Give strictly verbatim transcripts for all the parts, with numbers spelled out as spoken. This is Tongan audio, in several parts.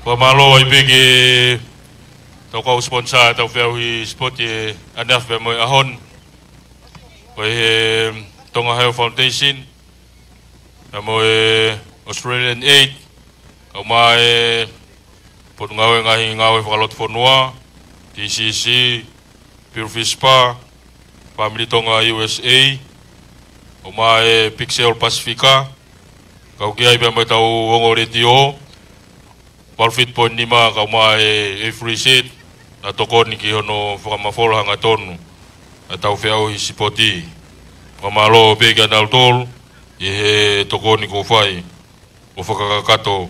Fakamālō ai pē ki he tau kau sponsor ʻetau feʻauhi sipoti ʻaneafi pea mo e ʻaho ni. Ko e Tonga Health Foundation, pea mo e Australian Aid, kae ʻumaʻā e Potungāue Ngaahi Ngāue Fakalotofonua, T C C, Pure Fish Spa, Family Tonga U S A, ʻumaʻā e Pixel Pacifica, kau ki ai pea mo ʻetau ongo letiō, Valfit Point Nima, kau mai e Free Set, naʻa tokoni ki hono fakamafola hangatonu ʻetau feʻauhi sipoti. Fakamālō pē kia nautolu ʻi he tokoni kuo fai ʻo fakakakato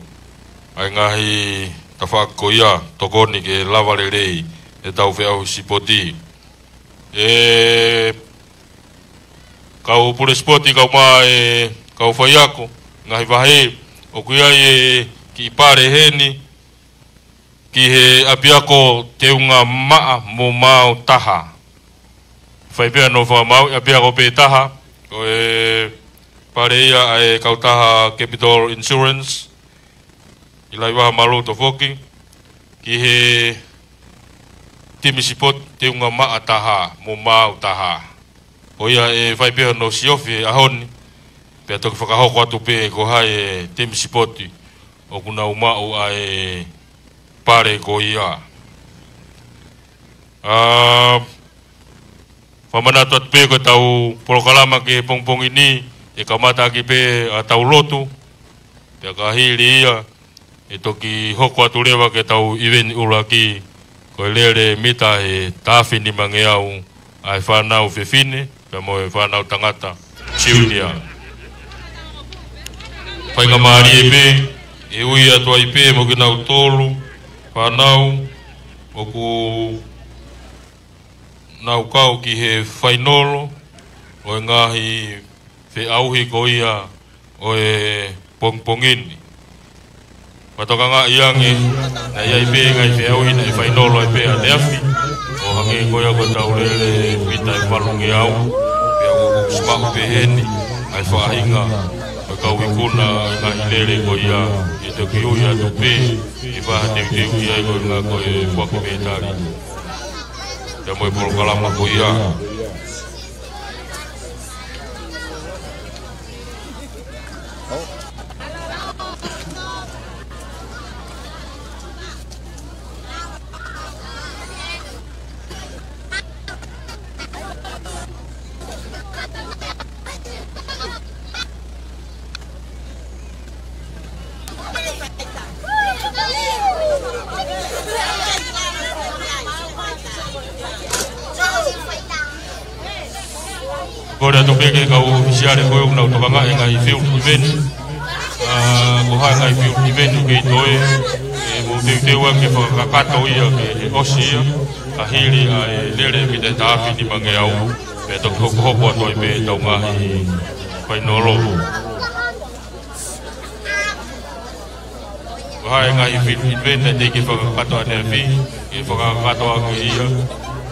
ai ngaahi tafaʻaki ko ia, tokoni ke lava lelei ʻetau feʻauhi sipoti. E kau pule sipoti kau mai e kau faiako, ngaahi vahe, ʻoku ʻi ai e kiʻi pale heni, ki he ʻapiako Teunga Maʻa mo Maau Taha. Fai pē hono fakamaau ʻapiako pē taha, ko e pale ia ʻa e kautaha Capital Insurance, ʻi Laivaha Maluto foki, ki he timi sipoti Teunga Maʻa Taha mo Maau Taha. Ko ia ʻe fai pē hono siofi he ʻaho ni, pea toki fakahoko atu pē ko hai e timi sipoti ʻoku nau maʻu ʻa e pale ko ia. ʻA, fakamanatu atu pē ko ʻetau polokalama ki he pongipongi ni, ʻe kamata ʻaki pē ʻa ʻetau lotu, pea ka hili ia, ʻe toki hoko atu leva ki heʻetau ʻiveni ʻuluaki, ko e lele mita ʻe taha afe nimangeau ʻa e fānau fefine, pea mo e fānau tangata, junior. Faingamālie pē, ʻe ui atu ai pē mo kinautolu, fānau, ʻoku nau kau ki he fainolo ʻo e ngaahi feʻauhi ko ia ʻo e pongipongi ni. Fakatokangaʻi ange, naʻe ʻi ai pē ngaahi feʻauhi naʻe fainolo ai pē ʻaneafi, ʻo hangē ko ia ko ʻetau lele mita ʻe valungeau, pea ʻoku simaʻu pē heni ʻa e faʻahinga ʻo e kau ikuna ʻo e ngaahi lele ko ia, ʻe toki ui atu pē ʻe fai ha teuteu ki ai ko e ngaahi ko e foaki mētali. Pea mo e polokalama ko ia. Kole atu pē ki he kau ʻōfisiale ko ē ʻoku nau tokangaʻi e ngaahi field event. ʻA, ko hai e ngaahi field event ʻoku kei toe, ʻe mou teuteu ange ke fakakakato ia ke ʻosi ia, ka hili ʻa e lele mita ʻe taha afe nimangeau, pea toki hokohoko atu ai pē ʻetau ngaahi fainolo. Ko hai e ngaahi field event naʻe teʻeki ke fakakakato ʻaneafi, ke fakakakato ange ia,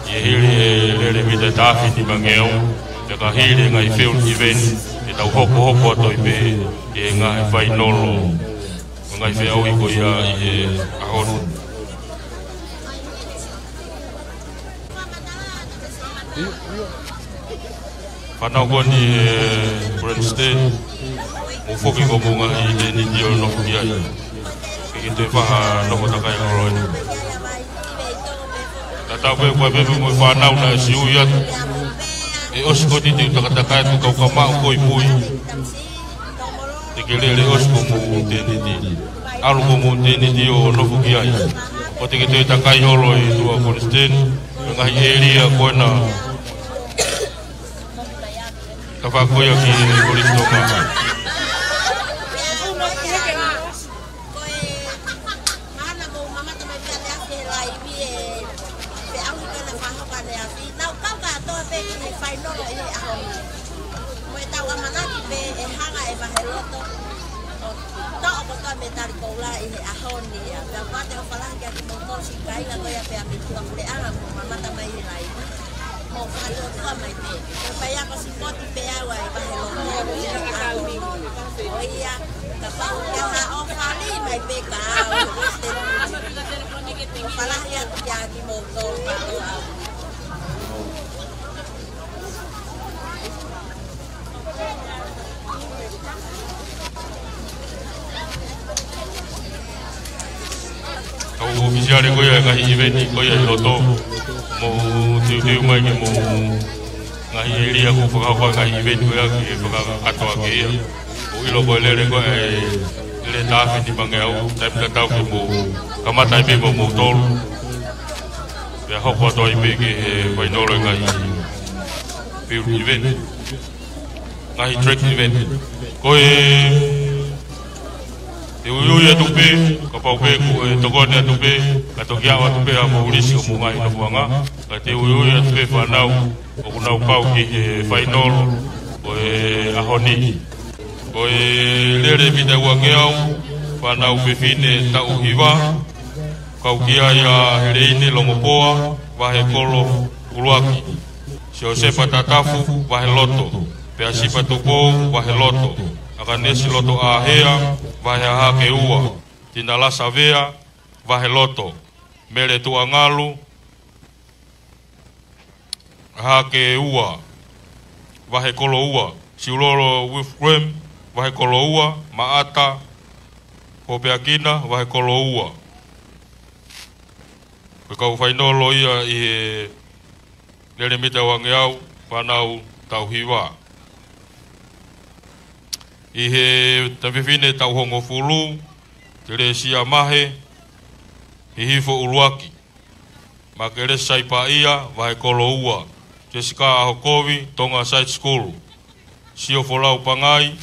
ʻi he hili e lele mita ʻe taha afe nimangeau, pea ka hili e ngaahi field event, ʻe tau hokohoko atu ai pē ki he ngaahi fainolo ʻo e ngaahi feʻauhi ko ia ʻi he ʻaho ni. Fānau ko eni ʻe Princeton, mou foki ko homou ngaahi tēniti ʻo nofo ki ai. Ke ke toe fai ha nofo takai holo eni. Tatau pē ko e pē mo e fānau naʻe ʻosi ui atu. ʻE ʻosi ko ʻetau takatakai atu kau ka maʻu ko e pui. Te ke lele ʻosi ko homou tēniti. ʻAlu ko homou tēniti ʻo nofo ki ai. ʻOua te ke toe takai holo ʻi tuʻa Princeton. Ngaahi ʻēlia ko ena. Ka fakakoia ki he Kolisi Tonga. Ko e mahalo mou mamata mai pē ʻaneafi he laivi e feʻauhi ko ena fakahoko ʻaneafi. Nau kau kātoa pē ki he fainolo ʻi he ʻaho ni. Ko ʻetau ʻamanaki pē ʻe hanga ʻe Vaheloto ʻo toʻo kotoa e mētali koula ʻi he ʻaho ni ia. Pea ʻoatu e ʻofa lahi kiate kimoutolu siʻi kāinga ko ia pea mei tuʻa puleʻanga kuo mamata mai he laivi. Mou fakatuʻotuʻa mai pē. Ko e faiako sipoti pē au ʻa e Vaheloto. Ko ia, Kapau ʻe ʻi ai ha ʻofa, fai mai pē kia au. Falahi atu kia kimoutolu. Kau ʻōfisiale ko ia e ngaahi ʻiveni ko ia ʻi loto. Mou teuteu mai ke mou ngaahi ʻēlia ʻoku fakahoko ai e ngaahi ʻiveni ko ia ke fakakakato ʻaki ia. ʻOku ʻilo ko e lele ko ē, lele taʻu ʻe nimangeau, taimi tatau ke mou kamata ai pē mo moutolu. Pea hoko atu ai pē ki he fainolo e ngaahi field event. Ngaahi track event. Ko e, te uiui atu pē, kapau pē kuo tokoni atu pē, ka toki ʻoatu pē ʻa e mou lisi ʻo e mou ngaahi nofoʻanga, ka te uiui atu pē fānau ʻoku nau kau ki he fainolo ʻo e ʻaho ni. Ko e lele mita ʻe uangeau, fānau fefine taʻu hiva, kau ki ai ʻa Heleine Longopoa, Vahekolo ʻUluaki. Siosefa Tatafu, Vaheloto. Peasipa Tupou, Vaheloto. ʻAkanesi Lotoʻāhea, Vahe Hahake Ua. Tinalasa Vea, Vaheloto. Mele Tuʻangalu, Hahake Ua, Vahekolo Ua. Siulolo Wilfgram, Vahekolo Ua. Maʻata Hopeakina, Vahekolo Ua. Ko e kau fainolo ia ʻi he lele mita ʻe uangeau, fānau taʻu hiva. ʻI he tama fefine taʻu hongofulu, Telesia Mahe, Hihifo ʻUluaki. Makelesi Saipaia, Vahekolo Ua. Jessica ʻAhokovi, Tonga Side School. Sio Folau Pangai,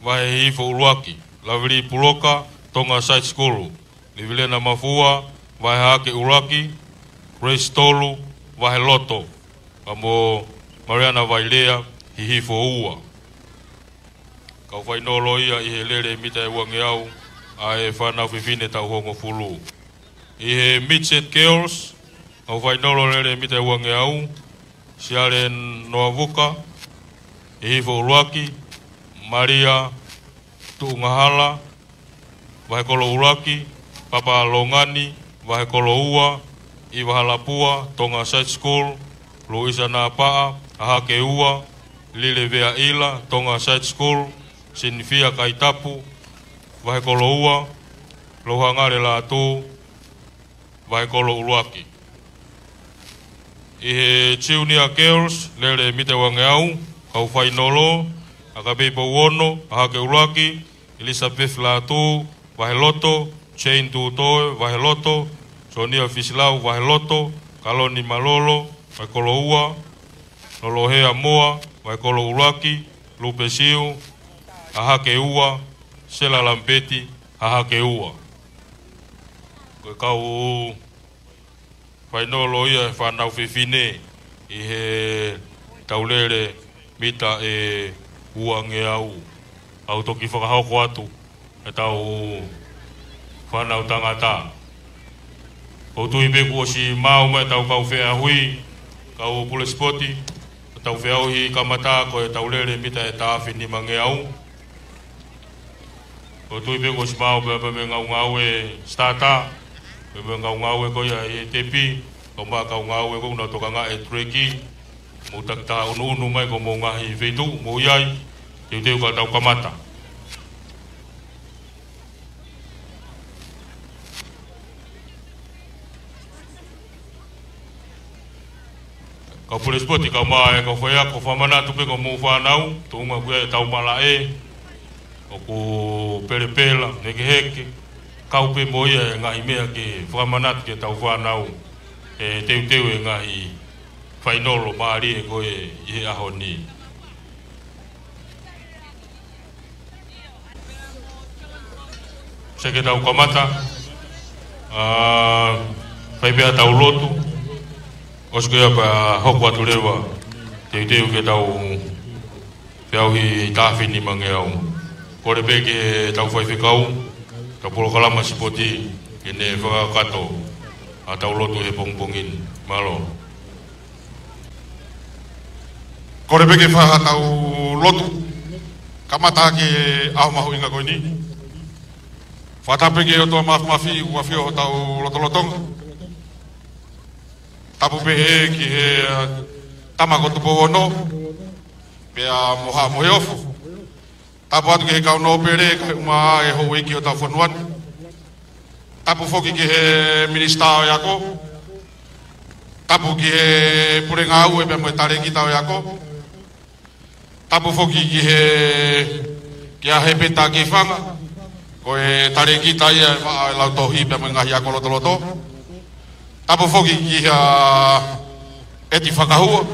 Vahe Hihifo ʻUluaki. Lavili Puloka, Tonga Side School. Livilena Mafua, Vahe Hahake ʻUluaki. Grace Tolu, Vaheloto. Pea mo Mariana Vailea, Hihifo Ua. Kau fainolo ia ʻi he lele mita ʻe uangeau, ʻa e fānau fefine taʻu hongofulu. ʻI he Midget Girls, kau fainolo lele mita ʻe uangeau, Siale Noavuka, Hihifo ʻUluaki. Malia Tuʻungahala, Vahekolo ʻUluaki. Papa Longani, Vahekolo Ua. ʻIva Halapua, Tonga Side School. Luisa Napaʻa, Hahake Ua. Lile Veaʻila, Tonga Side School. Sinifia Kaitapu, Vahekolo Ua. Louhangale Lātū, Vahekolo ʻUluaki. ʻI he Junior Girls, lele mita ʻe uangeau, kau fainolo, ʻAkapei Pouono, Hahake ʻUluaki. Elizabeth Lātū, Vaheloto. Jane Tutoe, Vaheloto. Sonia Fisilau, Vaheloto. Kaloni Malolo, Vahekolo Ua. Lolohea Moa, Vahekolo ʻUluaki. Lupe Siu, Hahake Ua. Sela Lampeti, Hahake Ua. Ko e kau fainolo ia e fānau fefine ʻi he tau lele mita ʻe uangeau. ʻOku toki fakahoko atu e tau fānau tangata. ʻOku ou tui pē kuo ʻosi maʻu mai e tau kau feʻauhi, kau pule sipoti, e tau feʻauhi kamata ko e tau lele mita ʻe taʻu ʻe nimangeau. ʻOku ou tui pē kuo ʻosi maʻu pē pea mo e ngaungaue starter, pea mo e ngaungaue ko ia ʻi he tepi, kae ʻumaʻā e kau ngāue ko ē ʻoku nau tokangaʻi e track, mou takitaha ʻunuʻunu mai ki homou ngaahi feituʻu, mou ʻi ai, teuteu ka tau kamata. Kau pule sipoti, kae ʻumaʻā e kau faiako, fakamanatu pē ki homou fānau, tuʻunga ko ia e tau malaʻe, ʻoku pelepela, hekeheke, kau pē mo ia e ngaahi meʻa ke fakamanatu ki he tau fānau, ʻe teuteu e ngaahi fainolo mālie ko ē ʻi he ʻaho ni. Sai ke tau kamata, ʻa, fai pē ʻa e tau lotu, ʻosi ko ia pea hoko atu leva, teuteu ke tau feʻauhi taʻu ʻe nimangeau. Kole pē ki he tau faifekau, tau polokalama sipoti, ke ne fakakakato ʻa e tau lotu he pongipongi ni. Mālō. Kole pē ke fai ha tau lotu. Kamata ki he ʻaho mahuʻinga ko eni. Fakatapu ki he ʻOtua Māfimafi ʻoku ʻafio ʻi hotau lotolotonga. Tapu pehē ki he, uh, tama ko Tupou Ono, pea mo Haʻa Moheofo. Tapu atu ki he kau nōpele, kae ʻumaʻā e houʻeiki ʻo hotau fonua ni. Tapu foki ki he minisitā ʻo e ako. Tapu ki he pule ngāue pea mo e talēkita ʻo e ako. Tapu foki ki he, kia Hepeta Kifanga, ko e talēkita ia ʻo e vaʻa ʻo e lautohi pea mo e ngaahi ako lotoloto. Tapu foki kia Eti Fakahua,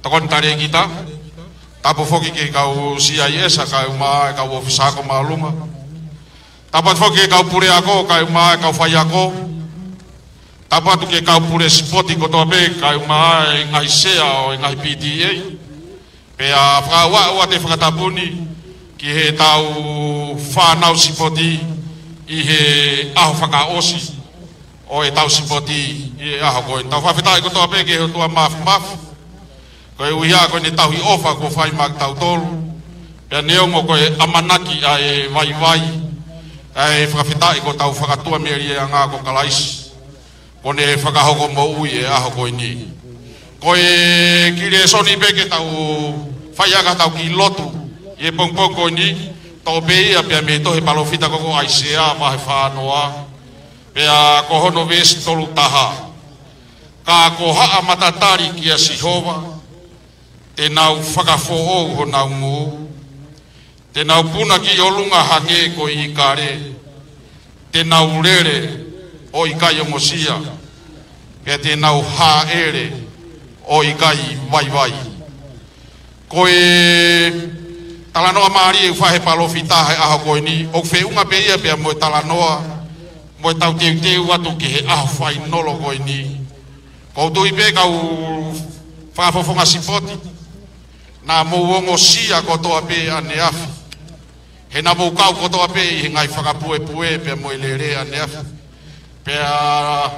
tokoni talēkita. Tapu foki ki he kau C I S, kae ʻumaʻā e kau ʻōfisa ako māʻolunga. Tapu atu foki ki he kau puleako, kae ʻumaʻā e kau faiako. Tapu atu ki he kau pule sipoti kotoa pē, kae ʻumaʻā e ngaahi sea ʻo e ngaahi P T A. Pea fakaaʻu atu e fakatapu ni ki heʻetau fānau sipoti ʻi he ʻaho fakaʻosi ʻo ʻetau sipoti ʻi he ʻaho ko eni. Tau fakafetaʻi kotoa pē ki he ʻOtua Māfimafi. Koeʻuhi ko ʻene tauhi ʻofa kuo fai maʻa kitautolu. Pea neongo ko e ʻamanaki ʻa e vaivai, ʻa e fakafetaʻi ko hotau fakatuʻamelie ʻanga ko Kalaisi, kuo ne fakahoko moʻui e ʻaho ko eni. Ko e kiʻi lēsoni pē ke tau fai ʻaki ʻetau kiʻi lotu ʻi he pongipongi ko eni, toʻo pē ia pea mei he tohi palōfita ko ʻAisea vahe fā noa, pea ko hono veesi tolu taha. Ka ko haʻa matatali kia Sihova, te nau fakafoʻou honau ngū, te nau puna ki ʻolunga hangē ko e ʻīkale, te nau lele ʻo ʻikai ongosia, pea te nau hāʻele ʻo ʻikai vaivai. Ko e talanoa mālie ʻoku fai ʻe he palōfita he ʻaho ko eni, ʻoku feʻunga pē ia pea mo e talanoa, mo ʻetau teuteu atu ki he ʻaho fainolo ko eni. ʻOku ou tui pē kau fakafofonga sipoti, naʻa mou ongosia kotoa pē ʻaneafi. He naʻa mou kau kotoa pē ʻi he ngaahi fakapuepue pea mo e lele ʻaneafi. Pea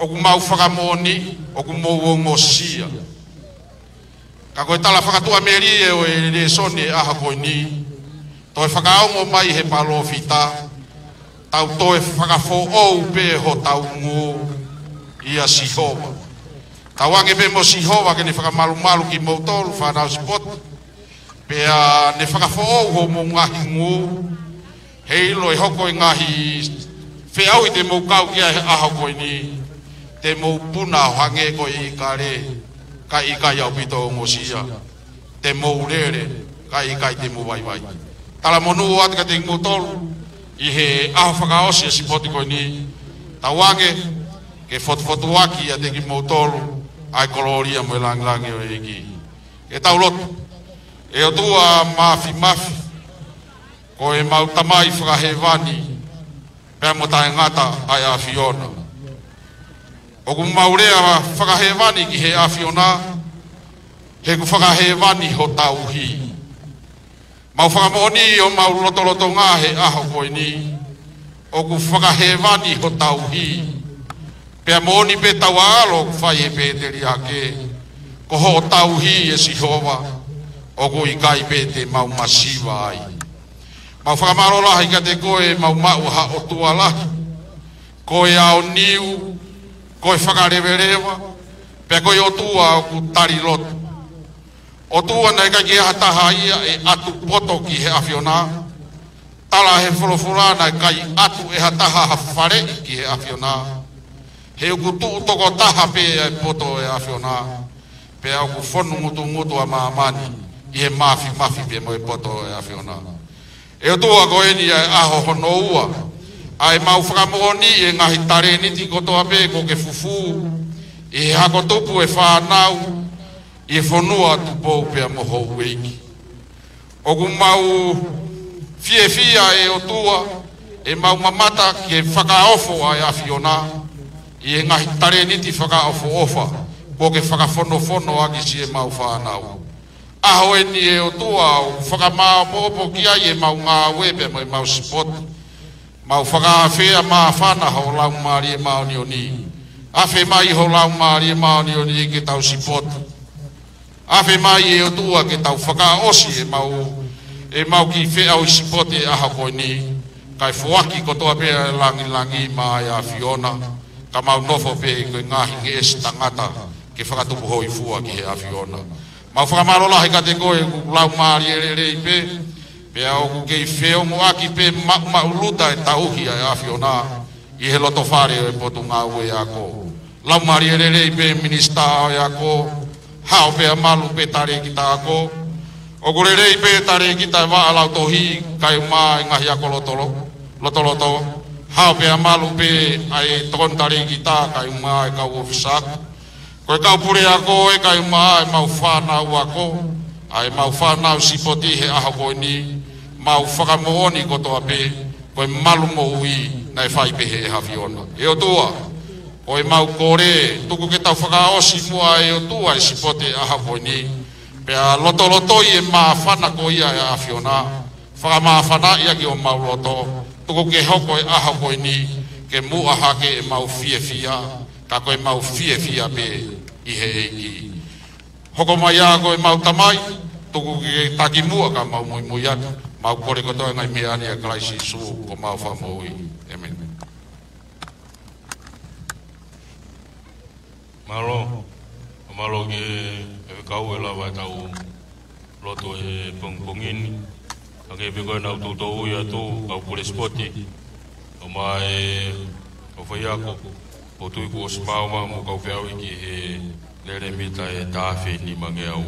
ʻoku mau fakamoʻoni, ʻoku mou ongosia. Ka ko e tala fakatuʻamelie ʻo e lēsoni e ʻaho ko eni, toe fakaongo mai he palōfita, tau toe fakafoʻou pē hotau ngū ʻia Sihova. Tau ange pē mo Sihova ke ne fakamalumalu kimoutolu fānau sipoti, pea ne fakafoʻou homou ngaahi ngū, heiʻilo ʻe hoko e ngaahi feʻauhi te mou kau ki ai he ʻaho ko eni, te mou puna ʻo hangē ko e ʻīkale, kae ʻikai ʻaupito ongosia, te mou lele, kae ʻikai te mou vaivai. Talamonū atu kiate kimoutolu ʻi he ʻaho fakaʻosi e sipoti ko eni, tau ange ke fotufotuaki ʻiate kimoutolu ʻa e kolōlia mo e langilangi ʻo e ʻEiki. Ke tau lotu. ʻE ʻOtua Māfimafi, ko ʻemau Tamai fakahēvani, pea mo taʻengata ʻa e ʻAfiona. ʻOku mau lea fakahēvani ki he ʻAfiona, he ʻoku fakahēvani hotau hī. Mau fakamoʻoni ʻi homau lotolotonga he ʻaho ko eni, ʻoku fakahēvani hotau hī. Pea moʻoni pē tau ʻalu ʻoku fai ʻe he pēteliake, ko hotau hī ʻe Sihova, ʻoku ʻikai pē te mau masiva ai. Mau fakamālō lahi kiate koe, mau maʻu ha ʻOtua lahi, ko e aoniu, ko e fakaleveleva, pea ko e ʻOtua ʻoku tali lotu. ʻOtua naʻe ʻikai ke ʻi ai ha taha ia ʻe ʻatu poto ki he ʻAfiona. Tala he folofola naʻe ʻikai ʻatu ʻe ha taha ha faleʻi ki he ʻAfiona. He ʻoku tuʻu tokotaha pē ʻa e poto ʻo e ʻAfiona. Pea ʻoku fonu ngutungutu ʻa māmani ʻi he māfimafi pea mo e poto ʻo e ʻAfiona. ʻE ʻOtua, ko eni ʻa e ʻaho hono ua ʻa ʻemau fakamoʻoni e ngaahi talēniti kotoa pē kuo ke fufū ʻi he hako tupu e fānau ʻi he fonua Tupou pea mo houʻeiki. ʻOku mau fiefia ʻe ʻOtua, ʻemau mamata ke fakaofo ʻa e ʻAfiona ʻi he ngaahi talēniti fakaʻofoʻofa kuo ke fakafonofono ʻaki siʻemau fānau. ʻAho eni ʻe ʻOtua ʻoku fakamāopoopo ki ai ʻemau ngāue pea mo ʻemau sipoti. Mau fakaafeʻi māfana ho Laumālie Māʻoniʻoni. Afe mai ho Laumālie Māʻoniʻoni ke tau sipoti. Afe mai ʻe ʻOtua ke tau fakaʻosi ʻemau ʻemau kiʻi feʻauhi sipote ʻaho ko eni, kae foaki kotoa pē ʻa e langilangi maʻa e ʻAfiona, ka mau nofo pē ko e ngaahi ngeʻesi tangata ke fakatupu hōifua ki he ʻAfiona. Mau fakamālō lahi kiate koe ʻoku laumālie lelei pē, pea ʻoku kei feongoʻaki pē maʻumaʻuluta e tauhi ʻa e ʻAfiona ʻi he loto fale ʻo e Potungāue Ako. Laumālie lelei pē Minisitā ʻo e Ako, hao pea malu pē Talēkita Ako. ʻOku lelei pē Talēkita Vaʻa Lautohi kae ʻumaʻā e ngaahi ako lotolo-, lotoloto. Hao pea malu pē ʻa e tokoni Talēkita kae ʻumaʻā e kau ʻōfisa. Ko e kau puleako ē kae ʻumaʻā ʻemau fānau ako, ʻa ʻemau fānau sipoti he ʻaho ko eni, mau fakamoʻoni kotoa pē, ko e malu moʻui naʻe fai pē he ʻAfiona. ʻE ʻOtua, ko ʻemau kole, tuku ke tau fakaʻosi muʻa ʻe ʻOtua e sipote ʻaho ko eni, pea lotolotoi e māfana ko ia ʻa e ʻAfiona, fakamāfanaʻi ʻaki homau loto, tuku ke hoko e ʻaho ko eni, ke muʻa hake ʻemau fiefia, ka ko ʻemau fiefia pē ʻi he ʻEiki. Hoko mai ā ko ʻemau Tamai, tuku ke taki muʻa ka mau muimui atu, mau kole kotoa e ngaahi meʻa ni ʻia Kalaisi Sīsū ko homau Fakamoʻui. ʻĒmeni. Mālō, mālō ki he faifekau ʻe lava ʻetau lotu he pongipongi ni. Hangē pē ko ʻenau toutou ui atu kau pule sipoti, ʻo mai e kau faiako, ʻo tui kuo ʻosi maama mo kau feʻauhi ki he lele mita ʻe taha afe nimangeau.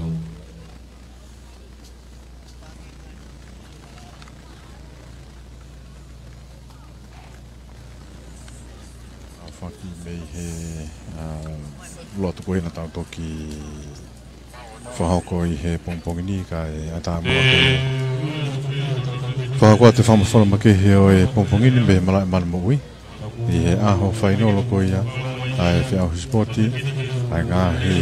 ʻA faki mei he, ʻa, lotu ko ē naʻa tau toki fakahoko ʻi he pongipongi ni kae ʻatā muʻa ke fakahoko atu e fakamafola makehe ʻo e pongipongi ni mei he malaʻe Mana Moʻui. ʻI he ʻaho fainolo ko ia ʻa e feʻauhi sipoti, ʻa e ngaahi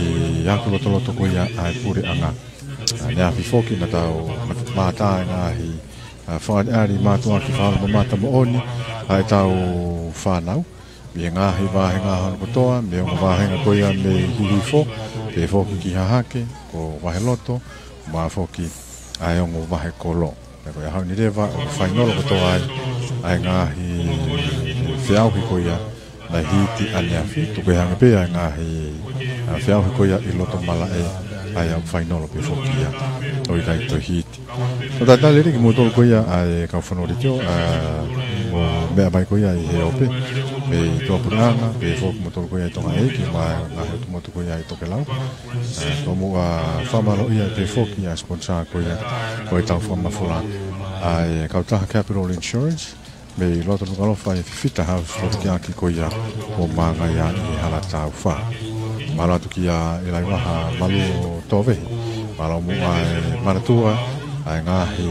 ako lotoloto ko ia ʻa e puleʻanga. ʻA, ʻaneafi foki naʻa tau mātā e ngaahi, ʻa, fakaʻaliʻali mātuʻaki fakaʻalu mamata moʻoni ʻa ʻetau fānau. Mei he ngaahi vāhenga hono kotoa, mei he ongo vāhenga ko ia mei Hihifo, pehē foki ki Hahake, ko Vaheloto, mo e foki ʻa e ongo vahe kolo. Pea ko e ʻaho ni leva, ʻoku fainolo kotoa ai ʻa e ngaahi feʻauhi ko ia naʻe hiki ʻaneafi, tuku hangē pē ʻa e ngaahi, ʻa, feʻauhi ko ia ʻi loto malaʻe, ʻa ia ʻoku fainolo pē foki ia, ʻo ʻikai toe hiki. ʻOku talitali lelei kimoutolu ko ia ʻa e kau fanongo leitiō, ʻa, mo meʻa mai ko ia ʻi he ope, mei tuʻapuleʻanga, pehē foki kimoutolu ko ia ʻi Tonga ʻEiki, mo e ngaahi ʻotu motu ko ia ʻi tokelau. ʻA, tomuʻa fakamālōʻia pē foki ʻa e sponsor ko ia ʻo ʻetau fakamafola, ʻa e kautaha Capital Insurance, mei loto Nukuʻalofa ʻi Fifita House, loto ki ʻaki ko ia ʻo Māngaia ʻi Halataufa. Mālō atu kia ʻIlaivaha Malu Tovehi. Mālō muʻa e manatua ʻa e ngaahi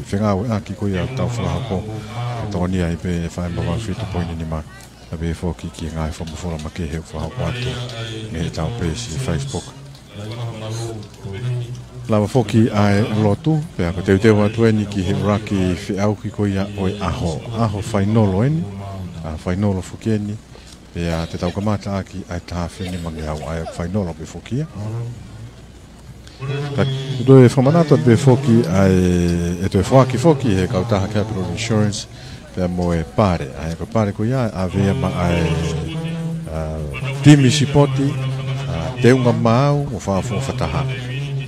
fengāueʻaki ko ia ʻoku tau fakahoko. Tokoni ai pē ʻa e FM valu fitu poini nima. Pea pehē foki ki he ngaahi fakamafola makehe ʻoku fakahoko atu mei heʻetau peesi Facebook. Lava foki ʻa e lotu, pea ko e teuteu atu eni ki he ʻuluaki feʻauhi ko ia ʻo e ʻaho. ʻAho fainolo eni, ʻa, fainolo foki eni, pea te tau kamata ʻaki ʻa e taha afe nimangeau, ʻa e fainolo pē foki ia. Ka ʻoku toe fakamanatu atu pē foki ʻa e, ʻe toe foaki foki he kautaha Capital Insurance, pea mo e pale, ʻa e ko e pale ko ia ʻave ia maʻa e, ʻa, timi sipoti, ʻa, Teunga Maau mo Fakafoʻou Fakataha.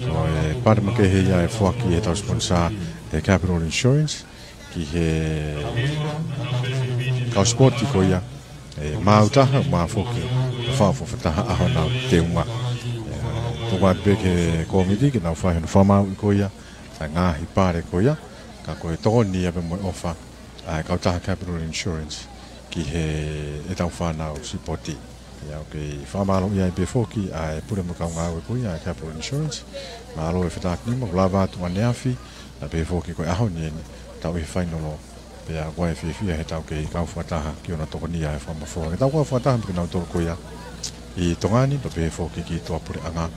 Ko e pale makehe ia ʻe foaki ʻe heʻetau sponsor ʻe Capital Insurance ki he kau sipoti ko ia, ʻe maau taha, maau foki, Fakafoʻou Fakataha ʻa honau teunga. ʻE, tuku atu pē ki he kōmiti ke nau fai hono fakamaauʻi ko ia ʻa e ngaahi pale ko ia, ka ko e tokoni ia pea mo e ʻofa ʻa e kautaha Capital Insurance ki heʻetau fānau sipoti. ʻIa, ʻoku kei fakamālōʻia ai pē foki ʻa e pule mo e kau ngāue ko ia ʻa e Capital Insurance. Mālō e fetākinima, ʻoku lava atu ʻaneafi, pea pehē foki ko e ʻaho ni eni, tau ʻi he fainolo, pea ʻoku ʻi ai e fiefia heʻetau kei kau fakataha ki hono tokonia e fakamafola. Ke tau kau fakataha mo kinautolu ko ia ʻi Tonga ni, pea pehē foki ki tuʻapuleʻanga.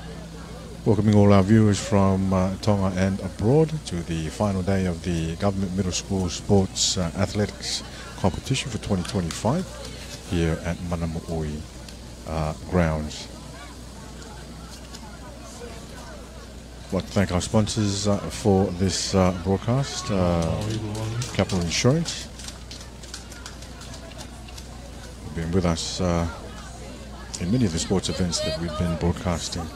Welcoming all our viewers from, uh, Tonga and abroad to the final day of the Government Middle School Sports, uh, Athletics Competition for twenty twenty-five here at Mana Moʻui, uh, grounds. I'd like to thank our sponsors uh, for this uh, broadcast, uh, Capital Insurance. Been with us uh, in many of the sports events that we've been broadcasting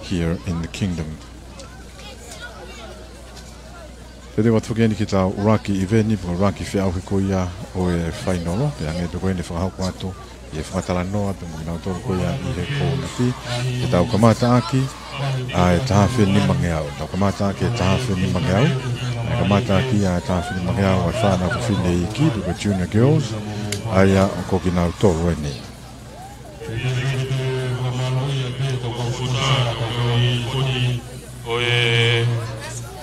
here in the kingdom. Pea ʻoku ʻoatu foki eni ki heʻetau ʻuluaki ʻiveni, pe ko e ʻuluaki feʻauhi ko ia ʻo e fainolo, pea hangē pē ko eni ʻe fakahoko atu ʻi he fakatalanoa pea mo kinautolu ko ia ʻi he kōmiti, ke tau kamata ʻaki ʻa e taha afe nimangeau. Tau kamata ʻaki e taha afe nimangeau. ʻE kamata ʻaki ʻa e taha afe nimangeau ʻa e fānau fefine iiki, pe ko e junior girls, ʻa ia ko kinautolu eni. ʻO e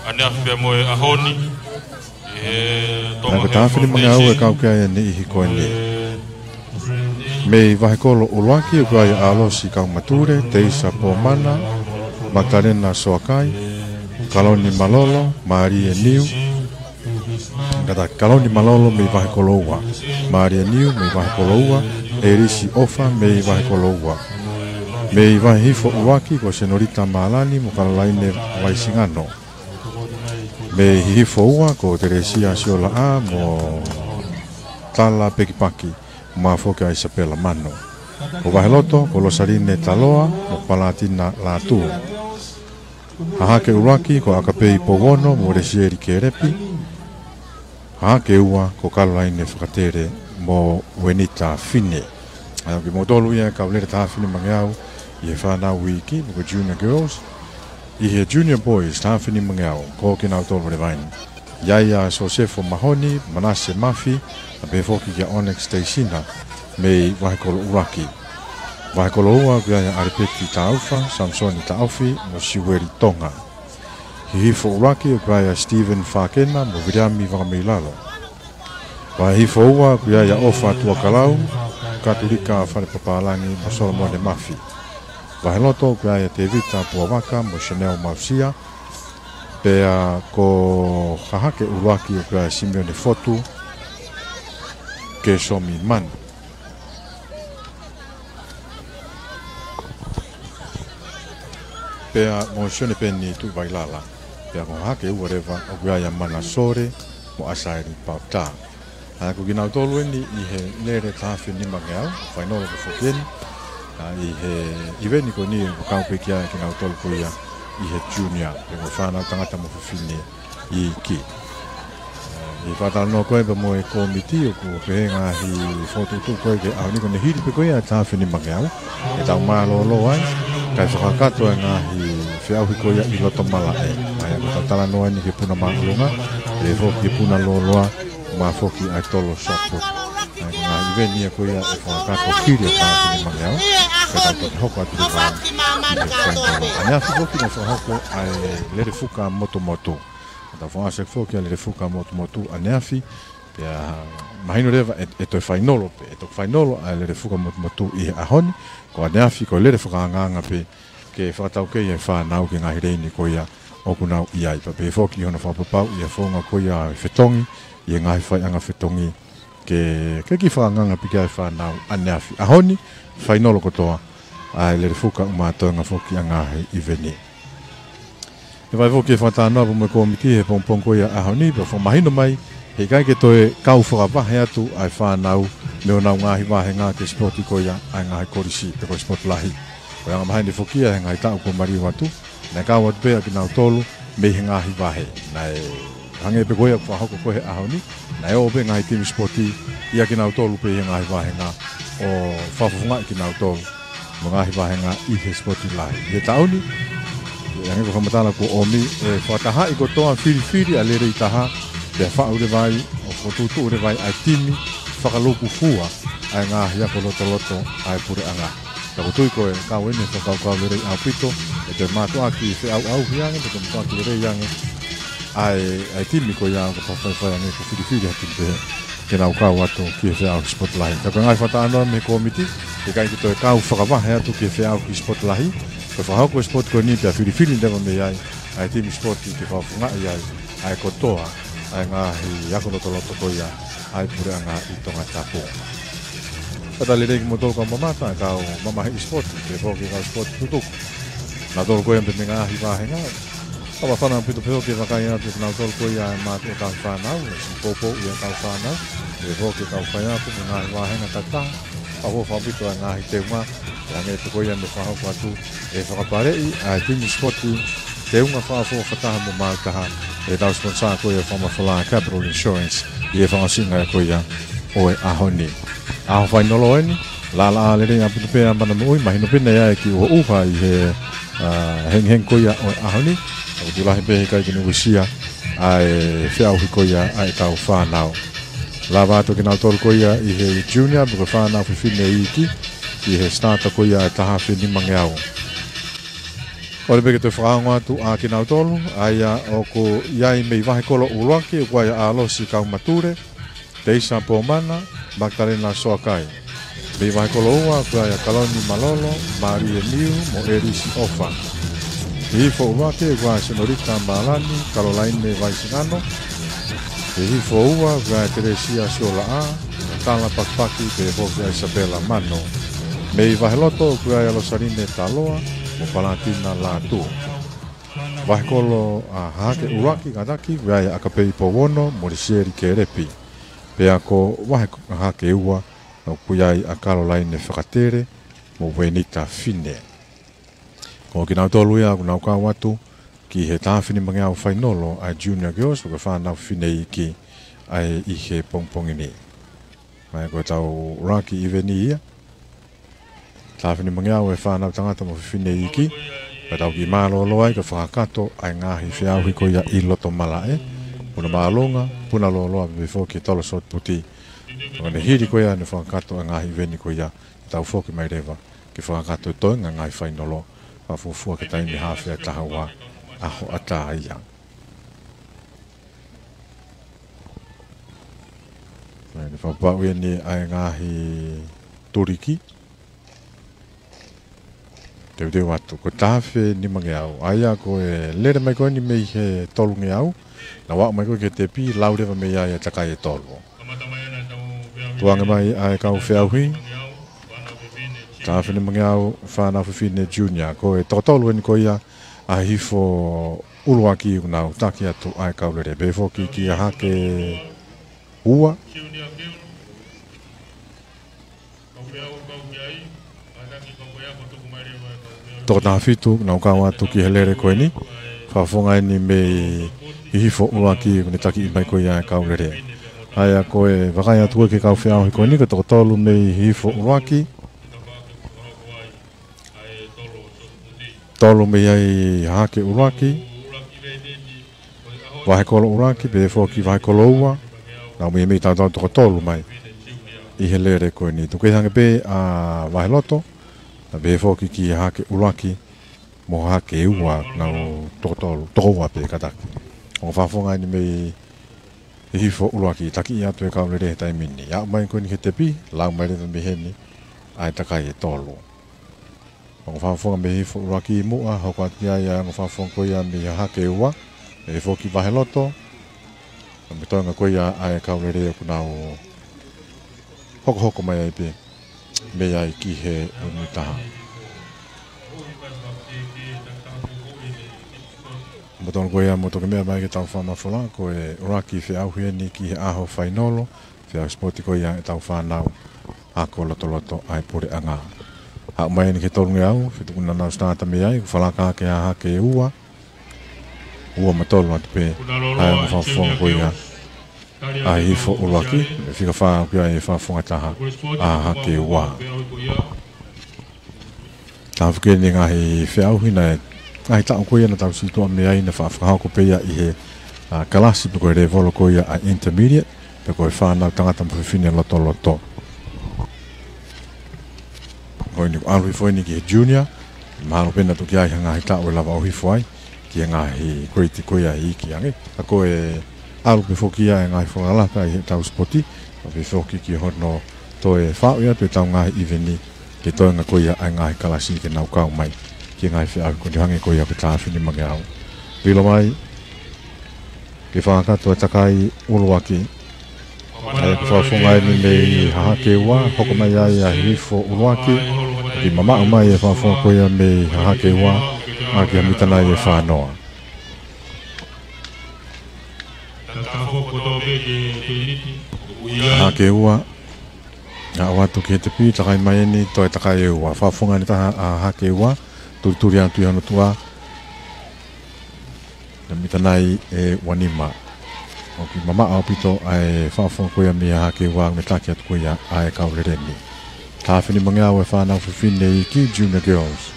ʻaneafi pea mo e ʻaho ni, ʻi he Tonga Health Foundation. Naʻe ko e taha afe nimangeau ʻe kau ki ai e niʻihi ko eni. Mei Vahekolo ʻUluaki ʻoku ʻi ai ʻa ʻAlosi Kaumatule, Teisa Pomana, Magdalena Soakai, Kaloni Malolo, Mālie Niu, Kātaki, Kaloni Malolo mei Vahekolo Ua, Mālie Niu mei Vahekolo Ua, ʻElisi ʻOfa mei Vahekolo Ua. Mei Vahehifo ʻUluaki ko Senolita Mālani mo Kalolaine Vaisingano. Mei Hihifo Ua ko Telesia Siolaʻā mo Tala Pekipaki, mo Foki ʻa ʻIsapela Mano. Ko Vaheloto ko Losaline Taloa mo Palatina Lātū. Hahake ʻUluaki ko ʻAkapei Pouono mo Lesieli Kelepi. Hahake Ua ko Kalolaine Fakatele mo Uenita Fine. ʻA ia ko kimoutolu ia ʻoku kau lele taha afe nimangeau ʻi he fānau iiki, pe ko e junior girls. ʻI he junior boys, taha afe nimangeau, ko kinautolu leva eni. ʻI ai ʻa Sosefo Mahoni, Manase Mafi, pea pehē foki kia Onyx Teisina, mei Vahekolo ʻUluaki. Vahekolo Ua ʻoku ʻi ai ʻa ʻAlipeti Taufa, Samisoni Taʻofi, mo Siueli Tonga. Hihifo ʻUluaki ʻoku ʻi ai ʻa Stephen Fakena mo Viliami Vakameilalo. Vahehifo Ua ʻoku ʻi ai ʻa ʻOfa Tuʻakalau, Katulika Falepapālangi mo Solomone Mafi. Vaheloto ʻoku ʻi ai ʻa Tevita Puavaka mo Chanel Mausia. Pea ko Hahake ʻUluaki ʻoku ʻi ai ʻa Simeone Fotu, Kesomi Manu. Pea mo Sione Peni Tuʻivailala. Pea ko Hahake Ua leva ʻoku ʻi ai ʻa Mana Sole mo ʻAsaeli Pautā. ʻA ia ko kinautolu eni ʻi he lele taha afe nimangeau, fainolo ko foki eni. ʻA ia ʻi he ʻiveni ko eni ʻoku kau pē ki ai kinautolu ko ia ʻi he junior, pe ko e fānau tangata mo fefine iiki. ʻI he fakatalanoa ko ē pea mo e kōmiti ʻoku pehē ngaahi fokotuʻutuʻu ko ē ki he ʻaho ni ko ʻene hili pē ko ia ʻa e taha afe nimangeau. ʻE tau mālōlō ai, kae fakakakato e ngaahi feʻauhi ko ia ʻi loto malaʻe. ʻA ia ko ʻetau talanoa eni ki he puna māʻolunga, pea foki ki he puna lōloa, mo Foki ʻa e tolo shot put. ʻA ia ko e ngaahi ʻiveni ia ko ia ʻe fakakakato hili ʻa e taha afe nimangeau. Pea tau toki hoko atu leva ʻi he fainolo. ʻAneafi foki naʻe fakahoko ʻa e lele fuka motumotu. Tau fakaʻosi foki ʻa e lele fuka motumotu ʻaneafi, pea mahino leva ʻe, ʻe toe fainolo pē, ʻe toe fainolo ʻa e lele fuka motumotu ʻi he ʻaho ni, ko ʻaneafi ko e lele fakaangaanga pē ke fakataukei e fānau ki he ngaahi leini ko ia ʻoku nau ʻi ai. Pea pehē foki hono fakapapauʻi e founga ko ia e fetongi, ʻi he ngaahi faiʻanga fetongi, ke, ke kiʻi fakaangaanga pē ki ai e fānau ʻaneafi. ʻAho ni, fainolo kotoa ʻa e lele fuka ʻumaʻā toenga foki ʻa e ngaahi ʻiveni. ʻE fai foki e fakatalanoa pea mo e kōmiti he pongipongi ko ia ʻaho ni, pea fakamahino mai, he ʻikai ke toe kau fakavahe atu ʻa e fānau mei honau ngaahi vāhenga ki he sipoti ko ia ʻa e ngaahi kolisi pe ko e sipoti lahi. Ko e anga maheni foki ia he ngaahi taʻu kuo maliu atu, naʻe kau atu pē ʻa kinautolu mei he ngaahi vahe. Naʻe hangē pē ko ia ʻoku fakahoko ko ē he ʻaho ni, naʻe ō pē ngaahi timi sipoti ʻia kinautolu pē ʻi he ngaahi vāhenga ʻo fakafofongaʻi kinautolu mo e ngaahi vāhenga ʻi he sipoti lahi. ʻI he taʻu ni, ʻe hangē ko e fakamatala kuo ʻomi, ʻe fakatahaʻi kotoa, filifili ʻa e lelei taha, pea faʻu leva ai ʻo fokotuʻutuʻu leva ai ʻa e timi fakalūkufua ʻa e ngaahi ako lotoloto ʻa e puleʻanga. Ka ʻoku ou tui ko e kau eni he fakakaukau lelei ʻaupito, ʻe toe mātuʻaki feʻauʻauhi ange, ʻe toe mātuʻaki lelei ange ʻa e, ʻa e timi ko ia ʻoku faifai ange ke filifili ha timi pehē ke nau kau atu ki he feʻauhi sipoti lahi. Ka ko e ngaahi fakatalanoa mei he kōmiti, he ʻikai ke toe kau fakavahe atu ki he feʻauhi sipoti lahi, ko e fakahoko e sipoti ko eni pea filifili leva mei ai ʻa e timi sipoti ke fakafofongaʻi ai ʻa e kotoa ʻa e ngaahi ako lotoloto ko ia ʻa e puleʻanga ʻi Tongatapu. Fakatauange lelei kimoutolu kau mamata, kau mamahiʻi sipoti, pea foki kau sipoti tutuku. Nautolu ko ia pē mei he ngaahi vāhenga. Ka ʻoku fānau pito pē ʻoku vakai atu kinautolu ko ia ʻa e mātuʻa ʻo e kau fānau, ʻa e siʻi poupou ia ʻa e kau fānau, ʻa e foki ʻa e kau faiako mei he ngaahi vāhenga takitaha, ʻa ia ʻoku fakaʻapaʻapa ʻa e ngaahi teunga, ʻa ia ʻoku hangē pē ko ia naʻe fakahoko atu ʻe he fakapaleʻi ʻa e timi sipoti teunga fakaʻofoʻofa taha mo maʻu taha, ʻe he tau sponsor ko ia ʻo e Fakamafola Capital Insurance, ʻi he fakaʻosinga ko ia ʻo e ʻaho ni. ʻAho fainolo eni, lalaʻā lelei ʻaupito pē ʻa e mana moʻui, mahino pē naʻe ʻi ai e kiʻi ʻuha ʻi he, ā, hengihengi ko ia ʻo e ʻaho ni, ʻoku tuʻu lahi pē he ʻikai ke ne uesia ʻa e feʻauhi ko ia ʻa e kau fānau. Lava atu kinautolu ko ia ʻi he junior, pe ko e fānau fefine iiki, ʻi he starter ko ia ʻa e taha afe nimangeau. ʻOua pē ke toe fakaongo atu ʻa kinautolu, ʻa ia ʻoku ʻi ai mei Vahekolo ʻUluaki, ʻoku ʻi ai ʻa ʻAlosi Kaumatule, Teisa Pomana, Magdalena Soakai. Mei Vahekolo Ua, ʻoku ʻi ai ʻa Kaloni Malolo, Marie Niu, mo ʻElisi ʻOfa. Hihifo ʻUluaki, ʻoku ʻi ai ʻa Senolita Malani, Kalolaine Vaisingano. Hihifo Ua, ʻoku ʻi ai ʻa Telesia Siolaʻā, Tala Pakipaki, pea foki ʻa Isabela Mano. Mei Vaheloto, ʻoku ʻi ai ʻa Losaline Taloa, mo Palatina Lātū. Vahekolo ʻa Hahake ʻUluaki, kātaki, ʻoku ʻi ai ʻa ʻAkapei Pouono, mo Lisieli Kelepi. Pea ko Vahe-, Hahake Ua, ʻoku ʻi ai ʻa Kalolaine Fakatele, mo Venita Fine. Ko kinautolu ia ʻoku nau kau atu ki he taha afe nimangeau fainolo ʻa e Junior Girls, ʻo e fānau fefine iiki ʻa ia ʻi he pongipongi ni. Mai ko e tau ʻuluaki ʻiveni ia. Taha afe nimangeau e fānau tangata mo fefine iiki. Pea tau kiʻi mālōlō ai ka fakakakato ʻa e ngaahi feʻauhi ko ia ʻi loto malaʻe. Puna māʻolunga, puna lōloa pea foki e tolo sōtiputi. Ko ʻene hili ko ia ʻene fakakakato ʻa e ngaahi ʻiveni ko ia, ʻe tau foki mai leva ke fakakakato e toenga ngaahi fainolo, fakafuofua ki he taimi haafe ʻa e taha ua ʻaho ʻatā ia. Mai ni fakapapauʻi eni ʻa e ngaahi tuliki. Teuteu atu, ko e taha afe nimangeau. ʻA ia ko e lele mai ko eni mei he tolungeau. Naʻa nau aʻu mai ko ē ki he tepi, lau leva mei ai ʻa e takai ʻe tolu. Tukuange mai ʻa e kau feʻauhi. Taha afe nimangeau, fānau fefine junior. Ko e toko tolu eni ko ia ʻa Hihifo ʻUluaki ʻoku nau taki atu ʻa e kau lele. Pea foki ki Hahake Ua. Toko taha fitu, nau kau atu ki he lele ko eni. Fakafofonga eni mei Hihifo ʻUluaki ʻoku ne taki mai ko ia e kau lele. ʻA ia ko e vakai atu ko ē ki he kau feʻauhi ko eni, ko e toko tolu mei Hihifo ʻUluaki. Tolu mei ai Hahake ʻUluaki. Vahekolo ʻUluaki, pea foki Vahekolo Ua. Nau mei mei tautau toko tolu mai ʻi he lele ko eni. Tuku kehe ange pē ʻa Vaheloto, pea foki ki Hahake ʻUluaki mo Hahake Ua, nau toko tolu, toko ua pē kātaki. Ongo fakafofonga eni mei Hihifo ʻUluaki, taki atu e kau lele he taimi ni. Aʻu mai ko eni ki he tepi, lau mai leva mei heni ʻa e takai ʻe tolu. Ongo fakafofonga mei Hihifo ʻUluaki muʻa, hoko atu ki ai ʻa e ongo fakafofonga ko ia mei Hahake Ua, pea foki Vaheloto, mo e toenga ko ia ʻa e kau lele ʻoku nau hokohoko mai ai pē mei ai ki he ʻunitaha. Mo tonu ko ia mo toki meʻa mai ki he tau fakamafola, ko e ʻuluaki feʻauhi eni ki he ʻaho fainolo, feʻauhi sipoti ko ia e tau fānau ako lotoloto ʻa e puleʻanga. Aʻu mai eni ki he tolungeau, fetuku naʻa nau starter mei ai, ʻoku falaka hake ʻa Hahake Ua, ua mo tolu atu pē ʻa e ongo fakafofonga ko ia ʻa Hihifo ʻUluaki, ʻe fika fā ʻoku ʻi ai e fakafofonga taha ʻa Hahake Ua. Taha foki eni ngaahi feʻauhi naʻe, ngaahi taʻu ko ia naʻa tau sītuʻa mei ai naʻe fa-, fakahoko pē ia ʻi he, ā, kalasi pe ko e lēvolo ko ia ʻa e intermediate, pe ko e fānau tangata mo fefine lotoloto. Ko eni ʻoku ʻalu hifo eni ki he junior, mahalo pē naʻa tuku ki ai ha ngaahi taʻu ʻe lava ʻo hifo ai ki he ngaahi grade ko ia iiki ange. Ka ko e ʻalu pē foki ia e ngaahi fakalaka ʻi he tau sipoti, pea pē foki ki hono toe faʻu ia pē tau ngaahi ʻiveni, ke toenga ko ia ʻa e ngaahi kalasi ke nau kau mai ki he ngaahi feʻauhi ko eni hangē ko ia ko e taha afe nimangeau. Lilo mai ke fakakakato e takai ʻuluaki. ʻA ia ko e fakafofonga eni mei Hahake Ua, hoko mai ai ʻa Hihifo ʻUluaki, ke mamaʻo mai e fakafofonga ko ia mei Hahake Ua, ʻAki ʻa e mita nai ʻe fānoa. Tatafo kotoa pē ke peniti. Hake ua. ʻAʻu atu ki he tepi, takai mai eni, toe takai ʻe ua. Fakafofonga ʻe taha ʻa Hake ua, tulituli atu ʻi hono tuʻa. Ko e mita nai ʻe uanima. ʻOku mamaʻo ʻaupito ʻa e fakafofonga ko ia mei Hake ua, ʻoku ne taki atu ko ia ʻa e kau lele ni. Taha afe nimangeau ʻa e fānau fefine iiki Junior Girls.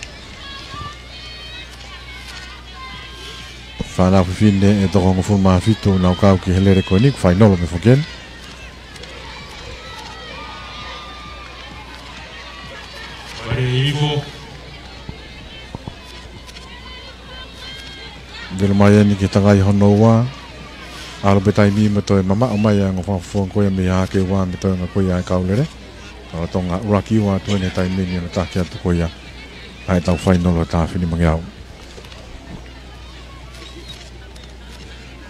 Fānau fefine ʻe toko hongofulu mā fitu nau kau ki he lele ko eni, ʻoku fainolo pē foki eni. Vilo mai eni ki he takai hono ua. ʻAlu pē taimi mo toe mamaʻo mai ʻa e ongo fakafofonga ko ia mei Hake ua mo e toenga ko ia ʻa e kau lele. Lolotonga ʻuluaki ua atu eni he taimi ni ʻo ne taki atu ko ia ʻa e tau fainolo taha afe nimangeau.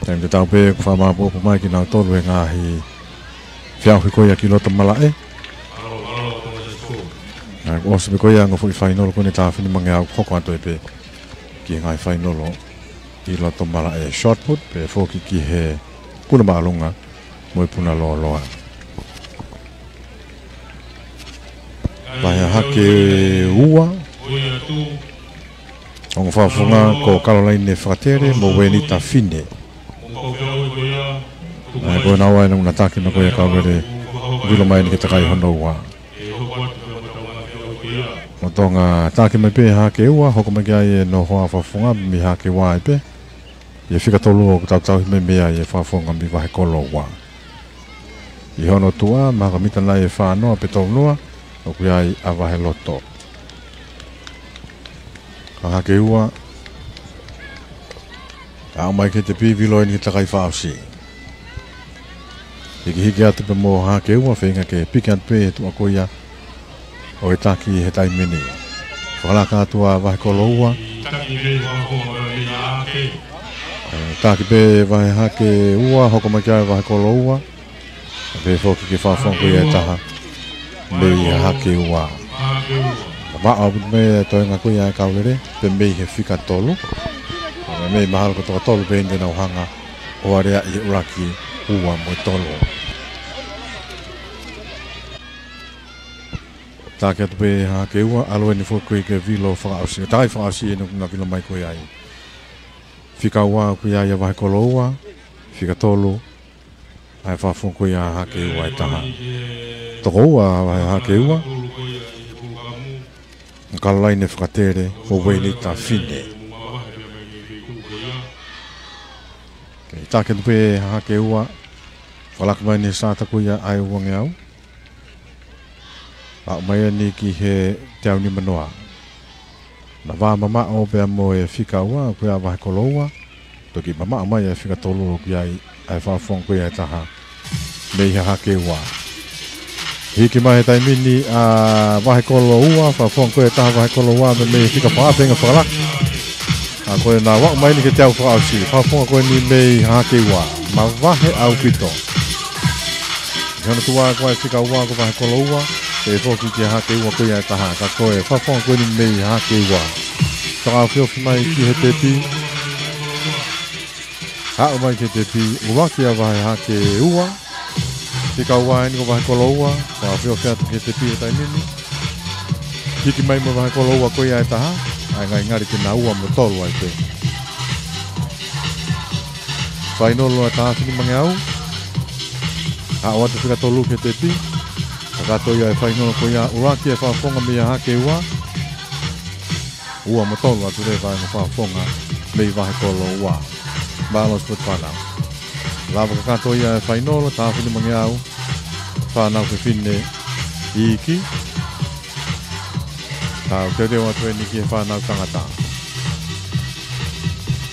Taimi tatau pē ʻoku fakamāʻopoʻopo mai kinautolu he ngaahi feʻauhi ko ia ki loto malaʻe. Naʻe ʻosi pē ko ia ʻa e ongo foʻi fainolo ko eni taha afe nimangeau, hoko atu ai pē ki he ngaahi fainolo ʻi loto malaʻe, shot put, pea foki ki he puna māʻolunga mo e puna lōloa. Vahe Hake ua. Ongo fakafofonga ko Kalolaine Fakatele mo Uenita Fine. ʻA ia ko ena ua ena ʻoku na taki mai ko ia kau lele, vilo mai eni ki he takai hono ua. Lolotonga taki mai pē Hake ua, hoko mai ki ai ʻa e ongo fakafofonga mei Hake ua ai pē. ʻI he fika tolu ʻoku tautauhi mai mei ai ʻa e fakafofonga mei Vahekolo ua. ʻI hono tuʻa, mahalo ko e mita nai ʻe fānoa pe tolunoa, ʻoku ʻi ai ʻa Vaheloto. Ka Hake ua, aʻu mai ki he tepi, vilo eni ki he takai fakaʻosi. Hikihiki atu pē mo Hake ua, feinga ke piki atu pē he tuʻa ko ia ʻo e taki he taimi ni. Fakalaka atu ʻa Vahekolo ua. Taki pē Vahe Hake ua, hoko mai ki ai Vahekolo ua. Pea foki ki he fakafofonga ko ia ʻe taha mei Hake ua. Mamaʻo ʻaupito mei he toenga ko ia ʻa e kau lele, pea mei he fika tolu. Mei mahalo ko e toko tolu pē eni te nau hanga ʻo aleaʻi e ʻuluaki ua mo e tolu. Taki atu pē Hake ua, ʻalu eni foki ko ia ki he vilo fakaʻosi. Takai fakaʻosi eni ʻoku na vilo mai ko ia ai. Fika ua ʻoku ʻi ai ʻa Vahekolo ua, fika tolu ʻa e fakafofonga ko ia ʻa Hake ua ʻe taha. Toko ua ʻa Vahe Hake ua, Kalolaine Fakatele mo Uenita Fine. Kei taki atu pē Hake ua, fakalaka mai eni he sata ko ia ʻa e uangeau. Aʻu mai eni ki he teau nimanoa. Na vā mamaʻo pea mo e fika ua, ko ia ʻa Vahekolo ua. Toki mamaʻo mai ʻa e fika tolu ʻoku ʻi ai ʻa e fakafofonga ko ia ʻe taha mei Hake ua. Hiki mai he taimi ni ʻa Vahekolo ua, fakafofonga ko ia ʻe taha Vahekolo ua, mei he fika fakaʻosi, feinga fakalaka. ʻA ko ena ʻoku aʻu mai eni ki he teau fakaʻosi, fakafofonga ko eni mei Hake ua. Mavahe ʻaupito. ʻI hono tuʻa ko e fika ua ko Vahekolo ua, pea foki ki Hake ua ko ia ʻe taha, ka ko e fakafofonga ko eni mei Hake ua. Fakaofiofi mai ki he tepi. Aʻu mai ki he tepi, ʻuluaki ʻa Vahe Hake ua. Fika ua eni ko Vahekolo ua, fakaofiofi atu ki he tepi he taimi ni. Hiki mai mo Vahekolo ua ko ia ʻe taha, ʻa e ngalingali ke na ua mo tolu ai pē. Fainolo ʻa e taha afe nimangeau. Aʻu atu fika tolu ki he tepi. Kakato ia e fainolo ko ia, ʻuluaki ʻa e fakafofonga mei Hake ua. Ua mo tolu atu leva ʻa e ongo fakafofonga mei Vahekolo ua. Mālō Sipoti Fānau. Lava kakato ia e fainolo, taha afe nimangeau. Fānau fefine iiki. Tau teuteu atu eni ki he fānau tangata.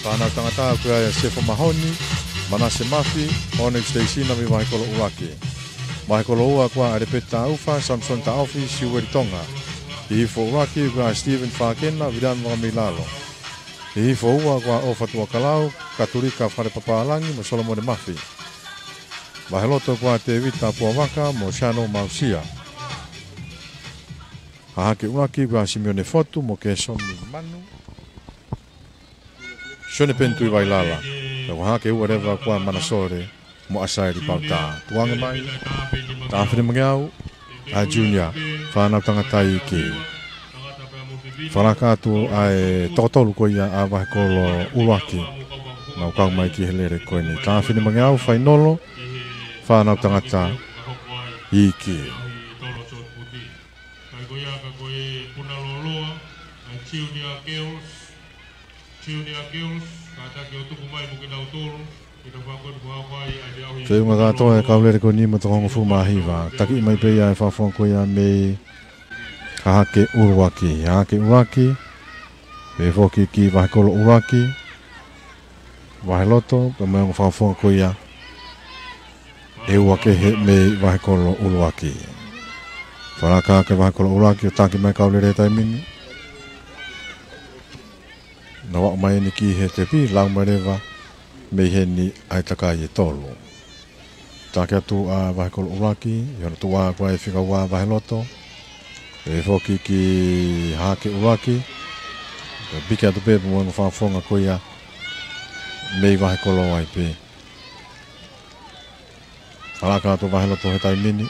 Fānau tangata ko ia ʻa Sefo Mahoni, Manase Mafi, Onyx Teisina mei Vahekolo ʻuluaki. Vahekolo ua ko ia ʻa ʻAlepeti Taufa, Samson Taofi, Siueli Tonga. Hihifo ʻuluaki ko ia ʻa Steven Fakena, Viliami Vakameilalo. Hihifo ua ko ia ʻa ʻOfa Tuakalau, Katulika Falepapālangi mo Solomone Mafi. Vaheloto ko ia ʻa Tēvita Puavaka mo Siano Mausia. Hahake ʻuluaki ko ia ʻa Simione Fotu mo Kēsoni Manu. Sione Peni Tuʻivailala, pea ko Hahake Ua leva ko Mana Sole mo ʻAsaeli Pautā. Tukuange mai, taha afe nimangeau, ʻa Junior, fānau tangata iiki. Fakalaka atu ʻa e toko tolu ko ia ʻa Vahekolo ʻUluaki, nau kau mai ki he lele ko eni. Taha afe nimangeau, fainolo, fānau tangata iiki. Kai ko ia ka ko e puna loloa, ʻa e Junior Girls, Junior Girls, kātaki ʻo tuku mai mo kinautolu, ke ta fakakotu fakafai ʻa e meʻa ʻo Feʻunga kātoa e kau lele ko eni mo e toko hongofulu mā hiva. Taki mai pē ia e fakafofonga ko ia mei Hahake ʻUluaki. Hahake ʻUluaki, pea foki ki Vahekolo ʻUluaki, Vaheloto, pea mo e ongo fakafofonga ko ia ʻe ua kehe mei Vahekolo ʻUluaki. Fakalaka ake Vahekolo ʻUluaki ʻo taki mai kau lele he taimi ni. Nau aʻu mai eni ki he tepi, lau mai leva mei heni ʻa e takai ʻe tolu. Taki atu ʻa Vahekolo ʻUluaki, ʻi hono tuʻu ko ia ʻa e fika ua Vaheloto. Pea foki ki Hahake ʻUluaki. Pea piki atu pē pea mo e ongo fakafofonga ko ia mei Vahekolo ai pē. Fakalaka atu Vaheloto he taimi ni.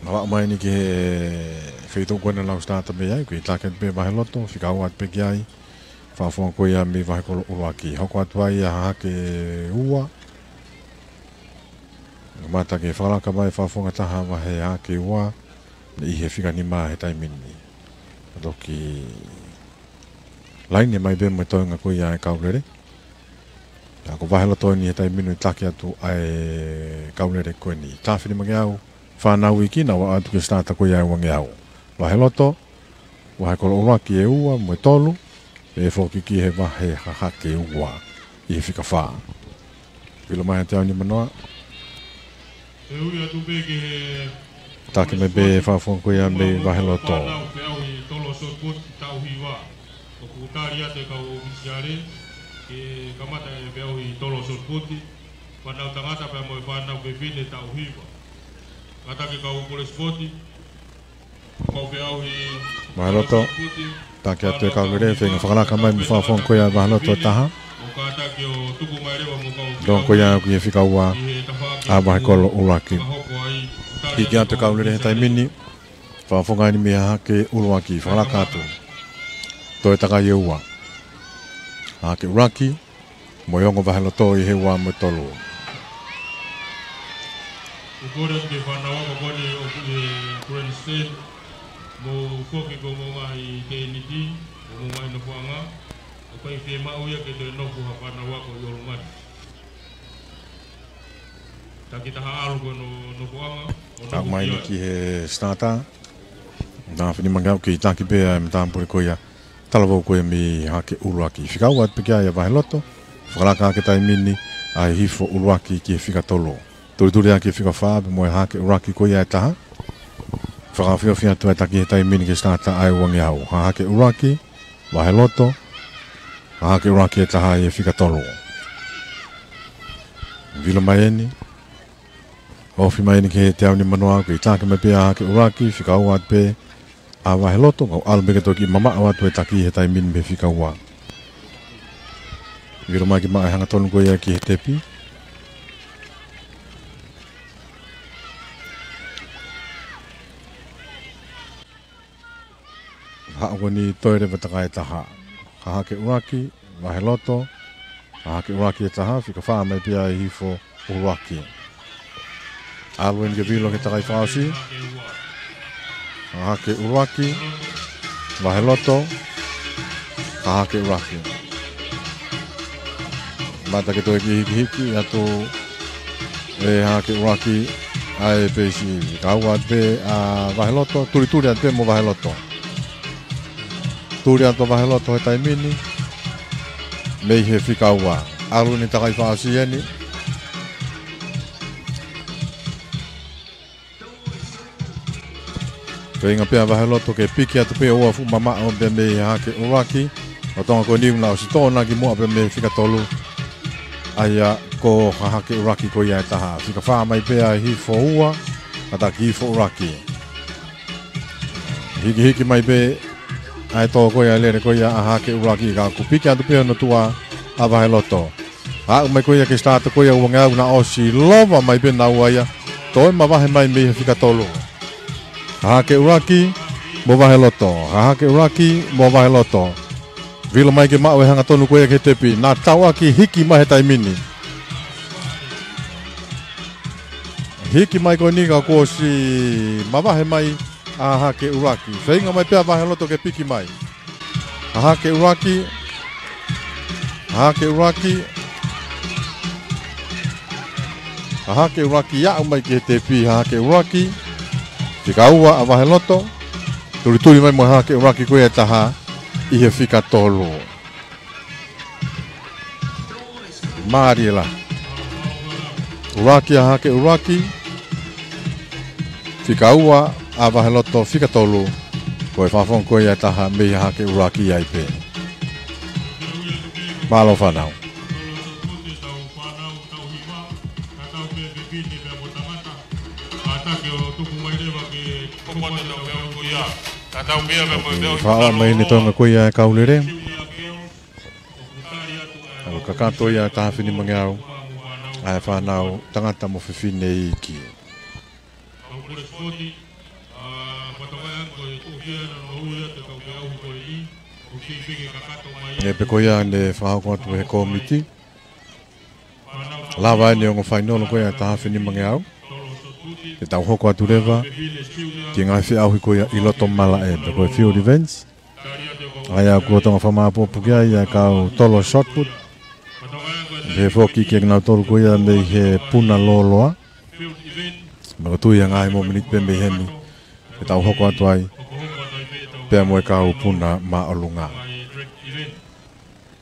Nau aʻu mai eni ki he feituʻu ko ena naʻa nau sitāta mei ai, ko e taki atu pē Vaheloto, fika ua atu pē ki ai, fakafofonga ko ia mei Vahekolo ʻUluaki. Hoko atu ai ʻa Hahake Ua. Kamata ke fakalaka mai fakafofonga taha Vahe Hahake Ua, ʻi he fika nima he taimi ni. Toki laine mai pē mo e toenga ko ia e kau lele. Pea ko Vaheloto eni he taimi ni ʻoku taki atu ʻa e kau lele ko eni. Taha afe nimangeau, fānau iiki, nau aʻu atu ki he sitāta ko ia ʻe uangeau. Vaheloto, Vahekolo ʻUluaki ʻe ua mo e tolu, pea foki ki he Vahe Hahake Ua ʻi he fika fā. Vilo mai ʻa Teauni Manoa. He ui atu pē ki he Taki mai pē fakafofonga ko ia mei Vaheloto. Fānau feʻauhi tolo shot put taʻu hiva. ʻOku tali atu e kau ʻōfisiale ke kamata e feʻauhi tolo shot put, fānau tangata pea mo e fānau fefine taʻu hiva. Kātaki kau pule sipoti, kau feʻauhi Vaheloto, tolo shot put, taki atu e kau lele, feinga fakalaka mai mo e fakafofonga ko ia Vaheloto ʻe taha. ʻO kātaki ʻo tuku mai leva mo kau Dong ko ia ki he fika ua ʻa Vahekolo ʻUluaki. Hiki atu e kau lele he taimi ni. Fakafofonga eni mei Hahake ʻUluaki, fakalaka atu. Toe takai ʻe ua. Hahake ʻUluaki, mo e ongo Vaheloto ʻi he ua mo e tolu. ʻOku kole atu ki he fānau ako ko eni ʻoku ʻi he grandstand, mou foki ki homou ngaahi tēniti, homou ngaahi nofoʻanga, ʻoku ʻikai fiemaʻu ia ke toe nofo ha fānau ako ʻi ʻolunga ni. Taki taha ʻalu ko hono nofoʻanga, ʻo nofo mai ki ai. Ki he sitāta. Taha afe nimangeau, kei taki pē ʻa e matāpule ko ia, talavou ko ia mei Hahake ʻUluaki. Fika ua atu pē ki ai ʻa Vaheloto. Fakalaka ake taimi ni ʻa e Hihifo ʻUluaki ki he fika tolu. Tulituli ʻa e fika fā pea mo e Hahake ʻUluaki ko ia ʻe taha. Fakaofiofi atu e taki he taimi ni ki he sitāta ʻa e uangeau. Hahake ʻUluaki, Vaheloto, Hahake ʻUluaki ʻe taha ʻi he fika tolu. Vilo mai eni. Ofi mai eni ki he Teauni Manoa, kei taki mai pē ʻa Hahake ʻUluaki, fika ua atu pē ʻa Vaheloto, kau ʻalu pē ke toki mamaʻo atu e taki he taimi ni mei he fika ua. Vilo mai ke maʻu e hangatonu ko ia ki he tepi. Haʻu ko eni toe leva takai ʻe taha. Hahake ʻUluaki, Vaheloto, Hahake ʻUluaki ʻe taha, fika fā mai pē ʻa e Hihifo ʻUluaki. ʻAlu eni ke vilo ki he takai fakaʻosi. Hahake ʻUluaki, Vaheloto, Hahake ʻUluaki. Mata ke toe kiʻi hikihiki atu ʻe Hahake ʻUluaki ʻa e peisi. Fika ua atu pē ʻa Vaheloto, tulituli atu pē mo Vaheloto. Tuli atu Vaheloto he taimi ni mei he fika ua. ʻAlu eni takai fakaʻosi eni. Feinga pē ʻa Vaheloto ke piki atu pē ʻo ua fuʻu mamaʻo pē mei Hahake ʻUluaki. ʻO Tonga ko eni naʻe ʻosi tō na ki muʻa pē mei he fika tolu. ʻA ia ko Hahake ʻUluaki ko ia ʻe taha. Fika fā mai pē ʻa e Hihifo ua, kātaki Hihifo ʻUluaki. Hikihiki mai pē ʻa e tō ko ia e lele ko ia ʻa Hahake ʻUluaki, ka kuo piki atu pē hono tuʻa ʻa Vaheloto. Aʻu mai ko ia ke sitaati ko ia ʻa e uangeau, naʻe ʻosi lova mai pē naua ia, toe mavahe mai mei he fika tolu. Hahake ʻUluaki mo Vaheloto, Hahake ʻUluaki mo Vaheloto. Vilo mai ke maʻu e hangatonu ko ia ki he tepi, naʻe tauʻaki hiki mai he taimi ni. Hiki mai ko eni ka kuo ʻosi mavahe mai ʻa Hahake ʻUluaki. Feinga mai pē ʻa Vaheloto ke piki mai. Hahake ʻUluaki. Hahake ʻUluaki. Hahake ʻUluaki, aʻu mai ki he tepi Hahake ʻUluaki. Fika ua ʻa Vaheloto. Tulituli mai mo Hahake ʻUluaki ko ia e taha ʻi he fika tolu. Mālie lahi. ʻUluaki ʻa Hahake ʻUluaki. Fika ua ʻa Vaheloto, fika tolu. Ko e fakafofonga ko ia e taha mei Hahake ʻUluaki ai pē. Mālō fānau. Fakaʻosi mai eni e toenga ko ia e kau lele. ʻOku kakato ia ʻe taha afe nimangeau ʻa e fānau tangata mo fefine iiki. ʻE pē ko ia ne fakahoko atu ʻe he kōmiti. Lava eni e ongo fainolo ko ia ʻe taha afe nimangeau ke tau hoko atu leva ki he ngaahi feʻauhi ko ia ʻi loto malaʻe, pe ko e field events. ʻA ia kuo Tonga fakamāʻopoʻopo ki ai ʻa e kau tolo shot put. Pehē foki kinautolu ko ia mei he puna lōloa. Mo e tui ʻa e ngaahi mōmeniti pē mei heni ke tau hoko atu ai pea mo e kau puna māʻolunga.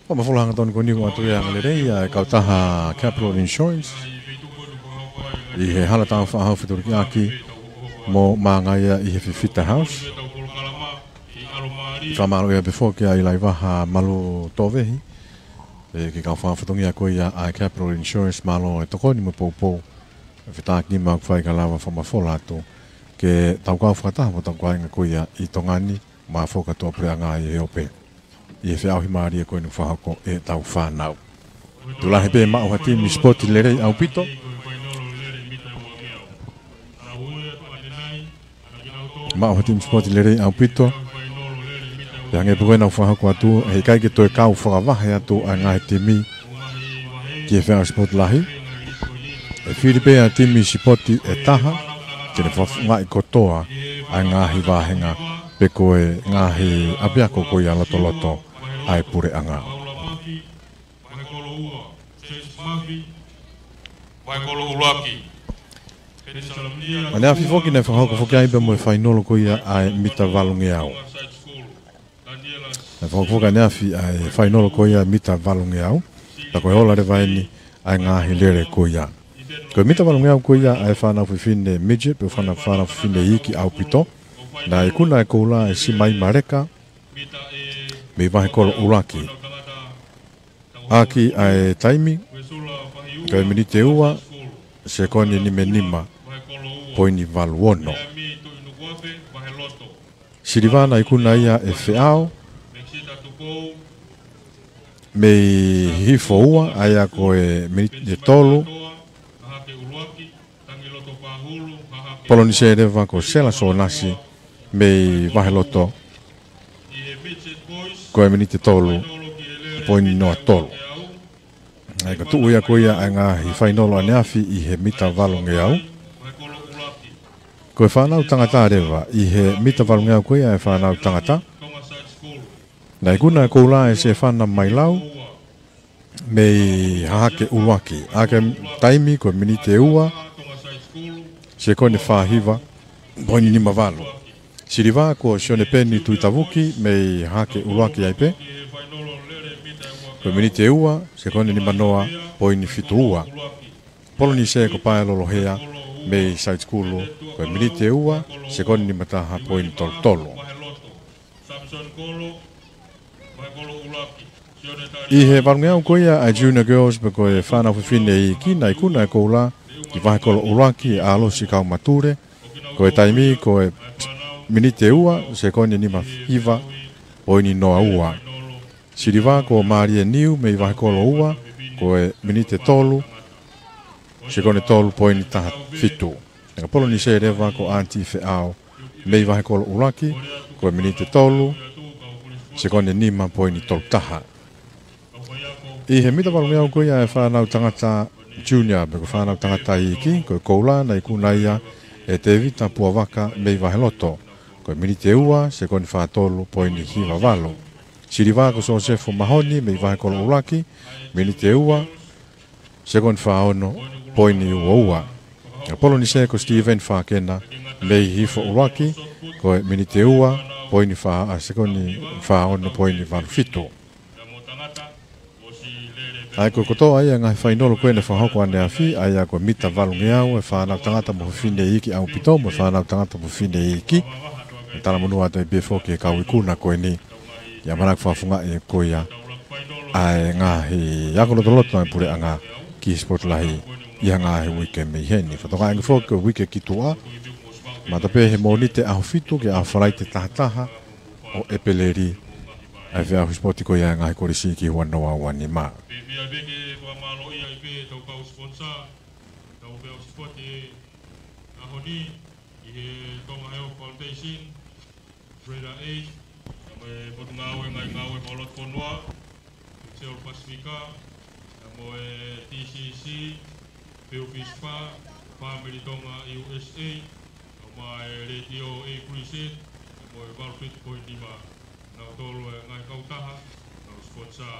Ko e mafola hangatonu ko eni ʻoku ʻoatu ʻe he angalelei ʻa e kautaha Capital Insurance ʻi he hala tau faʻahi fetuʻutaki mo māngai ia ʻi he Fifita House. Fakamālō ia pē foki ʻa e Laivaha Malu Tovehi, ʻe, ki he kau fakafatongia ko ia ʻa e Capital Insurance, mālō e tokoni mo e poupou. Fetaʻaki ni mau fai ka lava fakamafola atu ke tau kau fakataha mo hotau kāinga ko ia ʻi Tonga ni, mo e fakatuʻapuleʻanga ʻi he ope. ʻI he feʻauhi mālie ko eni ʻoku fakahoko ʻe hotau fānau. Tuʻu lahi pē maʻu ha timi sipoti lelei ʻaupito. Maʻu ha timi sipoti lelei ʻaupito. Pea hangē pē ko ena ʻoku fakahoko atu, heʻikai ke toe kau fakavahe atu ʻa e ngaahi timi ki he feʻauhi sipoti lahi. ʻE fili pē ʻa e timi sipoti ʻe taha ke ne fakafofongaʻi kotoa ʻa e ngaahi vāhenga pe ko e ngaahi ʻapiako ko ia lotoloto ʻa e puleʻanga. ʻAneafi foki naʻe fakahoko foki ai pea mo e fainolo ko ia ʻa e mita valungeau. Naʻe fakahoko foki ʻaneafi ʻa e fainolo ko ia mita valungeau. Pea ko e ola leva eni ʻa e ngaahi lele ko ia. Ko e mita valungeau ko ia ʻa e fānau fefine midget, pe fānau, fānau fefine iiki ʻaupito. Naʻe ikuna e koula ʻe Simaima Leka mei Vahekolo ʻUluaki. ʻAki ʻa e taimi, ko e miniti ʻe ua, sekoni nima nima, poini valu ono. Siliva naʻe ikuna ia ʻe Feʻao mei Hihifo Ua, ʻa ia ko e miniti ʻe tolu. Polonisē leva ko Sela Sonasi mei Vaheloto, ko e miniti ʻe tolu, poini noa tolu. ʻA ia ko e tuʻu ia ko ia ʻa e ngaahi fainolo ʻaneafi ʻi he mita valungeau. Ko e fānau tangata leva ʻi he mita valungeau ko ia ʻa e fānau tangata. Naʻe ikuna e koula ʻe Sefana Mailau mei Hahake ʻUluaki. ʻAki e taimi ko e miniti ʻe ua, sekoni fā hiva, poini nima valu. Siliva ko Sione Peni Tuʻitavuki mei Hahake ʻUluaki ai pē. Ko e miniti ʻe ua, sekoni nima noa, poini fitu ua. Polonisē ko Pae Lolohea mei Saitikulu. Ko e miniti ʻe ua, sekoni nima taha, poini tolu tolu. ʻI he valungeau ko ia ʻa e Junior Girls pe ko e fānau fefine iiki, naʻe ikuna e koula ki Vahekolo ʻUluaki ʻe ʻAlosi Kaumatule. Ko e taimi ko e miniti ʻe ua, sekoni nima hiva, poini noa ua. Siliva ko Malie Niu mei Vahekolo ua, ko e miniti tolu, sekoni tolu poini taha fitu. Kapolo ni se leva ko Anti Feʻao mei Vahekolo ʻUluaki, ko e miniti tolu, sekoni nima poini tolu taha. ʻI he mita valungeau ko ia e fānau tangata junior, pe ko e fānau tangata iiki, ko e koula naʻe ikuna ia ʻe Tevita Puavaka mei Vaheloto, ko e miniti ua, sekoni fā tolu poini hiva valu. Siliva ko Sosefo Mahoni mei Vahekolo ʻUluaki, miniti ua, sekoni fā ono poini ua ua. Kapolo ni se ko Steven Fakena mei Hihifo ʻUluaki, ko e miniti ua, poini fā, a, sekoni fā ono poini valu fitu. ʻA ia ko e kotoa ia e ngaahi fainolo ko ē naʻe fakahoko ʻaneafi, ʻa ia ko e mita valungeau e fānau tangata mo fefine iiki ʻaupito, mo e fānau tangata mo fefine iiki. ʻE talamonū atu ai pē foki e kau ikuna ko eni, ʻi he ʻamanaki fakafofongaʻi ko ia ʻa e ngaahi ako lotoloto ʻa e puleʻanga ki he sipoti lahi ʻi he ngaahi uike mei heni. Fakatokangaʻi ange foki ko e uike ki tuʻa, kamata pē he Mōnite ʻaho fitu ki he ʻaho Falaite taha taha ʻo ʻEpeleli, ʻa e feʻauhi sipoti ko ia e ngaahi kolisi ki he ua noa ua nima. Pea pehē pē ke fakamālōʻia ai pē ʻetau kau sponsor, tau feʻauhi sipoti he ʻaho ni, ʻi he Tonga Health Foundation, Freda Aid, pea mo e Potungāue Ngaahi Ngāue Fakalotofonua, Excel Pasifika, pea mo e T C C, Pelfis Fa, Family Tonga U S A, pea mo e Letiō A Crusade, pea mo e valu fitu poini nima, nautolu e ngaahi kautaha, nau sponsor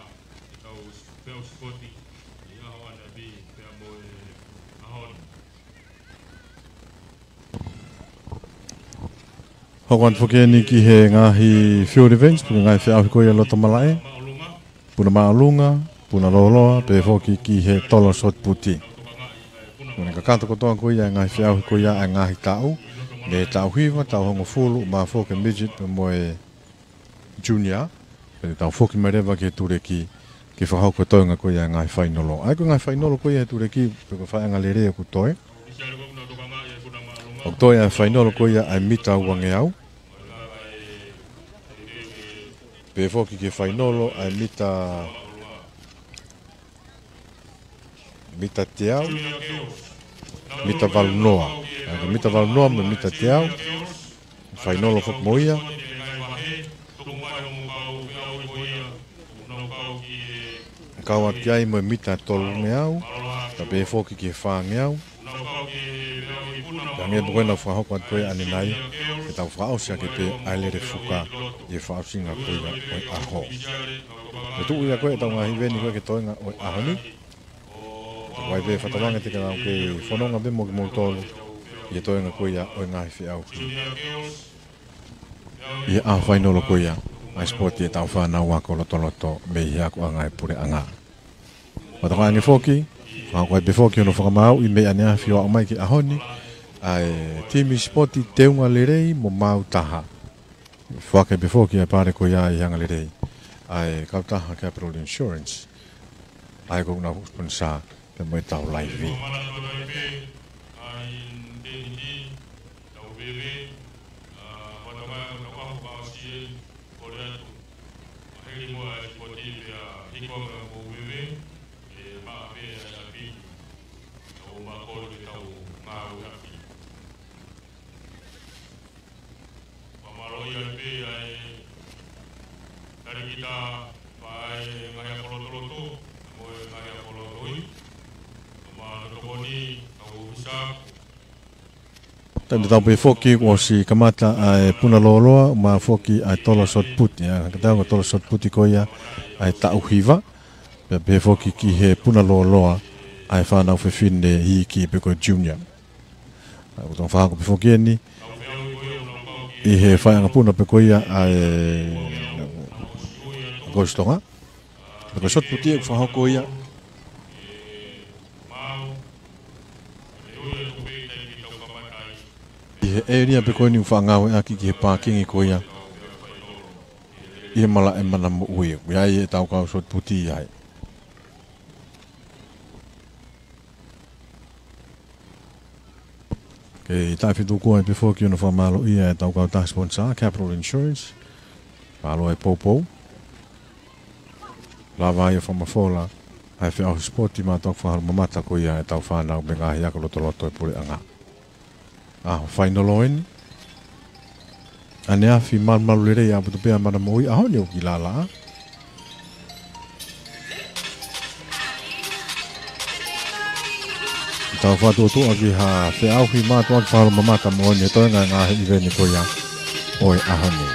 ʻetau feʻauhi sipoti ʻi he ʻaho ʻaneafi, pea mo e ʻaho ni. Hoko atu foki eni ki he ngaahi field events, pe ko e ngaahi feʻauhi ko ia loto malaʻe. Puna māʻolunga, puna lōloa, pehē foki ki he tolo sot puti. Ko ʻene kakato kotoa ko ia e ngaahi feʻauhi ko ia ʻa e ngaahi taʻu, mei he taʻu hiva, taʻu hongofulu, ʻumaʻā foki e midget pea mo e junior, pea tau foki mai leva ki he tuleki, ke fakahoko e toenga ko ia e ngaahi fainolo. ʻA ia ko e ngaahi fainolo ko ia he tuleki, pe ko e faiʻanga lelei ʻoku toe. ʻOku toe ʻa e fainolo ko ia ʻa e mita uangeau. Pehē foki ki he fainolo ʻa e mita, mita teau, mita valu noa. ʻA ia ko e mita valu noa mo e mita teau, fainolo foki mo ia. Kau atu ki ai mo e mita tolungeau, pea pehē foki ki he fāngeau. Pea hangē pē ko ʻena fakahoko atu ko ē ʻanenai, ke tau fakaʻosi ʻaki pē ʻa e lele fuka ʻi he fakaʻosinga ko ia ʻo e ʻaho. Pea tuʻu ia ko ē ʻetau ngaahi ʻiveni ko ē ki he toenga ʻo e ʻaho ni. Ko ia pē, fakatauange te ke lau ke fononga pē mo kimoutolu ʻi he toenga ko ia ʻo e ngaahi feʻauhi ʻi he ʻaho fainolo ko ia ʻa e sipoti ʻetau fānau ako lotoloto mei he akoʻanga ʻa e puleʻanga. Fakatauange foki, fakahoko ai pē foki hono fakamāuʻi mei ʻaneafi ʻo aʻu mai ki he ʻaho ni ʻa e timi sipoti teunga lelei mo maau taha. Foaki pē foki ʻa e pale ko ia ʻi he anga lelei ʻa e kautaha Capital Insurance, ʻa ia ko ʻenau sponsor pea mo ʻetau laivi. Fakamālō ai pē ʻa e talēkita, pea ʻi he ngaahi ako lotoloto, mo e ngaahi ako lotoi, mo e tokoni, kau ʻōfisa. Taimi tatau pē foki kuo ʻosi kamata ʻa e puna lōloa, ʻumaʻā foki ʻa e tolo sot puti, ʻa e kau tolo sot puti ko ia ʻa e taʻu hiva, pea pehē foki ki he puna lōloa ʻa e fānau fefine iiki pe ko e junior. ʻA ia ko e toenga fakahoko pē foki eni ʻi he faiʻanga puna pē ko ia ʻa e Kolisi Tonga. Pea ko e sot puti ʻoku fakahoko ia ʻi he ʻēlia pē ko eni ʻoku faʻa ngāueʻaki ki he pākingi ko ia ʻi he malaʻe Mana Moʻui. ʻOku ʻi ai ʻetau kau sot puti ai. Kei taʻefetuku ai pē foki hono fakamālōʻia ʻetau kautaha sponsor, Capital Insurance. Mālō e poupou. Lava ai ʻo fakamafola ʻa e feʻauhi sipoti mo e tau fakahalu mamata ko ia ʻetau fānau mo e ngaahi ako lotoloto ʻo e puleʻanga. ʻAho fainolo eni. ʻAneafi malumalu lelei ʻaupito pē ʻa e mana moʻui, ʻaho ni ʻoku kiʻi laʻalaʻā. Tau fakatuʻotuʻa ki ha feʻauhi mātuʻaki fakahalu mamata moʻoni he toenga e ngaahi ʻiveni ko ia ʻo e ʻaho ni.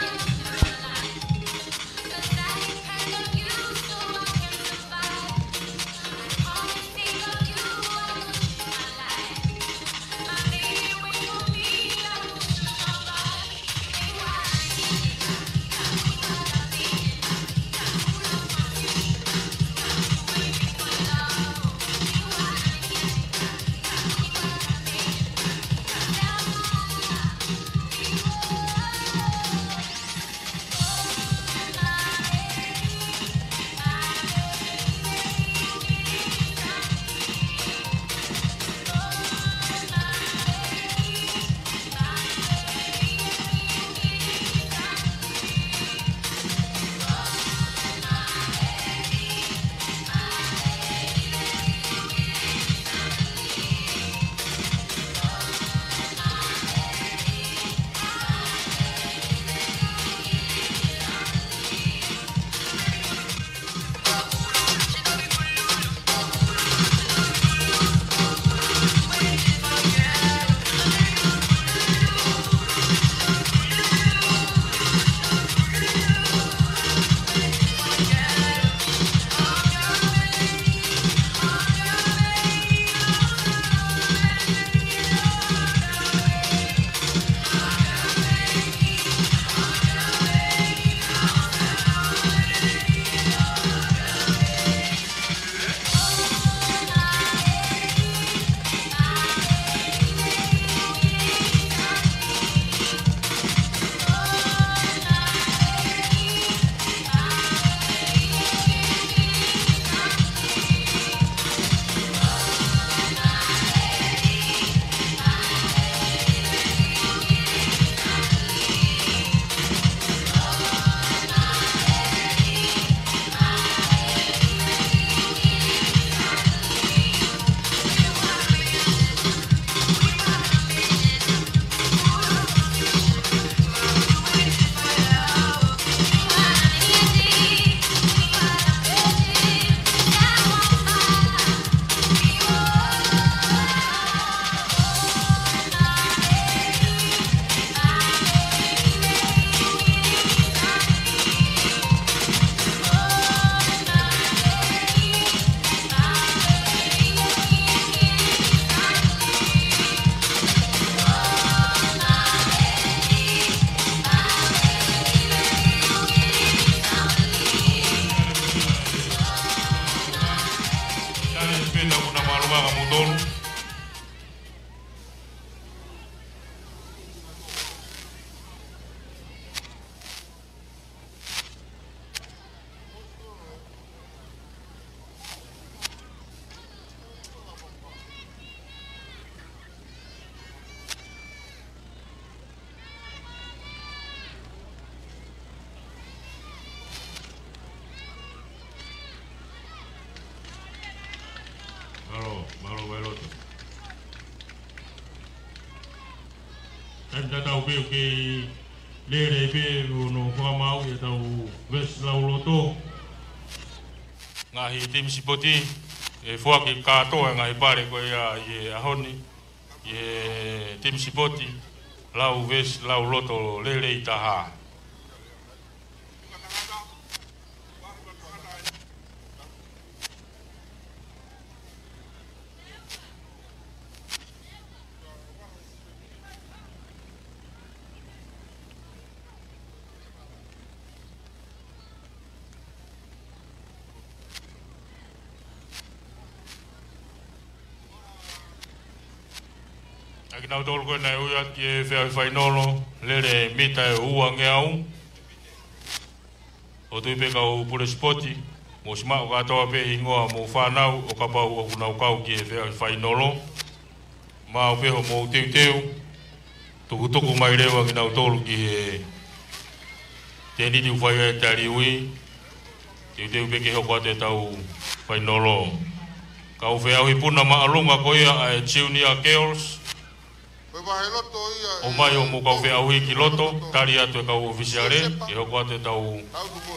Mālō, mālō, mālō. Tani tatau pē ʻoku kei lele pē ʻo nau fakamaau ʻetau vesi lau loto. Ngaahi timi sipoti, ʻe foaki kātoa e ngaahi pale ko ia ʻi he ʻaho ni, ʻi he timi sipoti, lau vesi lau loto lelei taha. ʻA kinautolu ko ē naʻe ui atu ki he feʻauhi fainolo, lele mita ʻe uangeau. ʻOku ou tui pē kau pule sipoti, mou simaʻu kātoa pē hingoa hoʻomou fānau ʻo kapau ʻoku nau kau ki he feʻauhi fainolo. Maʻu pē hoʻomou teuteu, tukutuku mai leva kinautolu ki he Tēniti ʻoku fai ai e taliui, teuteu pē ke hoko atu ʻetau fainolo. Kau feʻauhi puna māʻolunga ko ia ʻa e Junior Girls. ʻOmai hoʻomou kau feʻauhi ki loto, tali atu e kau ʻōfisiale, ke hoko atu ʻetau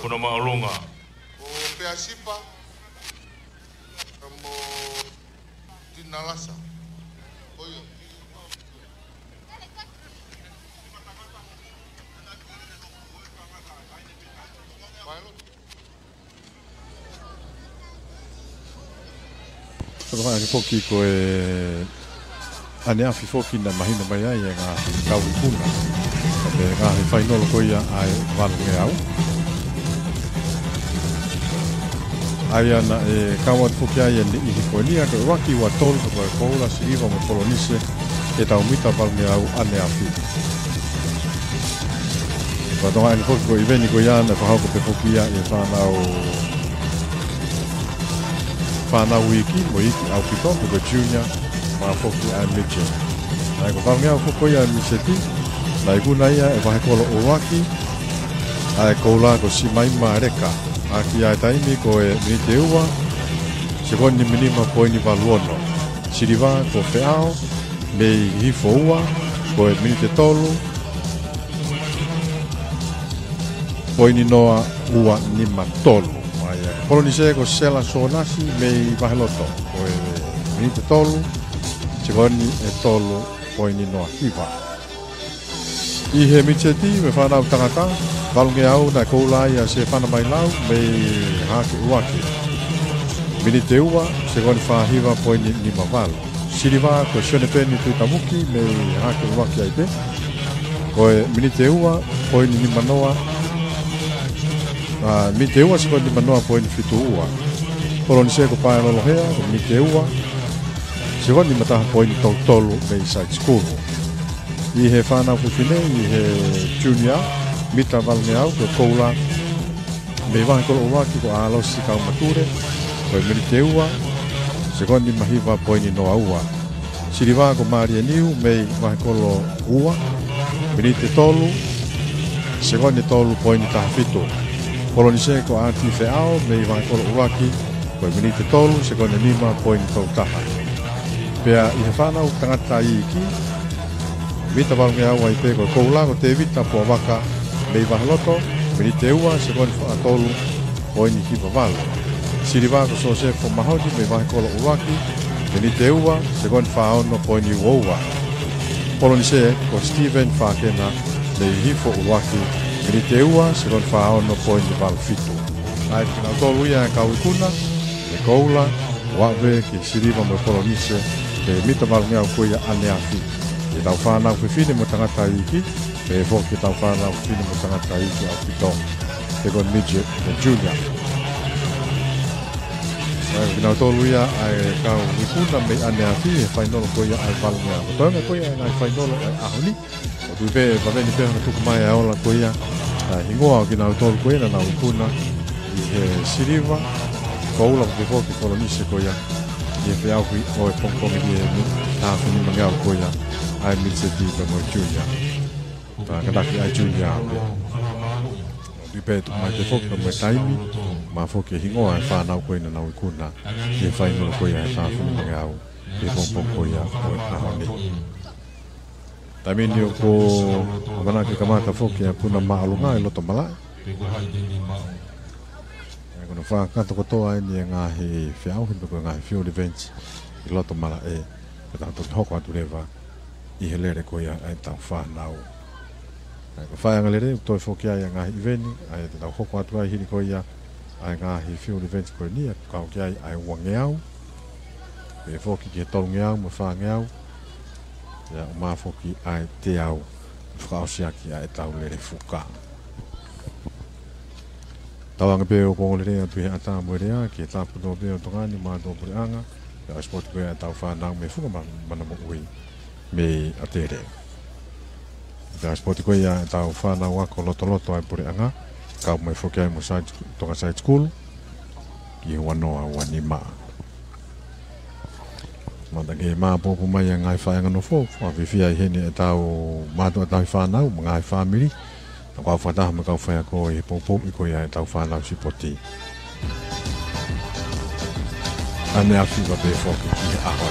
puna māʻolunga. Ko Peasipa, ka mo Tinalasa. Ko ia. Tokanga ki foki ko e ʻaneafi foki naʻe mahino mai ai e ngaahi kau ikuna. Pea ngaahi fainolo ko ia ʻa e valungeau. ʻA ia naʻe kau atu foki ai e niʻihi ko eni ʻa e ʻuluaki, ua, tolu, ko e koula, siliva mo e polonise, ʻetau mita valungeau ʻaneafi. Fakatokangaʻi foki ko e ʻiveni ko ia naʻe fakahoko pē foki ia ʻe he fānau, fānau iiki mo e iiki ʻaupito, ko e junior, pea foki ʻa e midget. Naʻe ko e valungeau foki ko ia ʻa e midget, naʻe ikuna ia ʻe he vahekolo ʻuluaki, ʻa e koula ko Simaima Leka. ʻAki ʻa e taimi ko e miniti ʻe ua, sekoni nima nima poini valu ono. Siliva ko Feʻao mei Hihifo ua, ko e miniti ʻe tolu, poini noa ua nima tolu. ʻA ia, polonise ko Sela Sonasi mei Vaheloto, ko e miniti ʻe tolu, sekoni ʻe tolu poini noa hiva. ʻI he midget mo e fānau tangata, valungeau naʻe koula ai ʻa Sefana Mailau mei Hahake ʻUluaki. Miniti ʻe ua, sekoni fā hiva poini nima valu. Siliva ko Sione Peni Tuʻitamuki mei Hahake ʻUluaki ai pē. Ko e miniti ʻe ua, poini nima noa, ʻa, miniti ʻe ua, sekoni nima noa poini fitu ua. Polonise ko Paelolo Hea, ko e miniti ʻe ua, sekoni nima taha poini tolu tolu mei Side School. ʻI he fānau fefine, ʻi he junior, mita valungeau, ko e koula mei vahekolo ʻuluaki ko ʻAlosi Kaumatule, ko e miniti ʻe ua, sekoni nima hiva poini noa ua. Siliva ko Malia Niu mei vahekolo ua, miniti ʻe tolu, sekoni ʻe tolu poini taha fitu. Polonise ko ʻAti Feʻao mei vahekolo ʻuluaki, ko e miniti ʻe tolu, sekoni ʻe nima poini tolu taha. Pea ʻi he fānau tangata iiki, mita valungeau ai pē ko e koula ko Tēvita Puavaka mei Vaheloto, miniti ʻe ua, sekoni fā tolu poini hiva valu. Siliva ko Sosefo Mahoni mei vahekolo ʻuluaki, miniti ʻe ua, sekoni fā ono poini ua ua. Polonise ko Steven Fakena mei Hihifo ʻUluaki, miniti ʻe ua, sekoni fā ono poini valu fitu. ʻA ia ko kinautolu ia e kau ikuna, e koula, ʻo aʻu pē ki he siliva mo e polonise, ki he mita valungeau ko ia ʻaneafi. Ki heʻetau fānau fefine mo tangata iiki, pehē foki ki heʻetau fānau fefine mo tangata iiki ʻaupito, pea ko e midget mo e junior. ʻA ia ko kinautolu ia ʻa e kau ikuna mei ʻaneafi he fainolo ko ia ʻa e valungeau. Ko e toenga ko ia ʻa e ngaahi fainolo ʻa e ʻaho ni. ʻOku ou tui pē ʻe vave ni pē hono tuku mai ʻa e ola ko ia, ʻa e hingoa ʻo kinautolu ko ia naʻa nau ikuna ʻi he siliva, koula pea foki e polonise ko ia, ʻi he feʻauhi ʻo e pongipongi ni ʻi he taha afe nimangeau ko ia ʻa e midget pea mo e junior. Ka kātaki ʻa e junior pē. ʻOku ou tui pē ʻe tuku mai pē foki pea mo e taimi, pea foki e hingoa ʻa e fānau ko ia naʻa nau ikuna ʻi he fainolo ko ia he taha afe nimangeau, ʻi he pongipongi ko ia ʻo e ʻaho ni. Taimi ni ʻoku ʻamanaki ke kamata foki ʻa e puna māʻolunga ʻi loto malaʻe. ʻA ia ko hono fakakakato kotoa eni e ngaahi feʻauhi pe ko e ngaahi field events ʻi loto malaʻe, pea tau toki hoko atu leva ʻi he lele ko ia ʻa ʻetau fānau. ʻA ia ko e faiʻanga lelei ʻoku toe foki ai ʻa e ngaahi ʻiveni, ʻa ia te tau hoko atu ai hili ko ia ʻa e ngaahi field events ko eni, ʻa ia ʻoku kau ki ai ʻa e uangeau, pea foki ki he tolungeau mo e fāngeau, ʻio, ʻo maʻu foki ʻa e teau, fakaʻosi ʻaki ʻa ʻetau lele fuka. Tauange pē ʻoku ongoongolelei atu ʻi he ʻatā mo e lea ki he tāpuaki pē ʻo Tonga ni mo ʻetau puleʻanga, ʻa e sipoti ko ia ʻetau fānau mei he funga ma-, mana moʻui mei ʻAtele. ʻA e sipoti ko ia ʻetau fānau ako lotoloto ʻa e puleʻanga, kau mai foki ai mo Side-, Tonga Side School, ki he ua noa ua nima. Kamata ke maʻopoʻopo mai ʻa e ngaahi faiʻanga nofo, fakafiefia ai heni ʻetau mātuʻa tauhi fānau, mo e ngaahi fāmili, Ko au fakataha mo e kau faiako ʻi he poupouʻi ko ia ʻetau fānau sipoti. ʻAneafi pea pehē foki ki he ʻaho.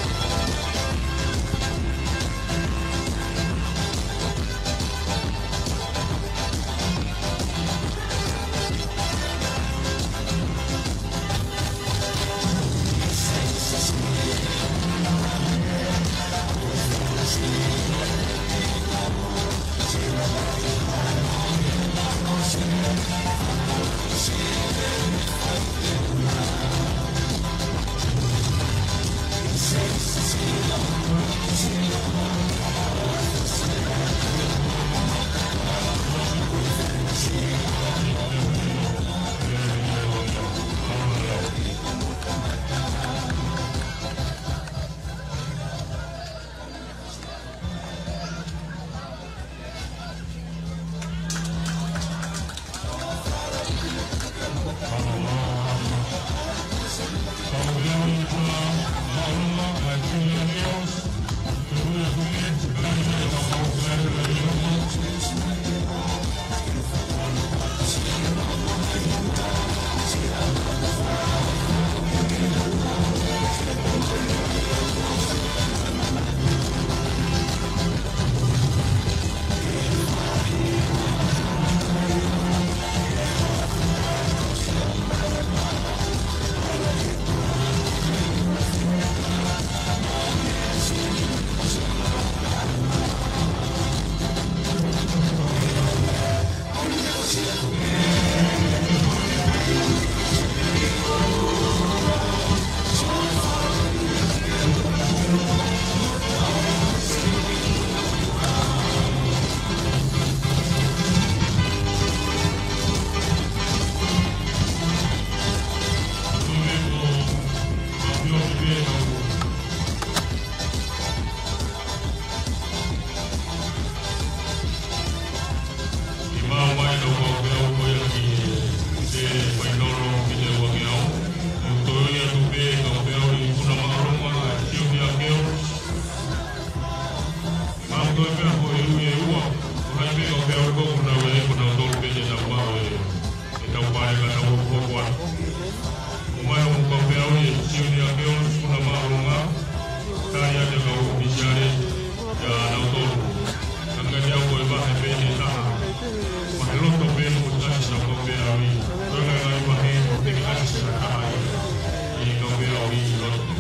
ʻI he maʻu mai ʻetau kau peau ko ia ki he fainolo mita ʻe uangeau. ʻOku toe ʻi ai atu pē kau peau ʻi Puna Māʻolunga, Junior Girls. Mau toe pē ko e ui ʻe ua, ko hai pē kau peau ko ē ʻoku nau ʻi ai, ko nautolu pē te nau maʻu e ʻetau pale ka tau hoko atu. ʻOmai hoʻomou kau peau ʻi he Junior Girls Puna Māʻolunga, tali atu e kau ʻōfisiale kia nautolu. Ka ʻoku ʻikai te u ʻai ko e vahe pē ʻe taha. Vahe loto pē mo e ʻasi ʻetau kau peau ʻi. Ko e ngaahi vahe ʻoku ʻikai ʻasi ʻe taha ʻi he kau peau ʻi loto.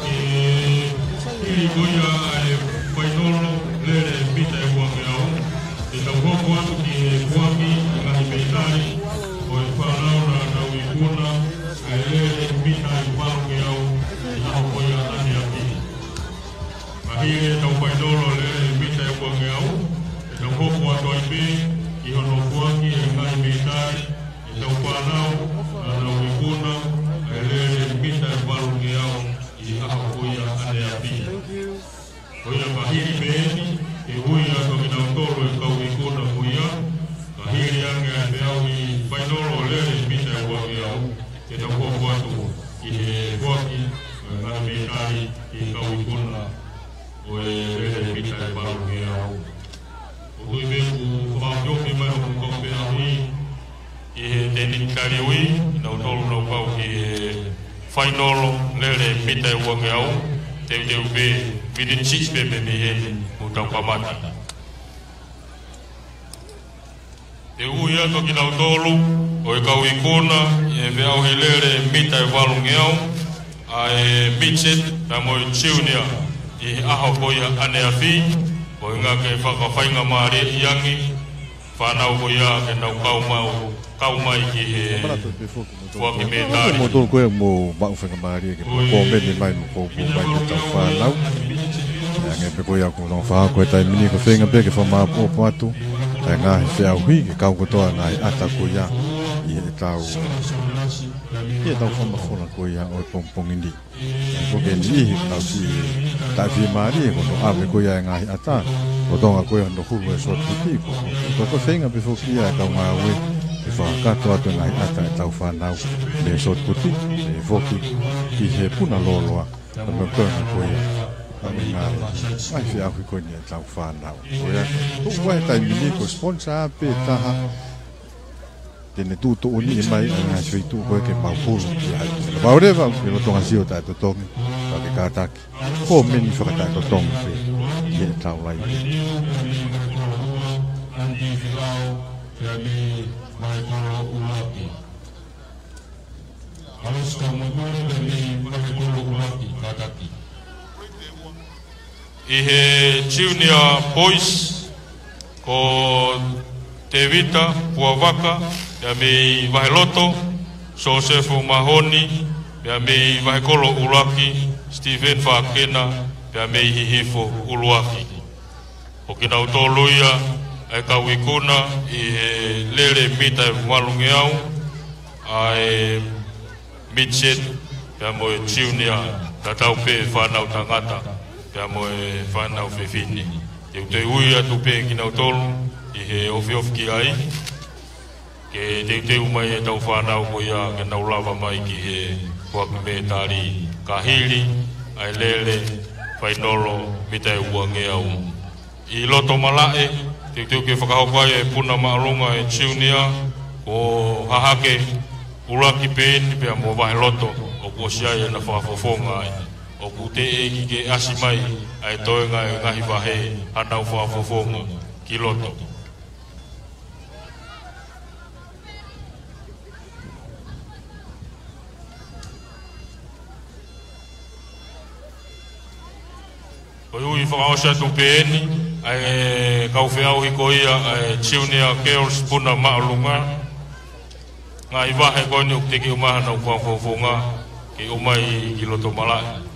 ʻI he hili ko ia ʻa e fainolo lele mita ʻe uangeau, te tau hoko atu ki he foaki ʻa e ngaahi mētali ʻo e fānau naʻa nau ikuna ʻa e lele mita ʻe valungeau ʻi he ʻaho ko ia ʻaneafi. Ka hili ʻetau fainolo lele mita ʻe uangeau, te tau hoko atu ai pē ki hono foaki ʻa e ngaahi mētali ʻetau fānau naʻa nau ikuna ʻa e lele mita ʻe valungeau ʻi he ʻaho ko ia ʻaneafi. Ko ia ka hili pē eni, ʻe ui atu kinautolu e kau ikuna ko ia, ka hili ange ʻa e peau ʻi he fainolo lele mita ʻe uangeau, te tau hoko atu ki he foaki ʻa e ngaahi mētali ki he kau ikuna ʻo e lele mita ʻe valungeau. ʻOku ou tui pē ʻoku fakaʻofoʻofa mai hoʻomou kau peau ʻi he tēniti taliui, nautolu nau kau ki he fainolo lele mita ʻe uangeau, teuteu pē miniti siʻi pē mei heni ʻo tau kamata. Te u ui atu kinautolu ʻo e kau ikuna ʻi he peau ʻi he lele mita ʻe valungeau, ʻa e midget pea mo e junior ʻi he ʻaho ko ia ʻaneafi, ʻuhinga ke fakafaingamālieʻi ange fānau ko ia ke nau kau mau, kau mai ki he foaki mētali. Mo tolu ko ia mo maʻu faingamālie ke mo kōmeni mai mo poupou mai ki heʻetau fānau. ʻE ange pē ko ia ʻoku nau fakahoko he taimi ni ko e feinga pē ke fakamāʻopoʻopo atu ʻa e ngaahi feʻauhi ke kau kotoa ngaahi ʻata ko ia ʻi heʻetau, ʻi heʻetau fakamafola ko ia ʻo e pongipongi ni. Ko e niʻihi ʻoku nau siʻi taʻefiemālie ko hono ʻave ko ia e ngaahi ʻata, ko e tonga ko ia hono hulu e shot put. Ko, ko, ko e feinga pē foki ia e kau ngāue ke fakakakato atu e ngaahi ʻata ʻetau fānau mei he shot put, ʻe foki ki he puna lōloa, ka mo e tonga ko ia. Ka me ngaahi, ngaahi feʻauhi ko eni ʻetau fānau. Ko ia, tuʻu ai he taimi ni ko e sponsor pē taha te ne tuʻutuʻuni mai ʻa e ngaahi feituʻu ko ē ke mau hulu ki ai. Pea ʻoku lava ʻo ke lolotonga sio taʻetotongi, pea ke kātaki ko e meni fakataʻetotongi pē ki heʻetau laivi. Andy Vilau, pea mei Vahekolo ʻUluaki. Alosi Kaumui Mule, pea mei Vahekolo ʻUluaki, kātaki. ʻI he Junior Boys, ko Tevita Puavaka, pea mei Vaheloto, Sosefo Mahoni, pea mei Vahekolo ʻUluaki, Stephen Fakena, pea mei Hihifo ʻUluaki. Ko kinautolu ia ʻa e kau ikuna ʻi he lele mita ʻe valungeau, ʻa e midget, pea mo e junior, tatau pē fānau tangata, pea mo e fānau fefine. Te u toe ui atu pē kinautolu ʻi he ofiofi ki ai, ke teuteu mai ʻetau fānau ko ia ke nau lava mai ki he foaki mētali ka hili ʻa e lele fainolo mita ʻe uangeau. ʻI loto malaʻe, teuteu ke fakahoko ai e puna māʻolunga ʻa e junior, ko Hahake ʻUluaki pē eni pea mo Vaheloto, ʻoku ʻosi ʻi ai ʻena fakafofonga ai. ʻOku teʻeki ke ʻasi mai ʻa e toenga ʻo e ngaahi vahe hanau fakafofonga ki loto. Ko e ui fakaʻosi atu pē eni, ʻa e kau feʻauhi ko ia, ʻa e Junior Girls Puna Māʻolunga. Ngaahi vahe ko eni ʻoku teʻeki ʻomai hanau fakafofonga, ke ʻomai ki loto malaʻe.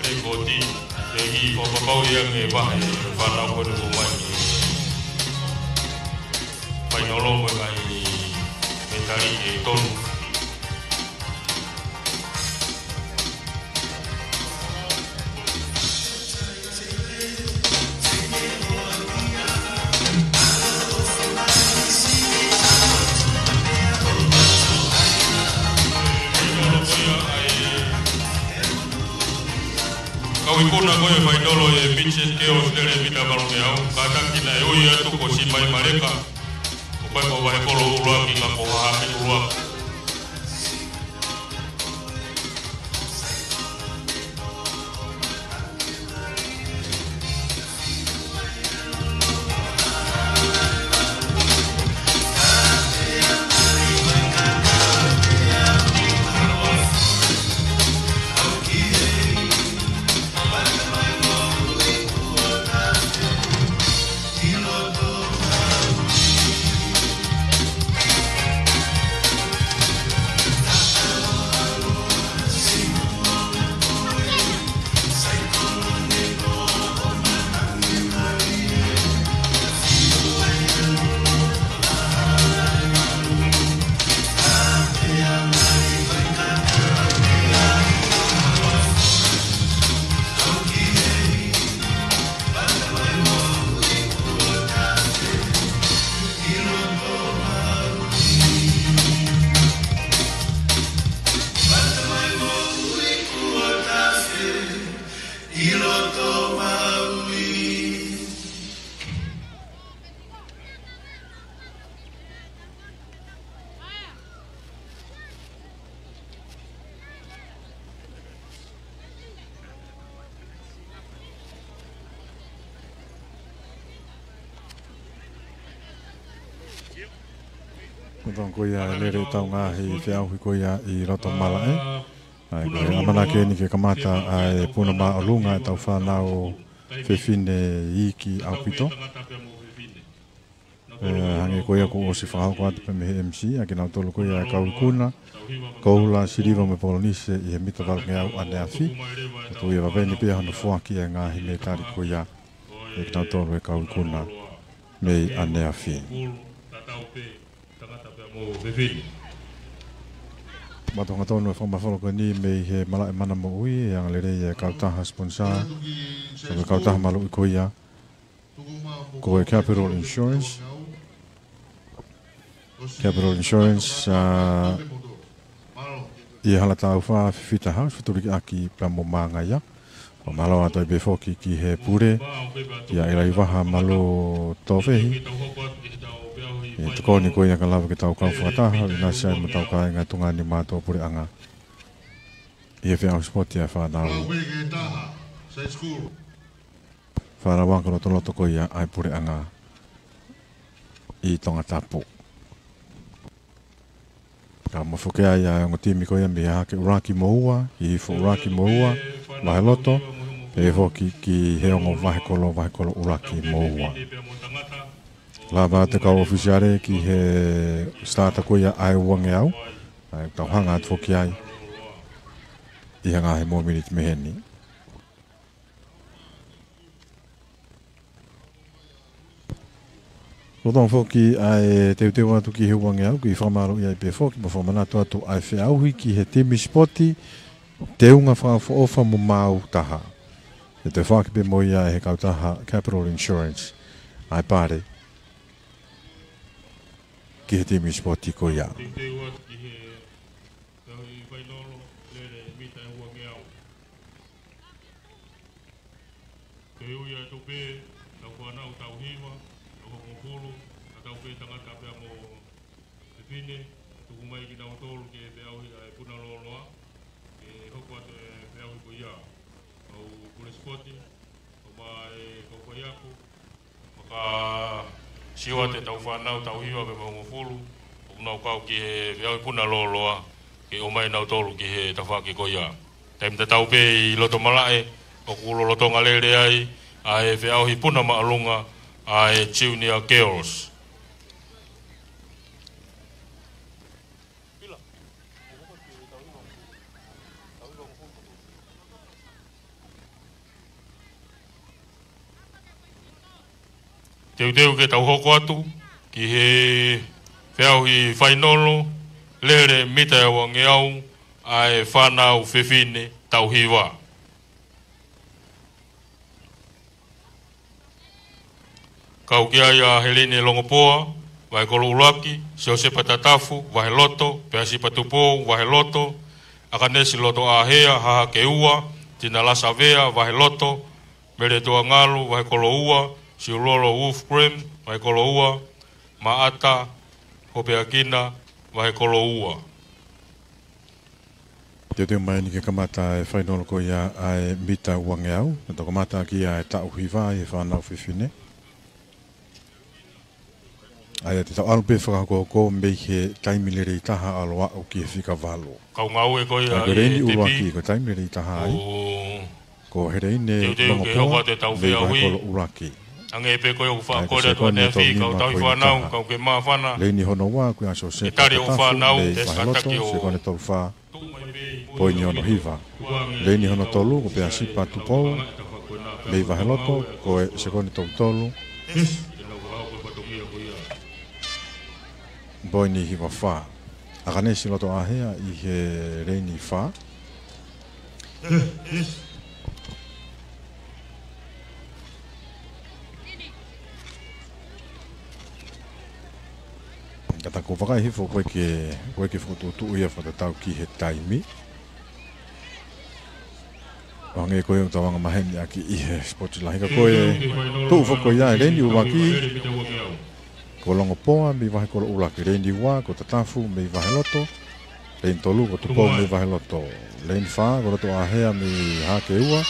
Lēkooti, ʻe hifo fakapapauʻi ange ʻe he vahe fānau ko eni ʻoku mai ki he fainolo mo e ngaahi mētali ʻe tolu. Kau ikuna ko ia ʻo e fainolo ʻi he midget girls lele mita valungeau, kātaki naʻe ui atu ko Simai Maleka, ʻoku ʻi ai ko Vahekolo ʻUluaki ka ko Hahake ʻUluaki. Tong ko ia lele tau ngaahi feʻauhi ko ia ʻi loto malaʻe. ʻA ia ko e ʻamanaki eni ke kamata ʻa e puna māʻolunga ʻetau fānau fefine iiki ʻaupito. ʻE, hangē ko ia kuo ʻosi fakahoko atu pē mei he M C, ʻa kinautolu ko ia ʻa e kau ikuna, Koula, Siliva mo e Polonise ʻi he mita valungeau ʻaneafi. Ko e tuʻu ia vaveni pē hono foaki ʻa e ngaahi mētali ko ia ʻe kinautolu ʻa e kau ikuna mei ʻaneafi. Mātuʻaki tonu e fakamafola ko eni mei he malaʻe Mana Moʻui, ʻe angalelei ʻa e kautaha sponsor, ʻa e kautaha maluʻi ko ia ko e Capital Insurance. Capital Insurance, ʻa, ʻi he Hala Taufa, Fifita House, fetulikiʻaki pea mo Māngaia. Fakamālō atu ai pē foki ki he pule, kia ʻIlaivaha Malū Tōfehi, ʻi he tokoni ko ia ka lava ke tau kau fakataha, ʻinasi ai mo hotau kāinga tuongaʻane mātuʻa puleʻanga ʻi he feʻauhi sipoti ʻa e fānau. Fānau ako lotoloto ko ia ʻa e puleʻanga ʻi Tongatapu. Ka mou foki ai ʻa e ongo timi ko ia mei Hahake ʻUluaki mo Ua, ʻi Hihifo ʻUluaki mo Ua, Vaheloto, pehē foki ki he ongo Vahekolo, Vahekolo ʻUluaki mo Ua. Lava atu e kau ʻōfisiale ki he starter ko ia ʻa e uangeau, ʻa ia ʻoku tau hanga atu foki ai ʻi he ngaahi mōmeniti mei heni. Lolotonga foki ʻa e teuteu atu ki he uangeau, kiʻi fakamālōʻia ai pē foki mo fakamanatu atu ʻa e feʻauhi ki he timi sipoti teunga fakaʻofoʻofa mo maau taha. ʻE toe foaki pē mo ia ʻe he kautaha Capital Insurance ʻa e pale ki he timi sipoti ko ia. Teuteu atu ki he feʻauhi fainolo, lele mita ʻe uangeau. Ko e ui ʻa e tupe, tau fānau, tau hiva, tau hongofulu, ʻa tau pē tangata pea mo fefine, tuku mai kinautolu ke feʻauhi ʻa e puna lōloa, ke hoko atu e feʻauhi ko ia. Kau pule sipoti, ʻo mai kau faiako, maka sio atu ʻetau fānau, tau hiva pea mo hongofulu, ʻoku nau kau ki he feʻauhi puna lōloa, ke ʻomai nautolu ki he tafaʻaki ko ia. Taimi tatau pē ʻi loto malaʻe, ʻoku lolotonga lele ai ʻa e feʻauhi puna māʻolunga ʻa e Junior Girls. Teuteu ke tau hoko atu ki he feʻauhi fainolo, lele mita ʻe uangeau, ʻa e fānau fefine tau hiva. Kau ki ai ʻa Helene Longopoa, Vahekolo ʻUluaki, Siosefa Tatafu, Vaheloto, Peasipa Tupou, Vaheloto, ʻAkanesi Lotoʻāhea, Hahake Ua, Tina Lasavea, Vaheloto, Mele Tuangalu, Vahekolo Ua, Siulolo Wolfgram, Vahekolo Ua, Maʻata Hopeakina, Vahekolo Ua. Teuteu mai eni ke kamata e fainolo ko ia ʻa e mita uangeau, naʻa tau kamata ʻaki ʻa e taʻu hiva ʻi he fānau fefine. ʻA ia te tau ʻalu pē fakahokohoko mei he taimi lelei taha ʻalu aʻu ki he fika valu. Kau ngāue ko ia ʻa e Leini ʻUluaki, ko e taimi lelei taha ai. Ko Helene Longopoa mei Vahekolo ʻUluaki. Ange pē ko ia ʻoku fakakole atu ʻaneafi, kau tauhi fānau, kau ke māfana. Leini hono ua ko ia Siosefa Tatafu mei Vaheloto, sekone tolu fā, poini ono hiva. Leini hono tolu ko Peasipa Tupou mei Vaheloto, ko e sekone tolu tolu, poini hiva fā. ʻAkanesi Lotoʻāhea ʻi he leini fā. Ka ta ko vakai hifo ko e ke, ko e ke fokotuʻutuʻu ia fakatatau ki he taimi. ʻO hangē ko e ʻoku tau anga maheni ʻaki ʻi he sipoti lahi ka ko e tuʻu foki ia ʻa e Leini ʻUluaki. Ko Longopoa mei Vahekolo ʻUluaki, leini ua ko Tatafu mei Vaheloto, leini tolu ko Tupou mei Vaheloto, leini fā ko Lotoʻāhea mei Hahake Ua,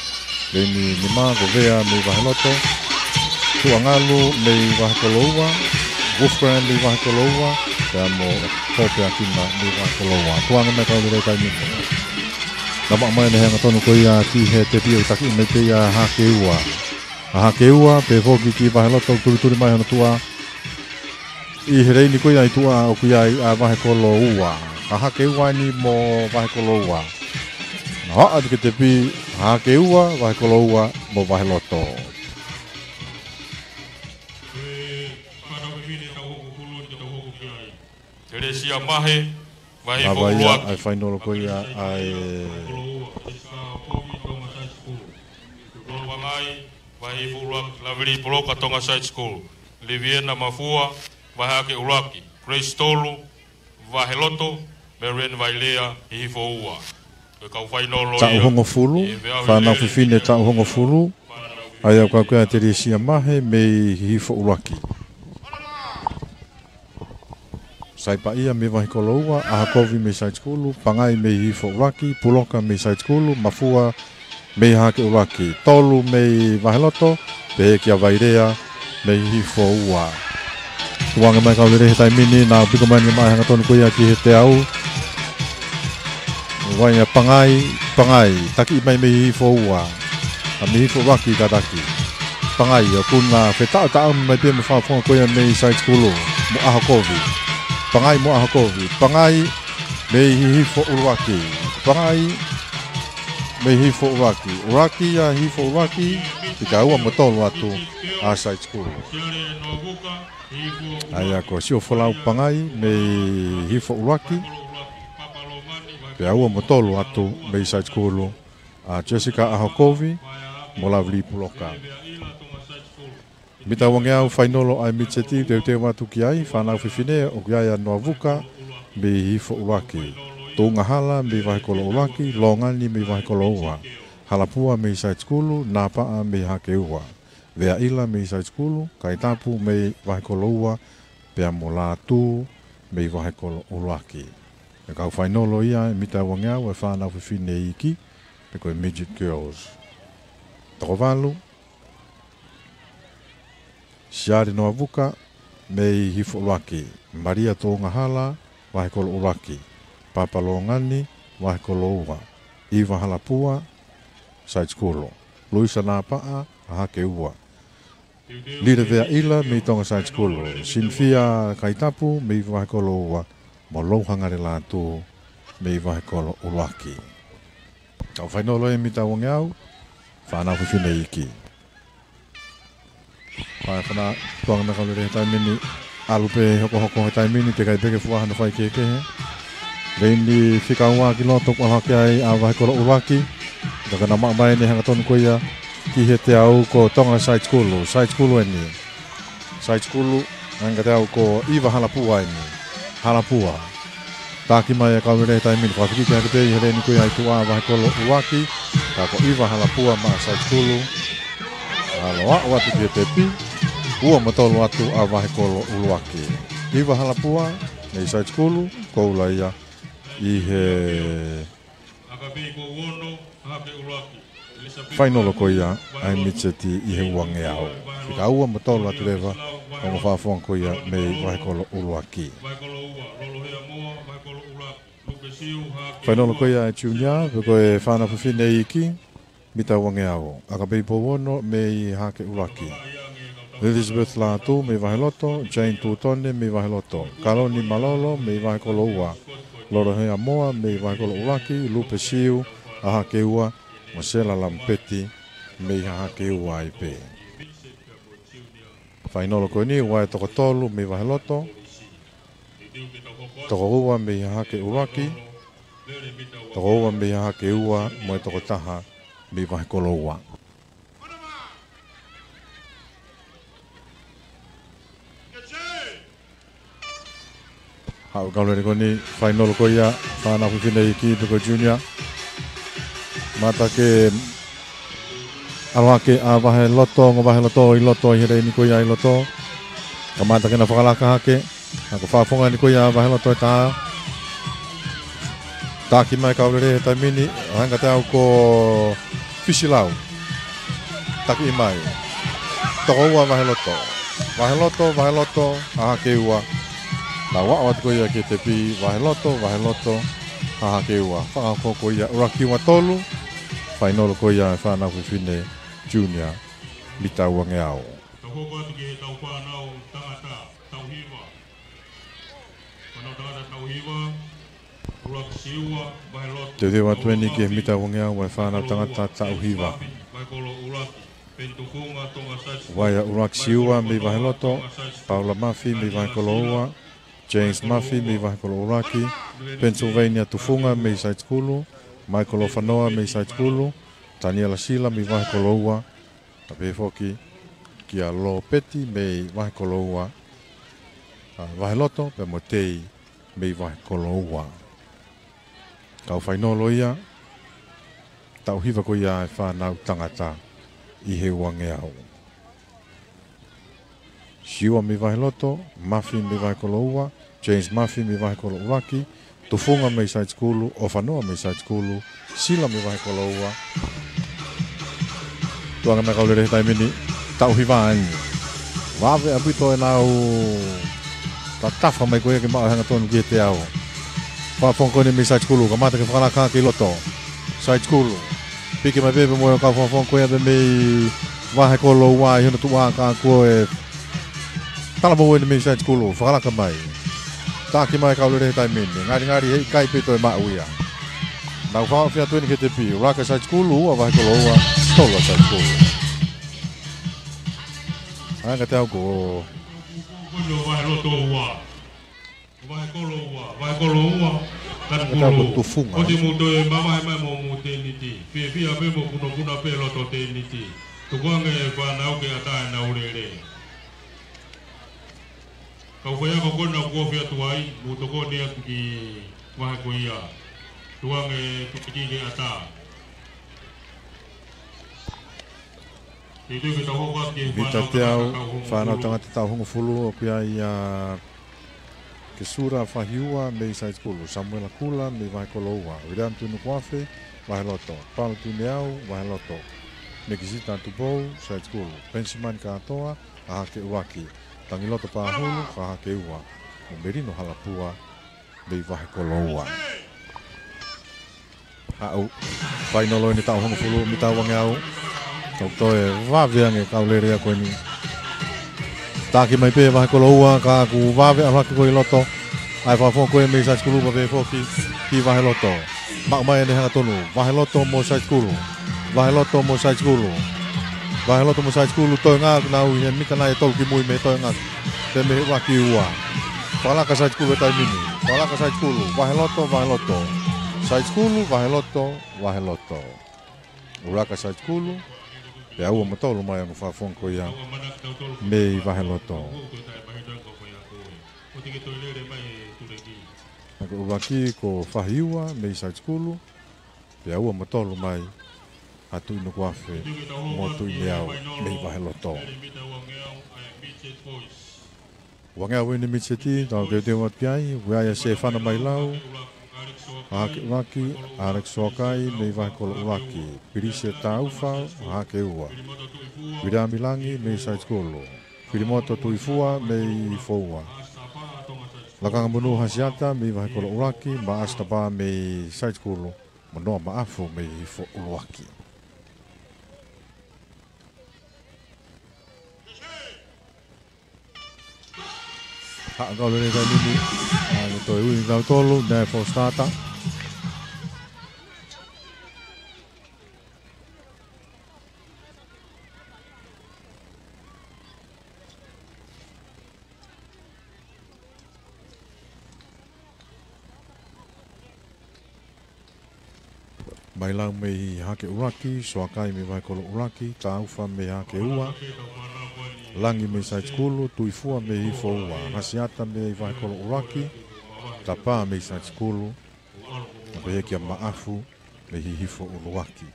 leini nima ko Vea mei Vaheloto, Tuangalu mei Vahekolo Ua, Wolfgram mei Vahekolo Ua, Pea mo Hope Akina mei Vahekoloua. Tukuange mai e kau lelei he taimi ni. Namaʻa mai ʻene hangatonu ko ia ki he tepi ʻo taki mai pē ia ʻa Hakeua. ʻA Hakeua, pea foki ki Vaheloto, tulituli mai hono tuʻa. ʻI he leini ko ia ʻi tuʻa ʻoku ʻi ai ʻa Vahekoloua. ʻA Hakeua eni mo Vahekoloua. Naʻa ʻoatu ki he tepi, ʻa Hakeua, Vahekoloua, mo Vaheloto. Telesia Mahe, vahe hifo ʻuluaki. Lava ia ʻa e fainolo ko ia ʻa e Pangai, vahe hifo ʻuluaki, Lavili Puloka, Tonga Side School. Liviena Mafua, vahe hake ʻuluaki. Grace Tolu, Vaheloto, Marian Vailea, hihifo ua. Ko e kau fainolo ia. Taʻu hongofulu, ʻi he efiafi fānau fefine taʻu hongofulu. ʻA ia ʻoku kau ko ia Telesia Mahe mei hihifo ʻuluaki. Saipaʻia mei Vahekoloua, ʻAhokovi mei Side School, Pangai mei hihifo ʻuluaki, Puloka mei Side School, Mafua mei hake ʻuluaki, Tolu mei Vaheloto, pehē kia Vailea mei hihifo ua. Tukuange mai e kau lelei he taimi ni, nau piko mai ni mai hangatonu ko ia ki he teau. Vai ʻa Pangai, Pangai, taki mai mei hihifo ua. ʻA mei hihifo ʻuluaki kātaki. Pangai, ʻoku na fetaʻotaʻomi mai pē mo e fakafofonga ko ia mei Side School. Mo ʻAhokovi. Pangai mo ʻAhokovi. Pangai, mei hihifo ʻuluaki. Pangai, mei hihifo ʻuluaki. ʻUluaki ʻa hihifo ʻuluaki, fika ua mo tolu atu ʻa Side School. ʻA ia ko Siʻofolau Pangai mei hihifo ʻuluaki, pea ua mo tolu atu mei Side School, ʻa Jessica ʻAhokovi mo Lavili Puloka. Mita uangeau fainolo ʻa e Mid-Seti, teuteu atu ki ai, fānau fefine, ʻoku ʻi ai ʻa Noavuka mei hihifo ʻuluaki, Tuʻungahala mei Vahekoloua ʻUluaki, Longani mei Vahekoloua Ua, Halapua mei Side School, Napaʻa mei Hakeua, Veaʻila mei Side School, Kaitapu mei Vahekoloua Ua, pea mo Lātū mei Vahekoloua ʻUluaki. Ko e kau fainolo ia ʻa e mita uangeau ʻa e fānau fefine iiki, pe ko e Midget Girls. Toko valu, Siale Noavuka mei hihifo ʻuluaki, Malia Tuʻungahala, Vahekoloua ʻUluaki, Papa Longani, Vahekoloua Ua, ʻIva Halapua, Side School, Luisa Napaʻa, ʻa Hakeua, Lile Veaʻila mei Tonga Side School, Sinifia Kaitapu mei Vahekoloua Ua, mo Louhangale Lātū mei Vahekoloua ʻUluaki. Kau fainolo ʻa e mita uangeau, fānau fefine iiki. Fai fana, tukuange mai e kau lelei he taimi ni, ʻalu pē hokohoko he taimi ni, teʻeki ai pē ke fua hano faikehekehe. Leini fika ua ki loto kuo ʻalu hake ai ʻa Vahekoloua ʻUluaki. Ka nau maʻu mai ʻene hangatonu ko ia ki he teau, ko Tonga Side School, Side School eni. Side School, hangē ko e teau ko ʻIva Halapua eni. Halapua. Taki mai e kau lelei he taimi ni, fakafikiki hake pē ʻi he leini ko ia ʻi tuʻa ʻa Vahekoloua ʻUluaki, ka ko ʻIva Halapua maʻa Side School. ʻAlu ʻo ʻoatu ki he tepi, ua mo tolu atu ʻa Vahekoloua ʻUluaki. ʻIva Halapua, mei Side School, koula ia ʻi he fainolo ko ia ʻa e Mid-Seti ʻi he uangeau. Fika ua mo tolu atu leva, ʻa e ongo fakafofonga ko ia mei Vahekoloua ʻUluaki. Fainolo ko ia ʻa e junior, pe ko e fānau fefine iiki, mita uangeau, ʻAkapei Pouono mei Hahake ʻUluaki, Elizabeth Lātū mei Vaheloto, Jane Tutone mei Vaheloto, Kaloni Malolo mei Vahekoloua Ua, Lolohea Moa mei Vahekoloua ʻUluaki, Lupe Siu, Hahake Ua, mo Sela Lamipeti mei Hahake Ua ai pē. Fainolo ko eni, ʻoku ʻi ai e toko tolu mei Vaheloto, toko ua mei Hahake ʻUluaki, toko ua mei Hahake Ua, mo e toko taha mei Vahekoloua Ua. Haʻu e kau lelei ko eni, fainolo ko ia, fānau fefine iiki pe ko e junior. Kamata ke ʻalu hake ʻa Vaheloto, ongo Vaheloto ʻi loto, ʻi he leini ko ia ʻi loto. Kamata ke na fakalaka hake. Ka ko e fakafofonga eni ko ia ʻa Vaheloto ʻe taha. Taki mai e kau lelei he taimi ni, hangē ko e teau ko Fisilau. Taki mai. Toko ua Vaheloto. Vaheloto, Vaheloto, Hahake Ua. Nau aʻu atu ko ia ki he tepi, Vaheloto, Vaheloto, Hahake ua. Fakahoko ko ia ʻuluaki ua tolu, fainolo ko ia e fānau fefine junior, mita uangeau. Tau hoko atu ki he tau fānau tangata, tau hiva. Fānau tangata tau hiva, ʻuluaki Siua, Vaheloto. Teuteu atu eni ki he mita uangeau ʻa e fānau tangata tau hiva. Vahe kolo ʻuluaki, Peni Tufunga, Tonga Side School. Vahe ʻuluaki Siua mei Vaheloto, Paula Mafi mei Vahe kolo ua, James Mafi mei Vahe kolo ʻuluaki, Pennsylvania Tufunga mei Side School, Michael Ofanoa mei Side School, Taniela Sila mei Vahe kolo ua, pea pehē foki kia Lopeti mei Vahe kolo ua, ʻa Vaheloto, pea mo Tei mei Vahe kolo ua. Kau fainolo ia, tau hiva ko ia e fānau tangata ʻi he uangeau. Siua mei Vaheloto, Mafi mei Vahe kolo ua, James Mafi mei Vahe kolo ʻuluaki, Tufunga mei Side School, Ofanoa mei Side School, Sila mei Vahe kolo ua. Tuʻunga mai kau lele he taimi ni, tau hiva eni. Vave ʻaupito ʻenau tatafa mai ko ia ke maʻu e hangatonu ki he teau. Fakafofonga ko eni mei Side School, kamata ke fakalaka ki loto. Side School. Piki mai pē pea mo e kau fakafofonga ko ia pē mei Vahe kolo ua ʻi hono tuʻa ka kuo e talavou eni mei Side School, fakalaka mai. Taki mai kau lele he taimi ni. Ngalingali heʻikai pē toe maʻu ia. Nau fakaʻofi atu eni ki he tepi. ʻUluaki Side School, ua Vahe kolo ua, tolu Side School. Anga teau ko Vaheloto ua. Vahe kolo ua, Vahe kolo ua, Vahe kolo ua. Tufunga. ʻOsi mou toe mavahe mai mo mou tēniti. Fiefia pē mo punopuna pē loto tēniti. Tukuange fānau ke ʻatā ʻenau lele. Kau faiako ko ena ʻoku ofi atu ai, mou tokoni atu ki he vahe ko ia. Tukuange tēniti ke ʻatā. Mita teau, fānau tangata taʻu hongofulu, ʻoku ʻi ai ʻa Kesura Fahiua mei Side School, Samuela Kula mei Vahe kolo ua, William Tunukuafe, Vaheloto, Paula Tuineau, Vaheloto, Nikisita Tupou, Side School, Pensimani Kātoa, Hahake ʻuluaki, Tangiloto Pahulu, Hahake ua, mo Melino Halapua, mei Vahe kolo ua. Haʻu, fainolo eni taʻu hongofulu mita uangeau. Tau toe vave ange kau lele ia ko eni. Taki mai pē Vahe kolo ua, ka kuo vave ʻalu hake ko ē ʻi loto. ʻA e fakafofonga ko ē mei Side School pea pehē foki ki Vaheloto. Maʻu mai eni hangatonu, Vaheloto mo Side School. Vaheloto mo Side School. Vaheloto mo Side School, toenga, nau ʻi he mita nai ʻe tolu ki mui mei he toenga. Pea mei he ʻuluaki ua. Fakalaka Side School he taimi ni. Fakalaka Side School, Vaheloto, Vaheloto. Side School, Vaheloto, Vaheloto. ʻUluaki Side School, pea ua mo tolu mai ʻa e fakafofonga ko ia mei Vaheloto. Hahake ʻuluaki ko Fahiua mei Side School, pea ua mo tolu mai ʻa Tuʻi Nukuafe mo Tuʻi Meau mei Vaheloto. Uangeau eni miti seti, tau teuteu atu ki ai, ʻoku ʻi ai ʻa Sefana Mailau, Hahake ʻuluaki, Alex Soakai mei Vahe kolo ʻuluaki, Pilise Taufa, Hahake ua, Viliami Langi mei Side School, Filimoto Tuifua mei Hihifo ua, Lakanga Munu Hasiata mei Vahe kolo ʻuluaki, Maʻasi Tapa mei Side School, mo Noa Maʻafu mei Hihifo ʻuluaki. Haʻu kau lele ka mini. ʻA, ne toe ui kau tolu, naʻe false starter. Mailau mei Hahake ʻuluaki, Soakai mei Vahe kolo ʻuluaki, Taufa mei Hahake ua, Langi mei Side School, Tuifua mei Hihifo ua, Hasiata mei Vahe kolo ʻuluaki, Tapa mei Side School, pea pehē kia Maʻafu mei Hihifo ʻuluaki.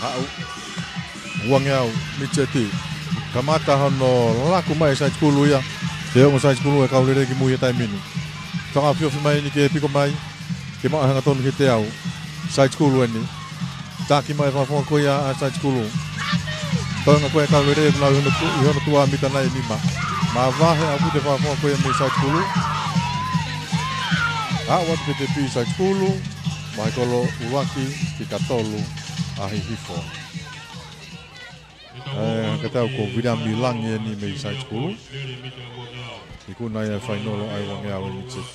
Haʻu. Uangeau, miti seti. Kamata hono laku mai e Site School ia. Ke ongo Site School e kau lelei ki mui he taimi ni. Fakaofiofi mai eni ke piko mai. Ke maʻu hangatonu ki he teau. Site School eni. Taki mai fakafofonga ko ia ʻa Site School. Toenga ko e kau lelei ʻoku nau ʻi hono tu-, ʻi hono tuʻa mita nai nima. Mavahe ʻa Vute fakafofonga ko ia mei Site School. Aʻu atu ki he tepi Site School. Vahekolo ʻUluaki, fika tolu ʻa Hihifo. ʻE, katau ko Viliami Langi eni mei Site School. Ikuna ia e fainolo ʻa e uangeau ʻi he mid-set.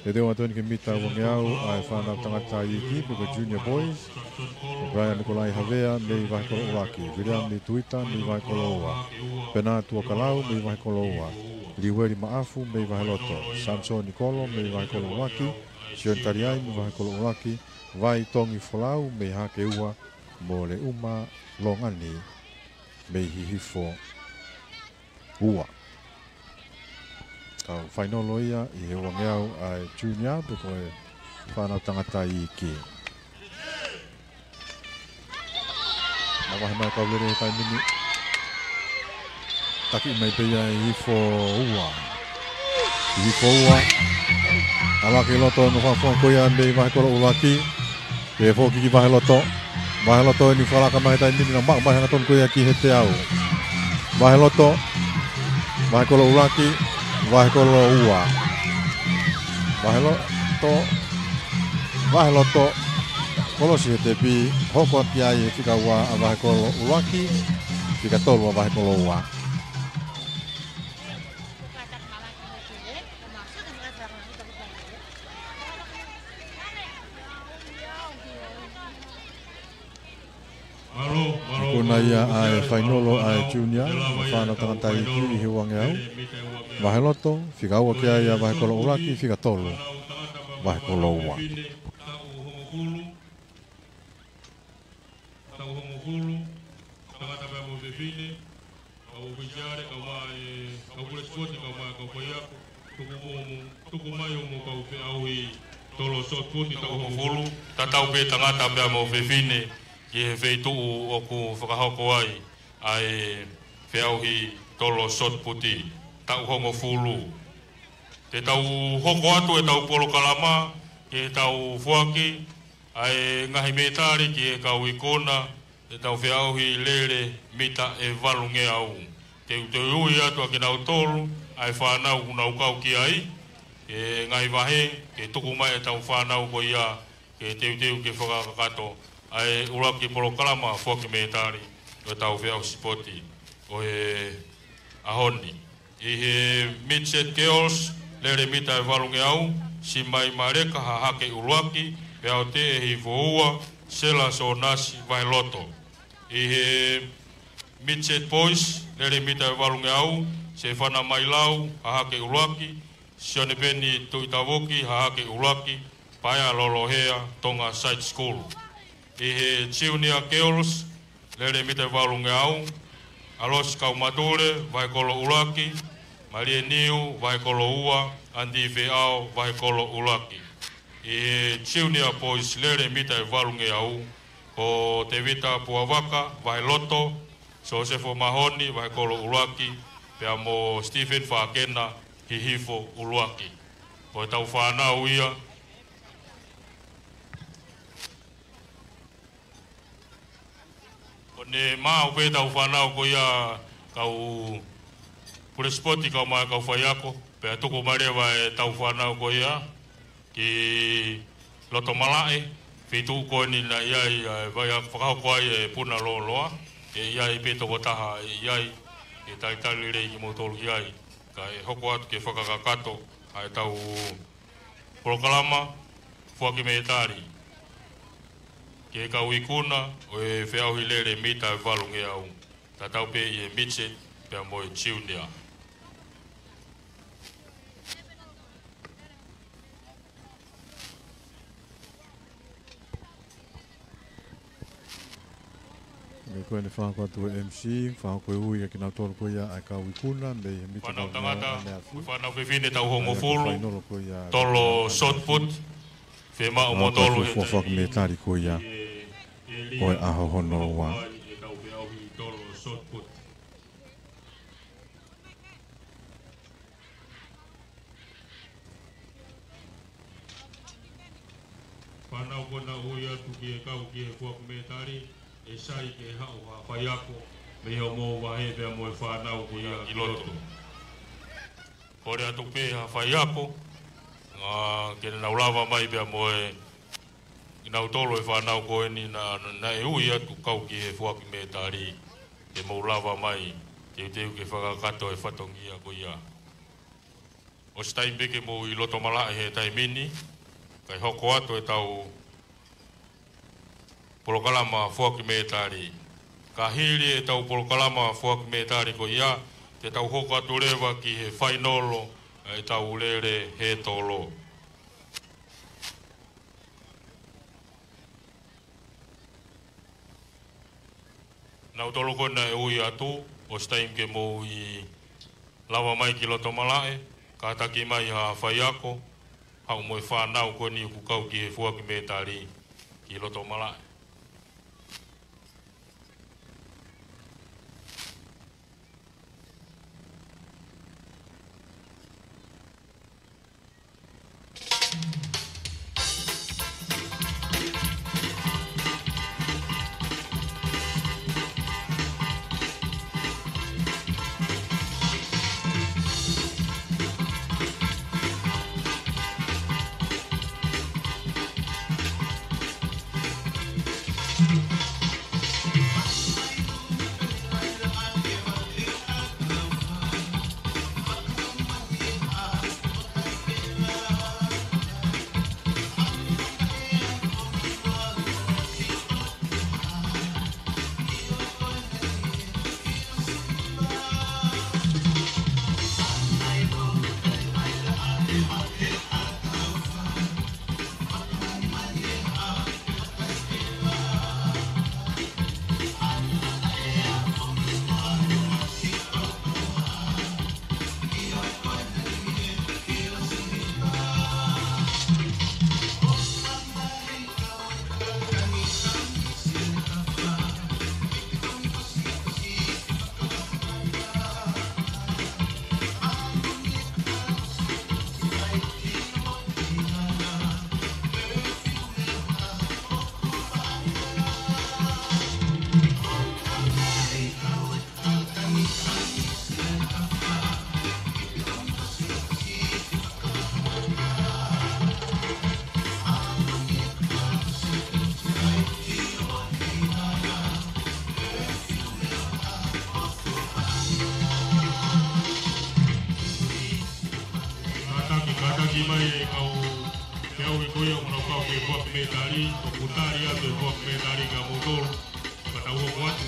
Teuteu atu eni ki he mita uangeau ʻa e fānau tangata iiki pe ko e Junior Boys. Ko Brian Nikolai Havea mei Vahekolo ʻUluaki. Viliami Tuita mei Vahekolo Ua. Pena Tuakalau mei Vahekolo Ua. Liueli Maʻafu mei Vaheloto. Samson Nikolo mei Vahekolo ʻUluaki. Sione Taliai mei Vahekolo ʻUluaki. Vai Tongi Folau mei Hahake Ua. Mo Leuma Longani mei Hihifo Ua. Kau fainolo ia ʻi he uangeau ʻa e junior pe ko e fānau tangata iiki. Mavahe mai e kau lelei he taimi ni. Taki mai pē ia ʻe Hihifo Ua. Hihifo Ua. ʻAlu hake ʻi loto e ongo fakafofonga ko ia mei Vahekolo ʻUluaki. Pea foki ki Vaheloto. Vaheloto eni fakalaka mai he taimi ni, nau maʻu mai hangatonu ko ia ki he teau. Vaheloto. Vahekolo ʻUluaki. Vahekolo Ua. Vaheloto. Vaheloto. Kolosi he tepi. Hoko atu ki ai e fika ua ʻa Vahekolo ʻUluaki. Fika tolu ʻa Vahekolo Ua. Mālō, mālō, Ikuna ia mālō, ʻa e fainolo ʻa e junior, fānau tangata iiki ʻi he uangeau. Vaheloto, fika ua ki ai ʻa Vahekolo ʻUluaki, fika tolu Vahekolo Ua. Taʻu hongofulu, taʻu hongofulu, tangata pea mo fefine, kau ʻōfisiale, kau mai, kau pule sipoti, kau mai, kau faiako, tuku mo, mo, tuku mai ʻo mo kau feʻauhi tolo shot put taʻu hongofulu, tatau pē tangata pea mo fefine, ki he feituʻu ʻoku fakahoko ai ʻa e feʻauhi tolo shot put taʻu hongofulu. Te tau hoko atu ʻetau polokalama, ke tau foaki ʻa e ngaahi mētali ki he kau ikuna, ʻetau feʻauhi lele mita ʻe valungeau. Teuteu ui atu ʻa kinautolu, ʻa e fānau ʻoku nau kau ki ai, ʻe ngaahi vahe, ke tuku mai ʻetau fānau ko ia, ke teuteu ke fakakakato, ʻa e ʻuluaki polokalama foaki mētali, ʻo ʻetau feʻauhi sipoti, ʻo e ʻaho ni. ʻI he midget girls, lele mita ʻe valungeau, Simai Maleka, Hahake ʻUluaki, pea ʻoku teʻe ʻe Hihifo Ua, Sela Sonasi, Vaheloto. ʻI he midget boys, lele mita ʻe valungeau, Sefana Mailau, Hahake ʻUluaki, Sione Peni Tuʻitavuki, Hahake ʻUluaki, Paea Lolohea, Tonga Side School. ʻI he junior girls, lele mita ʻe valungeau, ʻAlosi Kaumatule, Vahekolo ʻUluaki, Malie Niu, Vahekolo Ua, Anti Feʻao, Vahekolo ʻUluaki. ʻI he junior boys, lele mita ʻe valungeau, ko Tevita Puavaka, Vaheloto, Sosefo Mahoni, Vahekolo ʻUluaki, pea mo Stephen Fakena, Hihifo ʻUluaki. Ko ʻetau fānau ia. ʻO ne maʻu pē ʻetau fānau ko ia kau pule sipoti kau mai kau faiako, pea tuku mai leva ʻetau fānau ko ia ki loto malaʻe, feituʻu ko eni naʻe ʻi ai, ʻa e vai ʻa fakahoko ai e puna lōloa, ʻe ʻi ai pē tokotaha ʻe ʻi ai, ke talitali lelei kimoutolu ki ai, kae hoko atu ke fakakakato ʻa ʻetau polokalama foaki mētali ki he kau ikuna ʻo e feʻauhi lele mita ʻe valungeau. Tatau pē ʻi he midget pea mo e junior. Mei ko eni fakahoko atu e M C, fakahoko e ui ʻa kinautolu ko ia ʻa e kau ikuna mei he mita. Fānau tangata, fānau fefine taʻu hongofulu, tolo shot put, fiemaʻu mo tolu he fuafua ki mētali ko ia ʻo e ʻaho hono ua. Ko ʻena ui atu ki he kau ki he foaki mētali, ʻe sai ke haʻu ha faiako mei hoʻomou vahe pea mo e fānau ko ia ki loto. Kole atu pē ha faiako, ā, ke nau lava mai pea mo e, kinautolu e fānau ko eni naʻa, naʻe ui atu kau ki he foaki mētali, ke mou lava mai, teuteu ke fakakakato e fatongia ko ia. ʻOsi taimi pē ke mou ʻi loto malaʻe he taimi ni, kae hoko atu ʻetau polokalama foaki mētali. Ka hili ʻetau polokalama foaki mētali ko ia, te tau hoko atu leva ki he fainolo ʻetau lele he tolo. Kinautolu ko ena naʻe ui atu, ʻosi taimi ke mou ʻi lava mai ki loto malaʻe, kātaki mai ha faiako, haʻu mo e fānau ko eni ʻoku kau ki he foaki mētali ki loto malaʻe. Kātaki, kātaki mai e kau feʻauhi ko ia ʻoku nau kau ki he foaki mētali, ʻoku tali atu e foaki mētali kia moutolu. Ka tau hoko atu.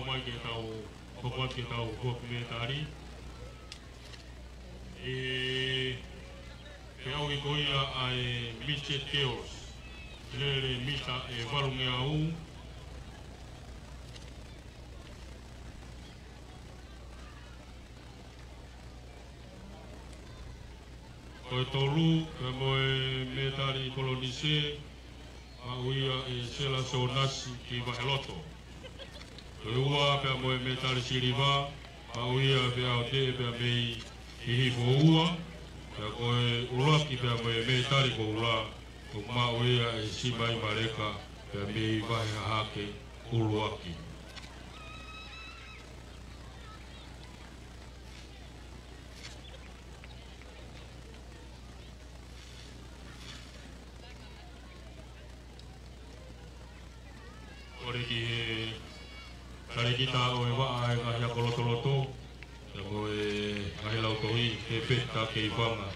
Mai ke tau, hoko atu ke tau hoko atu mētali. ʻE, pea ui ko ia ʻa e Midget Girls. Lele mita ʻe valungeau. Ko e tolu, pea mo e mētali polonise, maʻu ia ʻe Sela Sonasi ki Vaheloto. Ko e ua, pea mo e mētali siliva, maʻu ia pea ʻo te, pea mei Hihifo ua, pea ko e ʻuluaki, pea mo e mētali koula, ʻoku maʻu ia ʻe Simai Maleka, pea mei Vahe Hahake ʻUluaki. Kole ki he talēkita ʻo e vaʻa ʻa e ngaahi ako lotoloto, pea mo e ngaahi lautohi, Hepeta Keifanga,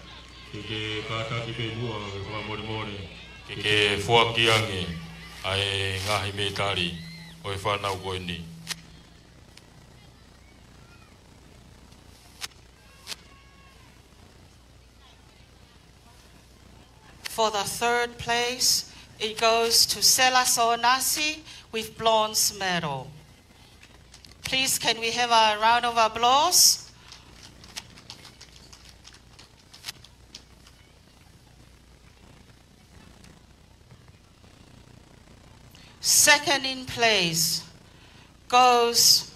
ke ke kātaki pē muʻa ke fakamolemole, ke ke foaki ange ʻa e ngaahi mētali ʻo e fānau ko eni. For the third place, it goes to Sela Sonasi with bronze medal. Please, can we have a round of applause? Second in place goes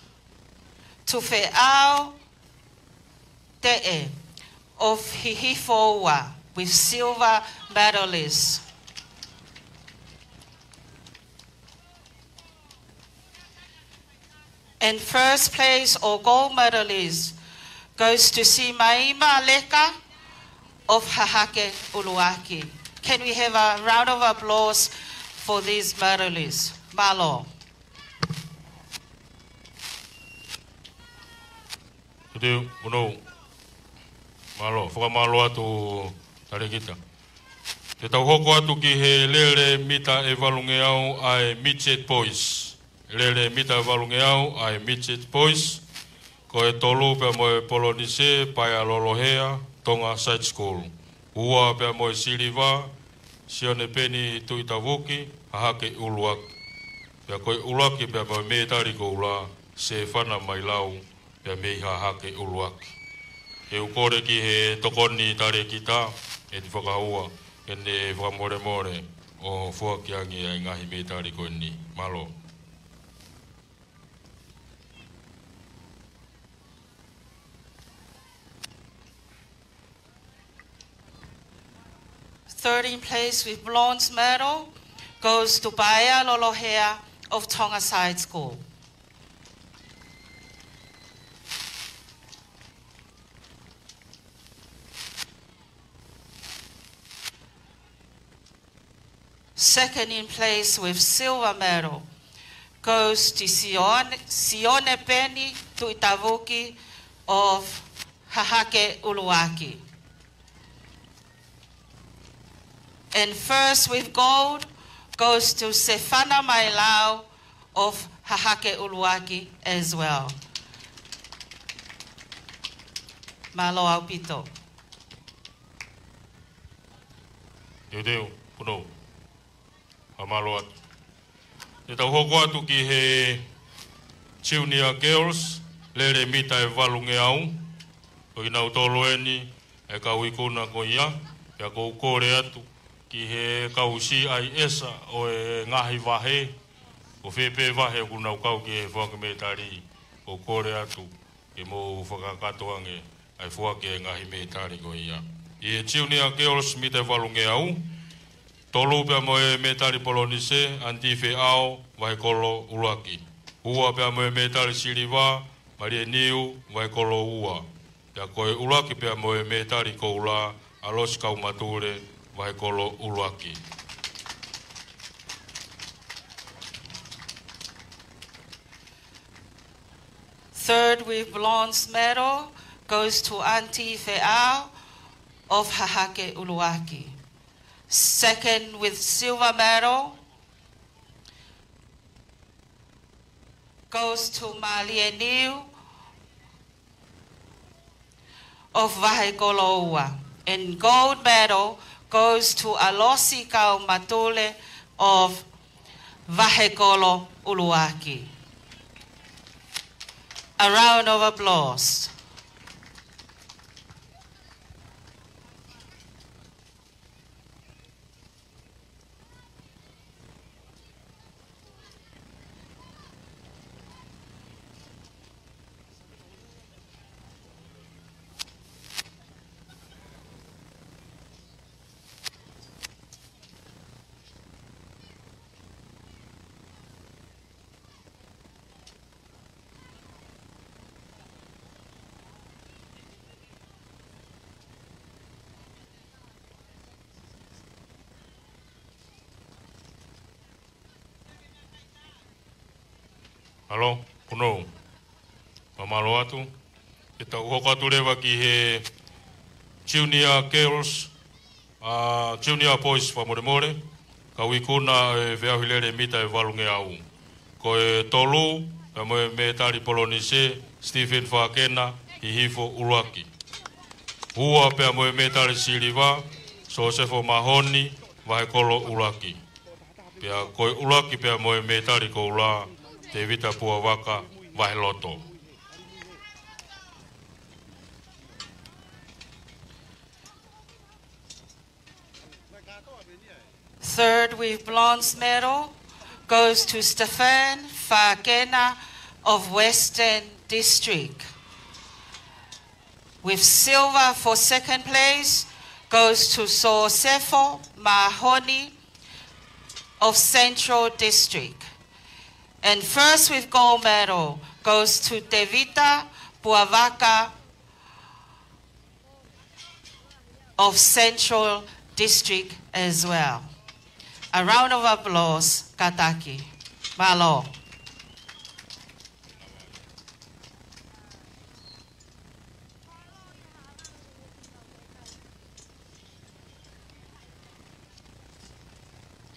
to Feʻao Teʻe of Hihifo ua with silver medalist. And first place or gold medalist goes to Simaima Leka of Hahake ʻUluaki. Can we have a round of applause for these medalists? Mālō. Teu, Punou. Mālō, fakamālō atu talēkita. Te tau hoko atu ki he lele mita ʻe valungeau ʻa e Midget Boys. Lele mita ʻe valungeau ʻa e Midget Boys. Ko e tolu pea mo e polonise, Paea Lolohea, Tonga Side School. Ua pea mo e siliva, Sione Peni Tuʻitavuki, Hahake ʻUluaki. Pea ko e ʻuluaki pea mo e mētali koula, Sefana Mailau, pea mei Hahake ʻUluaki. Te u kole ki he tokoni talēkita, ʻEti Fakaua, ke ne fakamolemole ʻo foaki ange ʻa e ngaahi mētali ko eni. Mālō. Third in place with bronze medal goes to Paea Lolohea of Tonga Side School. Second in place with silver medal goes to Sione, Sione Peni Tuʻitavuki of Hahake ʻUluaki. And first with gold goes to Sefana Mailau of Hahake ʻUluaki as well. Mālō ʻaupito. Teuteu, Punou. Fakamālō atu. Te tau hoko atu ki he Junior Girls, lele mita ʻe valungeau. Ko kinautolu eni, ʻa e kau ikuna ko ia, pea ʻoku ou kole atu ki he kau C I S ʻo e ngaahi vahe, ko fē pē vahe ʻoku nau kau ki he foaki mētali, ʻoku ou kole atu ke mou fakakakato ange ʻa e foaki e ngaahi mētali ko ia. ʻI he Junior Girls mita ʻe valungeau, tolu pea mo e mētali polonise, Anti Feʻao, Vahekolo ʻUluaki. Ua pea mo e mētali siliva, Malie Niu, Vahekolo ua. Pea ko e ʻuluaki pea mo e mētali koula, ʻAlosi Kaumatule, Vahekolo ʻUluaki. Third with bronze medal goes to Anti Feʻao of Hahake ʻUluaki. Second with silver medal goes to Malie Niu of Vahekoloua. And gold medal goes to Alosi Kaumatule of Vahekolo Uluaki. A round of applause. Mālō, punou. Mālō atu. Ke tau hoko atu leva ki he Junior Girls, ʻa, Junior Boys fakamolemole, kau ikuna e feʻauhi lele mita ʻe valungeau. Ko e tolu, pea mo e mētali polonise, Stephen Fakena, Hihifo ʻUluaki. Ua pea mo e mētali siliva, Sosefo Mahoni, Vahekolo ʻUluaki. Pea ko e ʻuluaki pea mo e mētali koula, Tevita Puavaka, Vaheloto. Third with bronze medal goes to Stefan Fakena of Western District. With silver for second place goes to Sosefo Mahoni of Central District. And first with gold medal goes to Tevita Puavaka of Central District as well. A round of applause, kātaki. Mālō.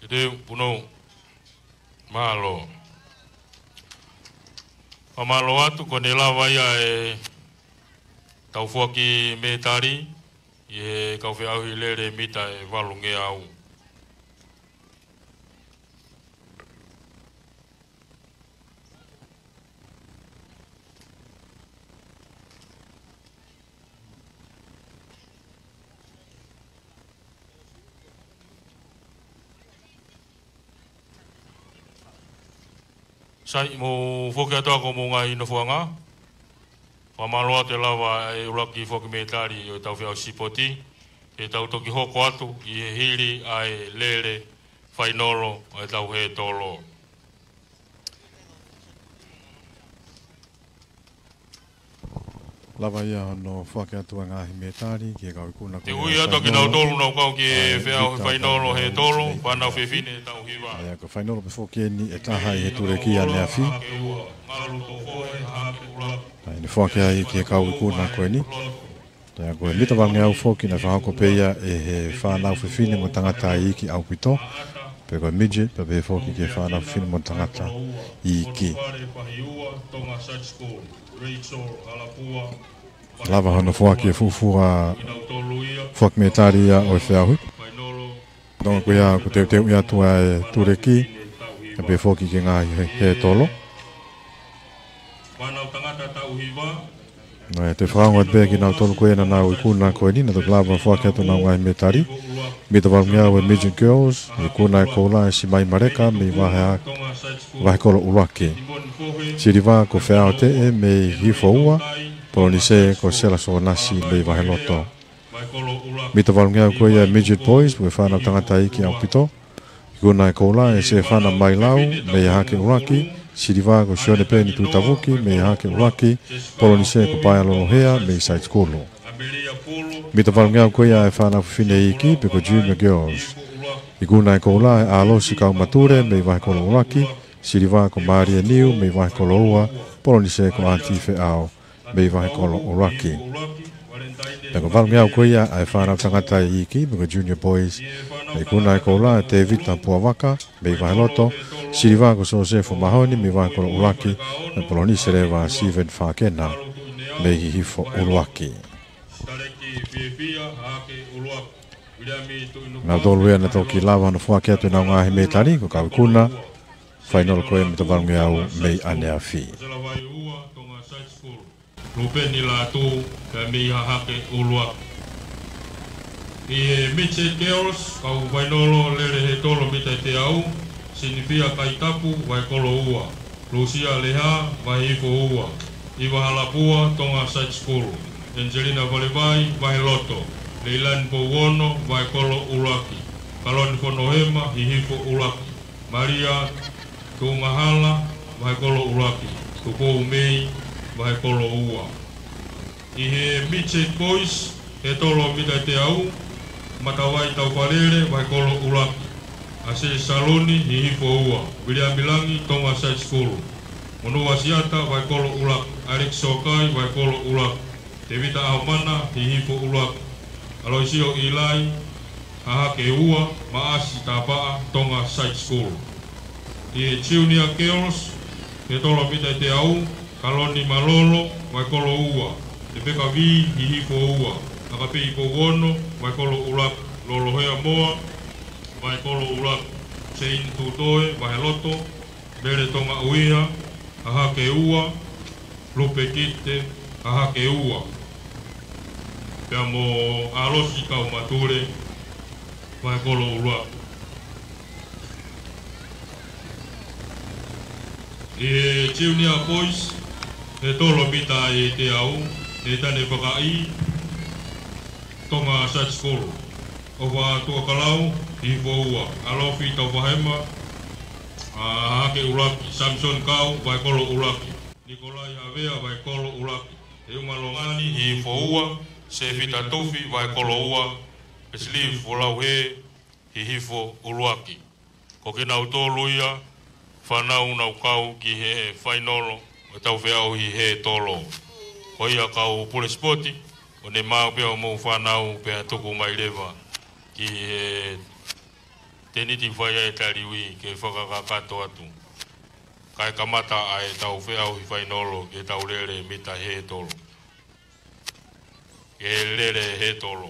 Te teu, punou. Mālō. Fakamālō atu, ko ʻene lava ia ʻetau foaki mētali ʻi he kau feʻauhi lele mita ʻe valungeau. Sai, mou foki atu ā ko hoʻomou ngaahi nofoʻanga. Fakamālō atu e lava e ʻuluaki foaki mētali ʻo ʻetau feʻauhi sipoti. Te tau toki hoko atu ʻi he hili ʻa e lele fainolo ʻo ʻetau hētolo. Lava ia hono foaki atu e ngaahi mētali ki he kau ikuna ko ia. Te u ui atu kinautolu ʻoku nau kau ki he feʻauhi fainolo hētolo, fānau fefine ʻe taha hiva. ʻA ia ko e fainolo pē foki eni ʻe taha ʻi he tuleki ʻaneafi. ʻA ia ne foaki ai ki he kau ikuna ko eni. ʻA ia ko e mita valungeau foki naʻe fakahoko pē ia ʻe he fānau fefine mo tangata iiki ʻaupito. Pe ko e midget, pea pehē foki ki he fānau fefine mo tangata iiki. Lava hono foaki e fuofua foaki mētali ia ʻo e feʻauhi. Tō ko ia ʻoku teuteuʻi atu ʻa e tuleki, pea pehē foki ki he ngaahi hē-, hētolo. Naʻe toe fakaongo atu pē kinautolu ko ē naʻa nau ikuna ko eni, naʻa nau toki lava foaki atu honau ngaahi mētali. Mita valungeau e midget girls, ikuna e koula e Simai Maleka mei Vahe-, Vahekolo ʻUluaki. Siliva ko Feao Teʻe mei Hihifo ua, polonise ko Sela Sokonasi mei Vaheloto. Mita valungeau ko ia e midget boys, ko e fānau tangata iiki ʻaupito. Ikuna e koula e Sefana Mailau mei Hahake ʻUluaki, siliva ko Sione Peni Tuʻitavuki mei Hahake ʻUluaki, polonise ko Paea Lolohea mei Side School. Mita valungeau ko ia e fānau fefine iiki pe ko junior girls. Ikuna e koula e ʻAlosi Kaumature mei Vahekolo ʻUluaki, siliva ko Malie Niu mei Vahekolo ua, polonise ko Aunty Feao mei Vahekolo ʻUluaki. Pea ko e valungeau ko ia ʻa e fānau tangata iiki pe ko junior boys, ikuna e koula e Tevita Puavaka mei Vaheloto, Siliva ko Sosefo Mahoni mei Vahekolo ʻUluaki, mo e polonise leva Siven Fakena mei Hihifo ʻUluaki. Nautolu ia naʻa toki lava hono foaki atu ʻenau ngaahi mētali ko e kau ikuna, fainolo ko ē mita valungeau mei ʻaneafi. Lupeni Lātū, pea mei Hahake ʻUluaki. ʻI he Midget Girls, kau fainolo lele hētolo mita ʻe teau, Sinifia Kaitapu, Vahekolo ua, Lusia Leha, Vahehifo ua, ʻIva Halapua, Tonga Side School, Angelina Falevai, Vaheloto, Leilani Pouono, Vahekolo ʻUluaki, Kaloni Fonohema, Hihifo ʻUluaki, Malia Tuʻungahala, Vahekolo ʻUluaki, Tupou Mei, Vahekolo ua. ʻI he Midget Boys, hētolo mita ʻe teau, Matavai Taufalele, Vahekolo ʻUluaki, ʻAsili Saluni, Hihifo ua, Viliami Langi, Tonga Side School, Monua Siata, Vahekolo ʻUluaki, Alex Sokai, Vahekolo ʻUluaki, Tevita ʻAhomana, Hihifo ʻUluaki, ʻAloisio ʻIlai, Hahake ua, Maʻasi Tapaʻa, Tonga Side School. ʻI he Junior Girls, hētolo mita ʻe teau, Kaloni Malolo, Vahekolo ua, Lepeka Vī, Hihifo ua, ʻAkapei Pouono, Vahekolo ʻUluaki, Lolohea Moa, Vahekolo ʻUluaki, Jane Tutoe, Vaheloto, Mele Tonga ʻUiha, Hahake ua, Lupe Kite, Hahake ua, pea mo ʻAlosi Kaumatule, Vahekolo ʻUluaki. ʻI he Junior Boys, hētolo mita ʻe teau, Netane Fakaʻi, Tonga Side School, ʻOfa Tuʻakalau, Hihifo ua, ʻAlofi Taufahema, ʻa, Hahake ʻUluaki, Samson Kau, Vahekolo ʻUluaki, Nikolai Havea, Vahekolo ʻUluaki, Heuma Longani, Hihifo ua, Sefita Tufi, Vahekolo ua, Pesili Folauhe, Hihifo ʻUluaki. Ko kinautolu ia fānau naʻa nau kau ki he fainolo ʻo e tau feʻauhi hētolo. Ko ia kau pule sipoti, ʻoua ʻe maʻu pē hoʻomou fānau pea tuku mai leva ki he tēniti fai ʻa e taliui ke fakakakato atu. Kae kamata ʻa e tau feʻauhi fainolo ke tau lele mita hētolo. Ke lele hētolo.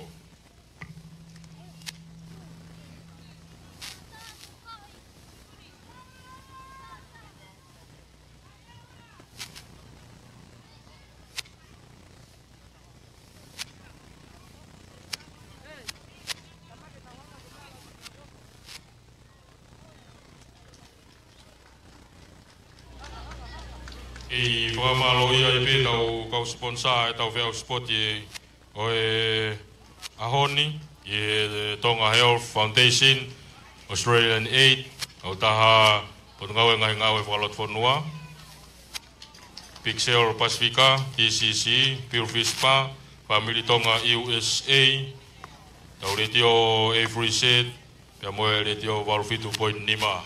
ʻI fakamālō ai pē kau, kau sponsor ʻa e tau feʻauhi sipoti ʻo e ʻaho ni, ʻi he Tonga Health Foundation, Australian Aid, kautaha Potungāue Ngaahi Ngāue Fakalotofonua, Pixel Pacifica, T C C, Pure Fish Spa, Family Tonga U S A, tau Letiō A three Z, pea mo e Letiō valu fitu poini nima.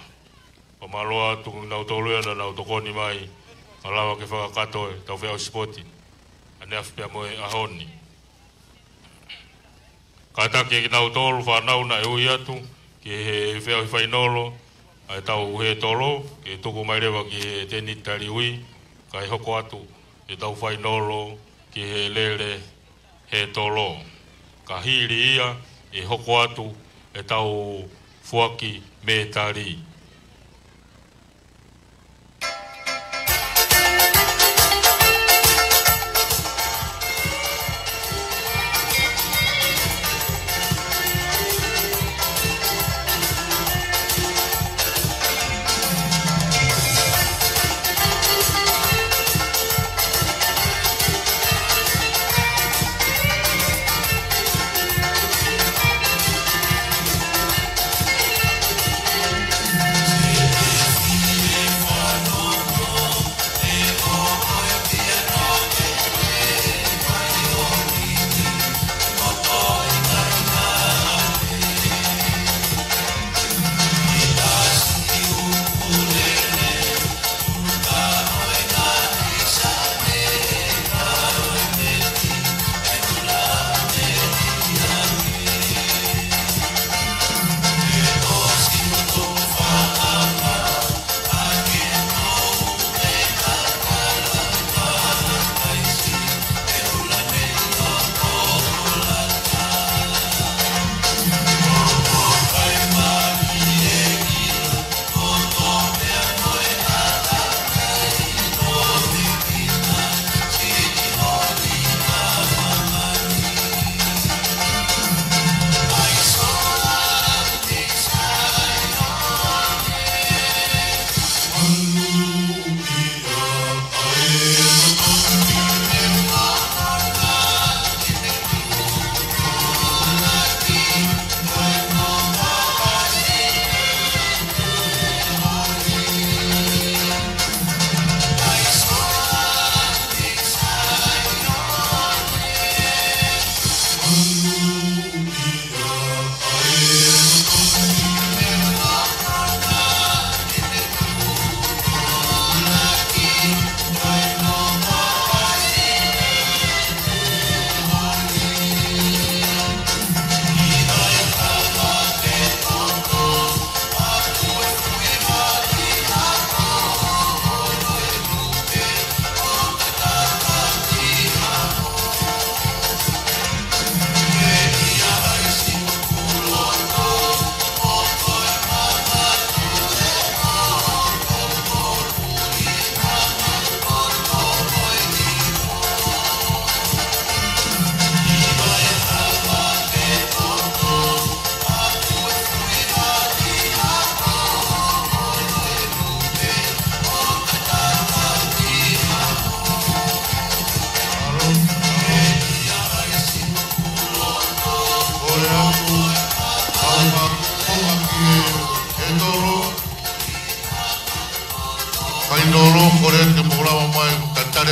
Fakamālō atu kinautolu ia naʻa nau tokoni mai, ʻo lava ke fakakakato e tau feʻauhi sipoti ʻaneafi pea mo e ʻaho ni. Kātaki kinautolu fānau naʻe ui atu ki he feʻauhi fainolo ʻa e tau hētolo, ke tuku mai leva ki he tēniti taliui, kae hoko atu e tau fainolo ki he lele hētolo. Ka hili ia ʻe hoko atu e tau foaki mētali.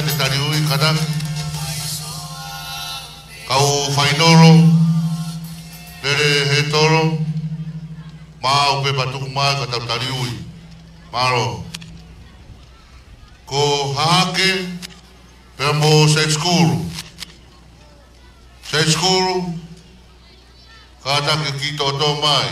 Te taliui kātaki. Kau fainolo, lele he tolo, maʻu pē pea tuku mai ka tau taliui. Mālō. Ko Hahake, pea mo Side School. Side School, kātaki ke kiʻi toʻotoʻo mai.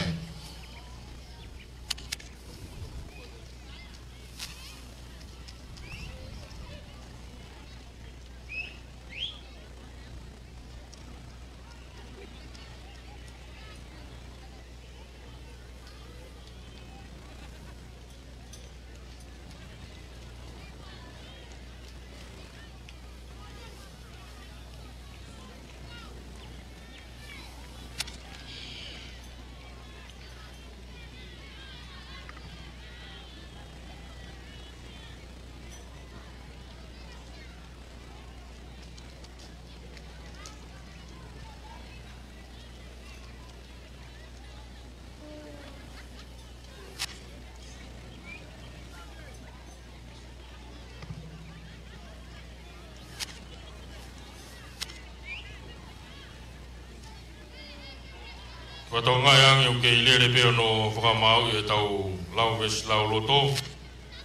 Fakatokangaʻi ange ʻoku kei lele pē hono fakamaauʻi ʻetau lau veesi lau loto.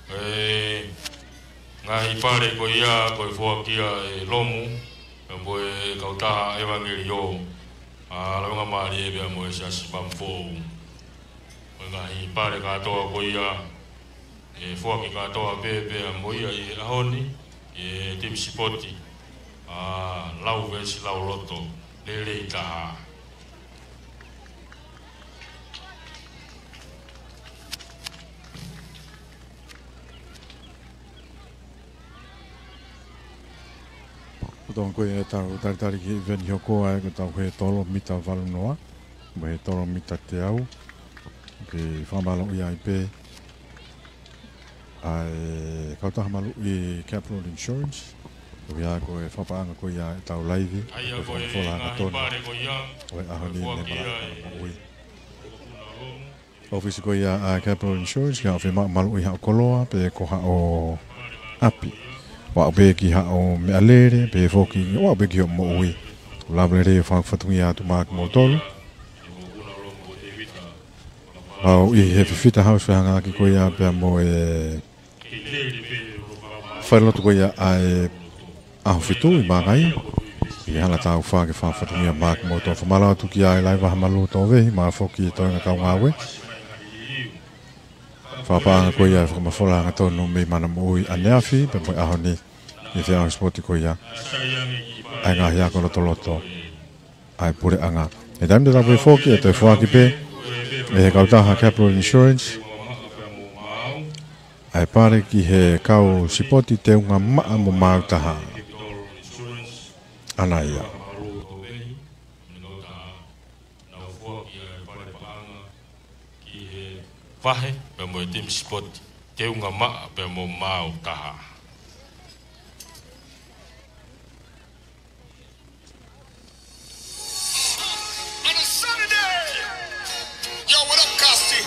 ʻE, ngaahi pale ko ia, ko e foaki ia ʻe Lomu, pea mo e kautaha ʻevangeliō ʻa Lavengamālie pea mo e Siasi Maʻamofoʻou. Ko e ngaahi pale kātoa ko ia, ʻe foaki kātoa pē pea mo ia ʻi he ʻaho ni, ʻe timi sipoti ʻa Lau Veesi Lau Loto, lelei taha. Ko tau ko ia ʻetau talitali ki he ʻiveni hoko ai ko ʻetau hētolo mita valu noa, mo e hētolo mita teau, ke fakamālōʻia ai pē ʻa e kautaha maluʻi Capital Insurance, ko ia ko e fakapaʻanga ko ia ʻetau laivi, ʻa ia ko e fakafola ngaahi hangatonu pale ko ia, ʻo e ʻaho ni, ko e ne foaki ia malaka ʻe moʻui. ʻOfisi ko ia ʻa Capital Insurance, ke haʻu ʻo fiemaʻu maluʻi haʻo koloa, pe ko haʻo ʻapi. ʻO aʻu pē ki haʻo meʻalele, pe foki, ʻo aʻu pē ki hoʻo moʻui. Lava lelei ʻo fakafatongia atu maʻa kimoutolu. ʻOku ʻi he Fifita House fehangahangai ko ia pea mo e falelotu ko ia ʻa e ʻAhofitu ʻi Mangaia. ʻI he hala tau fā ke fakafatongia maʻa kimoutolu. Fakamālō atu kia Laivahamalu Tovehi, mo e foki e toenga kau ngāue. Fakapaʻanga ko ia ʻe fakamafola hangatonu mei Mana Moʻui ʻaneafi, pea mo e ʻaho ni, ʻi he feʻao sipoti ko ia ʻa e ngaahi ako lotoloto ʻa e puleʻanga. ʻI he taimi tatau pē foki ʻe toe foaki pē ʻe he kautaha Capital Insurance ʻa e pale ki he kau sipoti teunga maʻa mo maau taha. ʻAna ia. Nau foaki ʻa e pale paʻanga ki he vahe pea mo e timi sipoti teunga maʻa pea mo maau taha. On a Saturday. Yo, what up, Costi?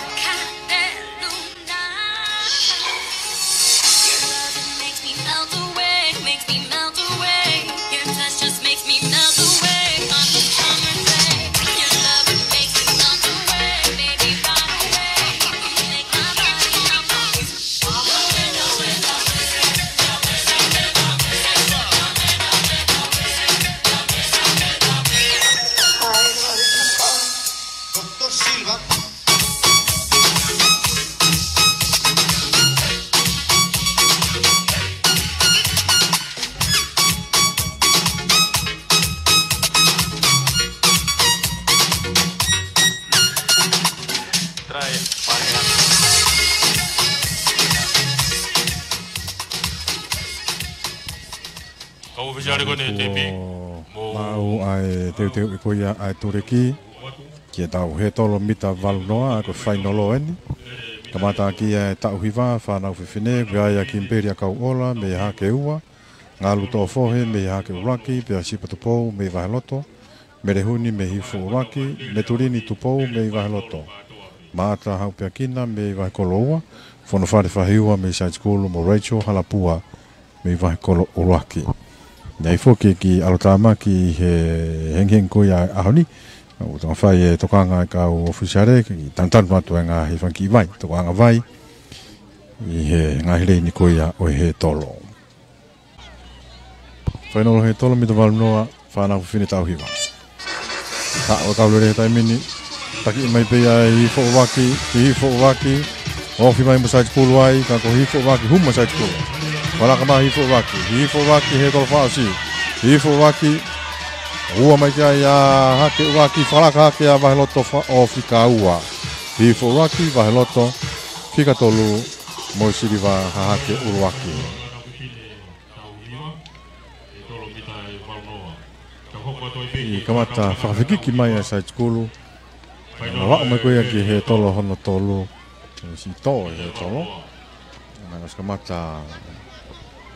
Your loving makes me melt away, makes me melt away. Your touch just makes me melt away on the summer day. Your loving makes me melt away, baby, run away. You make my body jump. Doctor Silva. Kau ʻōfisiale ko eni ʻe Tepi. Kuo maʻu ʻa e teuteuʻi ko ia ʻa e tuleki ki heʻetau hētolo mita valu noa, ko e fainolo eni. Kamata ʻaki ʻa e taʻu hiva, fānau fefine, ko ia ʻa Kimipeli ʻAkauʻola mei Hahake Ua, Ngalu Toʻofohe mei Hahake ʻUluaki, pea Sipa Tupou mei Vaheloto, Melehuni mei Hihifo ʻUluaki, Metulini Tupou mei Vaheloto, Maʻata Haupeakina mei Vahekoloua, Fonofale Fahiua mei Saitikulu, mo Rachel Halapua mei Vahekolo ʻUluaki. Naʻe foki ki ʻAlotāmaki he hengihengi ko ia ʻaho ni. ʻOku tau fai e tokanga e kau ʻōfisiale, ke tanutanu atu e ngaahi fanga kiʻi vai, tokanga vai, ʻi he ngaahi leini ko ia ʻo e Hētolo. Fainolo Hētolo, mita valu noa, fānau fefine taʻu hiva. Ka ʻo e kau lele he taimi ni, taki mai pē ia ʻe Hihifo ʻUluaki, Hihifo ʻUluaki, ofi mai mo Saitikulu ai, ka ko Hihifo ʻUluaki, hū mo Saitikulu. Fakalaka mai Hihifo ʻUluaki, Hihifo ʻUluaki, Hētolo fakaʻosi. Hihifo ʻUluaki, ua mai ki ai ʻa Hahake ʻUluaki, fakalaka hake ʻa Vaheloto fakaʻosi ka ua. Hihifo ʻUluaki, Vaheloto, fika tolu, mo e siliva Hahake ʻUluaki. ʻI kamata fakafekiki mai ʻa Saitikulu. Naʻe aʻu mai ko ia ki he Hētolo hono tolu. Siʻi tō ʻe he Hētolo. Naʻe ʻosi kamata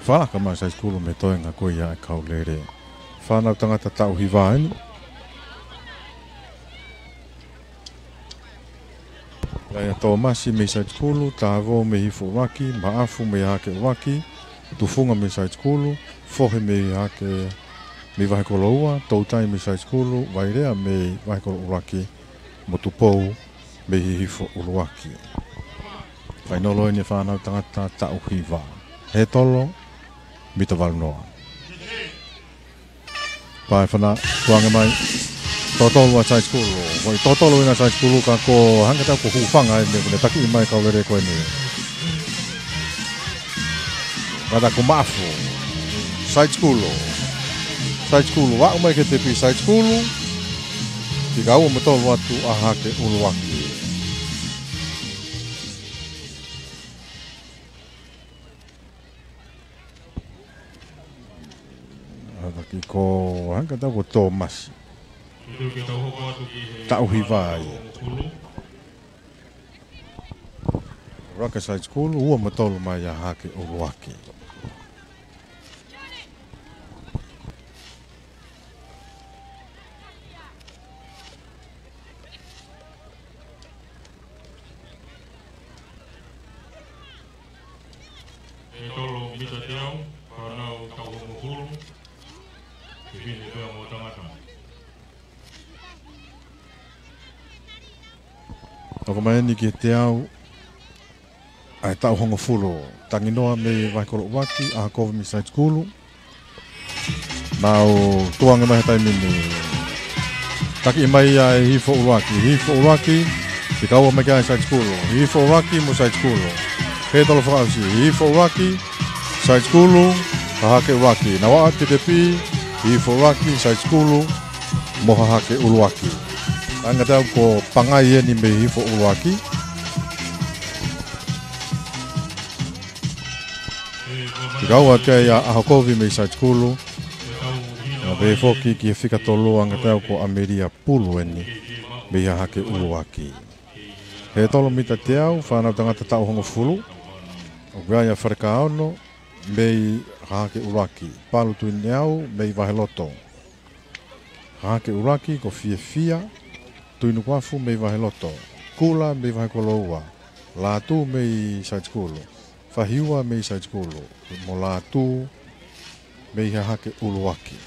fakalaka mai ʻa Saitikulu mei he toenga ko ia e kau lele. Fānau tangata taʻu hiva eni. ʻA ia Tōmasi mei Saitikulu, Tāvou mei Hihifo ʻUluaki, Maʻafu mei Hahake ʻUluaki, Tufunga mei Saitikulu, Fohe mei Hahake, mei Vahekolo ua, Toutai mei Saitikulu, Vailea mei Vahekolo ʻUluaki, mo Tupou mei Hihifo ʻUluaki. Fainolo eni e fānau tangata taʻu hiva. Hētolo, mita valu noa. Pae fana, tukuange mai. Tō tolu ʻa Saitikulu. Ko e tō tolu ʻena ʻa Saitikulu ka ko e hangē ʻoku hūfanga eni, ʻoku ne taki mai e kau lele ko eni. Ngata ko Maʻafu. Saitikulu. Saitikulu, aʻu mai ki he tepi Saitikulu. Fika ua mo tolu atu ʻa Hahake ʻUluaki. ʻA ia ko e hangē ʻoku tau ko Tōmasi. Taʻu hiva ia. ʻUluaki Saitikulu, ua mo tolu mai ʻa Hahake ʻUluaki. Hētolo mita teau, fānau taʻu hongofulu, fefine pea mo tangata. Hoko mai eni ki he teau, ʻa e taʻu hongofulu. Tanginoa mei Vahekolo ʻUluaki, ʻAhokovi mei Saitikulu. Nau tukuange mai he taimi ni. Taki mai ia ʻe Hihifo ʻUluaki. Hihifo ʻUluaki, fika ua mai ki ai Saitikulu. Hihifo ʻUluaki mo Saitikulu. Hētolo fakaʻosi. Hihifo ʻUluaki, Saitikulu, Hahake ʻUluaki. Nau aʻu ki he tepi, Hihifo ʻUluaki, Saitikulu, mo Hahake ʻUluaki. Hangē ʻoku pangai eni mei Hihifo ʻUluaki. Fika ua ki ai ʻa ʻAhokovi mei Saitikulu. Naʻe pehē foki ki he fika tolu hangē ʻoku ʻAmelia Pulu eni mei Hahake ʻUluaki. Hētolo mita teau, fānau tangata taʻu hongofulu. ʻOku ʻi ai ʻa Falekaono mei Hahake ʻUluaki. Palu Tuineau mei Vaheloto. Hahake ʻUluaki ko Fiefia Tuinukuafu mei Vaheloto, Kula mei Vahekolo ua, Lātū mei Saitikulu, Fahiua mei Saitikulu, mo Lātū mei Hahake ʻUluaki.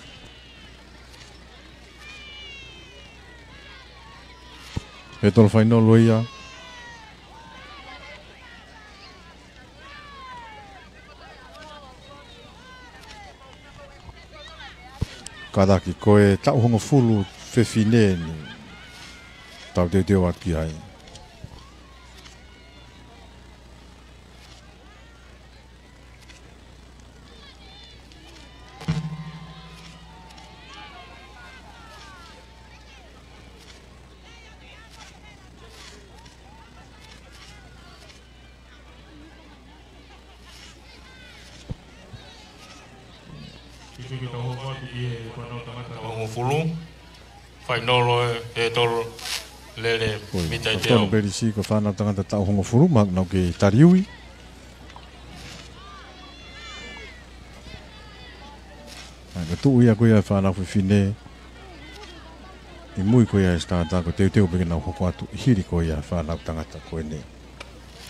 Hētolo fainolo ia. Kātaki ko e taʻu hongofulu fefine eni. Tau teuteu atu ki ai. Hongofulu. Fainolo ʻe Hētolo lele mita ʻe teau. Pelisi ko e fānau tangata taʻu hongofulu, mahalo nau kei taliui. ʻA ia ko e tuʻu ia ko ia e fānau fefine. ʻI mui ko ia e sitātā ko e teuteu pē ke nau hoko atu ʻi hili ko ia e fānau tangata ko eni.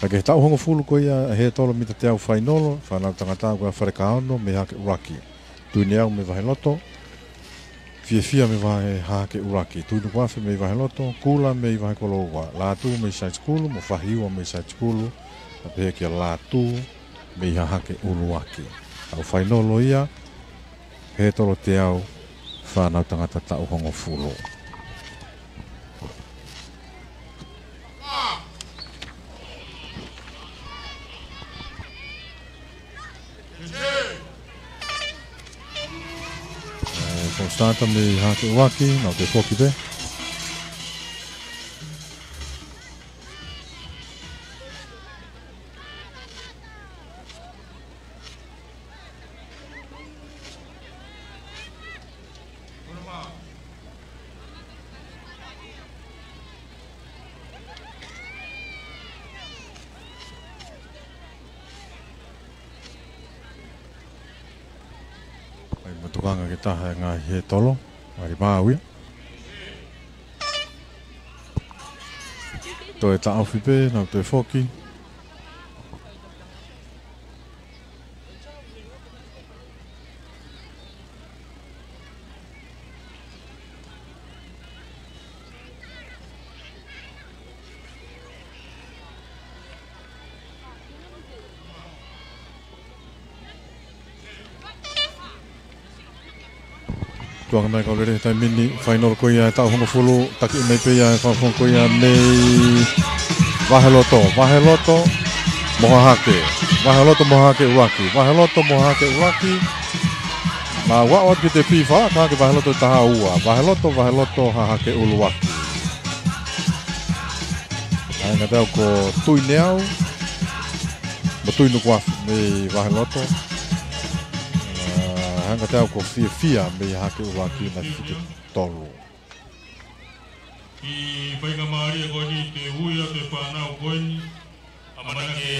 Ka ko e taʻu hongofulu ko ia ʻa e Hētolo mita teau fainolo, fānau tangata ko ia ʻa Falekaono mei Hahake ʻUluaki. Tuineau mei Vaheloto, Fiefia mei Vahe, Hahake ʻUluaki. Tuinukuafe mei Vaheloto, Kula mei Vahekoloua, Lātū mei Side School, mo Fahiua mei Side School, pea pehē kia Lātū mei Hahake ʻUluaki. Taʻu fainolo ia, Hētolo teau, fānau tangata taʻu hongofulu. ʻE, Fosata mei Hahake ʻUluaki, nau toe foki pē. ʻAi mo e tokanga ki he taha e ngaahi Hētolo, ʻalu ʻo maʻu ia. Toe taʻofi pē, nau toe foki. Tuʻunga mai e kau lele he taimi ni, fainolo ko ia e taʻu hongofulu, taki mai pē ia e fakafofonga ko ia mei Vaheloto, Vaheloto mo Hahake, Vaheloto mo Hahake ʻUluaki, Vaheloto mo Hahake ʻUluaki. Nau aʻu atu ki he tepi, fala ka ke Vaheloto taha ua, Vaheloto, Vaheloto, Hahake ʻUluaki. ʻA e ngaahi tau ko Tuineau mo Tuinukuafe mei Vaheloto. ʻA e ngaahi tau ko Fiefia mei Hahake ʻUluaki, nai fike tolu. Kiʻi faingamālie ko eni ke ui atu e fānau ko eni, ʻamanaki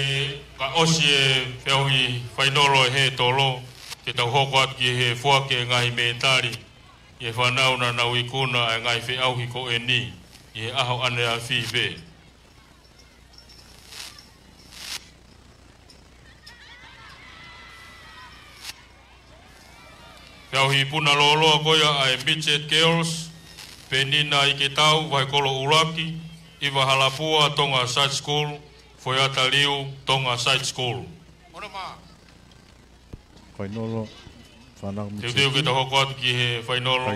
ka ʻosi e feʻauhi fainolo ʻa e Hētolo, ke tau hoko atu ki he foaki e ngaahi mētali ki he fānau naʻa nau ikuna ʻa e ngaahi feʻauhi ko eni ʻi he ʻaho ʻaneafi pē. Feʻauhi puna lōloa ko ia ʻa e Midget Girls, Penina Iketau, Vahekolo ʻUluaki, ʻIva Halapua, Tonga Side School, Foiata Liu, Tonga Side School. Fainolo, fānau Midget. Teuteu ke tau hoko atu ki he fainolo,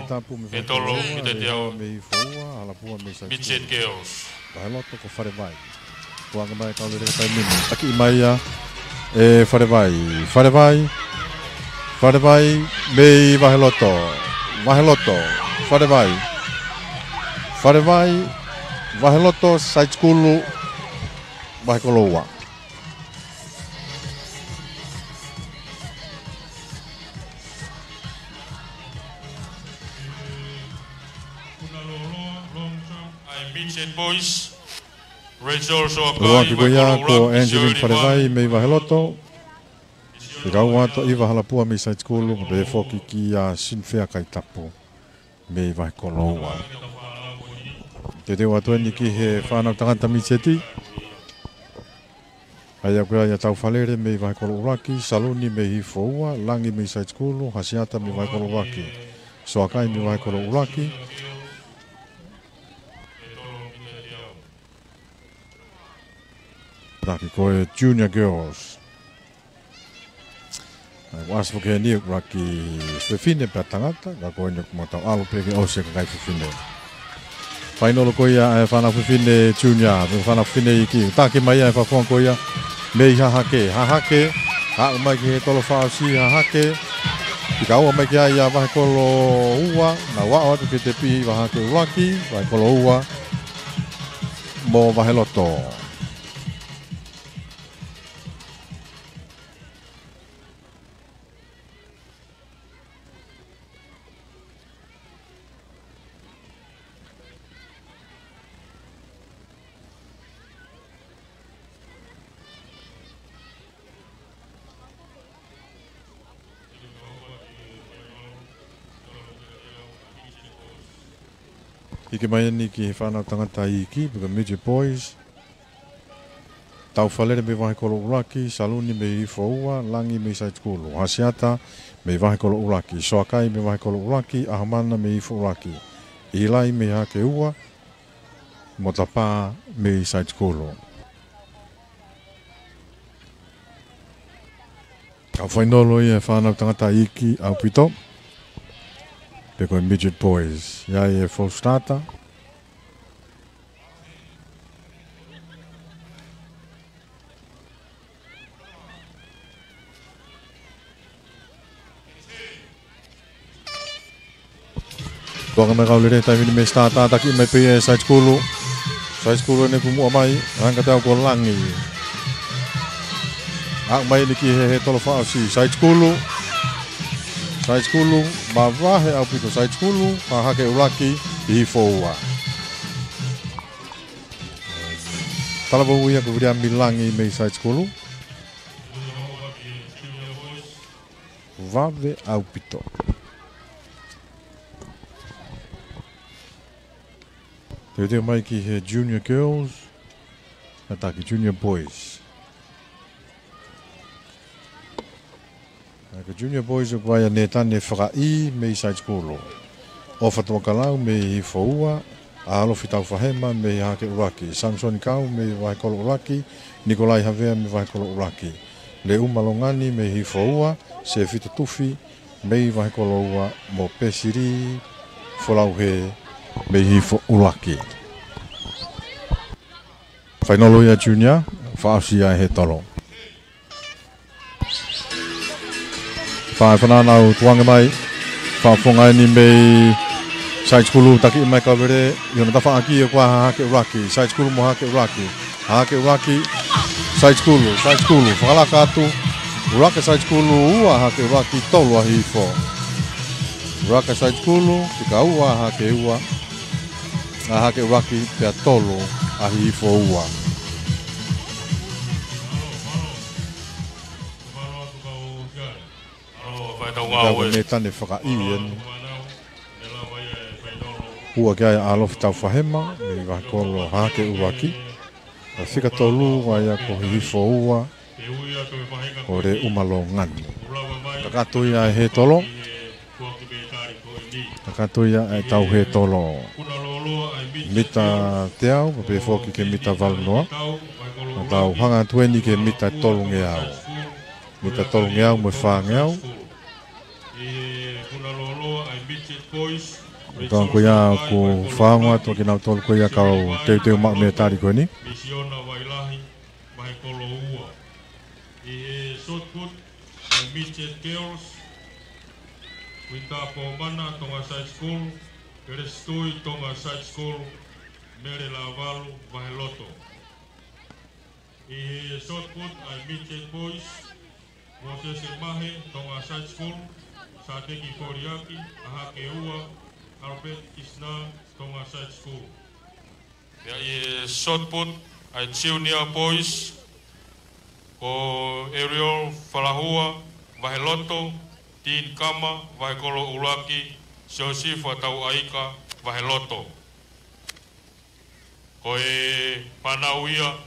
Hētolo mita teau mei Foua, Halapua mei Side School. Midget Girls. Vaheloto ko Falevai. Tuʻunga mai e kau lele he taimi ni. Taki mai ia ʻe Falevai. Falevai. Falevai mei Vaheloto. Vaheloto. Falevai. Falevai. Vaheloto Side School. Vahekoloua. Midget Boys. Rachel Soakai, ʻUluaki ko ia ko Angeline Falevai mei Vaheloto. Fika ua ʻa ʻIva Halapua mei Side School, mo pehē foki kia Sinfea Kaitapu mei Vahekoloua. Teuteu atu eni ki he fānau tangata Midget. ʻA ia ko ia ʻa Taufalele mei Vahekolo ʻUluaki, Saluni mei Foua, Langi mei Side School, Hasiata mei Vahekolo ʻUluaki, Soakai mei Vahekolo ʻUluaki. Taki ko e Junior Girls. ʻA ia, ʻosi foki eni ʻa e ʻuluaki fefine pea tangata, ka ko eni ʻoku mau tau ʻalu pē ke ʻosi e kakai fefine. Fainolo ko ia ʻa e fānau fefine junior, mo e fānau fefine iiki. Taki mai ʻa e fakafofonga ko ia mei Hahake, Hahake, aʻu mai ki he tolo fakaʻosi Hahake. Fika ua mai ki ai ʻa Vahekolo ua, nau aʻu atu ki he tepi Hahake ʻUluaki, Vahekolo ua mo Vaheloto. Hiki mai eni ki he fānau tangata iiki, pe ko e Midget Boys. Taufalele mei Vahekolo ʻUluaki, Saluni mei Hihifo Ua, Langi mei Site School, Hasiata mei Vahekolo ʻUluaki, Soakai mei Vahekolo ʻUluaki, ʻAhamana mei Hihifo ʻUluaki, ʻIlai mei Hahake Ua, mo Tapa mei Site School. Kau fainolo ia e fānau tangata iiki ʻaupito, pe ko e midget boys. ʻI ai e false starter. Tuʻa mai kau lele taimi ni mei Sitata, taki mai pē ia ʻe Site School. Site School ʻene kumuʻa mai, hanga tau ko Langi. Aʻu mai eni ki he, he tolo fakaʻosi, Site School. Site School, mavahe ʻaupito Site School, Hahake ʻUluaki, Hihifo Ua. Talavou ia ko Viliami Langi mei Site School. Vave ʻaupito. Teuteu mai ki he junior girls, ʻa ia ki he junior boys. ʻA ia ko e junior boys ʻoku ʻi ai ʻa Netane Fakaʻī mei Site School, ʻOfa Tuʻakalau mei Hihifo Ua, ʻAlofi Taufahema mei Hahake ʻUluaki, Samisoni Kau mei Vahekolo ʻUluaki, Nikolai Havea mei Vahekolo ʻUluaki, Leuma Longani mei Hihifo Ua, Sefito Tufi mei Vahekolo Ua, mo Pesili Folauhē mei Hihifo ʻUluaki. Fainolo ia junior, fakaʻosi ia he tolo. Fai fānau tukuange mai, fakafofonga eni mei Site School, taki mai kau lele, ʻi hono tafaʻaki ʻoku ʻa Hahake ʻUluaki, Site School mo Hahake ʻUluaki, Hahake ʻUluaki, Site School, Site School, fakalaka atu, ʻuluaki Site School, ua Hahake ʻUluaki, tolu ʻa Hihifo. ʻUluaki Site School, fika ua Hahake Ua, ʻa Hahake ʻUluaki, pea tolu ʻa Hihifo Ua. Ko Netane Fakaʻī eni. Ua ki ai ʻa ʻAlofi Taufahema mei Vahekolo Hahake ʻUluaki. ʻA e fika tolu ʻa ia ko Hihifo Ua, ko Leuma Longani. Kakato ia he tolo. Kakato ia ʻetau he tolo. Mita teau, pea pehē foki ki he mita valu noa. Ka tau hanga atu eni ki he mita tolungeau. Mita tolungeau mo e fāngeau. Ko ia ʻoku fakaongo atu kinautolu ko ia kau teuteu maʻu mētali ko eni. Vahekolo Ua. ʻI he shot put, ʻa e midget girls, Uita Pomana, Tonga Side School, Grace Tui, Tonga Side School, Mele Lavalu, Vaheloto. ʻI he shot put, ʻa e midget boys, Mosese Mahe, Tonga Side School, Sateki Foliaki, ʻAhake Ua, Albert Kisna, Tonga Side School. Pea ʻi he shot put, ʻa e junior boys, ko Ariel Falahua, Vaheloto, Dean Kama, Vahekolo ʻUluaki, Siosifa Tauʻaika, Vaheloto. Ko e fānau ia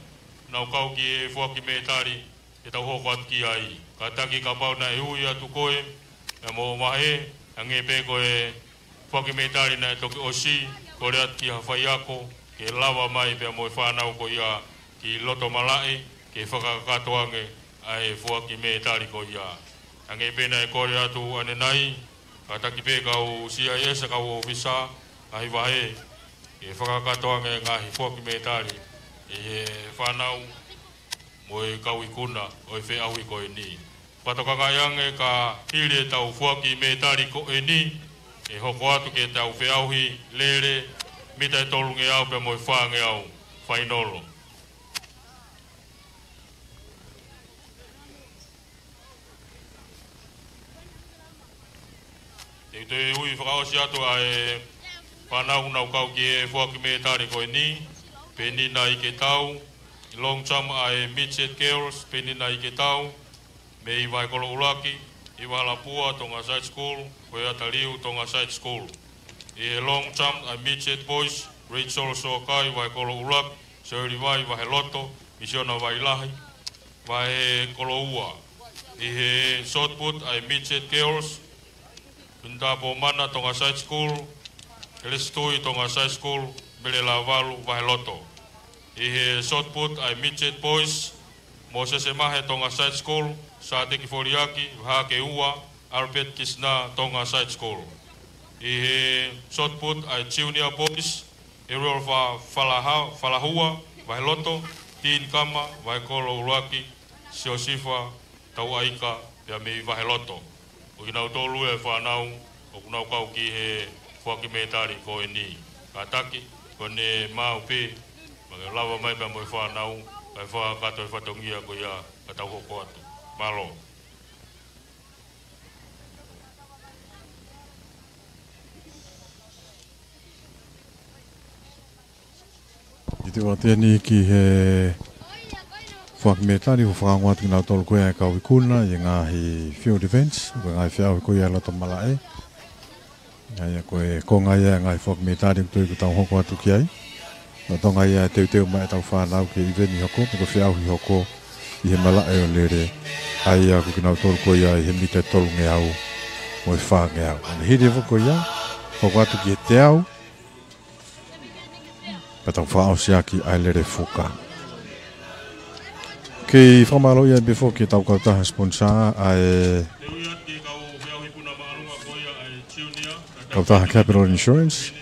naʻa nau kau ki he foaki mētali, ʻe tau hoko atu ki ai. Kātaki kapau naʻe ui atu koe, ʻa e mo vahe, hangē pē ko e foaki mētali naʻe toki ʻosi, kole atu ki ha faiako, ke lava mai pea mo e fānau ko ia ki loto malaʻe, ke fakakakato ange ʻa e foaki mētali ko ia. Hangē pē naʻe kole atu ʻanenai, kātaki pē kau C I S, kau ʻōfisa, ngaahi vahe, ke fakakakato ange ngaahi foaki mētali ʻi he fānau mo e kau ikuna ʻo e feʻauhi ko eni. Fakatokangaʻi ange ka hili ʻetau foaki mētali ko eni, ʻe hoko atu ke tau feʻauhi lele, mita ʻe tolungeau pea mo e fāngeau, fainolo. Te u toe ui fakaʻosi atu ʻa e fānau naʻa nau kau ki he foaki mētali ko eni, Penina Iketau, ʻi he long jump ʻa e midget girls, Penina Iketau, mei Vahekolo ʻUluaki, ʻi Vahalapua, Tonga Side School, Koeata Liu, Tonga Side School. ʻI he long jump ʻa e midget boys, Rachel Soakai, Vahekolo ʻUluaki, Sherry Vai, Vaheloto, Misiona Vailahi, vahe kolo ua. ʻI he shot put ʻa e midget girls, Pinita Pomana, Tonga Side School, Elesi Tui, Tonga Side School, Mele Lavalu, Vaheloto. ʻI he shot put ʻa e midget boys, Mosese Mahe, Tonga Side School, Sateki Foliaki, Vahake Ua, Albert Kisina, Tonga Side School. ʻI he shot put ʻa e junior boys, Ariel Fa-, Falaha-, Falahua, Vaheloto, Dean Kama, Vahekolo ʻUluaki, Siosifa Tauʻaika, pea mei Vaheloto. Ko kinautolu e fānau ʻoku nau kau ki he foaki mētali ko eni. Kātaki, ko ʻene maʻu pē, mo ke lava mai pea mo e fānau, kae fakakakato e fatongia ko ia ka tau hoko atu. Mālō. Kiʻi tuʻu atu eni ki he foaki mētali, ʻoku fakaongo atu kinautolu ko ia e kau ikuna ʻi he ngaahi field events, ko e ngaahi feʻauhi ko ia ʻi loto malaʻe. ʻA ia ko e konga ia e ngaahi foaki mētali ʻoku tau hoko atu ki ai. Lolotonga ia e teuteu mai ʻetau fānau ki he ʻiveni hoko, pe ko e feʻauhi hoko ʻi he malaʻe ʻo Lele. ʻA ia ko kinautolu ko ia ʻi he mita ʻe tolungeau mo e fāngeau. ʻA ia hili foki ko ia, hoko atu ki he teau, pea tau fakaʻosi ʻaki ʻa e Lele Fuka. Kei fakamālō ia pē foki ki heʻetau kautaha sponsor ʻa e kautaha Capital Insurance.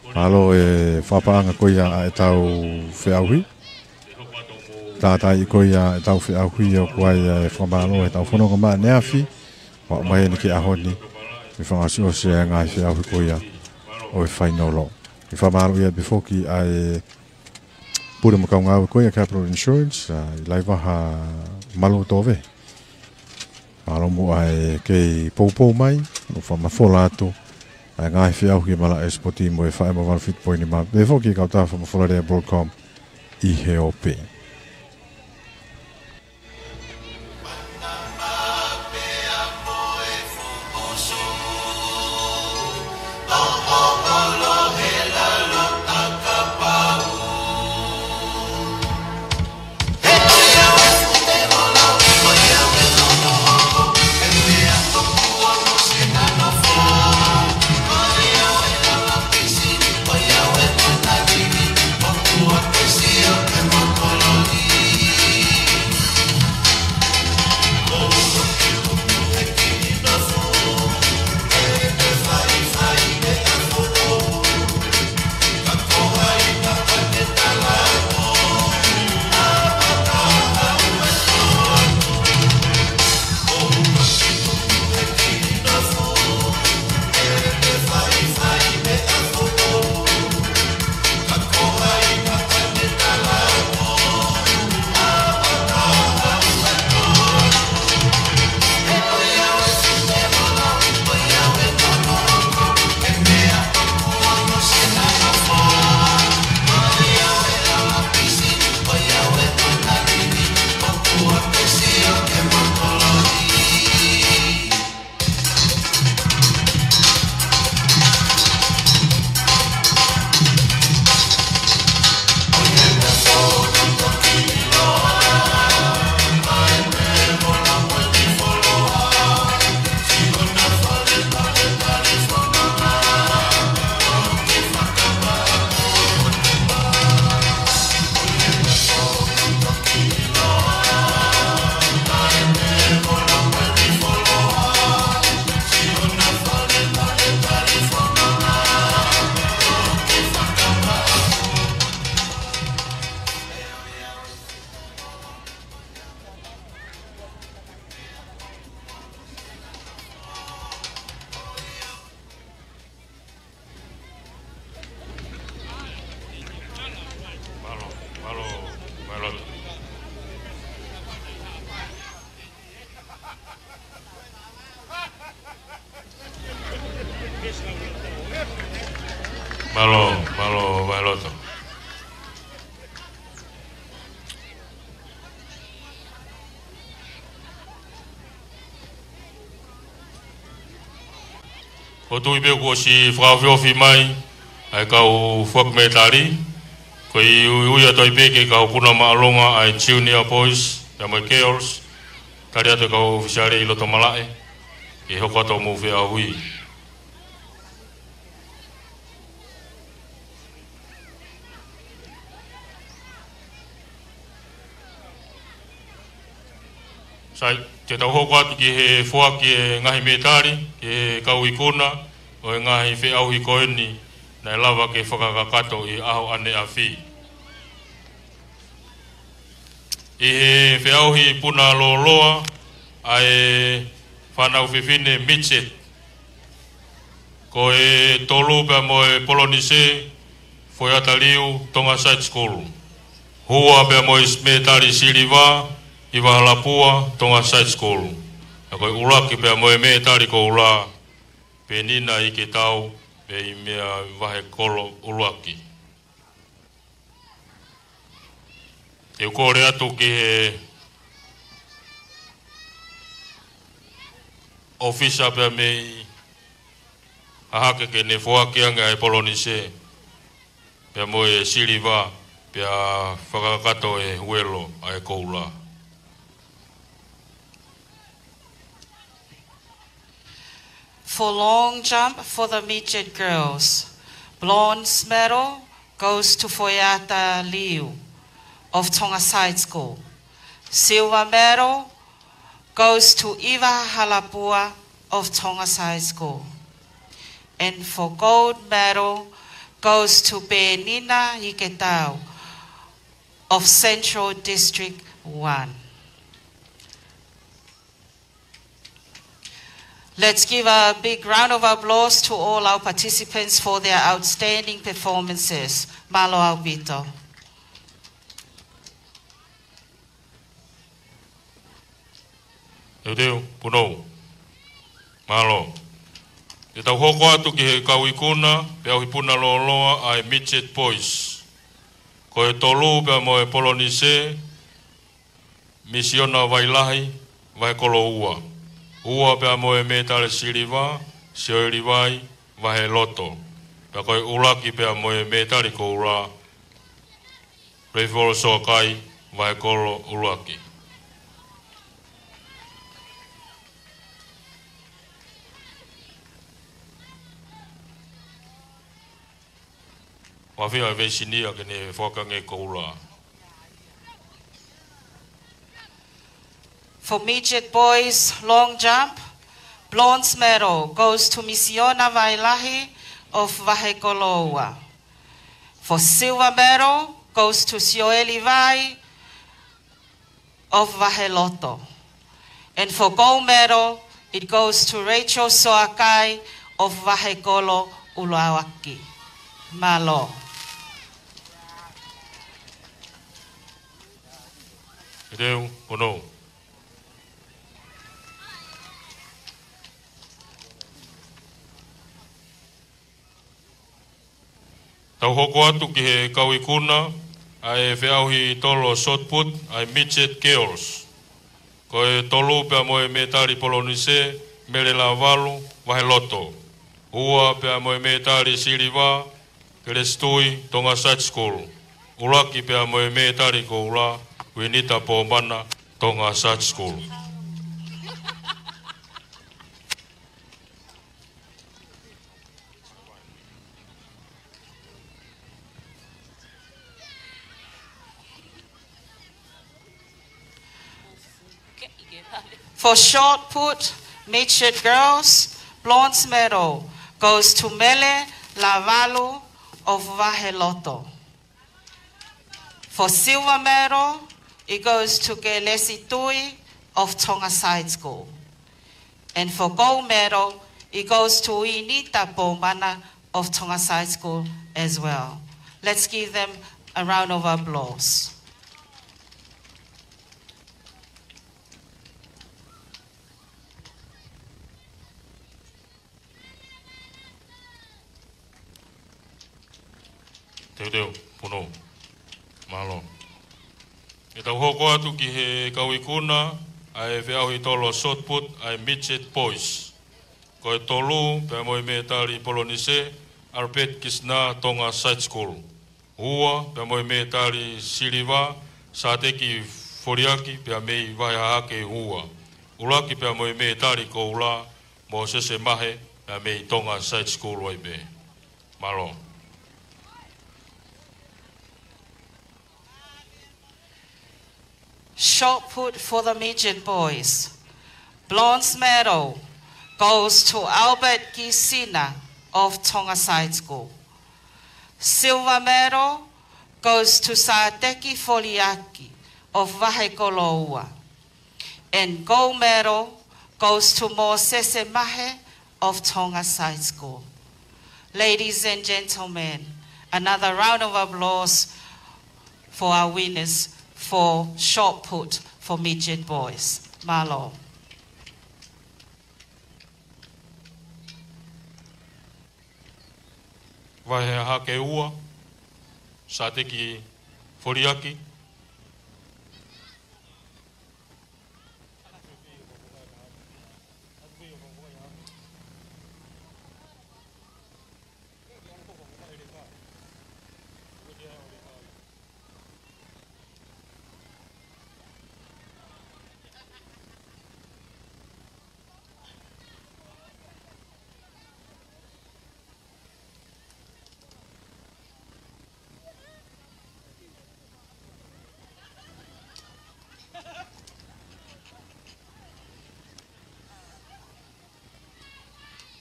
Mālō e fakapaʻanga ko ia ʻa ʻetau feʻauhi. Tātaaʻi ko ia ʻetau feʻauhi ʻoku ʻi ai e fakamālō heʻetau fononga mai ʻaneafi, ʻo aʻu mai eni ki he ʻaho ni, ʻi he fakaʻosiʻosi e ngaahi feʻauhi ko ia ʻo e fainolo. Kei fakamālō ia pē foki ʻa e pule mo e kau ngāue ko ia Capital Insurance, ʻa, ʻi Laivaha, Malu, Tove. Mālō muʻa e kei poupou mai, ʻo fakamafola atu ʻa e ngaahi feʻauhi malaʻe sipoti mo e faʻē mo e valu fitu poini ma. Pehē foki ki he kautaha fakamafola lea Broadcom ʻi he ope. Mālō, mālō, mālō. Mālō, mālō, Vaheloto. ʻOku ou tui pē kuo ʻosi fakaofiofi mai ʻa e kau foaki mētali. Ko e uiuiʻi atu ai pē ki he kau puna māʻolunga ʻa e Junior Boys pea mo e Girls, tali atu e kau ʻōfisiale ʻi loto malaʻe ke hoko atu hoʻomou feʻauhi. Sai, te tau hoko atu ki he foaki e ngaahi mētali ki he kau ikuna ʻo e ngaahi feʻauhi ko eni naʻe lava ke fakakakato ʻi he ʻaho ʻaneafi. ʻI he feʻauhi puna lōloa ʻa e fānau fefine midget, ko e tolu pea mo e Polonise Foiata Liu, Tonga Side School. Ua pea mo e mētali siliva, ʻIva Halapua, Tonga Side School. Pea ko e ʻuluaki pea mo e mētali koula, Penina Iketau, mei meia Vahekolo ʻUluaki. Te u kole atu ki he ʻōfisa pea mei Hahake ke ne foaki ange ʻa e Polonise pea mo e siliva, pea fakakakato e huelo ʻa e koula. For long jump for the midget girls, bronze medal goes to Foiata Liu of Tonga Side School. Silver medal goes to ʻIva Halapua of Tonga Side School. And for gold medal goes to Penina Iketau of Central District one. Let's give a big round of applause to all our participants for their outstanding performances. Mālō ʻaupito. Teuteu, Punou. Mālō. Te tau hoko atu ki he kau ikuna feʻauhi puna lōloa ʻa e Midget Boys. Ko e tolu pea mo e Polonise, Misiona Vailahi, Vahekolo ua. Ua pea mo e mētali siliva, Sioeli Vai, Vaheloto. Pea ko e ʻuluaki pea mo e mētali koula, Reifolo Soakai, Vahekolo ʻUluaki. Mafia e veisinia ke ne foaki ange koula. For midget boys long jump, bronze medal goes to Misiona Vailahi of Vahekolo ua. For silver medal goes to Sioeli Vai of Vaheloto. And for gold medal, it goes to Rachel Soakai of Vahekolo ʻUluaki. Mālō. Teuteu, Punou. Tau hoko atu ki he kau ikuna ʻa e feʻauhi tolo shot put ʻa e Midget Girls. Ko e tolu pea mo e mētali Polonise, Mele Lavalu, Vaheloto. Ua pea mo e mētali siliva, Kelesi Tui, Tonga Side School. ʻUluaki pea mo e mētali koula, Winita Pomana, Tonga Side School. For shot put, midget girls, bronze medal goes to Mele Lavalu of Vaheloto. For silver medal, it goes to Kelesi Tui of Tonga Side School. And for gold medal, it goes to Winita Pomana of Tonga Side School as well. Let's give them a round of applause. Teuteu, Punou. Mālō. Te tau hoko atu ki he kau ikuna ʻa e feʻauhi tolo shot put ʻa e Midget Boys. Ko e tolu pea mo e mētali Polonise, Albert Kisna, Tonga Side School. Ua, pea mo e mētali siliva, Sāteki Foliaki, pea mei Vahe Hahake Ua. ʻUluaki pea mo e mētali koula, Mōsese Mahe, pea mei Tonga Side School ai pē. Mālō. Shot put for the midget boys. Bronze medal goes to Albert Gisina of Tonga Side School. Silver medal goes to Sāteki Foliaki of Vahekoloua. And gold medal goes to Mōsese Mahe of Tonga Side School. Ladies and gentlemen, another round of applause for our winners for shot put for midget boys. Mālō. Vahe Hahake Ua, Sāteki Foliaki.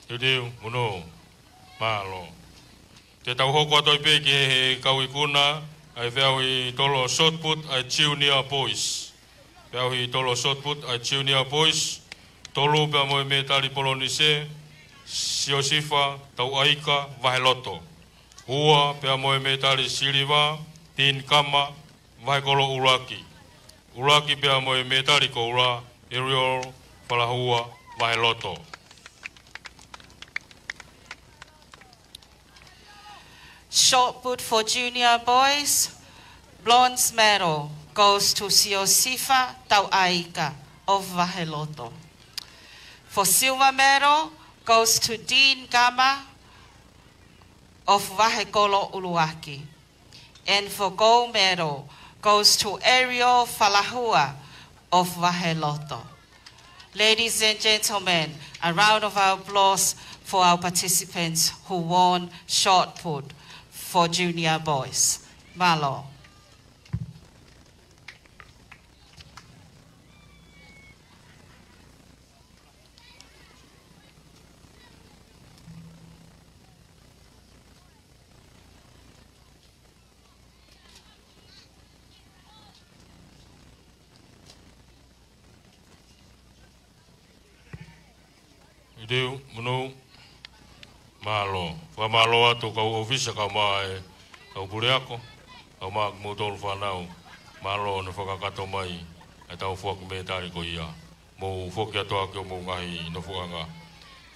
Teuteu, monū, mālō. Te tau hoko atu ai pē ki he, he kau ikuna, ʻa e feʻauhi tolo shot put ʻa e junior boys. Feʻauhi tolo shot put ʻa e junior boys. Tolu pea mo e mētali polonise, Siosifa Tauʻaika, Vaheloto. Ua pea mo e mētali siliva, Dean Kama, Vahekolo ʻUluaki. ʻUluaki pea mo e mētali koula, Ariel Falahua, Vaheloto. Shot put for junior boys, bronze medal goes to Siosifa Tauʻaika of Vaheloto. For silver medal goes to Dean Kama of Vahekolo ʻUluaki. And for gold medal goes to Ariel Falahua of Vaheloto. Ladies and gentlemen, a round of applause for our participants who won shot put for junior boys. Mālō. Teuteu, monū, mālō. Fakamālō atu kau ʻōfisa kae ʻumaʻā e kau puleako, kae ʻumaʻā kimoutolu fānau. Mālō hono fakakakato mai ʻa e tau foaki mētali ko ia. Mou foki atu ʻaki hoʻomou ngaahi nofoʻanga.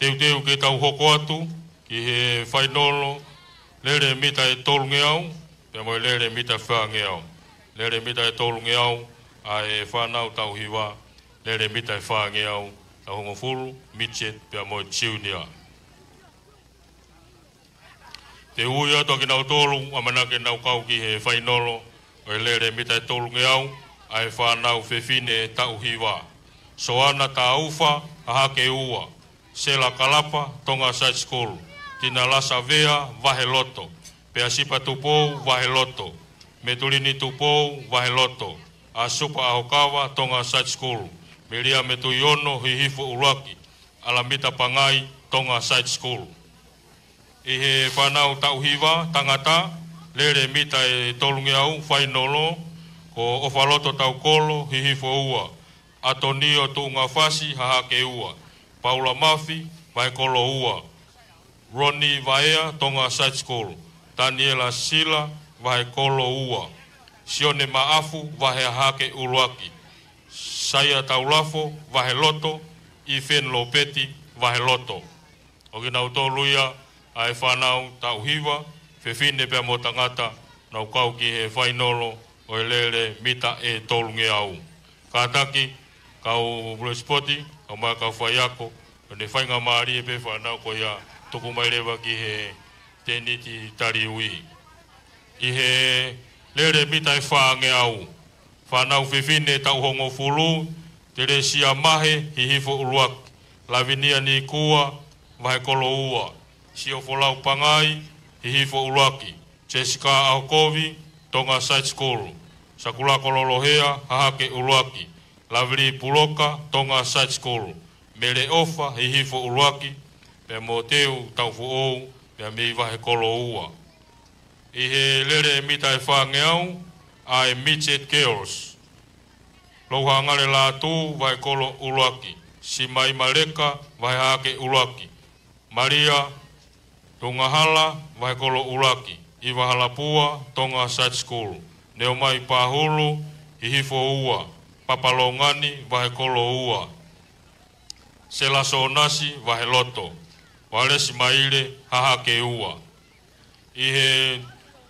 Teuteu ke tau hoko atu ki he fainolo, lele mita ʻe tolungeau, pea mo e lele mita ʻe fāngeau. Lele mita ʻe tolungeau ʻa e fānau taʻu hiva, lele mita ʻe fāngeau taʻu hongofulu, midget pea mo e junior. Te u ui atu ʻa kinautolu ʻamanaki ke nau kau ki he fainolo ʻo e lele mita ʻe tolungeau ʻa e fānau fefine taʻu hiva. Soana Taufa, Hahake Ua. Sela Kalapa, Tonga Side School. Tina Lasavea, Vaheloto. Peasipa Tupou, Vaheloto. Metulini Tupou, Vaheloto. ʻAsupa ʻAhokava, Tonga Side School. Melia Metuiono, Hihifo ʻUluaki. ʻAlamita Pangai, Tonga Side School. ʻI he fānau taʻu hiva tangata, lele mita ʻe tolungeau, fainolo, ko ʻOfaloto Taukolo, Hihifo Ua. ʻAtonio Tuʻungafasi, Hahake Ua. Paula Mafi, Vahekolo Ua. Roni Vaea, Tonga Side School. Taniela Sila, Vahekolo Ua. Sione Maʻafu, Vahe Hahake ʻUluaki. Saia Taulafo, Vaheloto. ʻIfeni Lopeti, Vaheloto. ʻO kinautolu ia ʻa e fānau taʻu hiva, fefine pea mo tangata, nau kau ki he fainolo ʻo e lele mita ʻe tolungeau. Kātaki, kau pule sipoti, kae ʻumaʻā e kau faiako, ʻo ne faingamālie pē fānau ko ia, tuku mai leva ki he tēniti taliui. ʻI he lele mita ʻe fāngeau, fānau fefine taʻu hongofulu, Telesia Mahe, Hihifo ʻUluaki, Lavinia Nikua, Vahekolo ua, Siofolau Pangai, Hihifo ʻUluaki, Jessica ʻAhokovi, Tonga Side School, Sakulako Lolohea, Hahake ʻUluaki, Lavili Puloka, Tonga Side School, Mele ʻOfa, Hihifo ʻUluaki, pea mo Teu Taufoʻou, pea mei Vahekolo ua. ʻI he lele mita ʻe fāngeau, ʻa e Midget Girls, Louhangale Lātū, Vahekolo ʻUluaki, Simai Maleka, Vahe Hahake ʻUluaki, Malia Tungahala, Vahekolo ʻUluaki, ʻIva Halapua, Tonga Side School, Neomai Pahulu, Hihifo ua, Papalongani, Vahekolo ua, Sela Sonasi, Vaheloto, Walesi Maile, Hahake ua. ʻI he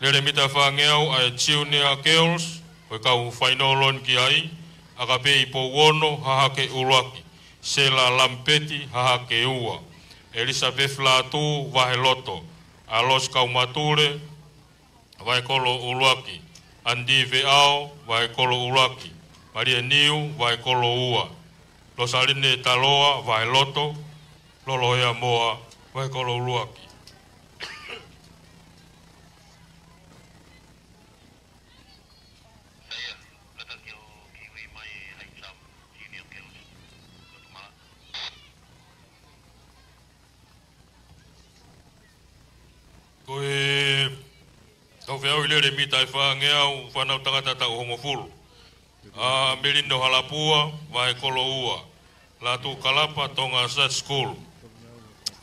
lele mita ʻe fāngeau, ʻa e Junior Girls, ʻo e kau fainolo ni ki ai, ʻAkapei Pouono, Hahake ʻUluaki, Sela Lampeti, Hahake ua, Elizabeth Lātū, Vaheloto, ʻAlosi Kaumatule, Vahekolo ʻUluaki, Andy Veʻao, Vahekolo ʻUluaki, Malia Niu, Vahekolo ua, Losaline Taloa, Vaheloto, Lolohea Moa, Vahekolo ʻUluaki. Ko e tau feʻauhi lele mita ʻe fāngeau, fānau tangata taʻu hongofulu, ʻa Melino Halapua, Vahekolo ua, Lātū Kalapa, Tonga Side School,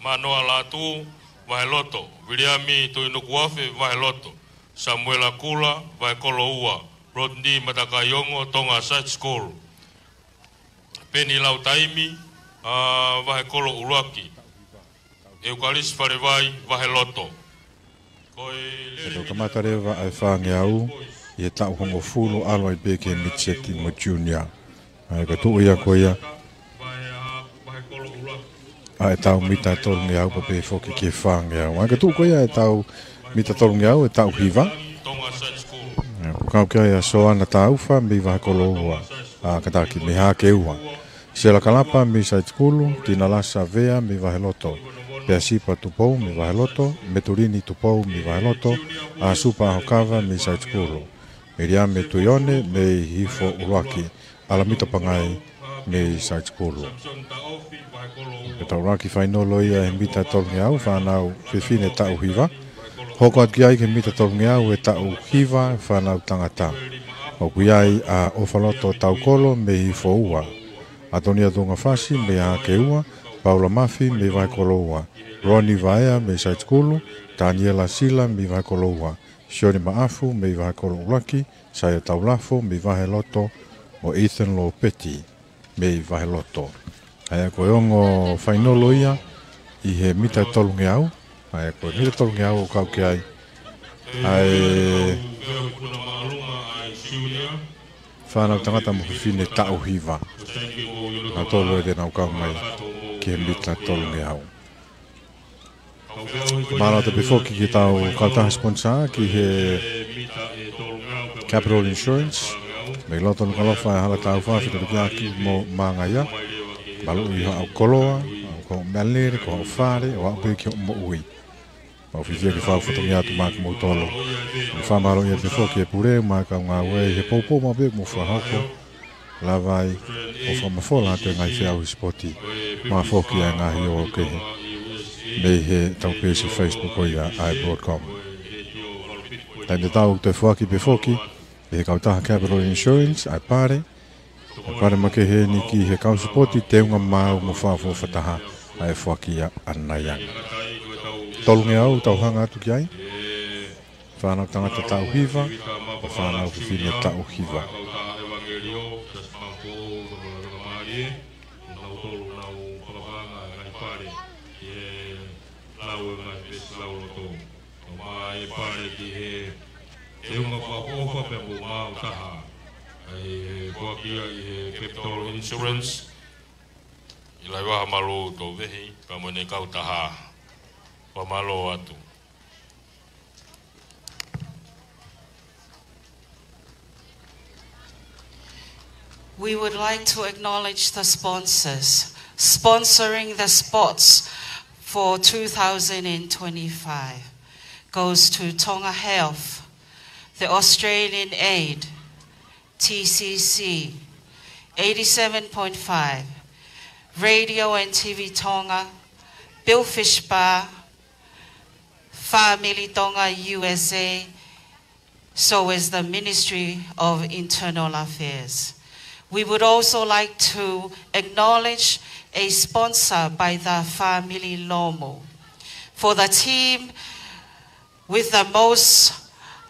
Manoa Lātū, Vaheloto, Viliami Tuinukuafe, Vaheloto, Samuela Kula, Vahekolo ua, Rodney Matakaiongo, Tonga Side School, Peni Lautaimi, ʻa Vahekolo ʻUluaki, ʻEukalisi Falevai, Vaheloto. Ko e lele mita ʻe kamata leva ʻa e fāngeau ʻi he taʻu hongofulu, ʻalu ai pē ki he Midget mo Junior. ʻA ia ko e tuʻu ia ko ia ʻa e tau mita ʻe tolungeau pea pehē foki ki he fāngeau. ʻA ia ko e tuʻu ko ia ʻa e tau mita tolungeau ʻe taʻu hiva. ʻA ia ko e kau ki ai ʻa Soana Taufa mei Vahekolo ua, ʻa Kataki mei Hahake ua, Sela Kalapa mei Side School, Tina Lasa Vea mei Vaheloto, Peasipa Tupou mei Vaheloto, Metulini Tupou mei Vaheloto, ʻa Supa ʻAhokava mei Side School, Miriame Tuione mei Hihifo ʻUluaki, ʻAlamito Pangai mei Side School. Ko e tau ʻuluaki fainolo ia he mita tolungeau, fānau fefine taʻu hiva. Hoko atu ki ai ki he mita tolungeau ʻe taʻu hiva, fānau tangata. ʻOku ʻi ai ʻa ʻOfaloto Taukolo mei Hihifo ua, ʻAtonia Tungafasi mei Hahake ua, Paula Mafi mei Vahekolo ua, Roni Vaea mei Side School, Taniela Sila mei Vahekolo ua, Sione Maʻafu mei Vahekolo ʻUluaki, Saia Taulafo mei Vaheloto, mo Ethan Lopeti mei Vaheloto. ʻA ia ko e ongo fainolo ia ʻi he mita tolungeau. ʻA ia ko e mita tolungeau ʻoku kau ki ai ʻa e fānau tangata mo fefine taʻu hiva. Nautolu ē te nau kau mai ki he mita tolungeau. Mālō atu pē foki ki he tau kautaha sponsor ki he Capital Insurance, mei loto Nukuʻalofa ʻa e Hala Taufa, Fitolokiaki mo Mangaia. Maluʻi haʻo koloa, ko haʻo meʻalele, ko haʻo fale, ʻo aʻu pē ki hoʻo moʻui. Mau fiefia ke fai fatongia atu maʻa kimoutolu. Mau fakamālō ia pē foki e pule, mo e kau ngāue ʻi he poupou maʻu pē ʻoku mou fakahoko. Lava ai ʻo fakamafola atu e ngaahi feʻauhi sipoti, mo e foki ʻa e ngaahi ō kehe mei he tau peesi Facebook ko ia ʻa e Broadcom. Taimi tatau ʻoku toe foaki pē foki ʻe he kautaha Capital Insurance ʻa e pale, ʻa e pale makehe ni ki he kau sipoti, teunga maau mo fakaʻofoʻofa taha ʻa e foaki ia ʻanai ange. Tolungeau tau hanga atu ki ai. Fānau tangata taʻu hiva, mo fānau fefine taʻu hiva. ʻIlaivaha Malu Touvehi, pea mo ʻene kautaha. Fakamālō atu. We would like to acknowledge the sponsors. Sponsoring the sports for two thousand and twenty-five goes to Tonga Health, the Australian Aid, T C C, eighty-seven point five, Radio and T V Tonga, Billfish Bar, Family Tonga U S A, so is the Ministry of Internal Affairs. We would also like to acknowledge a sponsor by the Family Lomu. For the team with the most,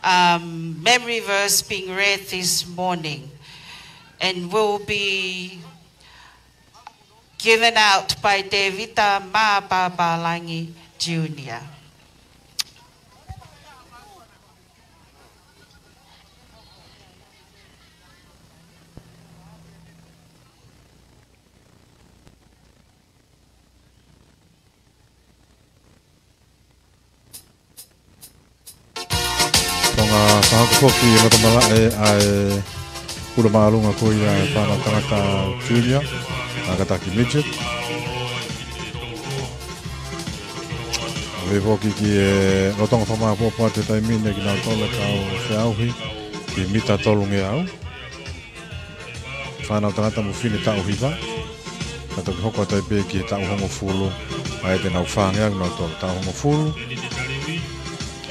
um, memory verse being read this morning, and will be given out by Tevita Mapapalagi Junior. Ko e fakahoko foki e loto malaʻe ʻa e pule māʻolunga ko ia ʻa e fānau tangata junior, ʻa e kātaki midget. ʻOku foki ki he lolotonga fakamāʻopoʻopo atu he taimi ni kinautolu ʻoku nau feʻauhi ki he mita tolungeau. Fānau tangata mo fefine taʻu hiva. Ka toki hoko atu ai pē ki he taʻu hongofulu, ʻa ia te nau fāngeau kinautolu, taʻu hongofulu.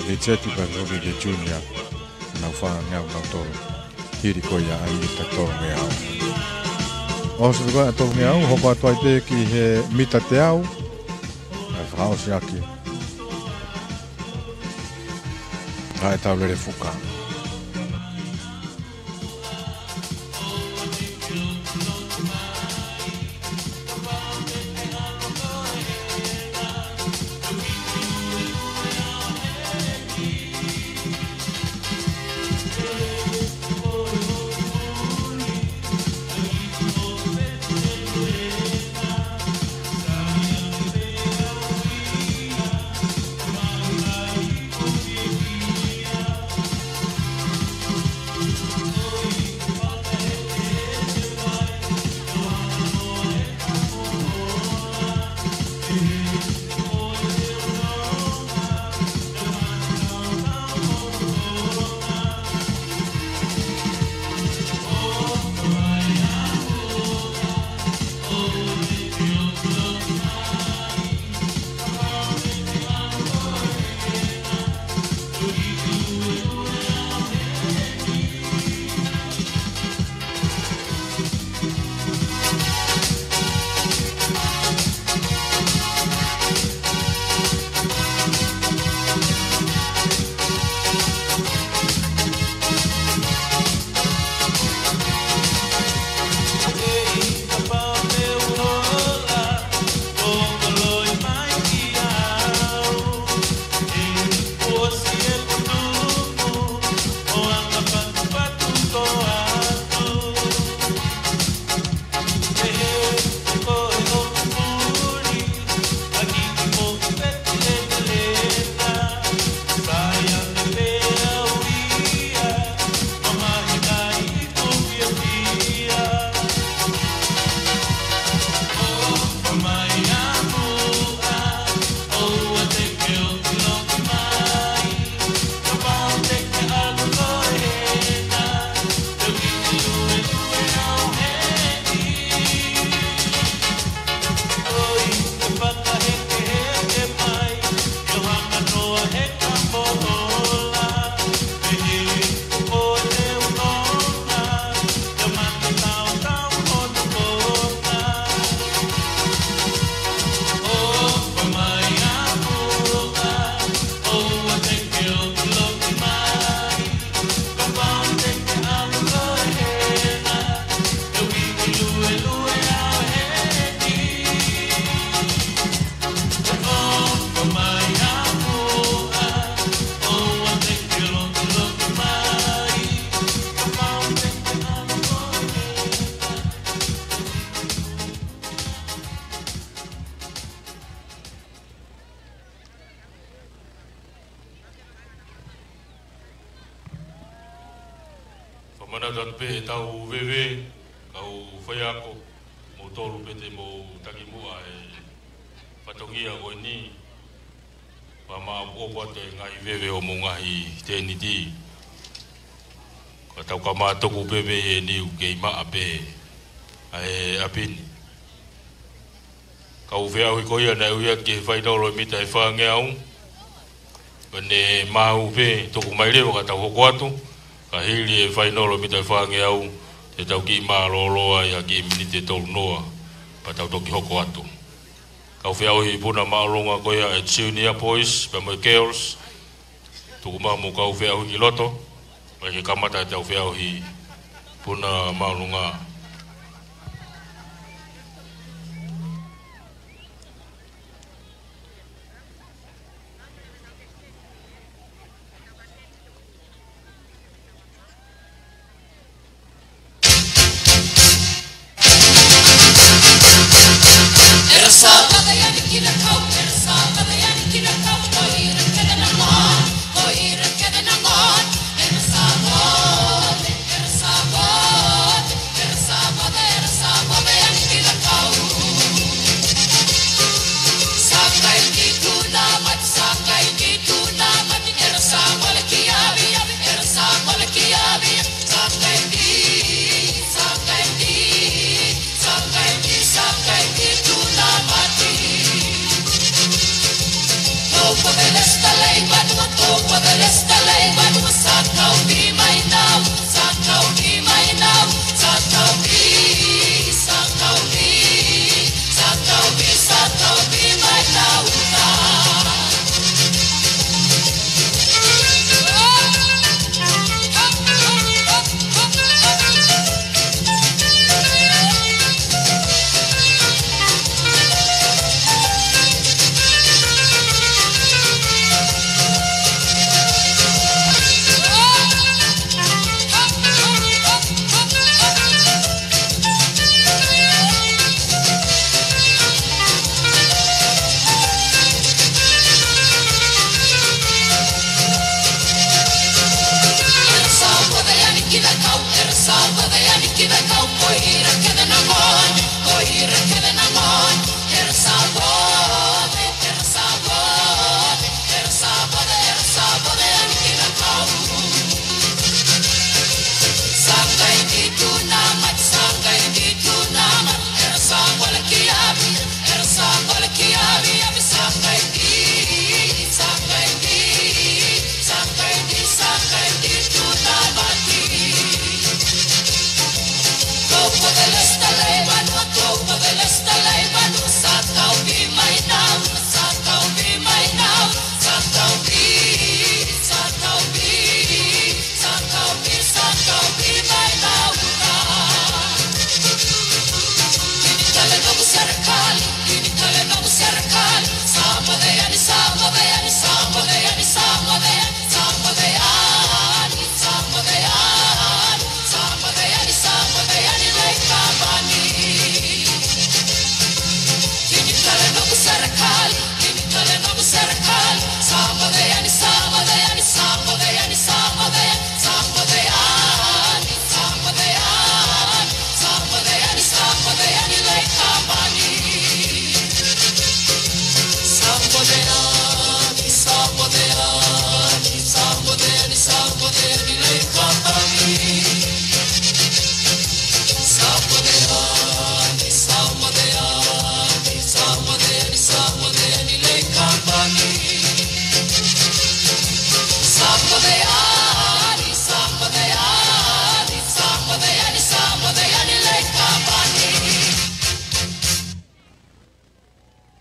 Midget pea foki ki he junior, nau fāngeau kinautolu. Hili ko ia ʻa e mita tolungeau. ʻOsi ko ia ʻa e tolungeau, hoko atu ai pē ki he mita teau. ʻA e fakaʻosi ʻaki ʻa e tau lele fuka. Fakamanatu atu pē ʻetau veve, Kau faiako, moutolu pē te mou taki muʻa e fatongia ko eni. Pea maʻopoʻopo atu e ngaahi veve ʻo homou ngaahi tēniti. Ka tau ka mātuku pē mei eni ʻoku kei maʻa pē ʻa e ʻapi ni. Kau feʻauhi ko ia naʻe ui atu ki he fainolo mita ʻe fāngeau. Ko ʻene maʻu pē, tuku mai leva ka tau hoko atu. Ka hili e fainolo mita ʻe fāngeau, te tau kiʻi mālōlō ai ha kiʻi miniti ʻe tolu noa, pea tau toki hoko atu. Kau feʻauhi puna māʻolunga ko ia e junior boys, pea mo e girls. Tuku mai mo kau feʻauhi ki loto, ʻai ke kamata ʻetau feʻauhi puna māʻolunga.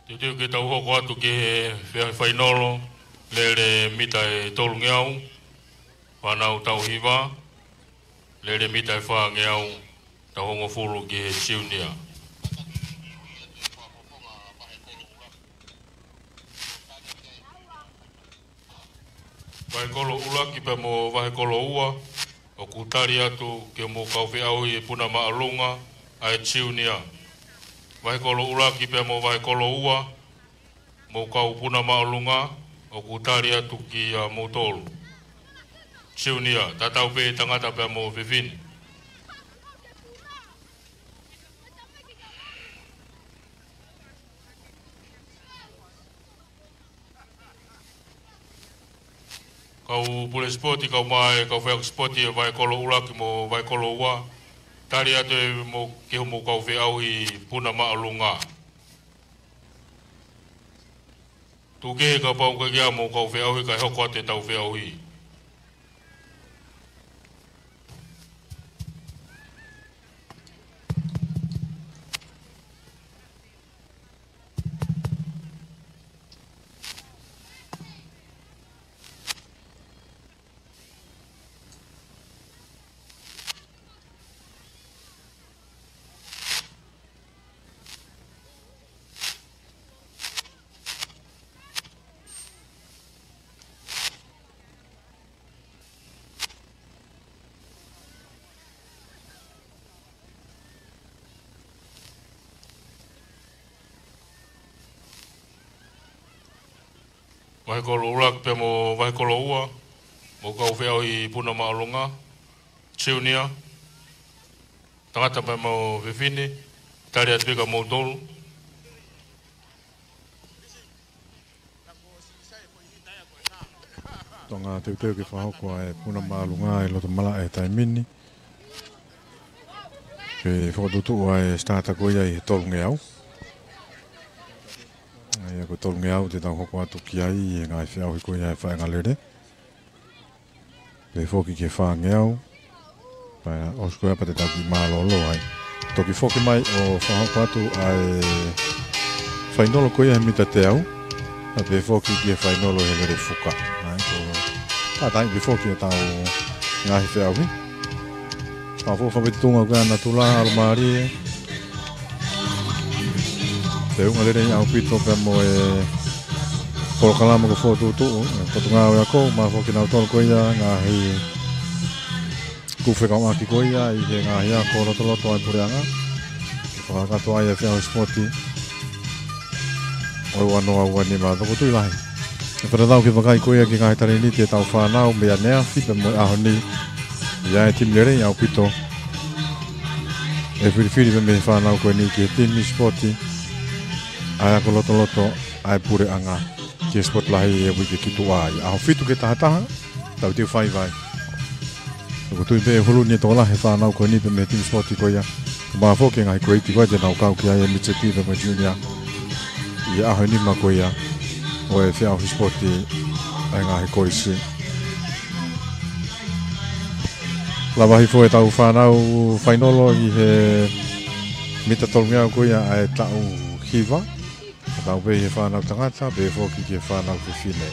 Teuteu ke tau hoko atu ki he fea-, fainolo, lele mita ʻe tolungeau, fānau taʻu hiva, lele mita ʻe fāngeau, taʻu hongofulu ki he junior. Vahekolo ʻuluaki pea mo vahekolo ua, ʻoku tali atu ke mou kau feʻauhi e puna māʻolunga ʻa e junior. Vahekolo ʻuluaki pea mo vahekolo ua, mou kau puna māʻolunga, ʻoku tali atu kiate kimoutolu. Junior, tatau pē tangata pea mo fefine. Kau pule sipoti, kau mai, kau faiako sipoti ʻo e Vahe Kolo ʻUluaki mo Vahe Kolo Ua. Tali atu ē mo, ki hoʻomou kau feʻauhi Puna Māʻolunga. Tuku kehe kapau ʻoku ʻikai ke ʻi ai hoʻomou kau feʻauhi kae hoko atu ʻetau feʻauhi. Vahe Kolo ʻUluaki pea mo Vahe Kolo Ua, mo kau feʻauhi Puna Māʻolunga, Junior, tangata pea mo fefine, tali atu pē kia moutolu. Tonga teuteu ke fakahoko ʻa e Puna Māʻolunga ʻi loto malaʻe he taimi ni. Pea fokotuʻutuʻu ʻa e starter ko ia ʻi he tolungeau. ʻA ia ko e tolungeau te tau hoko atu ki ai ʻi he ngaahi feʻauhi ko ia ʻa e faʻahinga lele. Pea foki ki he fāngeau. Pea ʻosi ko ia pea te tau kiʻi mālōlō ai. Toki foki mai ʻo fakahoko atu ʻa e fainolo ko ia he mita teau. Pea foki ki he fainolo he lele fuka. ʻA ia ko e taimi pē foki ʻetau ngaahi feʻauhi. Pea foki fakafetuʻunga ko ia ʻa natula, ʻalomālie. Feʻunga lelei ʻaupito pea mo e polokalama kuo fokotuʻutuʻu ʻe he Potungāue Ako, mo foki nautolu ko ia ngaahi kupu fekauʻaki ko ia ʻi he ngaahi ako lotoloto ʻa e puleʻanga. Ke fakakakato ai ʻa e feʻauhi sipoti ʻo e ua noa ua nima. Tokotui lahi. ʻE fakatatau ki he vakai ko ia ki he ngaahi talēniti ʻetau fānau mei ʻaneafi pea mo e ʻaho ni. ʻI ai e timi lelei ʻaupito ʻe filifili pē mei he fānau ko eni ki he timi sipoti ʻa e ako lotoloto ʻa e puleʻanga ki he sipoti lahi ʻi he uike ki tuʻa. ʻAho fitu ki he taha taha, tau teu fai vai. Tokotui pē ʻe hulu ni e tokolahi e fānau ko eni pē mei he timi sipoti ko ia. Mo foki e ngaahi kueiti ko ia te nau kau ki ai ʻa e midget pea mo e junior ʻi he ʻaho ʻe nima ko ia ʻo e feʻauhi sipoti ʻa e ngaahi kolisi. Lava hifo ʻetau fānau fainolo ʻi he mita tolungeau ko ia ʻa e taʻu hiva. Tatau pē ʻi he fānau tangata, pea foki ki he fānau fefine.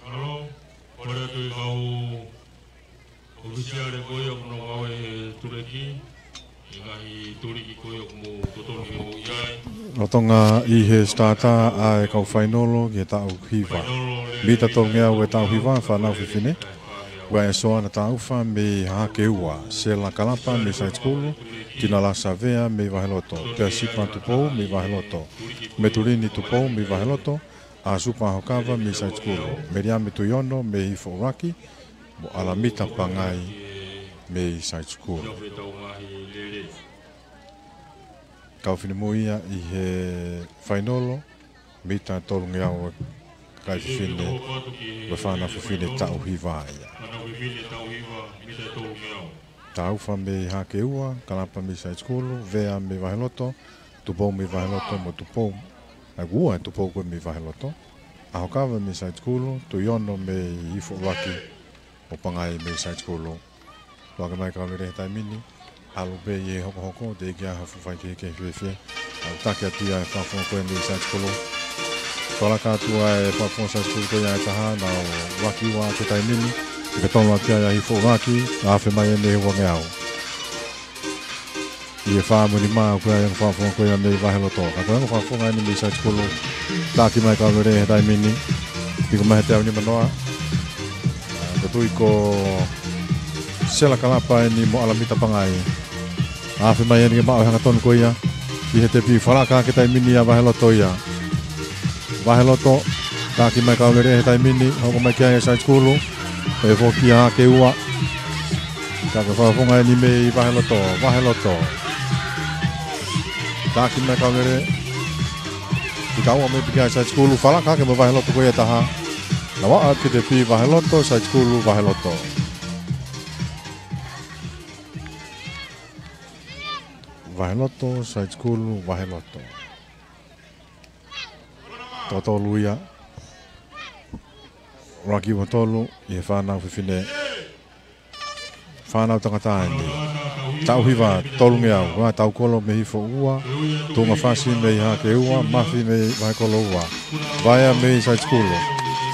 Mālō, kole atu ʻi he kau ʻofisiale ko ia ʻoku nau ngāue he tuliki, ʻi he ngaahi tuliki ko ia ʻoku mou totonu ke mou ʻi ai. Lolotonga ʻi he starter ʻa e kau fainolo ki he taʻu hiva. Mita tolungeau ʻa e taʻu hiva, fānau fefine. Ua e Soana Taufa mei Hakeua, Sela Kalapa mei Saitikulu, Tinalasa Vea mei Vaheloto, Peasipa Tupou mei Vaheloto, Metulini Tupou mei Vaheloto, ʻAsupa Hokava mei Saitikulu, Meliame Tuiono mei Hifo ʻUluaki, mo ʻAlamita Pangai mei Saitikulu. Kau finemui ia ʻi he fainolo, mita tolungeau ʻa e kakai fefine, ʻa e fānau fefine taʻu hiva ia. Taufa mei Hakeua, Kalapa mei Saitikulu, Vea mei Vaheloto, Tupou mei Vaheloto mo Tupou. ʻA ia ua e Tupou ko ē mei Vaheloto. ʻAhokava mei Saitikulu, Tuiono mei Hifo ʻUluaki. ʻo Pangai mei Site School. Tuku mai kau lele he taimi ni, ʻalu pē ʻi he hokohoko, teʻeki ai ha fuʻu faikehekehe fēfē. ʻA ʻoku taki atu ia ʻe he fakafofonga ko ia mei Site School. Fakalaka atu ʻa e fakafofonga Site School ko ia ʻe taha, nau ʻuluaki ua he taimi ni, fika tolu atu ia ʻa Hifo ʻUluaki, afe mai eni he uangeau. ʻI he fā mo e nima ʻoku ʻi ai e ongo fakafofonga ko ia mei Vaheloto. Ka ko e ongo fakafofonga eni mei Site School, taki mai kau lele he taimi ni, piko mai he teau nimanoa. Ko e tui ko Sela Kalapa eni mo ʻAlamita Pangai. Afe mai eni ke maʻu e hangatonu ko ia. ʻI he tepi fakalaka he taimi ni ʻa Vaheloto ia. Vaheloto, taki mai kau lele he taimi ni, hoko mai ki ai ʻa Site School, ʻe foki ʻa Hake ua. Ka ko e fakafofonga eni mei Vaheloto, Vaheloto. Taki mai kau lele. Fika ua mai pē ki ai ʻa Site School, fakalaka hake mo Vaheloto ko ia ʻe taha. Nau aʻu ki he tepi Vaheloto, Site School, Vaheloto. Vaheloto, Site School, Vaheloto. Toko tolu ia. ʻUluaki mo tolu, ʻi he fānau fefine. Fānau tangata eni. Taʻu hiva, tolungeau, ʻa Taukolo mei Hifo ua, Tuʻungafasi mei Hake ua, Mafi mei Vahekolo ua. Vaea mei Site School.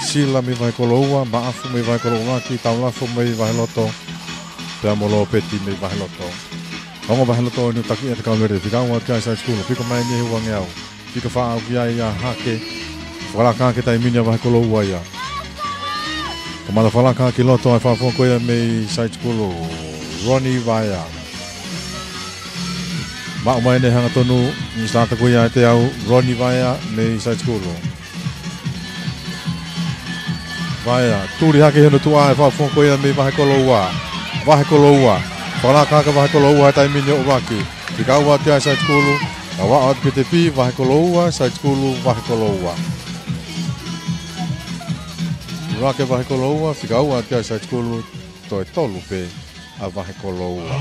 Sila mei Vahekolo ua, Maʻafu mei Vahekolo ʻUluaki, Taulafo mei Vaheloto, pea mo Lopeti mei Vaheloto. Ongo Vaheloto eni ʻoku taki ʻe he kau lele, fika ua ki ai ʻa Site School, piko mai eni he uangeau. Fika fā aʻu ki ai ʻa Hake. Fakalaka hake he taimi ni ʻa Vahekolo ua ia. Kamata fakalaka ki loto ʻa e fakafofonga ko ia mei Site School, Ronnie Vaea. Maʻu mai eni e hangatonu, ʻi he sitata ko ia ʻa e teau, Ronnie Vaea mei Site School. Vaea, tuli hake ʻi hono tuʻa ʻa e fakafofonga ko ia mei Vahekolo ua. Vahekolo ua. Fakalaka hake ʻa Vahekolo ua he taimi ni ʻo ʻuluaki. Fika ua ki ai ʻa Site School. Nau aʻu atu ki he tepi, Vahekolo ua, Site School, Vahekolo ua. ʻUluaki ʻa Vahekolo ua, fika ua ki ai ʻa Site School, toe tolu pē ʻa Vahekolo ua.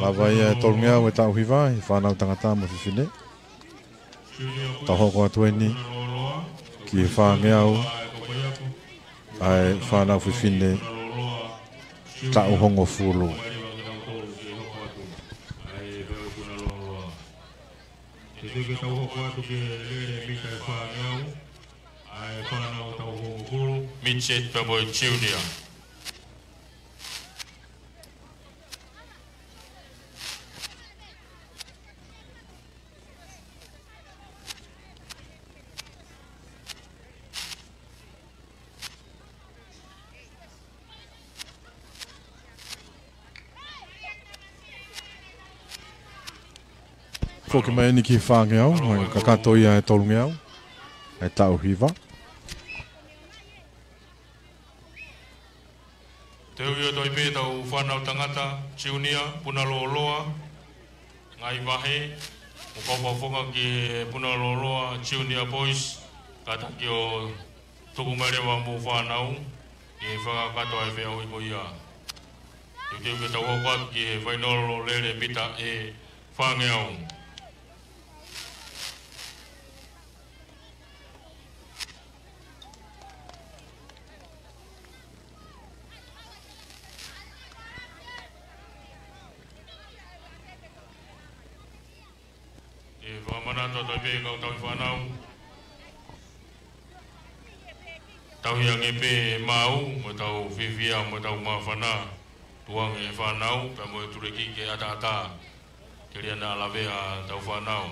Lava ia e tolungeau ʻa e taʻu hiva ʻi he fānau tangata mo fefine. Tau hoko atu eni ki he fāngeau ʻa e fānau fefine taʻu hongofulu. Te teke tau hoko atu ki he lele mita ʻe fāngeau ʻa e fānau taʻu hongofulu, midget pea mo e junior. Foki mai eni ki he fāngeau, ʻa e kakato ia ʻa e tolungeau ʻa e taʻu hiva. Te u ʻio toi pē ʻetau fānau tangata, junior, puna lōloa, ngaahi vahe, mo kau fakafofonga ki he puna lōloa, junior boys, kātaki ʻo tuku mai leva mo e fānau, ʻi he fakakakato ʻa e feʻauhi ko ia. Teuteu ke tau hoko atu ki he fainolo lele mita ʻe fāngeau. ʻE fakamanatu atu pē kau tauhi fānau. Tauhi ange pē maʻu, mo tau fiefia, mo tau māfana. Tuku ange e fānau, pea mo e tuleki ke ʻataʻatā. Ke lia naʻa lavea ʻetau fānau.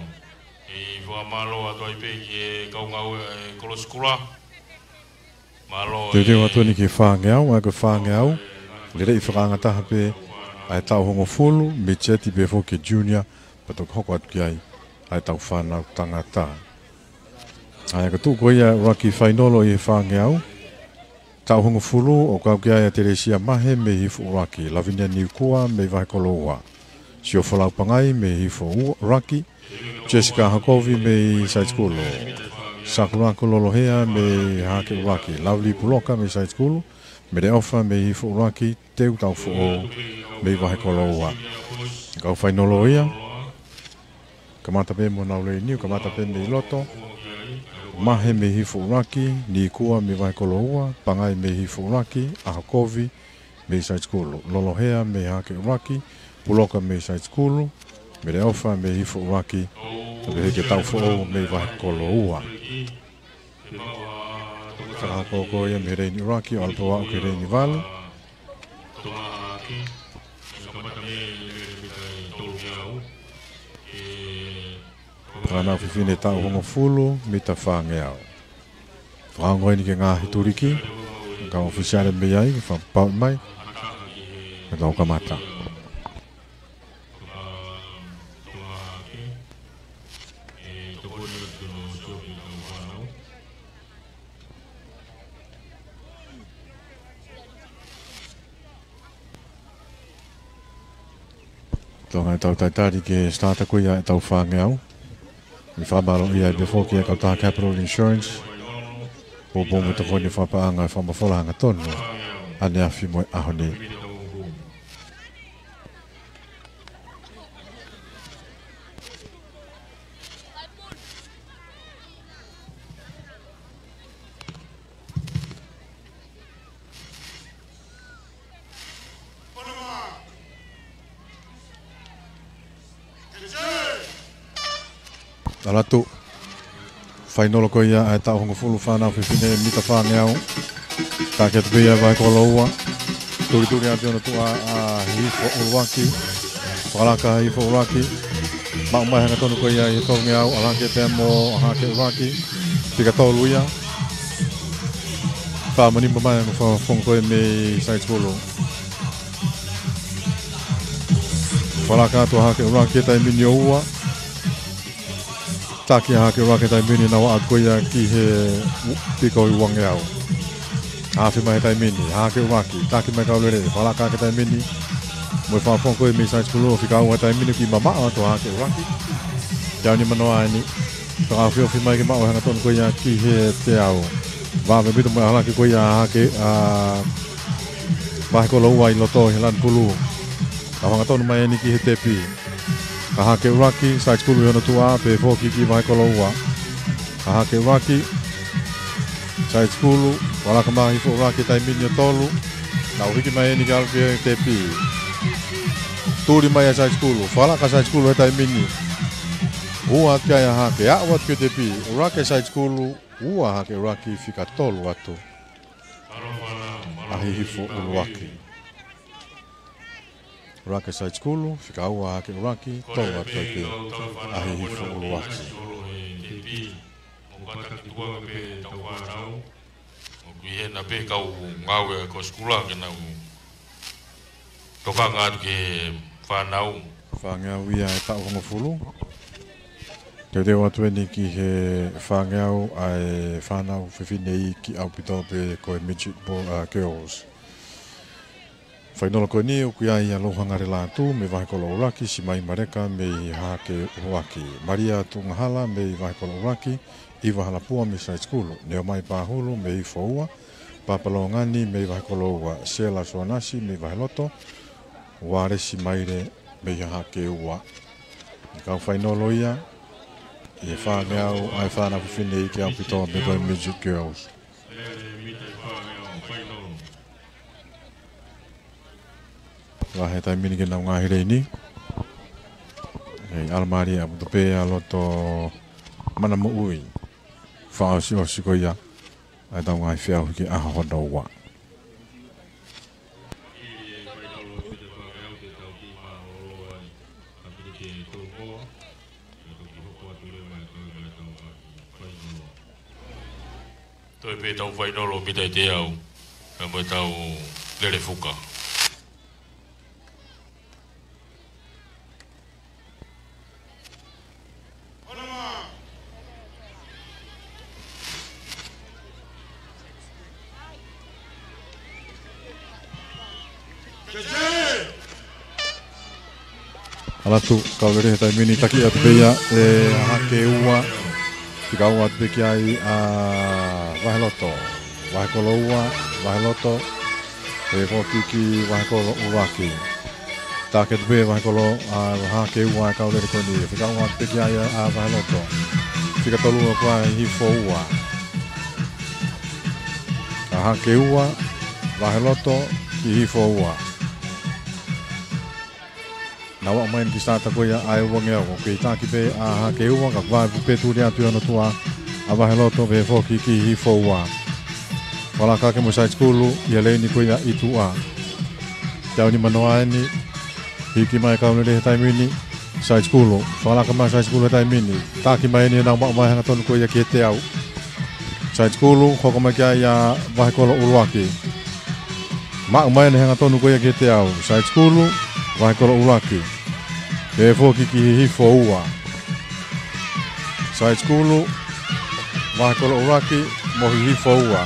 ʻE fakamālō atu ai pē ki he kau ngāue ʻa e Kolosi Kula. Mālō. Teuteu atu eni ki he fāngeau, ʻa e ko e fāngeau. Leleʻi fakaangataha pē ʻa e taʻu hongofulu, midget pea foki junior, pea toki hoko atu ki ai ʻa e tau fānau tangata. ʻA e ko e tuʻu ko ia ʻuluaki fainolo ʻi he fāngeau. Taʻu hongofulu ʻoku kau ki ai ʻa Telesia Mahe mei Hifo ʻUluaki, Lavinia Niukua mei Vahekolo ua, Siofolau Pangai mei Hifo ua, ʻUluaki, Jessica Hakovi mei Site School, Sakulako Lolohea mei Hake ʻUluaki, Lovely Puloka mei Site School, Mele ʻOfa mei Hifo ʻUluaki, Teu Taufoʻou mei Vahekolo ua. Kau fainolo ia. Kamata pē mo nau lei niu, kamata pē mei loto. Mahe mei Hifo ʻUluaki, Nikua mei Vahekoloua, Pangai mei Hifo ʻUluaki, ʻAhokovi mei Saitikulu, Lolohea mei Hahake ʻUluaki, Puloka mei Saitikulu, Meleʻofa mei Hifo ʻUluaki, pea pehē ki he Taʻufoʻou mei Vahekoloua. Fakahoko ko ia mei he leini ʻuluaki, ʻo ʻalu pē ʻo aʻu ki he leini valu. Fānau fefine taʻu hongofulu, mita fāngeau. Fakaongo eni ki he ngaahi tuliki, kau ʻōfisiale mei ai, fakapapauʻi mai, ka tau kamata. Tō ngaahi tau taitali ki he starter ko ia ʻetau fāngeau. ʻI he fakamālō ia pē foki ʻa e kautaha Capital Insurance, poupou mo e tokoni fakapaʻanga ʻa e fakamafola hangatonu ʻaneafi mo e ʻaho ni. ʻAlu atu. Fainolo ko ia ʻa e taʻu hongofulu fānau fefine mita fāngeau. Taki atu pē ia Vahekoloua. Tulituli atu ʻi hono tuʻa ʻa Hihifo ʻUluaki. Fakalaka Hihifo ʻUluaki. Maʻu mai hangatonu ko ia ʻi he tolungeau, ʻalu hake pea mo Hahake ʻUluaki. Fika tolu ia. Fāmani mai mo fakafofonga ko ē mei Saitikulu. Fakalaka atu ʻa Hahake ʻUluaki he taimi ni ʻo ua. Taki ʻa Hahake ʻUluaki he taimi ni, nau aʻu ko ia ki he u-, piko ʻi he uangeau. Hafe mai he taimi ni, Hahake ʻUluaki, taki mai kau lele, fakalaka he taimi ni. Mo e fakafofonga ko ē mei Saitikulu, fika ua he taimi ni, kiʻi mamaʻo atu ʻa Hahake ʻUluaki. Teau nimanoa eni, fakaofiofi mai ke maʻu hangatonu ko ia ki he teau. Vave ʻaupito mo e ʻalu hake ko ia ʻa Hahake, ʻa Vahekoloua ʻi loto he lanu pulu. Ka hangatonu mai eni ki he tepi. Ka Hahake ʻUluaki, Saitikulu ʻi hono tuʻa, pea foki ki Vahekoloua. Ka Hahake ʻUluaki, Saitikulu, fakalaka mai Hihifo ʻUluaki taimi ni ʻo tolu. Nau hiki mai eni ke ʻalu ki he tepi. Tuli mai ʻa Saitikulu, fakalaka Saitikulu he taimi ni. Ua atu ki ai ʻa Hahake, aʻu atu ki he tepi. ʻUluaki Saitikulu, ua Hahake ʻUluaki, fika tolu atu ʻa Hihifo ʻUluaki. ʻUluaki Saitikulu, fika ua Hahake ʻUluaki, tolu atu ai pē ʻa Hihifo ʻUluaki. ʻOku ʻi hena pē kau ngāue ko e sikula ke nau tokanga atu ki he fānau. Fāngeau ia ʻe taʻu hongofulu. Teuteu atu eni ki he fāngeau ʻa e fānau fefine iiki ʻaupito pē ko e midget bo-, ʻa, girls. Fainolo ko eni ʻoku ʻi ai ʻa Louhanga Lelatu mei Vahekoloua ʻUluaki, Simai Maleka mei Hahake ʻUluaki, Malia Tuʻungahala mei Vahekoloua ʻUluaki, ʻIva Halapua mei Saitikulu, Neomai Pahulu mei Hihifo ua, Papa Longani mei Vahekoloua, Sela Sonasi mei Vaheloto, Ualesi Maile mei Hahake ua. Kau fainolo ia ʻi he fāngeau ʻa e fānau fefine iiki ʻaupito pē ko e midget girls. Lahi e taimi ni ke nau ngaohi leini. ʻE ʻalu mālie ʻaupito pē ʻa loto mana moʻui. Fakaʻosiʻosi ko ia ʻa e tau ngaahi feʻauhi ki he ʻaho hono ua. Toe pē tau fainolo mita ʻe teau, pea mo e tau lele fuka. ʻAlu atu, kau lele he taimi ni, taki atu pē ia ʻe Hahake ua, fika ua atu pē ki ai ʻa Vaheloto, Vahekoloua, Vaheloto, pea foki ki Vahekoloua ʻUluaki. Taki atu pē Vahekolo-, ʻa Hahake ua ʻa e kau lele ko eni, fika ua atu pē ki ai ʻa Vaheloto. Fika tolu ʻa Hihifo ua. ʻA Hake ua, Vaheloto, Hihifo ua. Naʻa ʻomai eni ki he sitata ko ia ʻa e uangeau, ʻoku kei taki pē ʻa Hake ua, ka kuo vave pē tuli atu ʻi hono tuʻa ʻa Vaheloto, pehē foki ki Hihifo ua. Fakalaka hake mo Saitikulu ʻi he leini ko ia ʻi tuʻa. Teau nima noa eni, hiki mai e kau lelei he taimi ni, Saitikulu. Fakalaka mai Saitikulu he taimi ni. Taki mai eni ʻenau maʻu mai hangatonu ko ia ki he teau. Saitikulu, hoko mai ki ai ʻa Vahekolo ʻUluaki. Maʻu mai eni hangatonu ko ia ki he teau. Saitikulu, Vahekolo ʻUluaki. Pehē foki ki Hihifo ua. Saitikulu, Vahekolo ʻUluaki, mo Hihifo ua.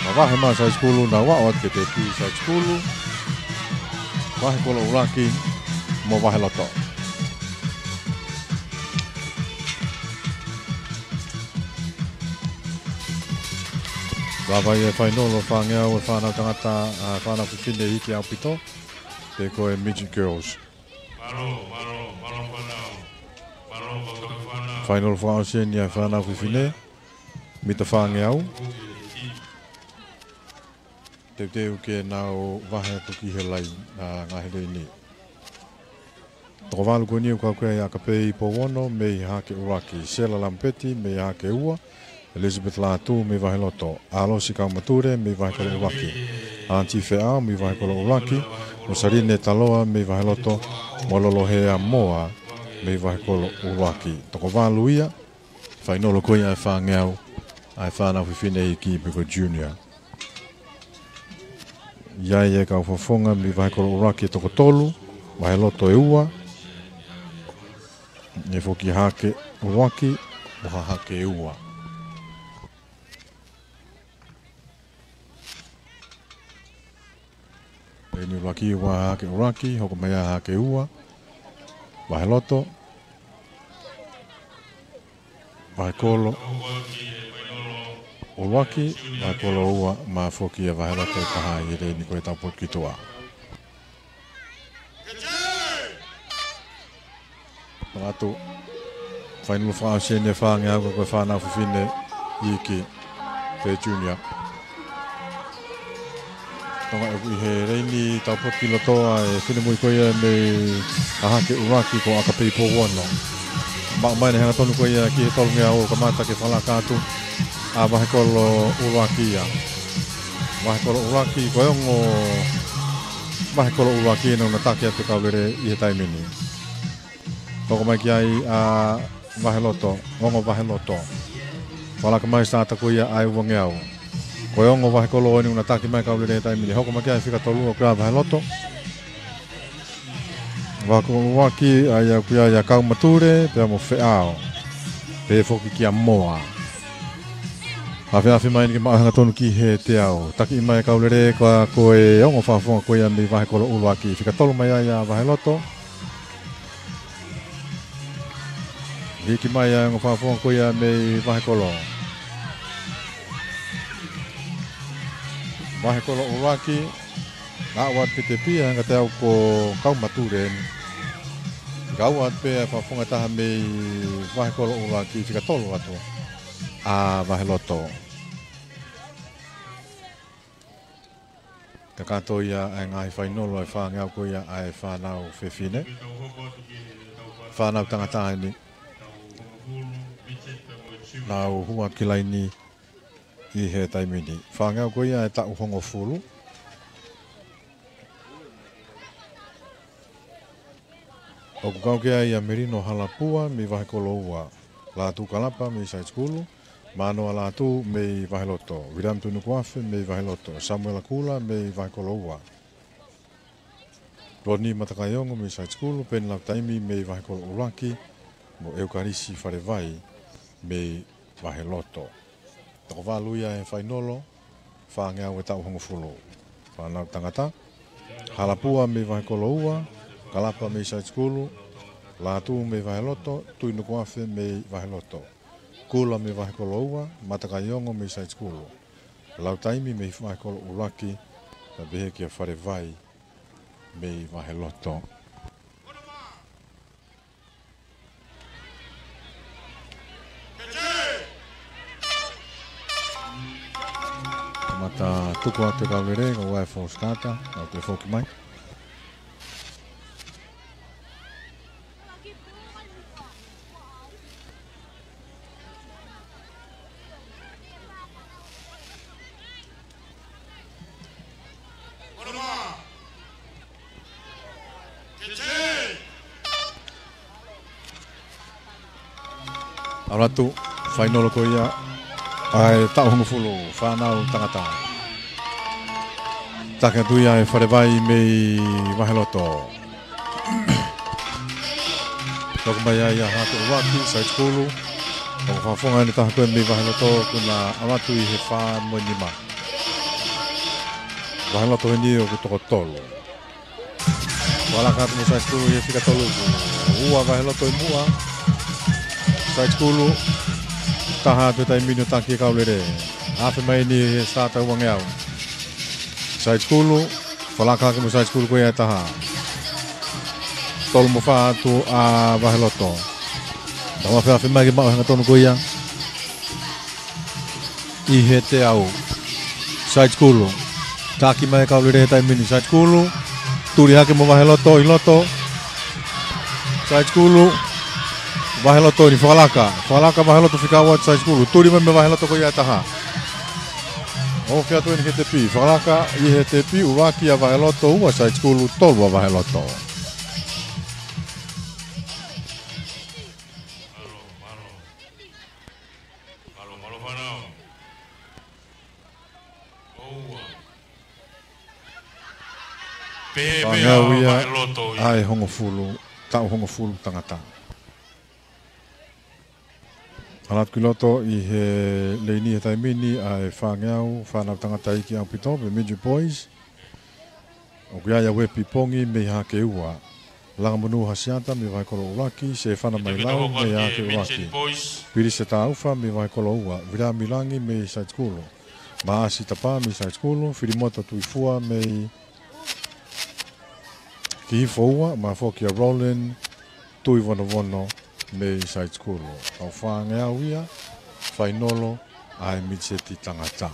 Mavahe mai Saitikulu, nau aʻu atu ki he tepi. Saitikulu, Vahekolo ʻUluaki, mo Vaheloto. Lava ʻi he fainolo ʻo e fāngeau ʻa e fānau tangata, ʻa e fānau fefine ʻi he ʻaupito, pe ko e midget girls. Mālō, mālō, mālō fānau. Mālō, mālō fānau. Fainolo fakaʻosi eni ʻa e fānau fefine, mita fāngeau. Teuteu ke nau vahe atu ki he laine, ʻa, ngaahi leini. Toko valu ko eni ʻoku kau ki ai ʻa Kapei Pouono mei Hake ʻUluaki, Sela Lamipeti mei Hake ua, Elizabeth Lātū mei Vaheloto, ʻAlosi Kaumature mei Vahekolo ʻUluaki, Aunty Feʻao mei Vahekolo ʻUluaki, mo Saline Taloa mei Vaheloto, mo Lolohea Moa mei Vahekolo ʻUluaki. Toko valu ia, fainolo ko ia ʻa e fāngeau, ʻa e fānau fefine ʻi he kiʻi piko junior. ʻI ai e kau fakafofonga mei Vahekolo ʻUluaki ʻe toko tolu, Vaheloto ʻe ua, ʻe foki Hake ʻUluaki, mo Hahake ʻe ua. Leini ʻuluaki ua Hake ʻUluaki, hoko mai ʻa Hake ua, Vaheloto, Vahekolo ʻUluaki, Vahekolo ua, mo foki ʻa Vaheloto ʻe taha ʻi he leini ko ia ʻe taupotu ki tuʻa. Manatu, fainolo fakaʻosi eni ʻa e fāngeau ko e fānau fefine ʻi he kiʻi piko junior. Tonga ʻoku ʻi he leini taupotu ki loto ʻa e finemui ko ia mei Hahake ʻUluaki ko ʻAkapei Pouono. Maʻu mai eni hangatonu ko ia ki he tolungeau ʻo kamata ke fakalaka atu ʻa Vahekolo ʻUluaki ia. Vahekolo ʻUluaki ko e ongo Vahekolo ʻUluaki naʻa nau taki atu e kau lelei ʻi he taimi ni. Hoko mai ki ai ʻa Vaheloto, ongo Vaheloto. Fakalaka mai sitata ko ia ʻa e uangeau. Ko e ongo Vahekolo eni naʻa nau taki mai e kau lelei he taimi ni. Hoko mai ki ai fika tolu ʻa Vaheloto. Vahekolo ʻUluaki, ʻa ia ko ia ʻa Kaumature, pea mo Feʻao. Pehē foki kia Moa. Afeafe mai eni ke maʻu hangatonu ki he teau. Taki mai e kau lelei ka ko e ongo fakafofonga ko ia mei Vahekolo ʻUluaki. Fika tolu mai ai ʻa Vaheloto. Hiki mai ʻa e ongo fakafofonga ko ia mei Vahekolo. Vahekolo ʻUluaki, aʻu atu ki he tepi, hanga teau ko Kaumature eni. Kau atu pē ʻa e fakafofonga ʻe taha mei Vahekolo ʻUluaki, fika tolu atu ʻa Vaheloto. Kakato ia ʻa e ngaahi fainolo ʻa e fāngeau ko ia ʻa e fānau fefine. Fānau tangata eni. Nau hū atu ki laini ʻi he taimi ni. Fāngeau ko ia ʻe taʻu hongofulu. ʻOku kau ki ai ʻa Melino Halapua mei Vahekolo ua, Lātū Kalapa mei Saitikulu, Mānoa Lātū mei Vaheloto, Viliami Tuinukuafe mei Vaheloto, Samuela Kula mei Vahekolo ua, Loni Matakaiongo mei Saitikulu, Peni Lautaimi mei Vahekolo ʻUluaki, mo ʻEukalisi Falevai mei Vaheloto. Toko valu ia ʻa e fainolo, fāngeau ʻe taʻu hongofulu. Fānau tangata, Halapua mei Vahekolo ua, Kalapa mei Saitikulu, Lātū mei Vaheloto, Tuinukuafe mei Vaheloto, Kula mei Vahekolo ua, Matakaiongo mei Saitikulu, Lautaimi mei Vahekolo ʻUluaki, pea pehē kia Falevai mei Vaheloto. Mata tuku atu e kau lele, ko e foʻi sikaata, ʻo toe foki mai. ʻAlu atu, fainolo ko ia ʻa e taʻu hongofulu fānau tangata. Taki atu ia ʻe Falevai mei Vaheloto. Toki mai ai ʻa Hake ʻUluaki, side school. ʻOku fakafofonga ʻeni taha ko ē mei Vaheloto, kuo na ʻalu atu ʻi he fā mo e nima. Vaheloto ʻeni ʻoku toko tolu. Fakalaka atu mo side school ʻi he fika tolu. Ua Vaheloto ʻi muʻa. Side school, taha atu he taimi ni ʻo taki e kau lele. Afe mai ʻeni he sata uangeau. Side school, fakalaka atu mo side school ko ia ʻe taha. Tolu mo fā atu ʻa Vaheloto. Tau afeafe mai ke maʻu e hangatonu ko ia ʻi he teau. Side school. Taki mai e kau lele he taimi ni, side school. Tuli hake mo Vaheloto ʻi loto. Side school. Vaheloto ʻeni fakalaka. Fakalaka Vaheloto fika ua atu side school. Tuli mai mei Vaheloto ko ia ʻe taha. ʻOfi atu ʻeni ki he tepi. Fakalaka ʻi he tepi, ʻUluaki ʻa Vaheloto, ua side school, tolu ʻa Vaheloto. Mālō, mālō fānau. ʻOua. Pehē pē ʻa Fāngeau ia Vaheloto ia. ʻA e hongofulu, taʻu hongofulu tangata. ʻAlu atu ki loto ʻi he leini he taimi ni ʻa e Fāngeau, fānau tangata iiki ʻaupito, pe Midget Boys. ʻOku ʻi ai ʻa Uepi Pongi mei Hake Ua. Langamonū Hasiata mei Vahekolo ʻUluaki, Sefana Mailau mei Hake ʻUluaki. Pilise Taufa mei Vahekolo Ua, Viliami Langi mei side school. Maasi Tapa mei side school, Filimoto Tuifua mei Kihifo Ua, mo e foki ʻa Roland Tuivonovono mei side school. ʻOku Fāngeau ia, fainolo ʻa e midget tangata.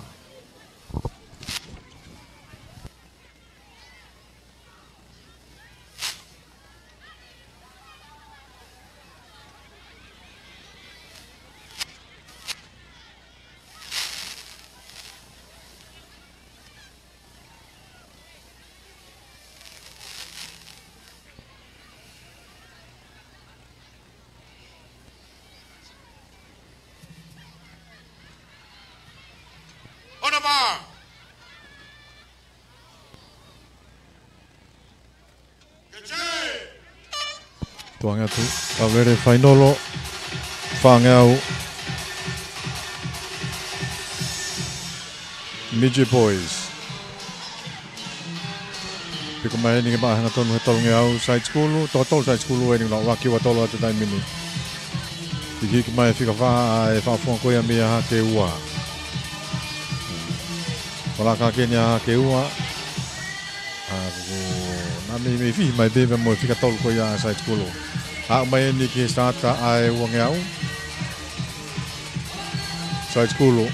ʻOnama. Tuʻu ange atu, kau lele fainolo, Fāngeau, Midget Boys. Piko mai ʻeni ke maʻu e hangatonu he tolungeau side school, toko tolu side school ʻeni, ʻUluaki ua tolu atu he taimi ni. Hikihiki mai fika fā ʻa e fakafofonga ko ia mei Hake Ua. Fakalaka hake ʻeni ʻa Hake Ua. ʻA, ko, na mei, mei fihi mai pē mo e fika tolu ko ia ʻa side school. Aʻu mai ʻeni ki he sata ʻa e uangeau. Side school.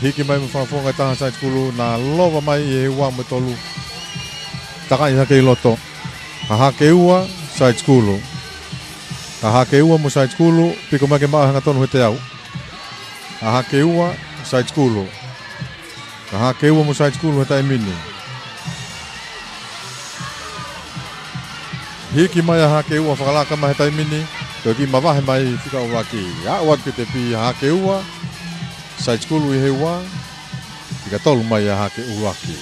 Hiki mai mo e fakafofonga ʻe taha side school, na lova mai ʻi he ua mo e tolu. Takaʻi hake ʻi loto. ʻA Hake Ua, side school. ʻA Hake Ua mo side school, piko mai ke maʻu e hangatonu he teau. ʻA Hake Ua, side school. ʻA Hake Ua mo side school he taimi ni. Hiki mai ʻa Hake Ua, fakalaka mai he taimi ni, toe kiʻi mavahe mai fika ʻUluaki. Aʻu atu ki he tepi ʻa Hake Ua, side school ʻi he ua, fika tolu mai ʻa Hake ʻUluaki.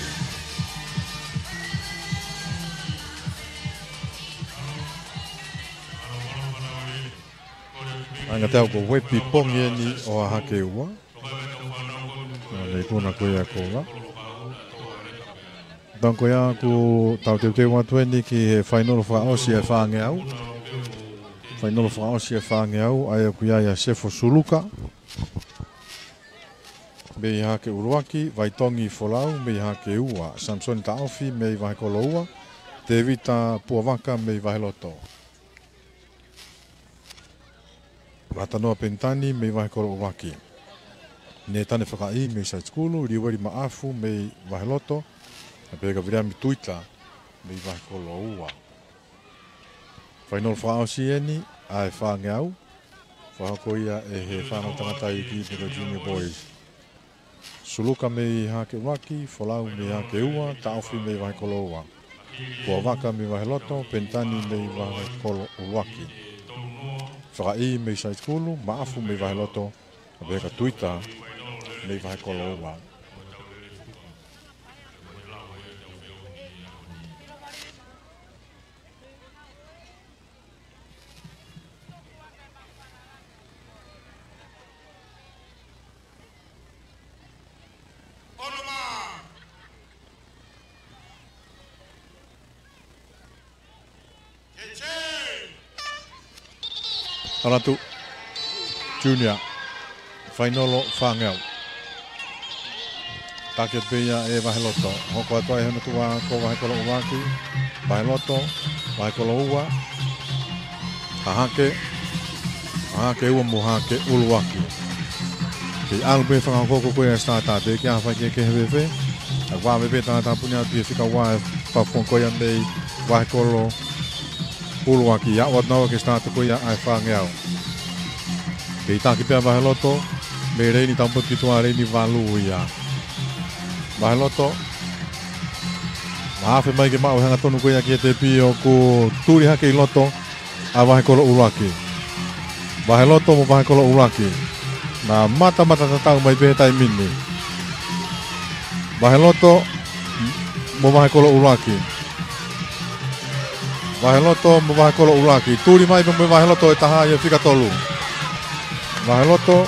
ʻA e ngaahi teau ko Uepi Pongi ʻeni ʻo Hake Ua. Nei tuna ko ia ko la. Tau ko ia ʻoku tau teuteu atu ʻeni ki he fainolo fakaʻosi ʻa e Fāngeau. Fainolo fakaʻosi ʻa e Fāngeau, ʻa ia ʻoku ʻi ai ʻa Sefo Suluka mei Hake ʻUluaki, Vaitongi Folau mei Hake Ua, Samisoni Taʻofi mei Vahekolo Ua, Tēvita Puavaka mei Vaheloto. Vatanoa Penitani mei Vahekolo ʻUluaki. Nētane Fakaʻī mei Saitikulu, Liueli Maʻafu mei Vaheloto, pea pehē kia Viliami Tuita mei Vahekoloua. Fainolo fakaʻosi eni ʻa e fāngeau, fakahoko ia ʻe he fānau tangata iiki mei he Junior Boys. Suluka mei Hahake ʻUluaki, Folau mei Hahake Ua, Taʻofi mei Vahekoloua. Kuavaka mei Vaheloto, Penitani mei Vahekolo ʻUluaki. Fakaʻī mei Saitikulu, Maʻafu mei Vaheloto, pea pehē kia Tuita mei Vahekoloua. Alatu Junior, fainolo fāngeau. Taki atu pē ia ʻe Vaheloto. Hoko atu ai hono tuʻa ko Vahekolo ʻUluaki. Vaheloto, Vahekoloua. Hahake, Hahake Ua mo Hahake ʻUluaki. Kei ʻalu pē fakahoko ko ē ʻa e starter, teʻeki ai ha faikehekehe fēfē. ʻA e vave pē tangata puni atu ki he fika ua ʻa e fakafofonga ko ia mei Vahekolo ʻUluaki, ʻa ʻoua naua ke starter ko ia ʻa e fāngeau. Kei taki pē ʻa Vaheloto mei he leini, taupotu ki tuʻa, leini valu ia. Vaheloto, naʻe afe mai ke maʻu e hangatonu ko ia ki he tepi, ʻoku tuli hake ʻi loto ʻa Vahekolo ʻUluaki. Vaheloto mo Vahekolo ʻUluaki. Naʻe matamata tatau mai pē he taimi ni. Vaheloto mo Vahekolo ʻUluaki. Vaheloto mo Vahekolo ʻUluaki. Tuli mai pē mo Vaheloto ʻe taha ia, fika tolu. Vaheloto,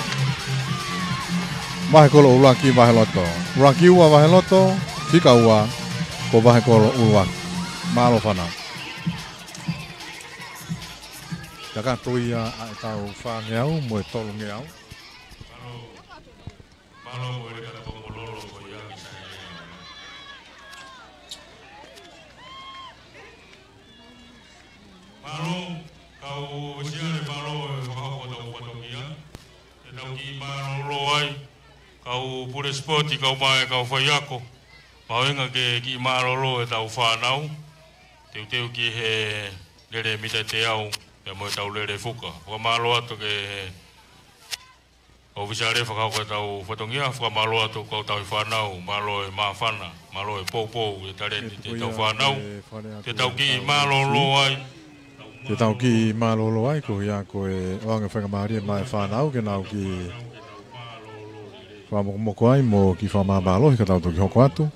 Vahekolo ʻUluaki, Vaheloto. ʻUluaki ua, Vaheloto, fika ua ko Vahekolo ʻUluaki. Mālō fānau. Kakato ia ʻa e tau fāngeau mo e tolungeau. Mālō, mālō mo e leka tō mololo ko ia ki sai. Mālō, kau ofisiale, mālō e fakahoko ʻetau fatongia. Te tau kiʻi mālōlō ai, kau pule sipoti, kau mai, kau faiako. Mahuʻinga ke kiʻi mālōlō ʻetau fānau. Teuteu ki he lele mita teau, pea mo ʻetau lele fuka. Fakamālō atu ki he ofisiale fakahoko ʻetau fatongia, fakamālō atu kau tauhi fānau, mālō e māfana, mālō e poupou, e taleni, te tau fānau, te tau kiʻi mālōlō ai. Te tau kiʻi mālōlō ai, ko ia ko e ʻoange faingamālie maʻa e fānau, ke nau kiʻi fakamokomoko ai mo kiʻi fakamāmālohi ka tau toki hoko atu.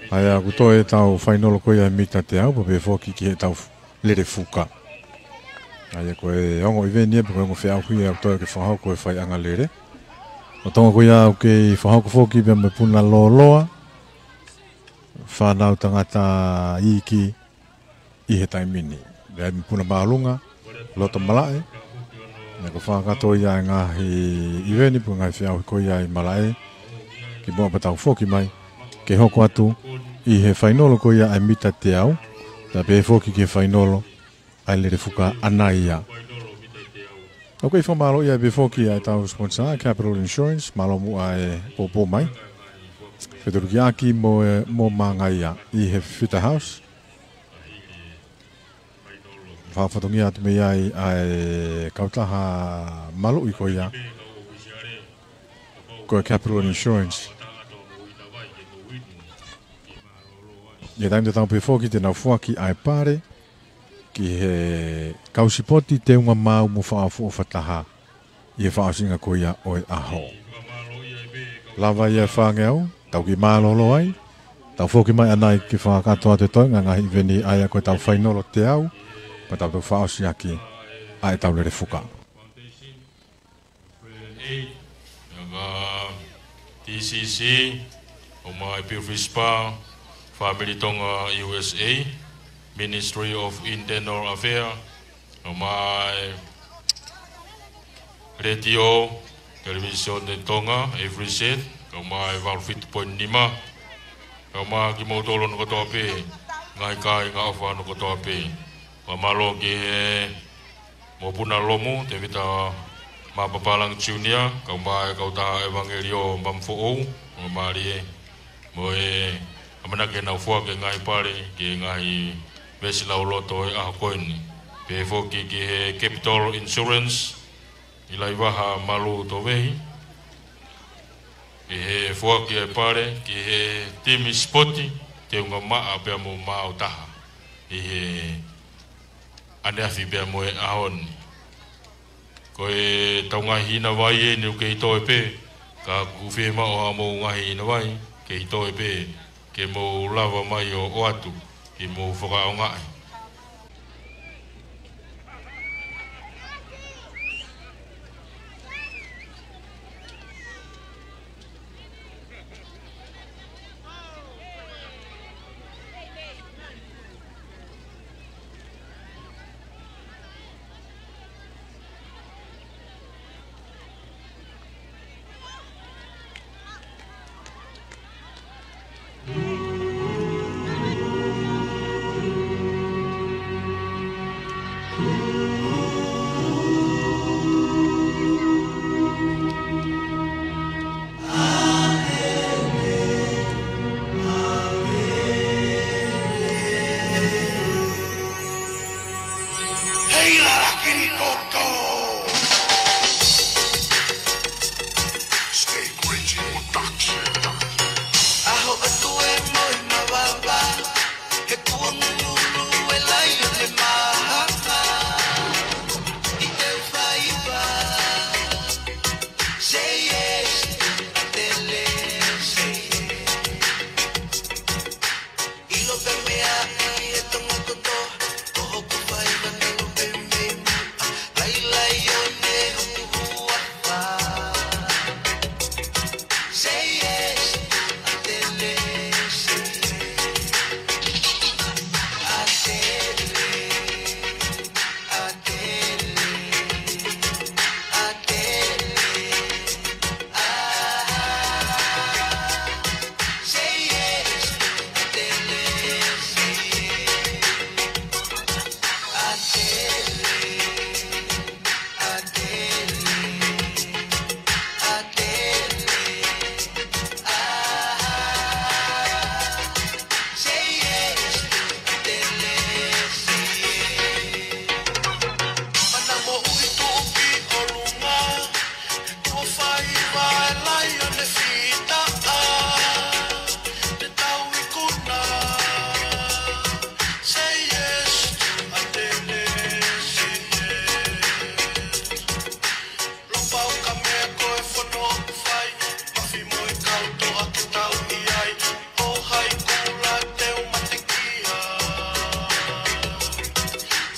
ʻA ia ʻoku toe ʻetau fainolo ko ia mita teau, pea pehē foki ki heʻetau lele fuka. ʻA ia ko e ongo ʻiveni ia, pe ko e ongo feʻauhi ia ʻoku toe ke fakahoko e faiʻanga lele. ʻO Tonga ko ia ʻoku kei fakahoko foki pea mo e puna lōloa, fānau tangata iiki ʻi he taimi ni. Pea mo e puna māʻolunga, loto malaʻe. Naʻe ko e fakakakato ia e ngaahi ʻiveni, pe ko e ngaahi feʻauhi ko ia ʻi malaʻe. Kimuʻa pea tau foki mai ke hoko atu ʻi he fainolo ko ia ʻa e mita teau, pea pehē foki ki he fainolo ʻa e lele fuka ʻanai ia. ʻOku kei fakamālō ia pē foki ʻa e tau sponsor, Capital Insurance, mālō muʻa e poupou mai. Fetuʻutaki mo e, mo Mangaia ʻi he Fita House. Fakafatongia atu mei ai ʻa e kautaha maluʻi ko ia ko e Capital Insurance. ʻI he taimi tatau pē foki te nau foaki ʻa e pale ki he kau sipoti teunga maau mo fakaʻofoʻofa taha ʻi he fakaʻosinga ko ia ʻo e ʻaho. Lava ia e fāngeau, tau kiʻi mālōlō ai, tau foki mai ʻanai ke fakakakato atu e toenga ngaahi ʻiveni, ʻa ia ko ʻetau fainolo teau, pea tau toki fakaʻosi ʻaki ʻa ʻetau lele fuka. Aid, ʻa e T C C, ʻo mai Bill Frispa, Family Tonga U S A, Ministry of Internal Affairs, ʻo mai Letiō, Television Tonga, F Z, ʻo mai valu fitu poini nima, ʻo mai kimoutolu hono kotoa pē, ngaahi kāinga ʻofa hono kotoa pē. Fakamālō ki he mokopuna Lomu, Tēvita Mapapalagi Junior, kau mai e kautaha ʻevangeliō Maʻamofoʻou, ʻo mālie, mo e ʻamanaki ke nau foaki e ngaahi pale ki he ngaahi veesi lauloto ʻo e ʻaho ko eni. Pehē foki ki he Capital Insurance, ʻi Laivaha Malu Tovehi, ʻi he foaki e pale ki he timi sipoti, Teunga Maʻa pea mo Maʻu Taha, ʻi he ʻaneafi pea mo e ʻaho ni. Ko e tau ngaahi hina vai eni ʻoku kei toe pē, ka ʻoku fiemaʻu haʻamou ngaahi hina vai, kei toe pē, ke mou lava mai ʻo ʻoatu, ke mou fakaʻaongaʻi. Hei, lalaki ni koto. Stay Crazy Production. ʻAho atu e mohi mavava, he kuonga lulu e laione mahama. ʻI te faiva. Say yes, Atele, say yes. ʻIlo pē meʻa ʻi he Tonga kotoa, ko hoku faiva talu pē mei muʻa, lailai ʻo ne hoku huafa. Say yes, Atele, say yes. Atele, Atele, Atele. Ah, say yes, Atele, say yes. Atele, Atele, Atele. Ah, say yes, Atele, say yes. Mana moʻui tuʻu ki ʻolunga, tuʻo faiva e laione fita, te tau ikuna. Say yes, Atele, say yes. Lopau ka meʻa ko e fono ʻoku fai, mafi mo e kau toʻa ke tau ʻi ai, ʻo hai kula te u matekia.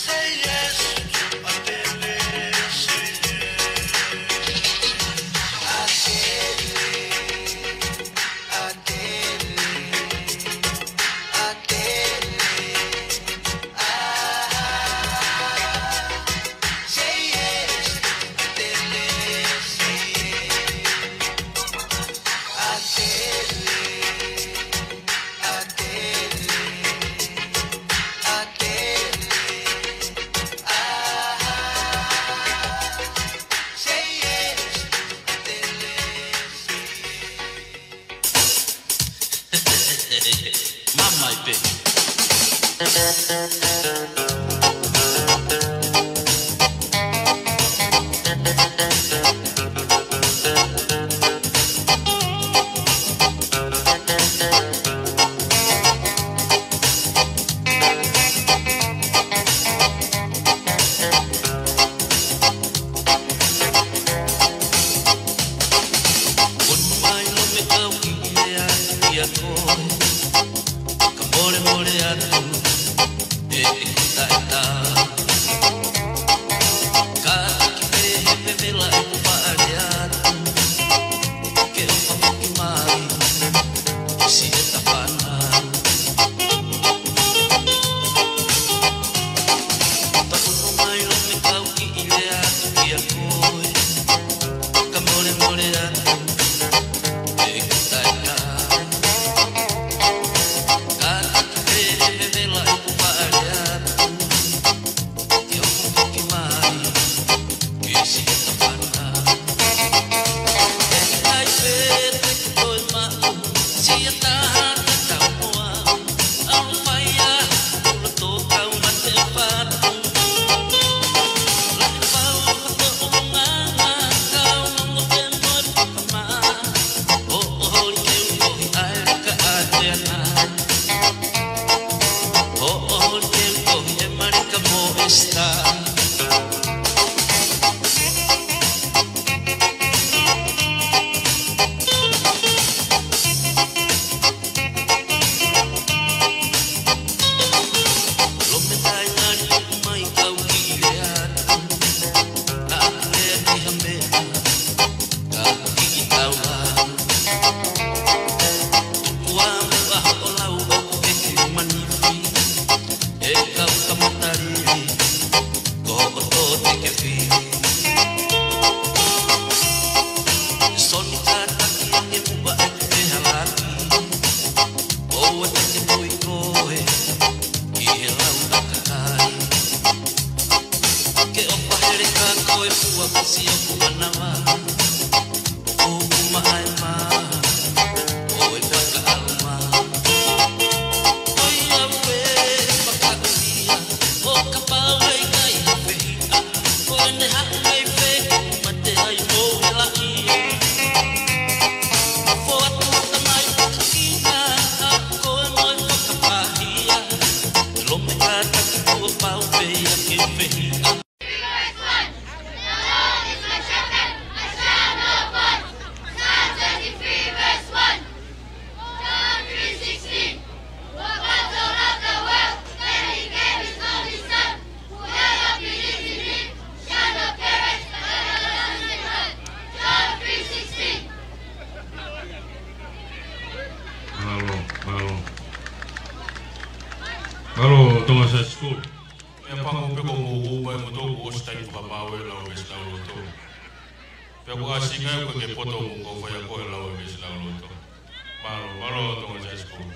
Say yes, Atele, say yes. Atele, Atele, Atele. Ah, say yes, Atele, say yes. Atele, Atele, Atele. Ah, say yes, Atele, say yes. Mamae pē. Ono mai lo me kau ki le a ia koe. Ka molemole atu, e ʻeku taʻetā. Ka ki pē he vevela ʻeku paʻale atu. Ke ʻofa foki mai, ke siʻeta fānau. Ka ono mai lo me kau ki le atu ia koe. Ka molemole atu, e ʻeku taʻetā. Ka ki pē he vevela ʻeku paʻale atu. Ke ʻofa foki mai, ke siʻeta fānau. Tonga Side School. Meʻapango pē ko mou ʻomai mo tau ʻosi taimi fakamaau e lau e veesi lauloto. Pea ko e ʻasi ngai ko e poto mo kau faiako e lau e veesi lauloto. Mālō, mālō Tonga Side School.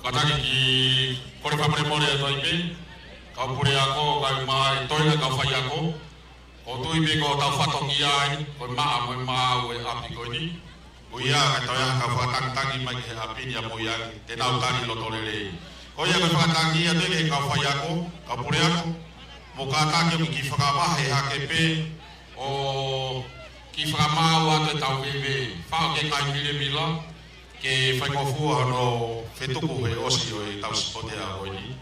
Kātaki ke kole fakamolemole atu ai pē, kau puleako, kau mai toenga kau faiako, ʻoku ou tui pē ko hotau fatongia eni, ko e maʻa mo e maau e ʻapi ko eni. Ko ia, kae toe ʻai ha kau fakatangitangi mai ki he ʻapi ni ʻamui ange, te nau tali loto lelei. Ko ia ko e fakatangi atu ki he kau faiako, kau puleako, mo kātaki ʻo kiʻi fakavahe hake pē, ʻo kiʻi fakamaau atu ʻetau veve. Faʻo ke ngai milemila, ke faingofua hono fetuku he ʻosi ʻo ʻetau sipote ʻa ko eni.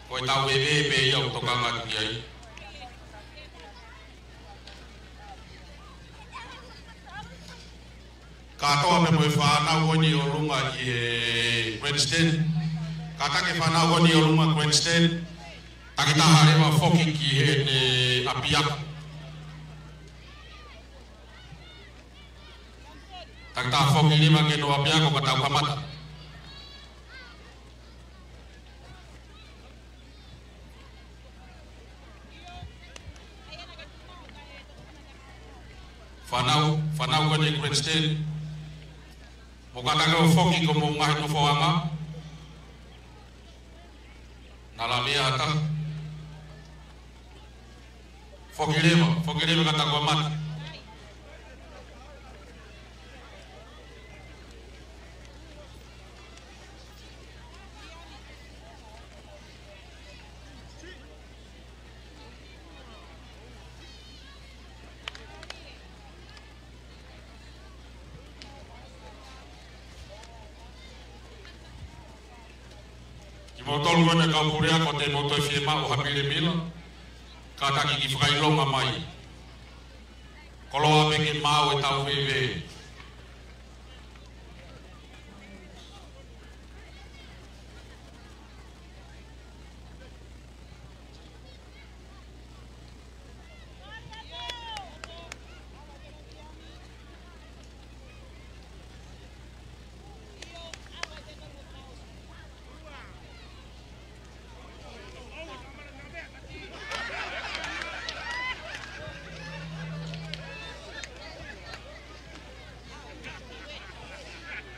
Ko ʻetau veve pē ia ʻoku tokanga ki ai. Kātoa pē mo e fānau ko eni ʻi ʻolunga ʻi he grandstand. Kātaki e fānau ko eni ʻi ʻolunga grandstand. Takitaha leva foki ki heʻene ʻapiako. Takitaha foki leva ki hono ʻapiako ka tau kamata. Fānau, fānau ko eni grandstand. Mou kātaki ʻo foki ki homou ngaahi nofoʻanga. Naʻa lavea ata. Foki leva, foki leva ka tau kamata. Kimoutolu ko eni kau puleako, te mou toe fiemaʻu ha milemila, kātaki ke fakaʻilonga mai. Koloa pē ke maau ʻetau veve.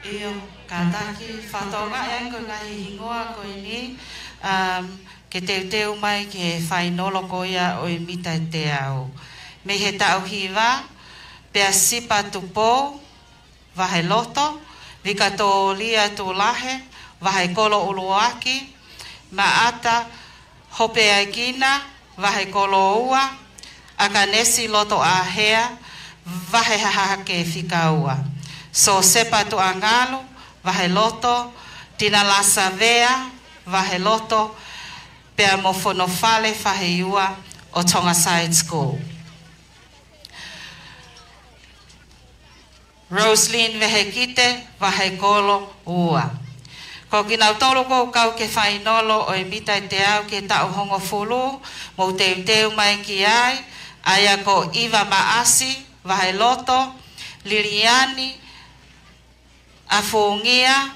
ʻIo, kātaki fakatokangaʻi ange ko e ngaahi hingoa ko eni, um, ke teuteu mai ki he fainolo ko ia ʻo e mita ʻe teau. Mei he taʻu hiva, Peasipa Tupou, vahe loto, Vikatōlia Tulahe, vahe kolo ʻuluaki, Maʻata Hopeaikina, vahe kolo ua, ʻAkanesi Lotoʻāhea, vahe hahake fika ua, Siosefa Tuʻangalu, vahe loto, Tinalasa Vea, vahe loto, pea mo Fonofale Faheiua ʻo Tonga Side School. Roselyn Vehekite, vahe kolo ua. Ko kinautolu ʻoku kau ki he fainolo ʻo e mita ʻe teau ki he taʻu hongofulu, mou teuteu mai ki ai, ʻa ia ko ʻIva Maʻasi, vahe loto, Liliani ʻAfungia,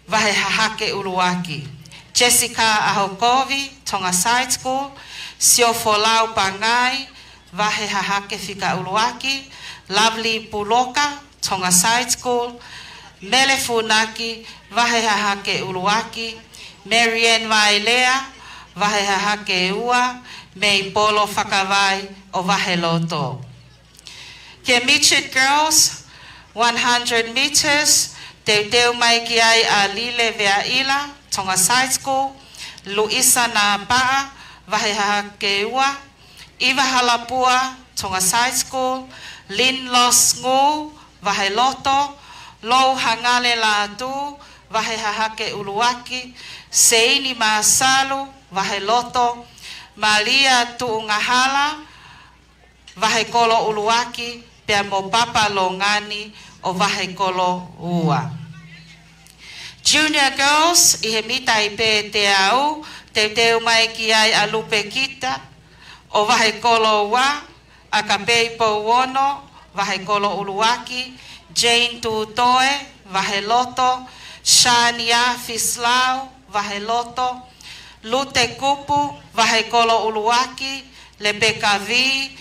vahe hahake ʻuluaki, Jessica ʻAhokovi, Tonga Side School, Siofolau Pangai, vahe hahake fika ʻuluaki, Lovely Puloka, Tonga Side School, Mele Funaki, vahe hahake ʻuluaki, Marianne Vailea, vahe hahake ua, Meipolo Fakavai ʻo vahe loto. Ki he Midget Girls, one hundred meters, teuteu mai ki ai ʻa Lile Veaʻila, Tonga Side School, Luisa Napaʻa, vahe hahake ua, ʻIva Halapua, Tonga Side School, Lynn Loss Ngū, vahe loto, Lou Hangale Lātū, vahe hahake ʻuluaki, Seini Māsalu, vahe loto, Malia Tuʻungahala, vahe kolo ʻuluaki, pea mo Papa Longani ʻo vahe kolo ua. Junior Girls, ʻi he mita ʻe teau, teuteu mai ki ai ʻa Lupekita ʻo vahe kolo ua, ʻAkapei Pouono, vahe kolo ʻuluaki, Jane Tutoe, vahe loto, Shania Fislau, vahe loto, Lute Kupu, vahe kolo ʻuluaki, Lepeka Vī,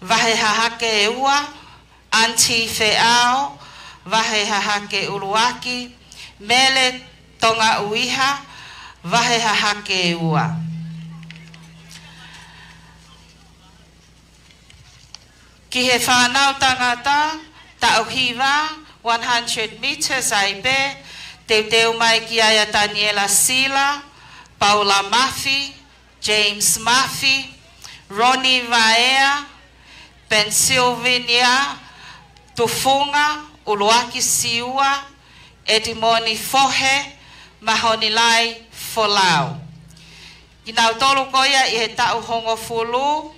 vahe hahake ua, Anti Feʻao, vahe hahake ʻuluaki, Mele Tonga ʻUiha, vahe hahake ua. Ki he fānau tangata, taʻu hiva, one hundred meters ai pē, teuteu mai ki ai ʻa Taniela Sila, Paula Mafi, James Mafi, Ronnie Vaea, Pennsylvania Tufunga, ʻUluaki Siua, Edimoni Fohe, Mahonilai Folau. Kinautolu ko ia ʻi he taʻu hongofulu,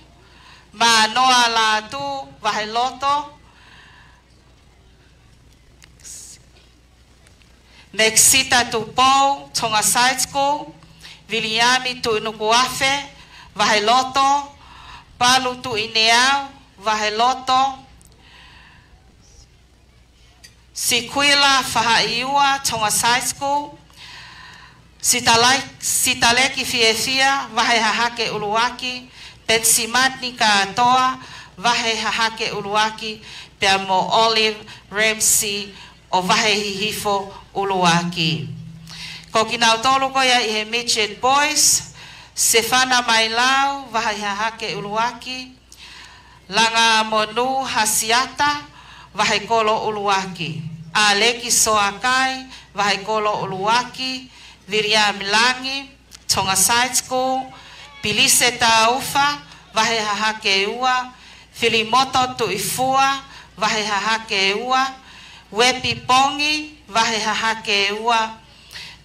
Mānoa Lātū, vahe loto, Mekisita Tupou, Tonga Side School, Viliami Tuʻinukuafe, vahe loto, Palu Tuʻineau, vahe loto, Sikuila Fahaʻiua, Tonga Side School, Sitala-, Sitaleki Fiefia, vahe hahake ʻuluaki, Pensimani Kātoa, vahe hahake ʻuluaki, pea mo Olive Ramsey ʻo vahe hihifo ʻuluaki. Ko kinautolu ko ia ʻi he midget boys, Sefana Mailau, vahe hahake ʻuluaki, Langa Monu Hasiata, vahe kolo ʻuluaki. ʻAleki Soakai, vahe kolo ʻuluaki. Viliami Langi, Tonga Side School. Pilise Taufa, vahe hahake ua. Filimoto Tuʻifua, vahe hahake ua. Uepi Pongi, vahe hahake ua.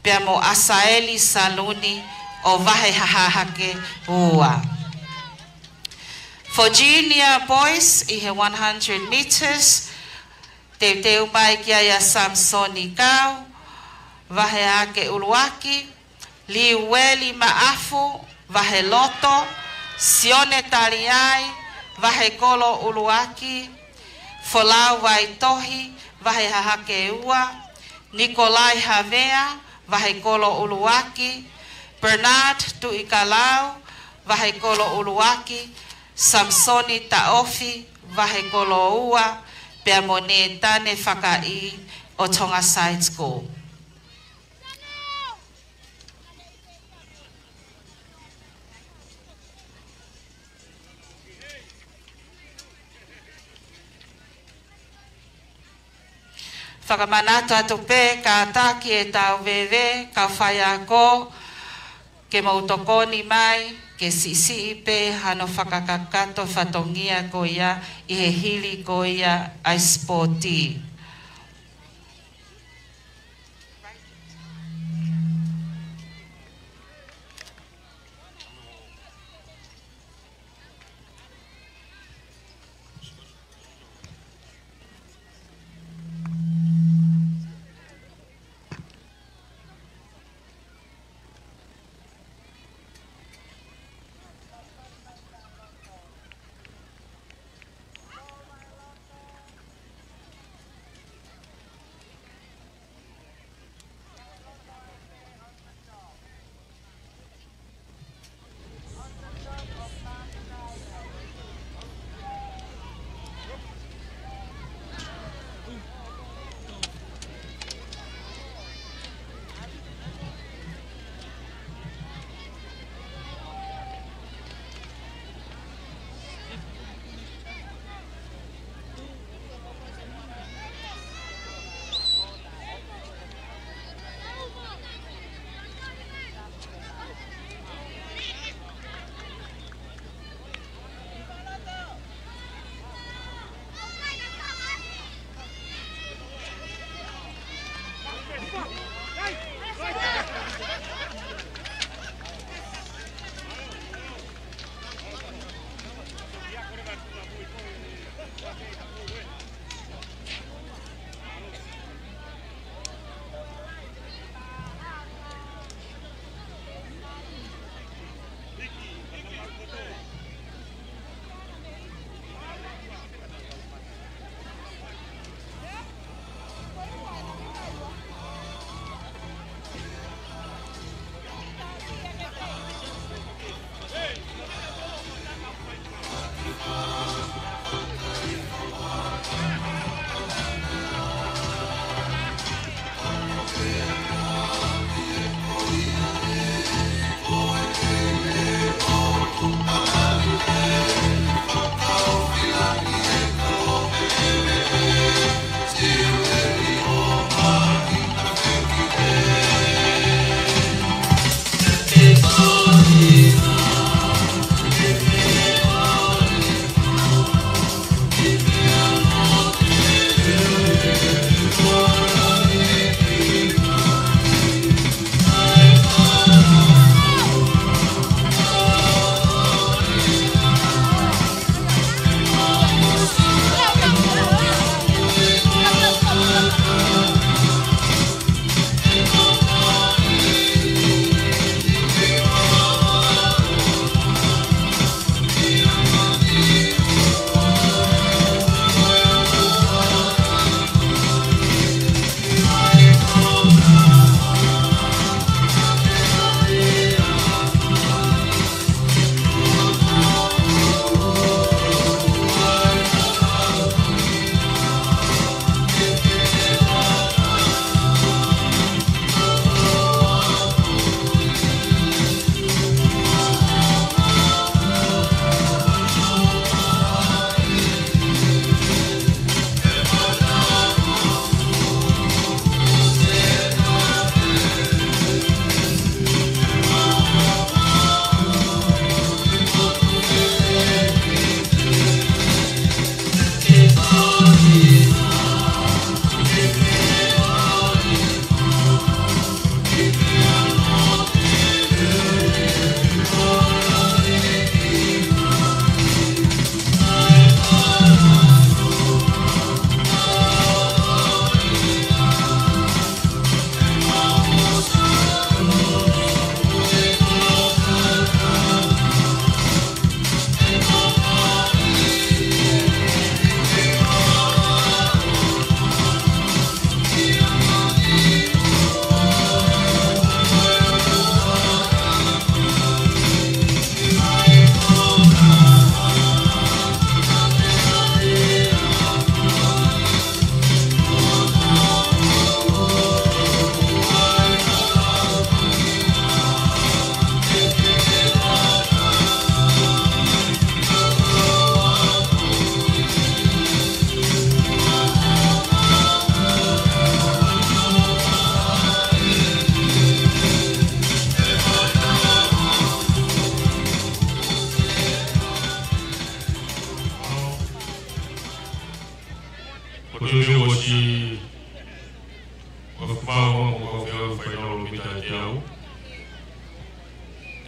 Pea mo ʻAsaeli Saluni ʻo vahe hahake ua. For junior boys, ʻi he one hundred meters, teuteu mai ki ai ʻa Samsoni Kau, vahe hahake ʻuluaki, Liueli Maʻafu, vahe loto, Sione Taliai, vahe kolo ʻuluaki, Folau Vaitohi, vahe hahake ua, Nikolai Havea, vahe kolo ʻuluaki, Bernard Tuʻikalau, vahe kolo ʻuluaki, Samsoni Taʻofi, vahe kolo ua, pea mo Nētane Fakaʻi ʻo Tonga Side School. Fakamanatu atu pē, kātaki ʻetau veve, kau faiako, ke mou tokoni mai, ke siʻisiʻi pē hano fakakakato fatongia ko ia ʻi he hili ko ia ʻa e sipoti.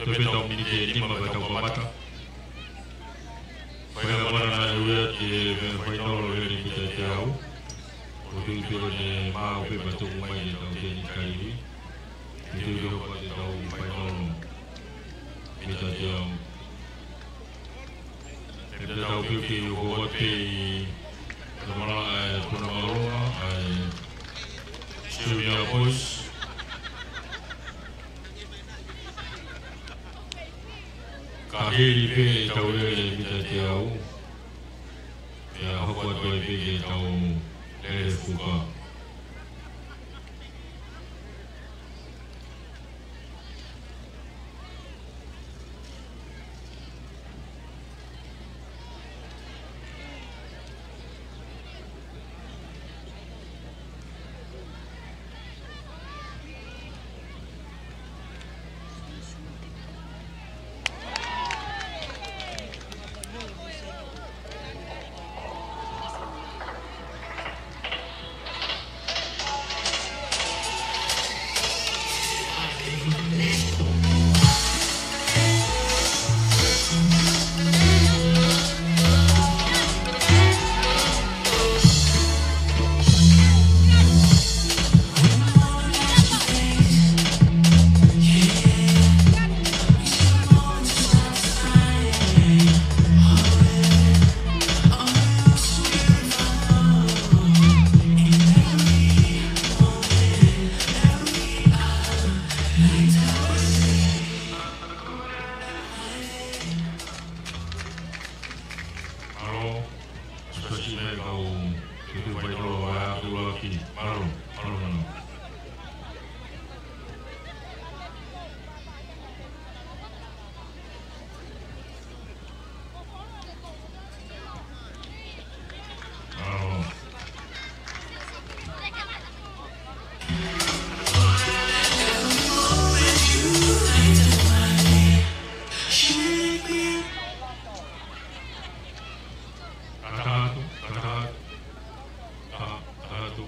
Pea pē tau miniti ʻe nima pea tau kamata. Fai ʻa e mana naʻe ui atu ki he fainolo ʻi he mita ʻe teau. ʻOku tui pē ʻoku ne maʻu pē pea tuku mai ʻetau tēniti kaivi. Tui pē ʻoku tau fainolo mita ʻe teau. Pea tau pehē ki he ʻoku ʻoatu pē ʻi he mala ʻa e Puna Māʻolunga, ʻa e Sylvia Boys. Ka hili pē ʻetau lele mita ʻe teau, pea hoko atu ai pē ki heʻetau lele fuka. Mālō, especially mei he kau tutu fainolo ʻa e ʻuluaki. Mālō, mālō, mālō. Mālō. Kata atu, kata atu. Kata atu.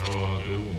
Mālō ʻaupito.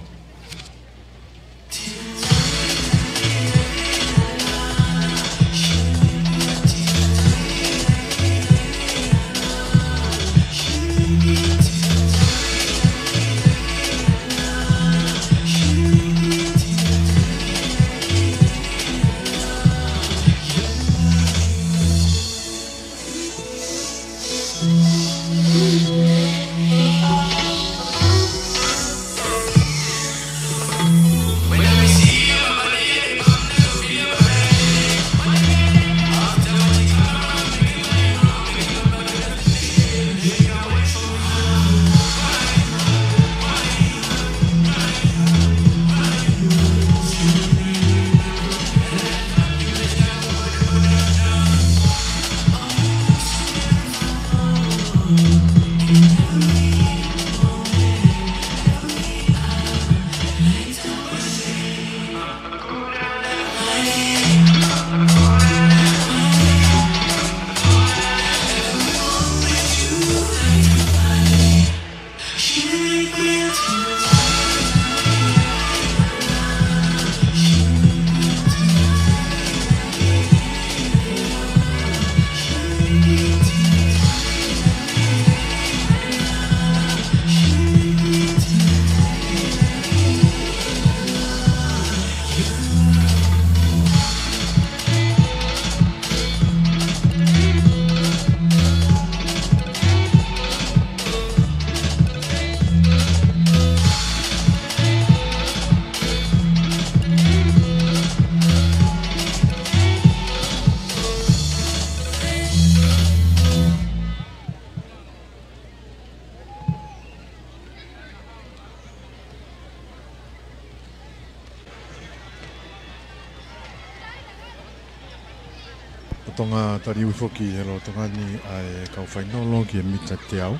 Ko Tonga taliui foki he lolotonga ni ʻa e kau fainolo ki he mita teau.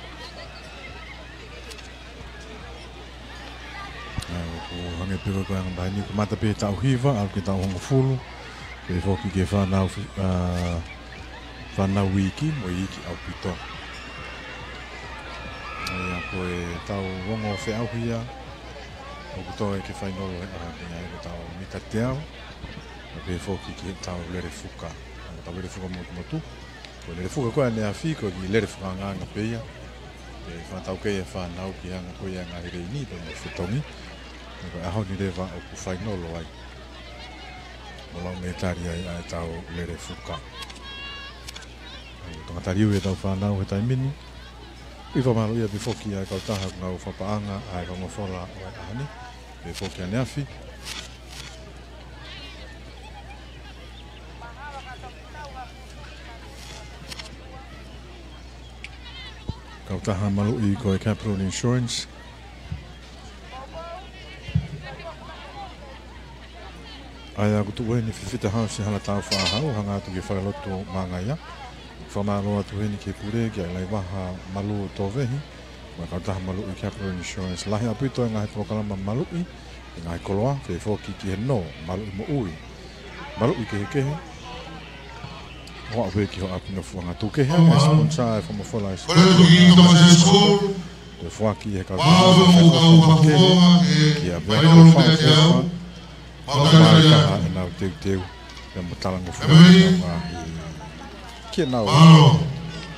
ʻA, ʻoku hangē Pea ko e anga maheni ko e mata pē taʻu hiva, ʻalu ki he taʻu hongofulu. Pea foki ki he fānau fi-, ʻa, fānau iiki, mo e iiki ʻaupito. ʻA ia ko e tau ongo feʻauhi ia, ʻoku toe ki he fainolo he ʻaho ni, ʻa ia ko e tau mita teau, pea foki ki he tau lele fuka. Tau lele fuka motumotu. Ko e lele fuka ko ē ʻaneafi, ko e kiʻi lele fakaangaanga pē ia. Pea fakatau ki ai e fānau ki he anga ko ia e ngaahi leini, pea mo e fetongi. Pea ko e ʻaho ni leva ʻoku fainolo ai. Mo lau mei tali ai ʻa e tau lele fuka. ʻOku tangata liu e tau fānau he taimi ni. ʻI fakamālō ia pē foki ʻa e kautaha ʻoku nau fakapaʻanga ʻa e kau ongo fola ʻo e ʻaho ni. Pea foki ʻaneafi. Kautaha maluʻi ko e Capital Insurance. ʻA ia ʻoku tuʻu heni Fifita House ʻi Halatau Fāhau, hanga atu ki he falelotu Māngaia. Fakamālō atu heni ki he pule, kia Laivaha Malu Tovehi, mo e kautaha maluʻi Capital Insurance. Lahi ʻaupito e ngaahi polokalama maluʻi, e ngaahi koloa, pea foki ki he nō, maluʻi moʻui, maluʻi kehekehe. ʻO aʻu pē ki hoʻo ʻapi nofoʻanga. Tuku kehe ange e sponsor e fakamofola e sukulu. Ko e foaki ʻe he kautaha maluʻi e fakamofola e sukulu. Kia Vealu Faukefa. Mālō e taha ʻenau teuteu, pea mo talangofua ʻenau ngaahi, ki heʻenau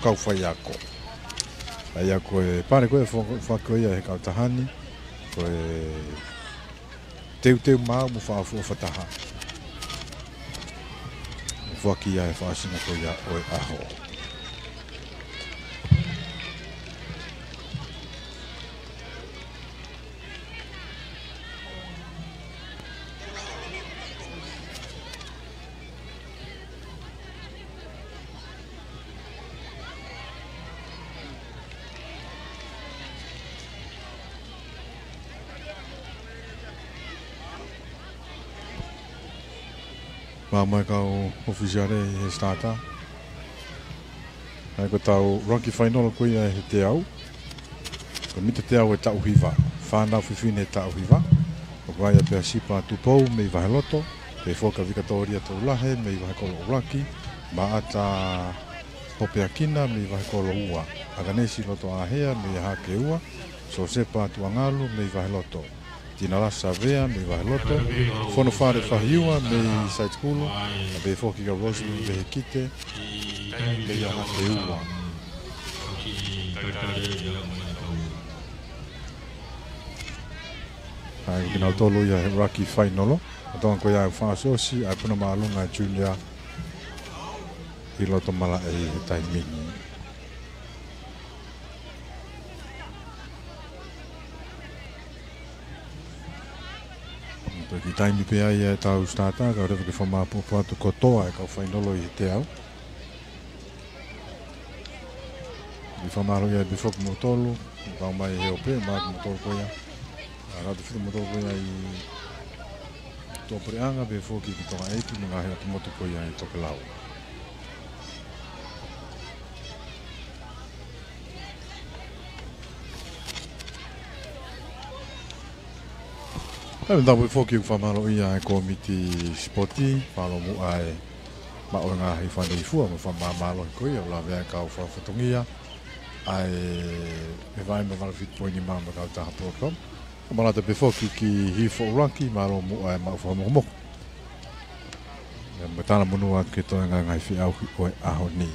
kau faiako. ʻA ia ko e pale ko ē fo-, foaki ko ia ʻe he kautaha ni, ko e teuteu maau mo fakaʻofoʻofa taha. Foaki ia he fakaʻosinga ko ia ʻo e ʻaho. Pea mo e kau ʻōfisiale ʻi he starter. ʻA ia ko e tau ruck final ko ia ʻi he teau. Ko e mita teau ʻe taʻu hiva. Fānau fefine ʻe taʻu hiva. ʻOku ʻi ai ʻa Peasipa Tupou mei Vaheloto. Pea foki ʻa Vikatōlia Toulahe mei Vahekolo ʻUluaki. Maʻata Hopeakina mei Vahekolo Ua. ʻAkanesi Lotoʻāhea mei Hahake Ua. Siosefa Tuʻangalu mei Vaheloto. Tinalasa Vea mei Vaheloto, Fonofale Fahiua mei Saitikulu, pea foki kia Rosemary Vehikite mei Hahake Ua. ʻA ia ko kinautolu ia he ruck final, ʻa Tonga ko ia ʻoku fakaʻosiʻosi, ʻa e Puna Māʻolunga Junior ʻi loto Malaʻe ʻi he taimi ni. Pea kiʻi taimi pē ai e tau starter, kae leva ke fakamāʻopoʻopo atu kotoa e kau fainolo ʻi he teau. Kiʻi fakamālō ia pē foki moutolu, kau mai he ope, maʻa moutolu ko ia. ʻA, ʻa e tau tefito moutolu ko ia ʻi Tuʻapuleʻanga pea foki ki Tongaʻeiki mo e ngaahi ʻotu motu ko ia ʻi Tokelau. Pea mo e tau pē foki ʻoku fakamālō ia e kōmiti sipoti, fakamālō muʻa e maʻu e ngaahi fānau ʻi fua mo e fakamāmālohi ko ia ʻo lavea e kau fakafatongia ʻa e, e vahe mo e valu fitu poini mā mo e kautaha Broadcom. Kae ʻumaʻā pē foki ki Hihifo ʻUluaki, mālō muʻa e maʻu fakamokomoko. Pea mo e talamonū atu ki he toenga e ngaahi feʻauhi ʻo e ʻaho ni.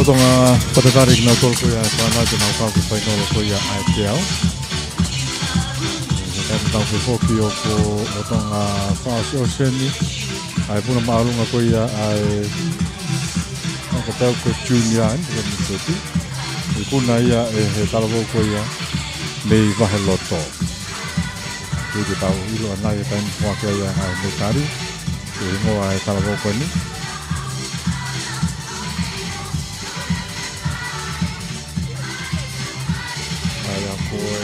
Tonga Patatari kinautolu ko ia ʻe fānau te nau kau ki he fainolo ko ia ʻa e teau. He taimi tau ke foki ʻo ko ʻo Tonga fakaʻosiʻosi eni ʻa e puna māʻolunga ko ia ʻa e ʻa e kapau ko Junior eni, ko Mitsoti. Ikuna ia ʻe he talavou ko ia mei Vaheloto. Ke ke tau ʻilo ʻanai e taimi foaki ai ʻa e metali. Ko e hingoa ʻa e talavou ko eni. ʻA ia ko e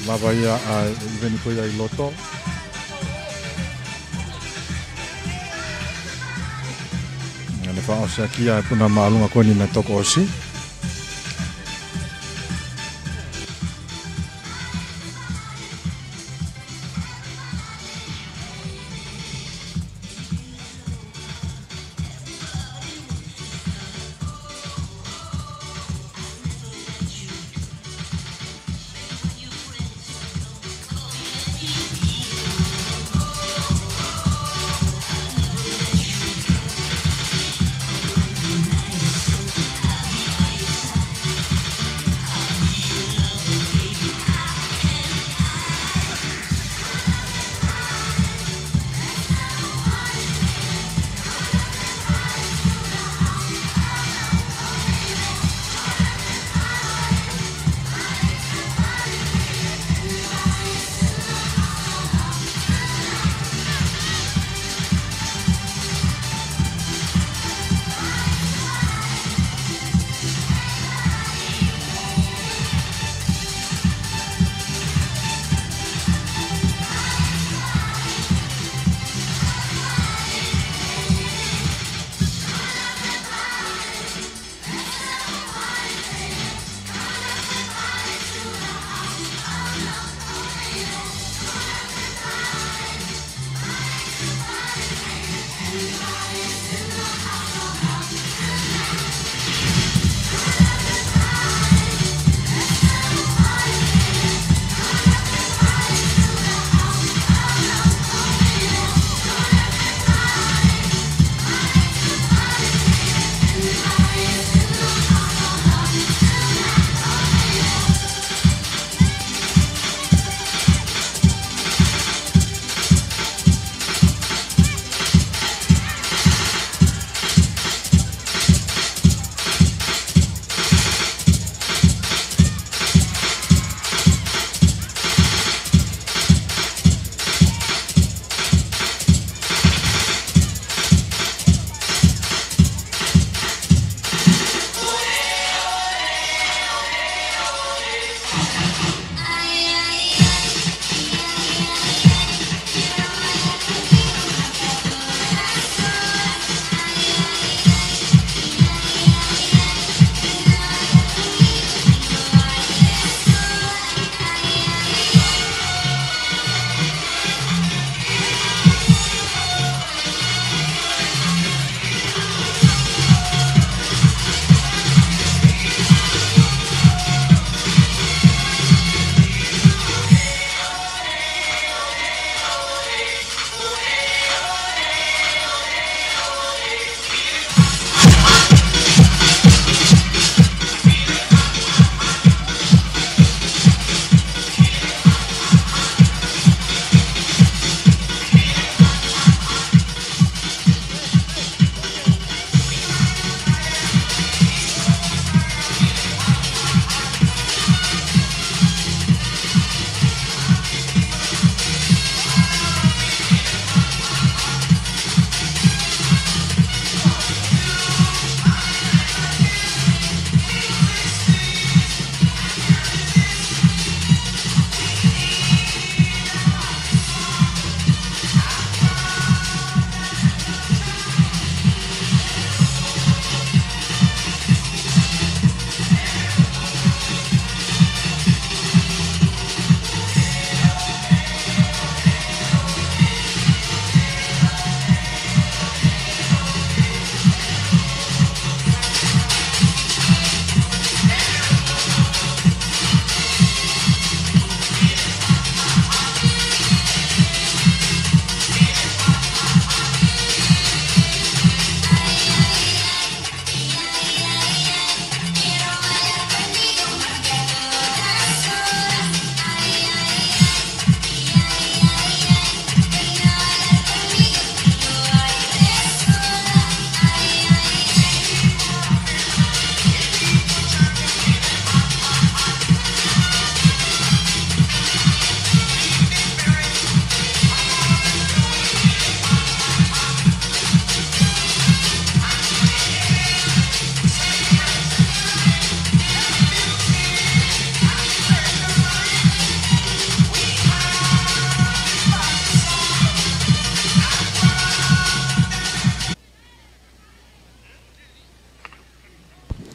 lava ia ʻa e ʻiveni ko ia ʻi loto. Naʻe fakaʻosi ʻaki ia e puna māʻolunga ko eni naʻe toki ʻosi.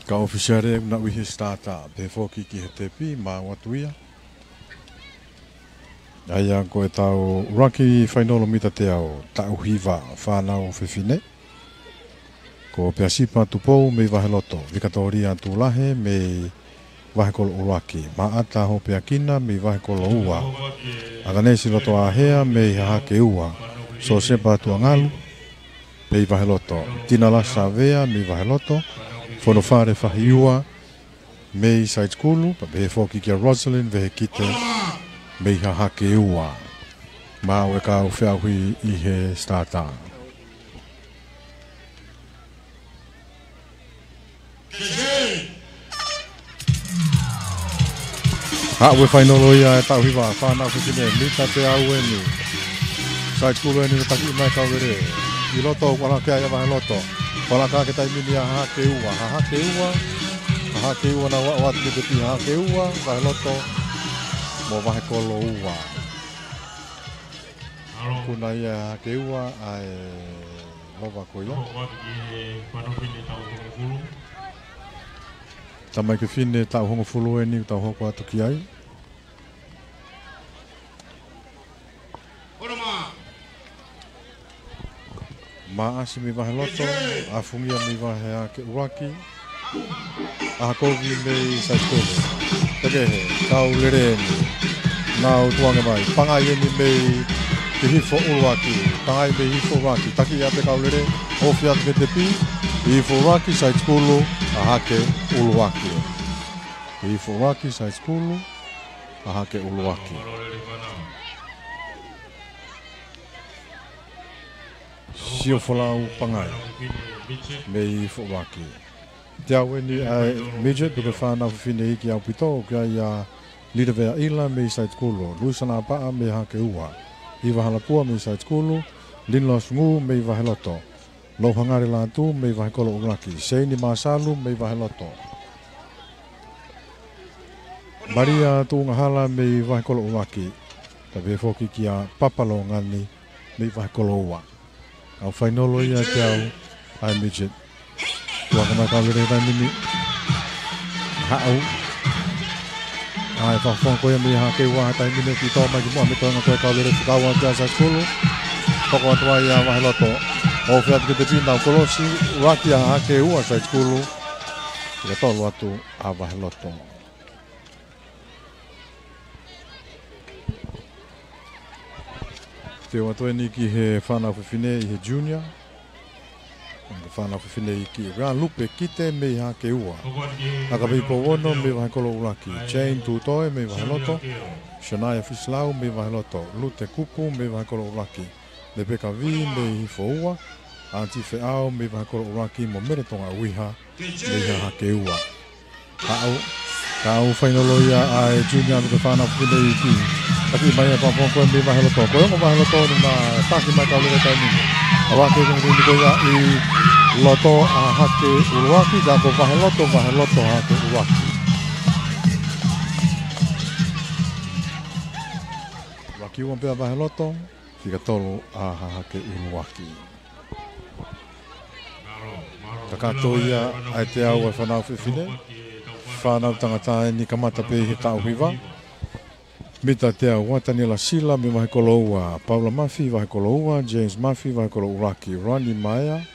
Kau ʻōfisiale ʻoku nau ʻi he starter, pehē foki ki he tepi, maʻu atu ia. ʻA ia ko ʻetau ʻuluaki fainolo mita teau, taʻu hiva, fānau fefine. Ko Peasipa Tupou mei Vaheloto, Vikatōlia Tulahe mei Vahekolo ʻUluaki, Maʻata Hopeakina mei Vahekolo Ua, ʻAkanesi Lotoāhea mei Hahake Ua, Siosefa Tuʻangalu mei Vaheloto, Tinalasa Vea mei Vaheloto, Fonofale Fahiua mei Saitikulu, pea pehē foki kia Rosalind Vehekite mei Hahake Ua. Maʻu e kau feʻauhi ʻi he starter. Haʻu e fainolo ia e taʻu hiva, fānau fefine, mita teau eni. Saitikulu eni, taki mai kau lele. ʻI loto, ʻoku ʻalu hake ia Vaheloto. ʻOku ʻalu hake taimi ni ʻa Hahake Ua, Hahake Ua, Hahake Ua, nau aʻu atu ki he tepi, Hahake Ua, Vaheloto, mo Vahekolo Ua. Kuna ia Hahake Ua ʻa e lova ko ia. Tamaiki fefine taʻu hongofulu eni ʻoku tau hoko atu ki ai. Maʻasi mei Vaheloto, ʻAfungia mei Vahehake ʻUluaki, ʻAhakovi mei Saitikulu. Pea kehe, kau lele eni. Nau tukuange mai, Pangai eni mei Hihifo ʻUluaki, Pangai mei Hihifo ʻUluaki, taki ia pē kau lele, ofi atu ki he tepi, Hihifo ʻUluaki, Saitikulu, ʻAhake ʻUluaki. Hihifo ʻUluaki, Saitikulu, ʻAhake ʻUluaki. Sio Folau Pangai mei Hihifo ʻUluaki. Teau eni ʻa e midget, tuku e fānau fefine iiki ʻaupito, ʻoku ʻi ai ʻa Lita Veaʻila mei Saitikulu, Luisa Napaʻa mei Hahake Ua, ʻIva Halapua mei Saitikulu, Linlos Ngū mei Vaheloto, Louhangale Lātū mei Vahekolo ʻUluaki, Seini Māsalu mei Vaheloto, Malia Tuʻungahala mei Vahekolo ʻUluaki, pea pehē foki kia Papa Longani mei Vahekolo Ua. Kau fainolo ia teau ʻa e midget. Tukuange mai kau lele taimi ni. Haʻu ʻa e fakafofonga ko ia mei Hahake Ua he taimi ni, kiʻi tō mai ki muʻa mei he toenga ko e kau lele fekauʻaki ʻa Saitikulu. Hoko atu ai ʻa Vaheloto. Ofi atu ki he tepi, nau kolosi ʻUluaki ʻa Hahake Ua, Saitikulu. Kiʻi tolo atu ʻa Vaheloto. Teu atu eni ki he fānau fefine ʻi he junior. Ko e fānau fefine iiki, Lupe Kite mei Hahake Ua, ʻAkavei Pouono mei Vahekolo ʻUluaki, Jane Tutoe mei Vaheloto, Shania Fisilau mei Vaheloto, Lute Kupu mei Vahekolo ʻUluaki, Lepeka Vī mei Hihifo Ua, ʻAti Feʻao mei Vahekolo ʻUluaki, mo Mele Tonga ʻUiha mei Hahake Ua. Haʻu, kau fainolo ia ʻa e junior, ko e fānau fefine iiki. Taki mai e fakafofonga ko ē mei Vaheloto. Ko e ongo Vaheloto eni naʻa taki mai kau lele taimi ni. ʻAlu hake ko eni ko ia ʻi loto ʻa Hahake ʻUluaki, ka ko Vaheloto, Vaheloto, Hahake ʻUluaki. ʻUluaki ua pea Vaheloto, fika tolu ʻa Hahake ʻUluaki. Kakato ia ʻa e teau ʻa e fānau fefine. Fānau tangata eni, kamata pē ʻi he taʻu hiva. Mita teau ua, Taniela Sila mei Vahekolo Ua, Paula Mafi Vahekolo Ua, James Mafi Vahekolo ʻUluaki, Ronnie Maea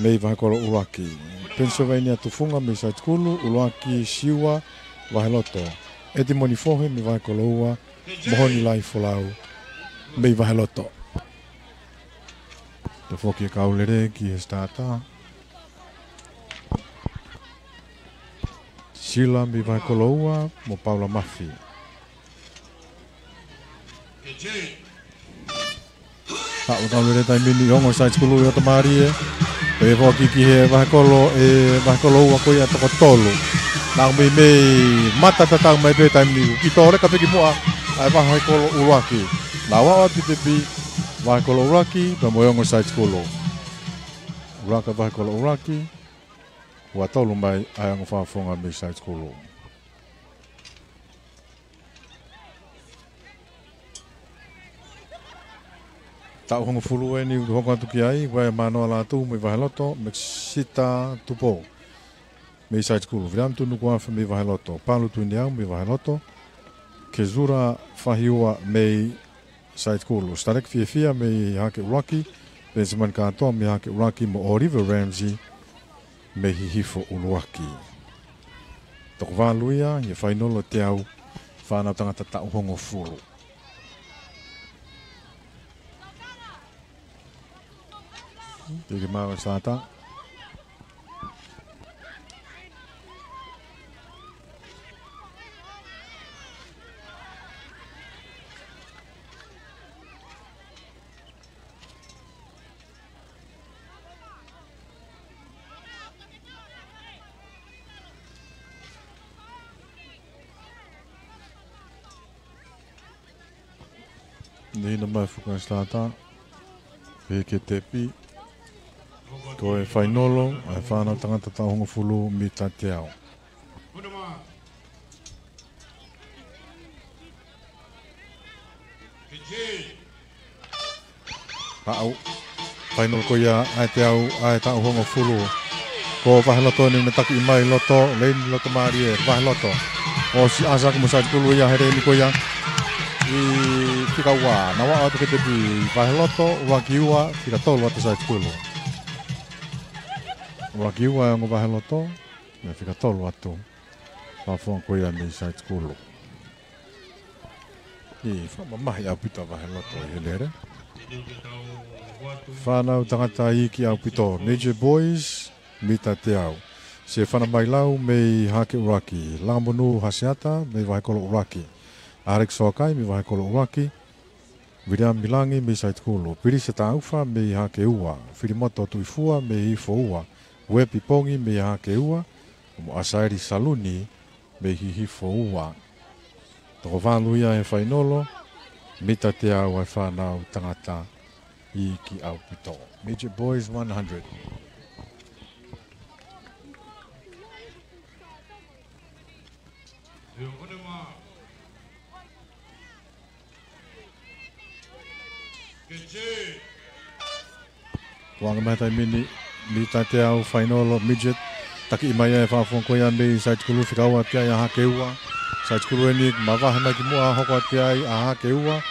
mei Vahekolo ʻUluaki, Pennsylvania Tufunga mei Saitikulu, ʻUluaki Siua Vaheloto, Etimoni Fohe mei Vahekolo Ua, Mohoni Lai Folau mei Vaheloto. Toe foki e kau lele ki he starter. Sila mei Vahekolo Ua mo Paula Mafi. Haʻu e kau lele taimi ni, ongo Saitikulu ʻi ʻoto mālie. Pehē foki ki he Vahekolo, ʻe Vahekolo Ua ko ia toko tolu. Nau meimei mata tatau mai pē taimi ni. Kiʻi tō leka pē ki muʻa ʻa e Vahekolo ʻUluaki. Nau aʻu atu ki he tepi, Vahekolo ʻUluaki pea mo e ongo Saitikulu. ʻUluaki Vahekolo ʻUluaki. Ua tolu mai ʻa e ongo fakafofonga mei Saitikulu. Taʻu hongofulu eni ʻoku hoko atu ki ai, Vaea Manoa Lātū mei Vaheloto, Mekisita Tupou. mei Side School. Viliami Tunukuafa mei Vaheloto. Palu Tuineau mei Vaheloto. Kezura Fahiua mei Side School. Starek Fiefia mei Hahake ʻUluaki. Benjamin Katoa mei Hahake ʻUluaki mo Oliver Ramsey mei Hihifo ʻUluaki. Toko valu ia ʻi he fainolo ʻo e teau fānau tangata taʻu hongofulu. Tiki mau e sata. Nina mai fuka sata. Pehē ki he tepi. Ko e fainolo ʻa e fānau tangata taʻu hongofulu mita teau. Paʻu. Fainolo ko ia ʻa e teau ʻa e taʻu hongofulu. Ko Vaheloto eni naʻe takiʻi mai loto, Leini Loto Malie, Vaheloto. ʻOsi ʻa Side School ia he leini ko ia ʻi fika ua. Naʻe ʻoatu ki he tepi, Vaheloto ʻUluaki ua, fika tolu ʻa Side School. ʻUluaki ua ʻa e ongo Vaheloto, naʻe fika tolu atu. Fakafofonga ko ia mei Side School. ʻI fakamamahi ʻaupito ʻa Vaheloto ʻi he lele. Fānau tangata iiki ʻaupito, Midget Boys, mita teau. Sefana Mailau mei Hahake ʻUluaki, Langamonu Haseata mei Vahekolo ʻUluaki, Alex Soakai mei Vahekolo ʻUluaki, Viliami Langi mei Side School, Pilisa Taufa mei Hahake ua, Filimoto Tuifua mei Hihifo ua, Uepi Pongi mei Hahake ua, mo ʻAsaeli Saluni mei Hihifo ua. Toko valu ia he fainolo mita teau ʻa e fānau tangata iiki ʻaupito. Midget Boys one hundred. Kuanga mai taimi ni, mita teau fainolo, Midget. Takiʻi mai ʻa e fakafofonga ko ia mei Side School, fika ua atu ki ai ʻa Hahake ua. Side School eni mavahe mai ki muʻa, hoko atu ki ai ʻa Hahake ua.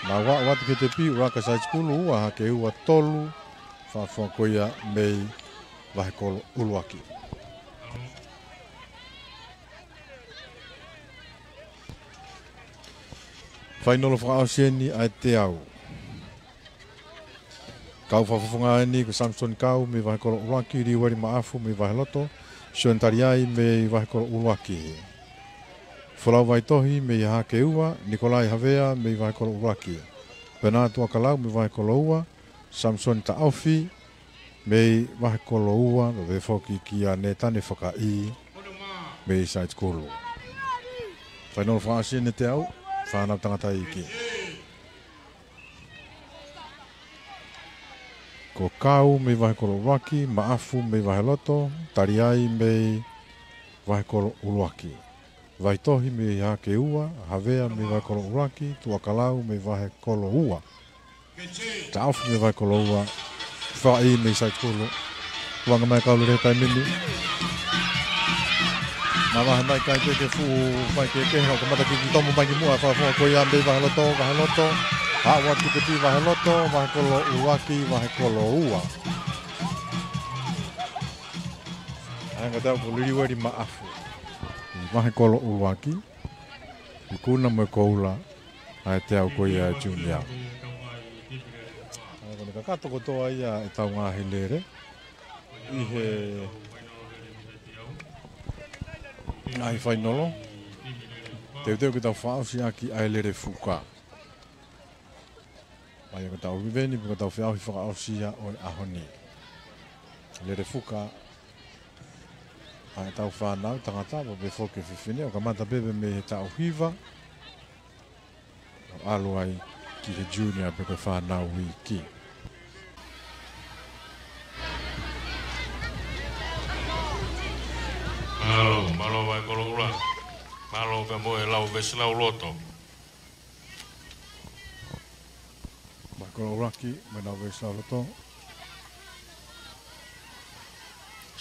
Naʻe ʻoatu ki he tepi, ʻuluaki Side School, ua Hahake ua, tolu fakafofonga ko ia mei Vahekolo ʻUluaki. Fainolo fakaʻosi eni ʻa e teau. Kau fakafofonga eni ko Samson Kau mei Vahekolo ʻUluaki, Liueli Maʻafu mei Vaheloto, Sione Taliai mei Vahekolo ʻUluaki, Folau Vaitohi mei Hahake ua, Nikolai Havea mei Vahekolo ʻUluaki, Penā Tuʻakalau mei Vahekolo ua, Samson Taʻofi mei Vahekolo ua, pea pehē foki kia Netane Fakaʻi mei Side School. Fainolo fakaʻosi eni ʻa e teau fānau tangata iiki. Ko Kau mei Vahekolo ʻUluaki, Maʻafu mei Vaheloto, Taliai mei Vahekolo ʻUluaki, Vaitohi mei Hahake ua, Havea mei Vahekolo ʻUluaki, Tuʻakalau mei Vahekolo ua, Taʻofi mei Vahekolo ua, Fakaʻi mei Side School. Kuanga mai kau lele taimi ni. Mavahe mai kae kehe fuʻu fai kehekehe, ʻo kamata kikitomo mai ki muʻa, fakafofonga ko ia mei Vaheloto, Vaheloto. Haʻu atu ki he tepi, Vaheloto, Vahekolo ʻUluaki, Vahekolo ua. ʻA e ngaahi teau ko Liliueli Maʻafu, Vahekolo ʻUluaki, ikuna mo e koula ʻa e teau ko ia ʻa e junior. ʻA ia ko ʻene kakato kotoa ia ʻetau ngaahi lele ʻi he ngaahi fainolo. Teuteu ke tau fakaʻosi ʻaki ʻa e lele fuka. ʻA ia ko ʻetau ʻuhiveni, pe ko ʻetau feʻauhi fakaʻosi ia ʻo e ʻaho ni. Lele fuka ʻa ʻetau fānau tangata, pea pehē foki ki he fefine, ʻo kamata pē mei he taʻu hiva ʻo ʻalu ai ki he junior pe ko e fānau iiki. Mālō, mālō Vahekolo ʻUluaki. Mālō pea mo e lau veesi lauloto. Vahekolo ʻUluaki, mei lau veesi lauloto.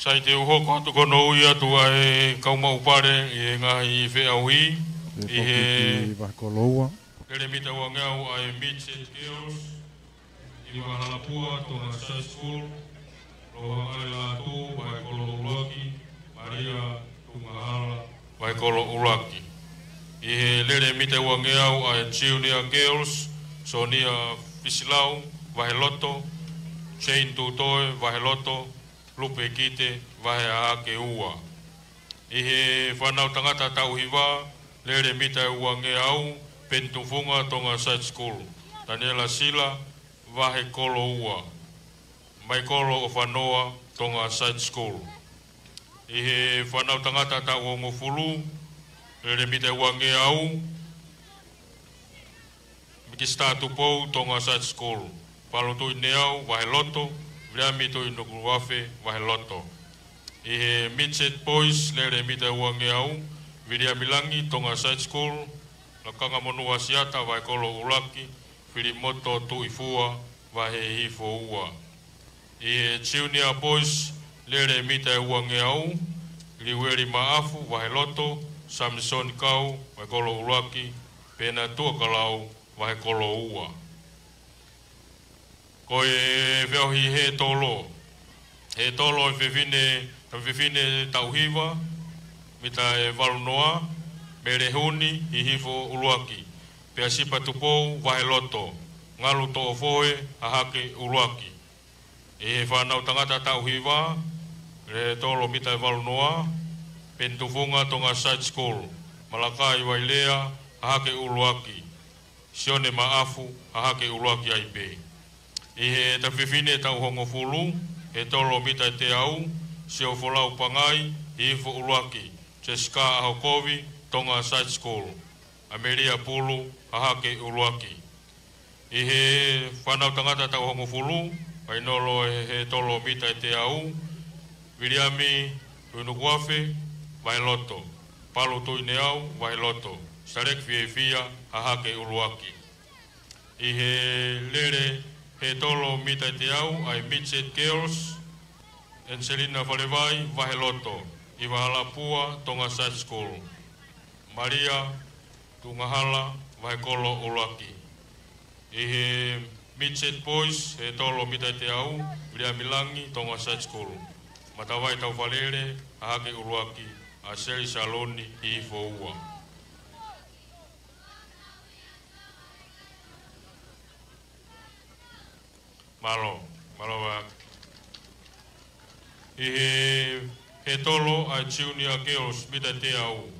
Sai te u hoko atu ko ʻeku ui atu ʻa e kau maʻu pale ʻi he ngaahi feʻauhi. ʻI he vahe kolo ua. Lele mita uangeau ʻa e Midget Girls, ʻIva Halapua, Tonga Side School, Louhangai Lātū, vahe kolo ʻuluaki, Malia Tungahala, vahe kolo ʻuluaki. ʻI he lele mita uangeau ʻa e Junior Girls, Sonia Fisilau, vahe loto, Jane Tutoe, vahe loto, Lupe Kite, vahe hahake ua. ʻI he fānau tangata taʻu hiva, lele mita uangeau, Peni Tufunga, Tonga Side School, Taniela Sila, vahe kolo ua, Maikolo ʻOfanoa, Tonga Side School. ʻI he fānau tangata taʻu hongofulu, lele mita uangeau, Mikisita Tupou, Tonga Side School, Palu Tuʻineau, vahe loto, Viliami Tuʻinukuafe, vahe loto. ʻI he Midget Boys, lele mita uangeau, Viliami Langi, Tonga Side School, Lakanga Monū Asiata, vahe kolo ʻuluaki, Filimoto Tuʻifua, vahe hihifo ua. ʻI he Junior Boys, lele mita uangeau, Liueli Maʻafu, vahe loto, Samisoni Kau, vahe kolo ʻuluaki, Pena Tuʻakalau, vahe kolo ua. Ko e feʻauhi hētolo. Hētolo ʻa e fefine, ʻa e fefine taʻu hiva, mita ʻe valu noa, Mele Huni, hihifo ʻuluaki, Peasipa Tupou, vahe loto, Ngalu Toʻofohe, hahake ʻuluaki. ʻI he fānau tangata taʻu hiva, lele hētolo mita ʻe valu noa, Peni Tufunga, Tonga Side School, Malakai Vailea, hahake ʻuluaki, Sione Maʻafu, hahake ʻuluaki ai pē. ʻI he taʻu fefine taʻu hongofulu, hētolo mita ʻe teau, Siofolau Pangai, hihifo ʻuluaki, Jessica ʻAhokovi, Tonga Side School, ʻAmelia Pulu, hahake ʻuluaki. ʻI he fānau tangata taʻu hongofulu, fainolo ʻi he hētolo mita ʻe teau, Viliami Tuʻinukuafe, vahe loto, Palu Tuʻineau, vahe loto, Saleki Fiefia, hahake ʻuluaki. ʻI he lele hētolo mita ʻe teau ʻa e Midget Girls, Angelina Falevai, vahe loto, ʻIva Halapua, Tonga Side School, Malia Tungahala, vahe kolo ʻuluaki. ʻI he Midget Boys, hētolo mita ʻe teau, Viliami Langi, Tonga Side School, Matavai Taufalele, hahake ʻuluaki, ʻAseli Saloni, hihifo ua. Mālō, mālō ʻaupito. ʻI he hētolo ʻa e Junior Girls mita ʻe teau,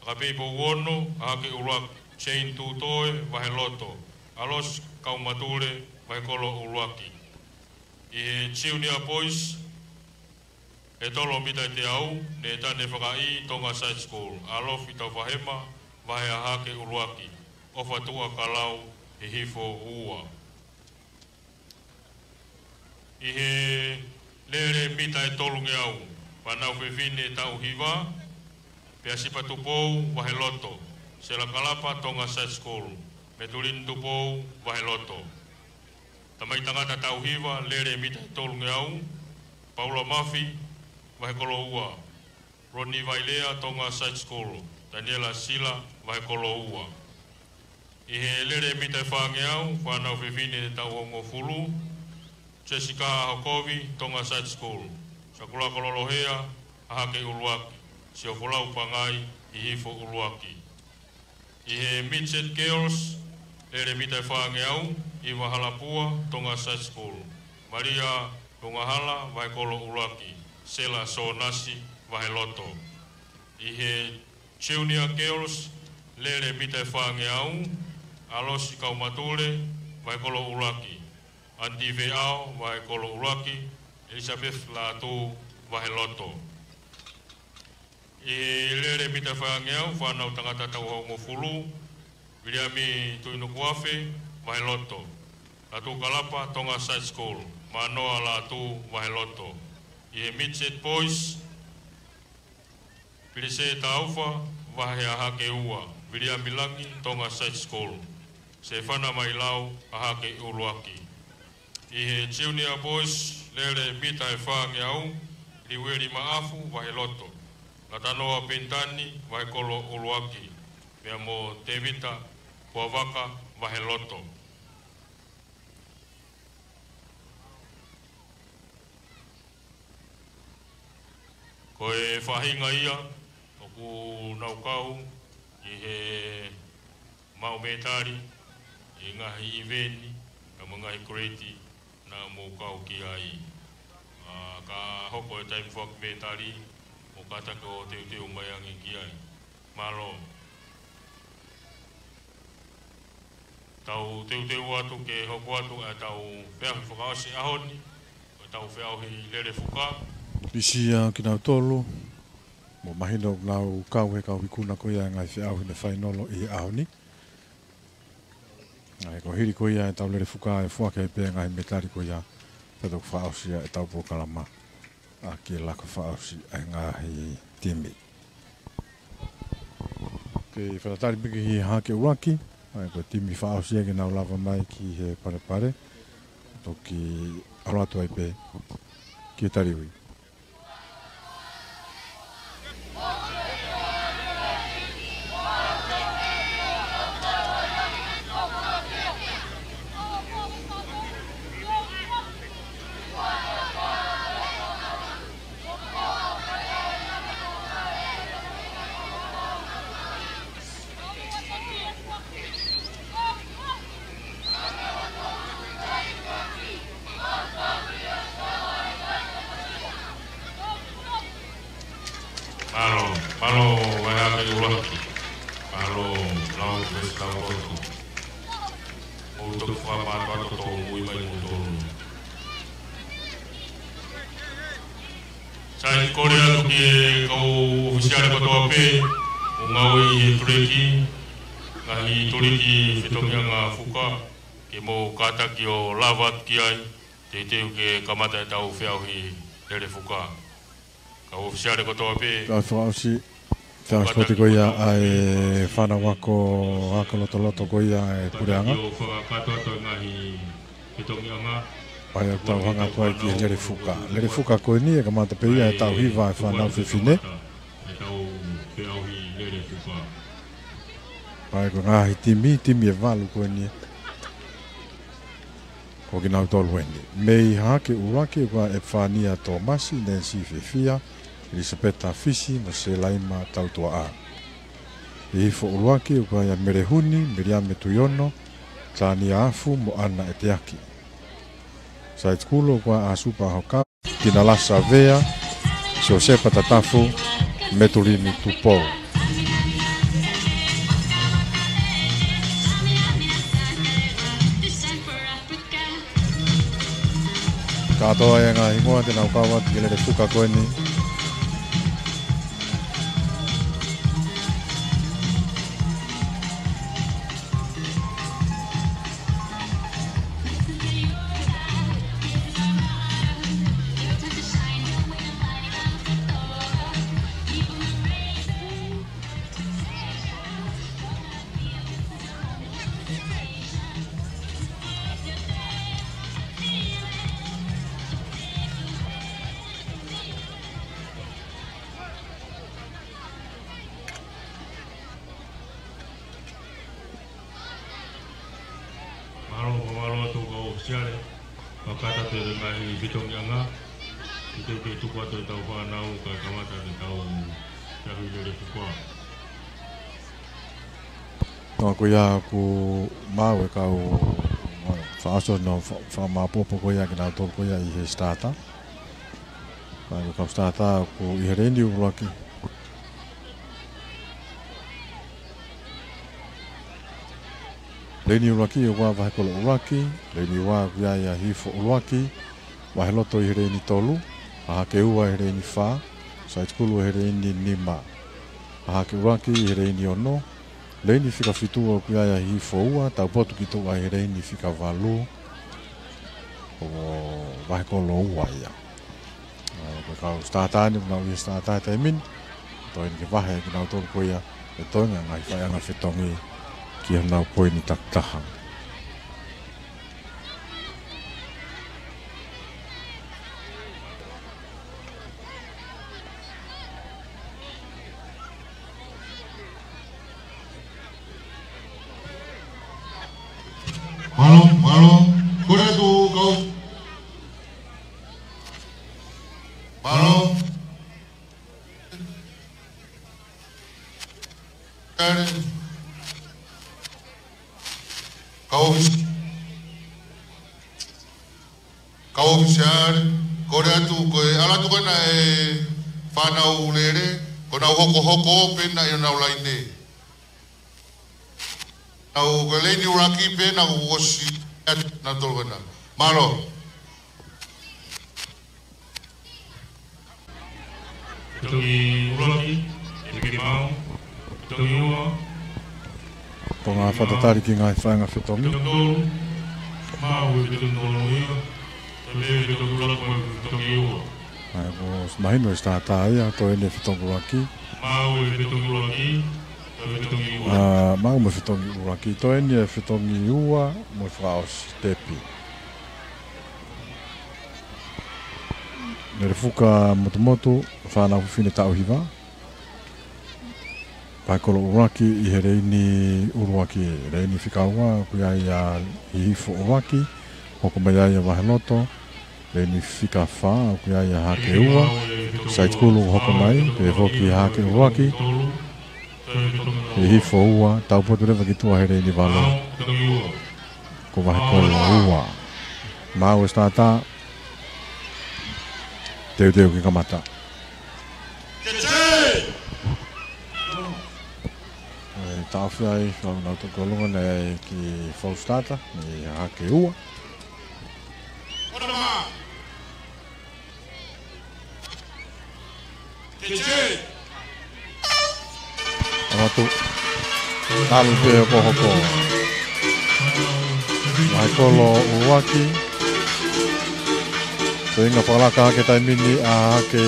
ʻAkapei Pouono, hahake ʻuluaki, Jane Tutoe, vahe loto, ʻAlosi Kaumatule, vahe kolo ʻuluaki. ʻI he Junior Boys, hētolo mita ʻe teau, Netane Fakaʻi, Tonga Side School, ʻAlofi Taufahema, vahe hahake ʻuluaki, ʻOfa Tuʻakalau, hihifo ua. ʻI he lele mita ʻe tolungeau, fānau fefine taʻu hiva, Peasipa Tupou, vahe loto, Sela Kalapa, Tonga Side School, Metulini Tupou, vahe loto. Tamai tangata taʻu hiva, lele mita ʻe tolungeau, Paula Mafi, vahe kolo ua, Roni Vailea, Tonga Side School, Taniela Sila, vahe kolo ua. ʻI he lele mita ʻe fāngeau, fānau fefine taʻu hongofulu, Jessica ʻAhokovi, Tonga Side School, Sakulaka Lolohea, hahake ʻuluaki, Siofolau Pangai, hihifo ʻuluaki. ʻI he Midget Girls, lele mita ʻe fāngeau, ʻIva Halapua, Tonga Side School, Malia Tungahala, vahe kolo ʻuluaki, Sela Sonasi, vahe loto. ʻI he Junior Girls, lele mita ʻe fāngeau, ʻAlosi Kaumatule, vahe kolo ʻuluaki, Anti Feʻao, vahe kolo ʻuluaki, Elizabeth Lātū, vahe loto. ʻI he lele mita ʻe fāngeau, fānau tangata taʻu hongofulu, Viliami Tuʻinukuafe, vahe loto, Lātū Kalapa, Tonga Side School, Mānoa Lātū, vahe loto. ʻI he Midget Boys, Pilise Taufa, vahe hahake ua, Viliami Langi, Tonga Side School, Sefana Mailau, hahake ʻuluaki. ʻI he Junior Boys, lele mita ʻe fāngeau, Liueli Maʻafu, Vaheloto. Latanoa Penitani, Vahekolo ʻUluaki, pea mo Tevita Puavaka, Vaheloto. Ko e faʻahinga ia ʻoku nau kau ʻi he maʻu mētali ʻi he ngaahi iveni, ka mo e ngaahi kereti naʻa mou kau ki ai. ʻA, ka hoko e taimi foaki mētali, ʻoku kātaki ʻo teuteu mai ange ki ai. Mālō. Tau teuteu atu ke hoko atu ʻa e tau feʻauhi fakaʻosi ʻaho ni, ko e tau feʻauhi lele fuka. Pisi ia kinautolu, mo mahino ʻoku nau kau he kau ikuna ko ia e ngaahi feʻauhi ne fainolo ʻi he ʻaho ni. ʻA ia ko e hili ko ia e tau lele fuka ʻe foaki ai pē ngaahi mētali ko ia, pea toki fakaʻosi ʻa e tau polokalama ʻa e laka fakaʻosi ʻa e ngaahi timi. Ke fakatali piki ʻi Hahake ʻUluaki, ʻa ia ko e timi fakaʻosi ia ke nau lava mai ki he palepale, toki ʻalu atu ai pē ki he taliui. Mālō, mālō, Vaheʻuluaki. Mālō, lau, lau, lau. ʻOku ou toki fakamātoato ʻa e ui mai ʻa moutolu. Sai, kole atu ki he kau ʻōfisiale kotoa pē ʻoku ngāue ʻi he tuliki, ngaahi tuliki fetongiʻanga fuka, ke mou kātaki ʻo lava atu ki ai, teuteu ke kamata ʻetau feʻauhi lele fuka. Kau ʻōfisiale kotoa pē. Kau fakaʻosi, fakaʻosi poti ko ia ʻa e fānau ako, ako lotoloto ko ia ʻa e puleʻanga. Kātaki ʻo fakakātoa ʻa e ngaahi fetongiʻanga. ʻA ia ʻoku tau hanga atu ai ki he lele fuka. Lele fuka ko eni ʻe kamata pē ia ʻe taʻu hiva ʻa e fānau fefine. ʻEtau feʻauhi lele fuka. ʻA ia ko e ngaahi timi, timi ʻe valu ko eni. Ko kinautolu eni. Mei Hahake ʻUluaki ʻoku ʻa ʻEpifania Tōmasi, Nancy Fiefia, ʻIlisapeta Fisi, mo Selaima Tautuaʻa. ʻI Hihifo ʻUluaki ʻoku ʻa Mele Huni, Meliame Tuiono, Tania Afu, mo ʻAna ʻEteaki. Saitikulu ʻoku ʻa Supa Hoka, Kinalasa Vea, Siosefa Tatafu, Metulini Tupou. Kātoa e ngaahi hingoa te nau kau atu ki he lele fuka ko eni. Mālō, mālō atu kau ʻōfisiale, fakataha atu e ngaahi fetongiʻanga, teuteu ke tuku atu ʻetau fānau, kae kamata ʻetau feʻauhi lele fuka. Tau ko ia ʻoku maʻu e kau, fakaʻosi ʻenau fa-, fakamāʻopoʻopo ko ia kinautolu ko ia ʻi he starter. Pea ko e kau starter ʻoku ʻi he leini ʻuluaki. Leini ʻuluaki ʻoku ʻa Vahekolo ʻUluaki, leini ua ʻoku ʻi ai ʻa Hihifo ʻUluaki, Vaheloto ʻi he leini tolu, Hahake ua ʻi he leini fā, Saitikulu ʻi he leini nima, Hahake ʻUluaki ʻi he leini ono, leini fika fitu ʻoku ʻi ai ʻa Hihifo ua, Taupotu ki tuʻa ʻi he leini fika valu, ʻo Vahekolo ua ia. ʻA, ko e kau starter eni, ʻoku nau ʻi he starter he taimi ni. Toe eni ke vahe kinautolu ko ia, ʻe toe ngaahi faiʻanga fetongi ki honau poini takitaha. Mālō, kole atu kau. Mālō. Kau ʻōfisi-, kau ʻōfisiale, kole atu ko e ʻalu atu ko ena e fānau lele, ko ʻenau hokohoko pē ena ʻi honau laine. Nau ko e leini ʻuluaki pē ena kuo ʻosi atu na tolu ko ena. Mālō. Fetongi ʻuluaki, ʻe peke mau. Fetongi ua. Ko e ngaahi fakatatali ki he ngaahi fanga fetongi. Fetongi tolu. Mau ʻe fetongi tolu ia. Tapu ʻe fetongi ʻuluaki mo e fetongi ua. ʻA ia, kuo mahino ʻe Sitātā ia, toe eni e fetongi ʻuluaki. Mau ʻe fetongi ʻuluaki, mo e fetongi ua. ʻA, mau mo e fetongi ʻuluaki, toe eni e fetongi ua, mo e fakaʻosi tepi. Melefuka Motumotu, fānau fefine taʻu hiva. Vahe kolo ʻuluaki ʻi he leini ʻuluaki, leini fika ua, ʻoku ʻi ai ʻa Hihifo ʻUluaki, hoko mai ai ʻa Vaheloto, leini fika fā, ʻoku ʻi ai ʻa Hake Ua, Saitikulu hoko mai, pehē foki ʻa Hake ʻUluaki, Hihifo Ua, taupotu leva ki tuʻa he leini valu. Ko Vahe kolo ua. Mau ʻe Sitātā, teuteu ke kamata. ʻE, taʻofi ai, fānau tokoluga ne ki Faustata, ʻi Hake Ua. Amatu. ʻAlu pē hokohoko. Vahe kolo ʻUluaki. Ko e ʻuhinga fakalaka hake taimi ni ʻa Hake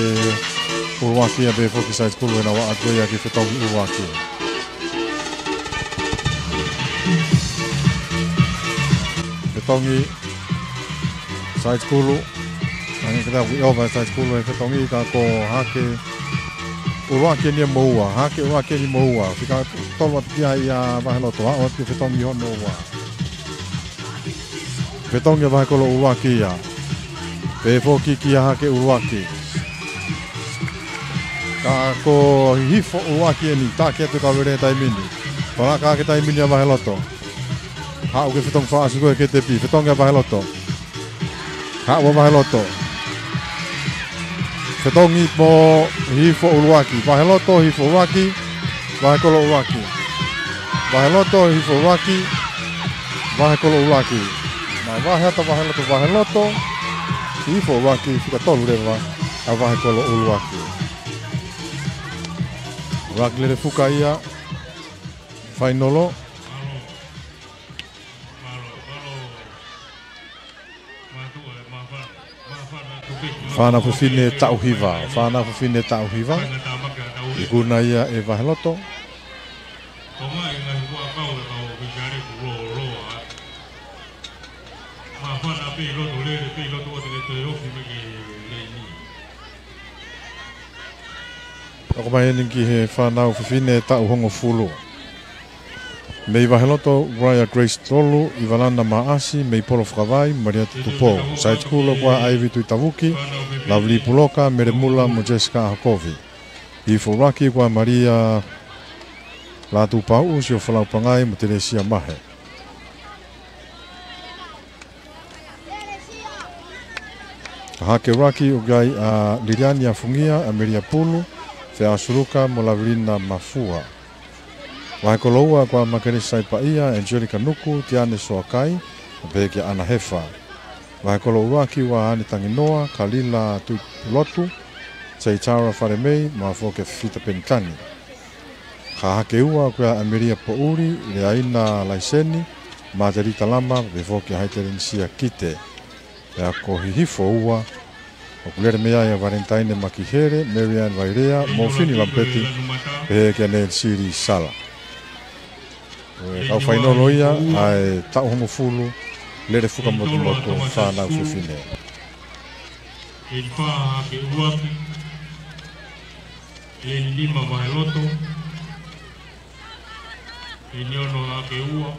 ʻUluaki ʻa pehē foki Saitikulu ʻenau ʻalu atu ia ki fetongi ʻuluaki. Fetongi Saitikulu. Ange kita ui ova Saitikulu he fetongi ka ko Hake ʻUluaki eni mo ua. Hake ʻUluaki eni mo ua. Fika tolu atu ki ai ʻa Vaheloto. ʻAlu atu ki fetongi hono ua. Fetongi ʻa Vahe kolo ʻUluaki ia. Pehē foki kia Hake ʻUluaki. Ka ko Hihifo ʻUluaki eni, taki atu ka vele taimi ni. Fakalaka hake taimi ni ʻa Vaheloto. Haʻu ki he fetongi fakaʻosi ko ē ki he tepi, fetongi ʻa Vaheloto. Haʻu ʻa Vaheloto. Fetongi mo Hihifo ʻUluaki. Vaheloto, Hihifo ʻUluaki. Vahe kolo ʻUluaki. Vaheloto, Hihifo ʻUluaki. Vahe kolo ʻUluaki. Mavahe atu ʻa Vaheloto, Vaheloto. Hihifo ʻUluaki, fika tolu leva ʻa Vahe kolo ʻUluaki. ʻUluaki lele fuka ia. Fainolo. Fānau fefine taʻu hiva, fānau fefine taʻu hiva. Ikuna ia ʻe Vaheloto. Hoko mai eni ki he fānau fefine taʻu hongofulu. Mei Vaheloto, Uraia Grace Tolu, ʻIvalana Maʻasi, Meipolo Fakavai, Malia Tupou. Saitikulu ko ia ʻa ʻAivi Tuʻitavuki, Lavili Puloka, Melemula mo Jessica ʻAhokovi. Hihifo ʻUluaki ko ia ʻa Malia Latupauʻu, Siofalau Pangai mo Telesia Mahe. Hake ʻUluaki ʻoku ʻi ai ʻa Liliani ʻAfungia, ʻAmelia Pulu, Feʻao Suluka mo Lavilina Mafua. Vahe kolo ua ko ia ʻa Makelesi Saipaʻia, Angelica Nuku, Tiane Soakai, pehē kia ʻAna Hefa. Vahe kolo ʻUluaki ko ia ʻa ʻAne Tanginoa, Kalila Tuʻipulotu, Seitara Falemei, mo Fifita Penitani. Ka Hake Ua ko ia ʻa ʻAmelia Poʻuli, Leaina Laiseni, Matelita Lama, pehē foki ʻa Haitelenisia Kite. Pea ko Hihifo Ua, ʻoku lele mei ai ʻa Valentine Makihele, Marian Vailea, mo Fini Lampeti, pehē kia Nelsili Sala. Ko e kau fainolo ia ʻa e taʻu hongofulu, lele fuka motumotu fānau fefine. Leini fā Hake ʻUluaki. Leini nima Vaheloto. Leini ono Hake Ua.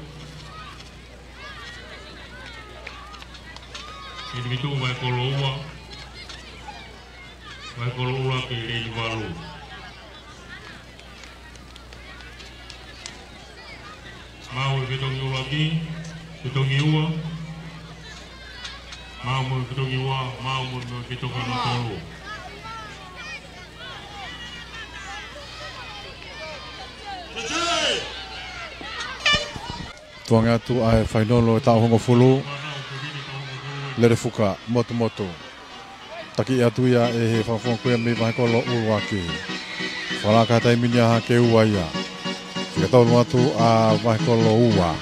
Leini fitu, Vahe Kolo ua. Vahe Kolo ʻUluaki, leini valu. Maʻu e fetongi ʻuluaki, fetongi ua. Maʻu mo e fetongi ua, maʻu mo e fetongi hono tolu. Tuʻu ange atu ʻa e fainolo ʻo e taʻu hongofulu. Lele Fuka, motumotu. Taki atu ia ʻe he fakafofonga ko ia mei Vahe Kolo ʻUluaki. Fakalaka he taimi ni ʻa Hahake Ua ia. Fika tolu atu ʻa Vahe Kolo Ua.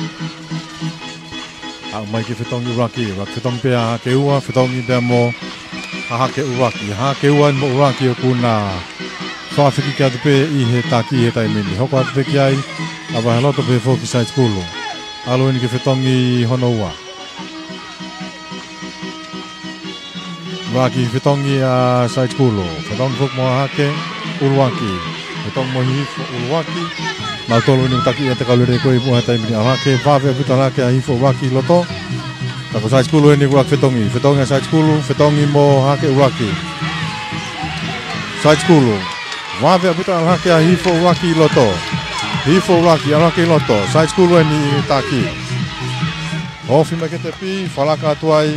Aʻu mai ki he fetongi ʻuluaki, ʻuluaki fetongi pē ʻa Hahake Ua, fetongi pea mo Hahake ʻUluaki. Hahake Ua eni mo ʻUluaki ʻoku na fakafikiki atu pē ʻi he taki he taimi ni. Hoko atu pē ki ai ʻa Vaheloto pehē foki Saitikulu. ʻAlu eni ki he fetongi hono ua. ʻUluaki fetongi ʻa Saitikulu. Fetongi foki mo Hahake ʻUluaki. Fetongi mo Hihifo ʻUluaki. Nautolu eni ʻoku taki ʻi he kau lele ko ē ʻi muʻa he taimi ni. ʻAlu hake, vave ʻaupito ʻalu hake ʻa Hihifo ʻUluaki ʻi loto. Ka ko Saitikulu eni ʻoku ʻuluaki fetongi. Fetongi ʻa Saitikulu, fetongi mo Hahake ʻUluaki. Saitikulu. Vave ʻaupito ʻalu hake ʻa Hihifo ʻUluaki ʻi loto. Hihifo ʻUluaki, ʻalu hake ʻi loto. Saitikulu eni ʻi he taki. Ofi mai ki he tepi, fakalaka atu ai.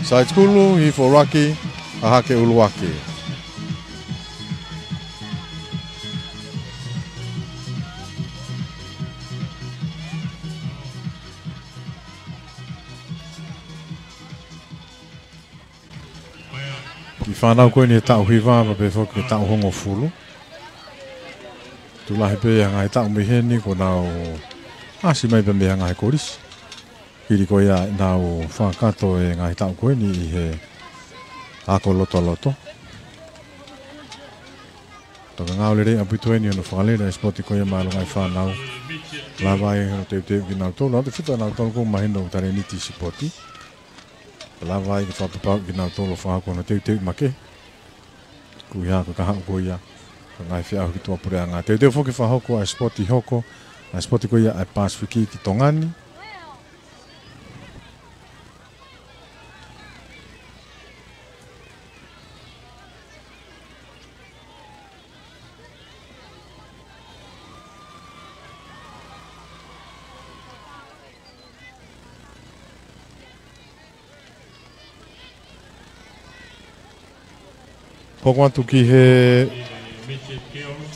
Saitikulu, Hihifo ʻUluaki, Hahake ʻUluaki. Ki he fānau ko eni he taʻu hiva, pea pehē foki ki he taʻu hongofulu. Tuʻu lahi pē ʻa e ngaahi taʻu mei heni, kuo nau ʻasi mai pē mei he ngaahi kolisi. Hili ko ia ʻenau fakakakato e ngaahi taʻu ko eni ʻi he ako lotoloto. Toki ngāue lelei ʻaupito eni hono fakalele ʻa e sipoti ko ia maʻa e ngaahi fānau. Lava ai hono teuteuʻi kinautolu, ʻa e tefito ʻa nautolu ʻoku mahino ʻoku talēniti sipoti. Lava ai ke fakapapauʻi kinautolu ʻo fakahoko hono teuteuʻi makehe. Ko ia ko e kahaʻu ko ia ʻa e ngaahi feʻauhi ki tuʻapuleʻanga. Teuteu foki fakahoko ʻa e sipoti hoko, ʻa e sipoti ko ia ʻa e Pasifiki ki Tonga ni. Hoko atu ki he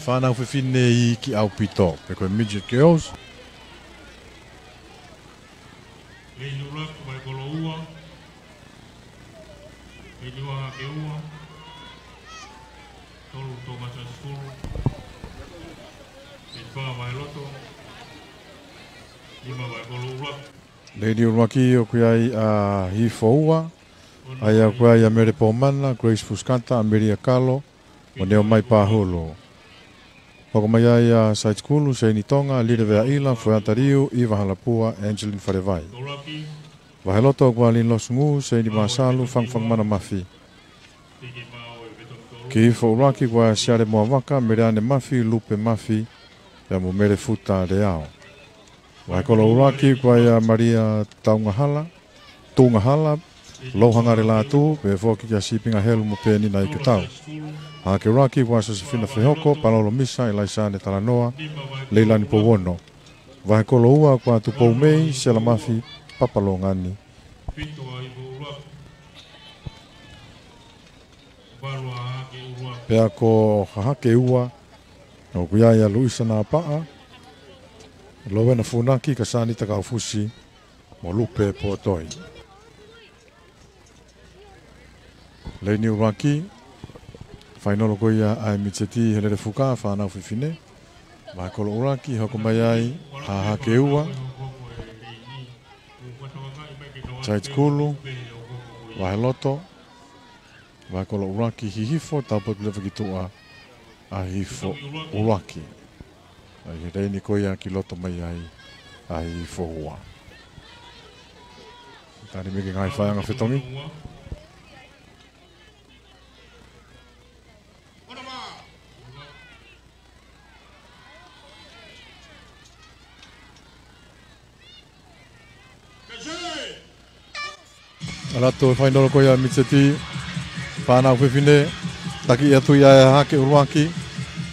fānau fefine iiki ʻaupito, pe ko e midget girls. Leini ʻuluaki, Vahe Kolo ua. Leini ua, Hahake Ua. Tolu, Tonga Saitikulu. Leini fā, Vaheloto. Nima, Vahe Kolo ʻUluaki. Leini ʻuluaki ʻoku ʻi ai ʻa Hihifo Ua, ʻa ia ʻoku ʻi ai ʻa Mele Pomana, Grace Fusikata, ʻAmelia Kalo, mo Neomai Pahulu. Hoko mai ai ʻa Saitikulu, Seini Tonga, Lile Veaʻila, Foeata Liu, ʻIva Halapua, Angeline Falevai. Vaheloto ʻoku ʻi ai ʻa Lini Losungu, Seini Masalu, Fangafanga Mana Mafi. Ki Hihifo ʻUluaki ʻoku ʻi ai ʻa Siale Moavaka, Meleane Mafi, Lupe Mafi, pea mo Mele Futa Leao. Vahe Kolo ʻUluaki ʻoku ʻi ai ʻa Malia Taungahala, Tungahala, Louhangale Lātū, pehē foki kia Sipinga Helu mo Penina Iketau. Hahake ʻUluaki ʻoku ʻi ai ʻa Sosefina Fehoko, Palolo Misa, ʻIlaisane Talanoa, Leilani Pouono. Vahe Kolo Ua ʻoku ʻi ai ʻa Tupou Mei, Sela Mafi, Papa Longani. Pea ko Hahake Ua, ʻoku ʻi ai ʻa Luisa Napaʻa, Lowena Funaki, Kasanita Kaufusi, mo Lupe Potoi. Leini ʻuluaki, fainolo ko ia ʻa e midget he Lele Fuka, fānau fefine. Vahe Kolo ʻUluaki, hoko mai ai ʻa Hahake Ua, Saitikulu, Vaheloto, Vahe Kolo ʻUluaki, Hihifo, taupotu leva ki tuʻa ʻa Hihifo ʻUluaki. ʻA ia he leini ko ia ki loto mai ai ʻa Hihifo Ua. Tali mai ki he ngaahi faiʻanga fetongi. Ala atu e fainolo ko ia Mitseti. Fānau fefine, taki atu ia ʻa Hahake ʻUluaki.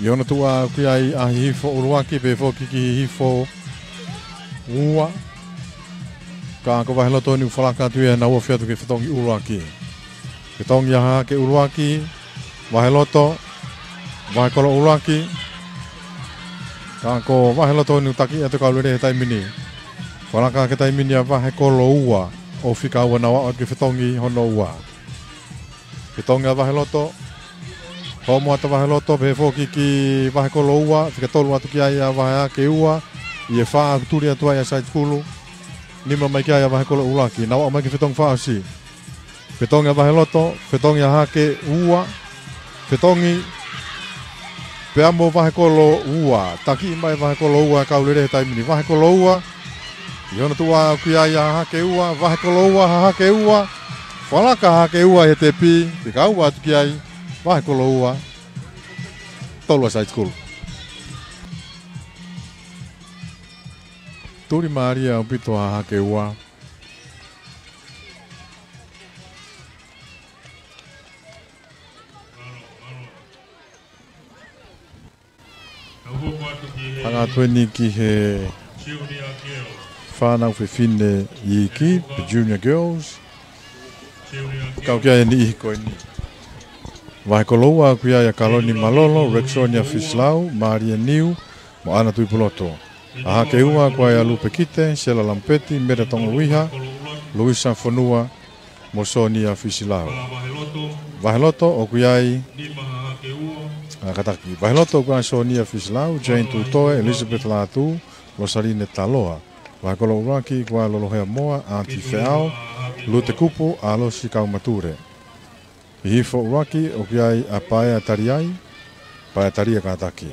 ʻI hono tuʻa ʻoku ʻi ai ʻa Hihifo ʻUluaki, pehē foki ki Hihifo ua. Ka ko Vaheloto ʻoku falaka atu ia, nau ofi atu ki he fetongi ʻuluaki. Fetongi ʻa Hahake ʻUluaki, Vaheloto, Vahekolo ʻUluaki. Ka ko Vaheloto ʻoku taki atu e kau lele he taimi ni. Falaka ki he taimi ni ʻa Vahekolo ua, ʻo fika ua nau aʻu atu ki he fetongi hono ua. Fetongi ʻa Vaheloto, homo atu ʻa Vaheloto, pehē foki ki Vahekolo ua, fika tolu atu ki ai ʻa Vahake ua, ʻi he fā ʻoku tuli atu ai ʻa Saitikulu, nima mai ki ai ʻa Vahekolo ʻUluaki, nau aʻu mai ki he fetongi fakaʻosi. Fetongi ʻa Vaheloto, fetongi ʻa Hahake ua, fetongi pea mo Vahekolo ua, taki mai Vahekolo ua e kau lele he taimi ni. Vahekolo ua, ʻi hono tuʻa ʻoku ʻi ai ʻa Hahake ua, Vahekolo ua, Hahake ua, falaka Hahake ua he tepi, fika ua atu ki ai, Vahekolo ua, tolu ʻa Saitikulu. Tuli mālie ʻaupito ʻa Hahake ua. Hanga atu eni ki he fānau fefine iiki, pe Junior Girls. Kau ki ai e niʻihi ko eni. Vahekolo ua ʻoku ʻi ai ʻa Kaloni Malolo, Rexonia Fisilau, Mālie Niu, mo ʻAna Tuʻipulotu. Hahake ua ʻoku ʻi ai ʻa Lupe Kite, Sela Lamupeti, Mele Tonga Uiha, Luisa Fonua, mo Sonia Fisilau. Vaheloto ʻoku ʻi ai ʻa kātaki. Vaheloto ʻoku ʻi ai ʻa Sonia Fisilau, Jane Tutoe, Elizabeth Lātū, Losaline Taloa. Vahekolo ʻUluaki ʻoku ʻi ai ʻa Lolohea Moa, Aunty Feao, Lute Kupu, ʻAlosi Kaumatule. Hihifo ʻUluaki ʻoku ʻi ai ʻa Paea Taliai, Paea Talia kātaki.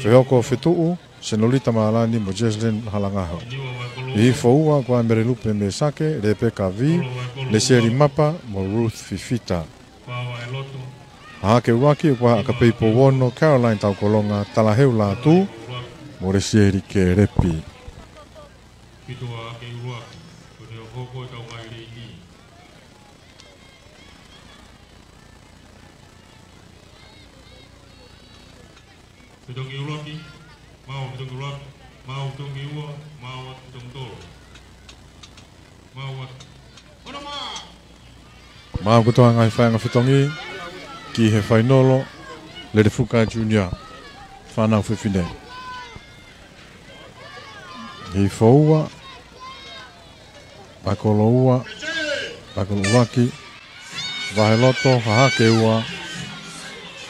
Fehoko Fetuʻu, Senolita Malani mo Jesselyn Halangaho. Hihifo ua ʻoku ʻi ai ʻa Melelupe Mesake, Lepeka Vī, Lesieli Mapa mo Ruth Fifita. Hahake ʻUluaki ʻoku ʻi ai ʻa Kapei Pouono, Caroline Taukolonga, Talaheu Lātū mo Lesieli Kelepi. Fetongi ʻUluaki, maʻu fetongi ʻuluaki, maʻu fetongi ua, maʻu atu fetongi tolu. Maʻu atu. Maʻu kotoa ngaahi faiʻanga fetongi ki he fainolo, Lelefuka Junior, fānau fefine. Hihifo ua, Vahekolo ua, Vahekolo ʻUluaki, Vaheloto, Hahake ua,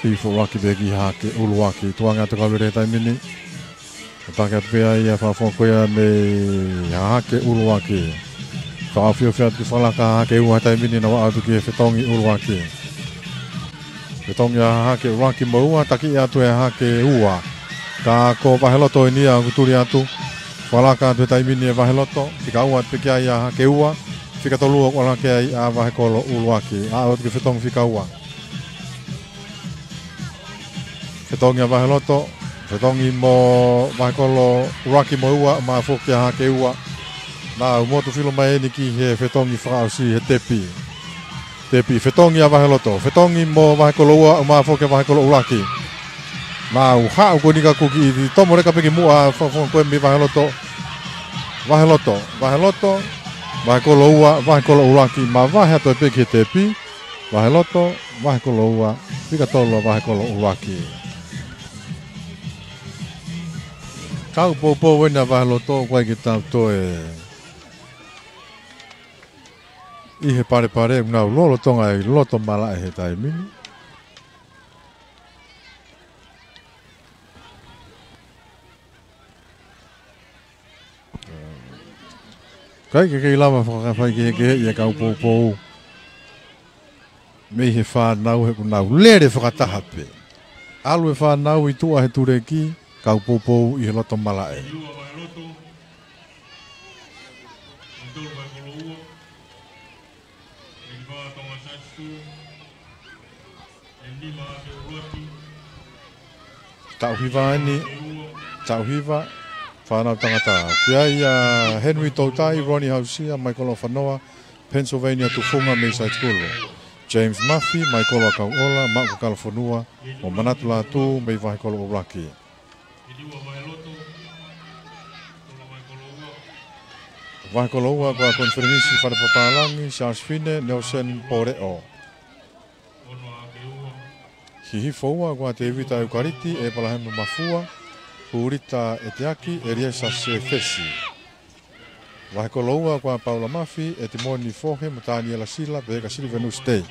Hihifo ʻUluaki pē ki Hahake ʻUluaki. Tuʻunga atu e kau lele he taimi ni. Tataki atu pē ia ʻa e fakafofonga ko ia mei Hahake ʻUluaki. Fakaofiofi atu ki falaka Hahake ua he taimi ni, nau aʻu atu ki he fetongi ʻuluaki. Fetongi ʻa Hahake ʻUluaki mo ua, taki atu ʻe Hahake ua. Ka ko Vaheloto eni ia ʻoku tuli atu. Falaka atu he taimi ni ʻe Vaheloto, fika ua atu pē ki ai ʻa Hahake ua, fika tolu ʻoku ʻalu hake ai ʻa Vahekolo ʻUluaki. Aʻu atu ki he fetongi fika ua. Fetongi ʻa Vaheloto, fetongi mo Vahekolo ʻUluaki mo ua, ʻumaʻā foki ʻa Hahake ua. Nau motu filo mai eni ki he fetongi fakaʻosi he tepi. Tepi, fetongi ʻa Vaheloto, fetongi mo Vahekolo ua, ʻumaʻā foki ʻa Vahekolo ʻUluaki. Nau haʻu ko eni ka kuo kiʻi tomo leka pē ki muʻa e fakafofonga ko ē mei Vaheloto. Vaheloto, Vaheloto, Vahekolo ua, Vahekolo ʻUluaki, mavahe atu ai pē ki he tepi. Vaheloto, Vahekolo ua, fika tolu ʻa Vahekolo ʻUluaki. Kau poupou eni ʻa Vaheloto, ʻoku ʻikai ke tau toe ʻi he palepale, ʻoku nau lolotonga ʻi loto malaʻe he taimi ni. ʻIkai ke kei lava fakafaikehekeheʻi e kau poupou mei he fānau he ʻoku nau lele fakataha pē. ʻAlu e fānau ʻi tuʻa he tuleki, kau poupou ʻi he loto malaʻe. Taʻu hiva eni, taʻu hiva, fānau tangata. ʻOku ʻi ai ʻa Henry Toutai, Ronnie Hausia, Michael Ofanoa, Pennsylvania Tufunga mei Saitikulu. James Mafi, Maikolo ʻAkauʻola, Maʻuka Kalafonua, mo Manatu Lātū mei Vahekolo ʻUluaki. Vahekolo ua ko e Konifelenisi Fale Papālangi, Charles Fine, Nelson Poleʻo. Hihifo ua ko e Tēvita ʻEukaliti, ʻEpalahame Mafua, Pulita ʻEteaki, ʻEliesa Sefesi. Vahekolo ua ko e Paula Mafi, ʻEtimoni Fohe, mo Taniela Sila, Peka Silivenusi Tei.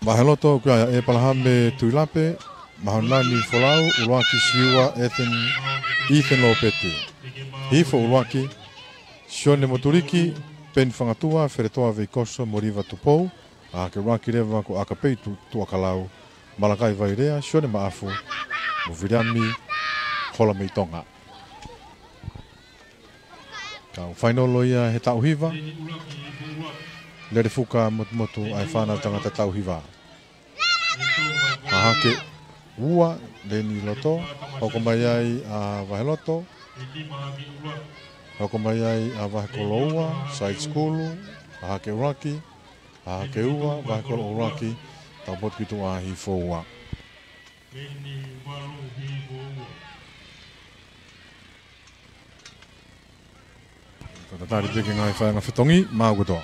Vaheloto ko e ʻEpalahame Tuilape, Mahonani Folau, ʻUluaki Siua, Ethan, Ethan Lopeti. Hihifo ʻUluaki, Sione Motuliki, Peni Fangatua, Feletoa Veikoso, mo Liva Tupou, ʻa Hahake ʻUluaki leva ko ʻAkapei Tu-, Tuʻakalau, Malakai Vailea, Sione Maʻafu, mo Viliami Holameitonga. Kau fainolo ia he taʻu hiva, Lelefuka Motumotu ʻa e fānau tangata taʻu hiva. Hahake ua, Leni Loto, hoko mai ai ʻa Vaheloto, hoko mai ai ʻa Vahekolo ua, Saitikulu, Hahake ʻUluaki, Hahake ua, Vahekolo ʻUluaki, tau potu ki tuʻa Hihifo ua. Ko e tatali pē ke ngaahi faiʻanga fetongi, maʻu kotoa.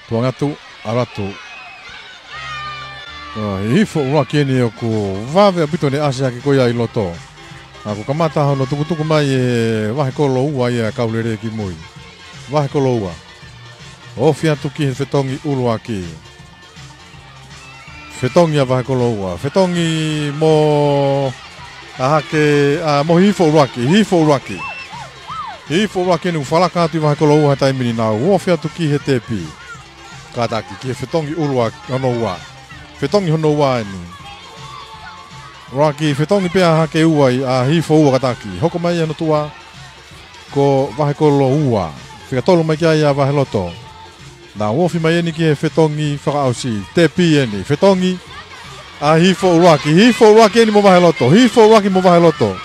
Tuʻa atu, ʻalu atu. ʻO, Hihifo ʻUluaki eni ʻoku vave ʻaupito ʻene ʻasi hake ko ia ʻi loto. ʻA, kuo kamata hono tukutuku mai ʻe Vahekolo ua ia kau lele ki mui. Vahekolo ua. Ofi atu ki he fetongi ʻuluaki. Fetongi ʻa Vahekolo ua. Fetongi mo Hahake, ʻa, mo Hihifo ʻUluaki. Hihifo ʻUluaki. Hihifo ʻUluaki eni ʻoku falaka atu ʻi Vahekolo ua he taimi ni, nau ofi atu ki he tepi. Kātaki ki he fetongi ʻuluaki, hono ua. Fetongi hono ua eni. ʻUluaki, fetongi pē ʻa Hahake ua ʻi, ʻa Hihifo ua kātaki. Hoko mai hono tuʻa ko Vahekolo ua. Fika tolu mai ki ai ʻa Vaheloto. Nau ofi mai eni ki he fetongi fakaʻosi. Tepi eni. Fetongi ʻa Hihifo ʻUluaki. Hihifo ʻUluaki eni mo Vaheloto. Hihifo ʻUluaki mo Vaheloto.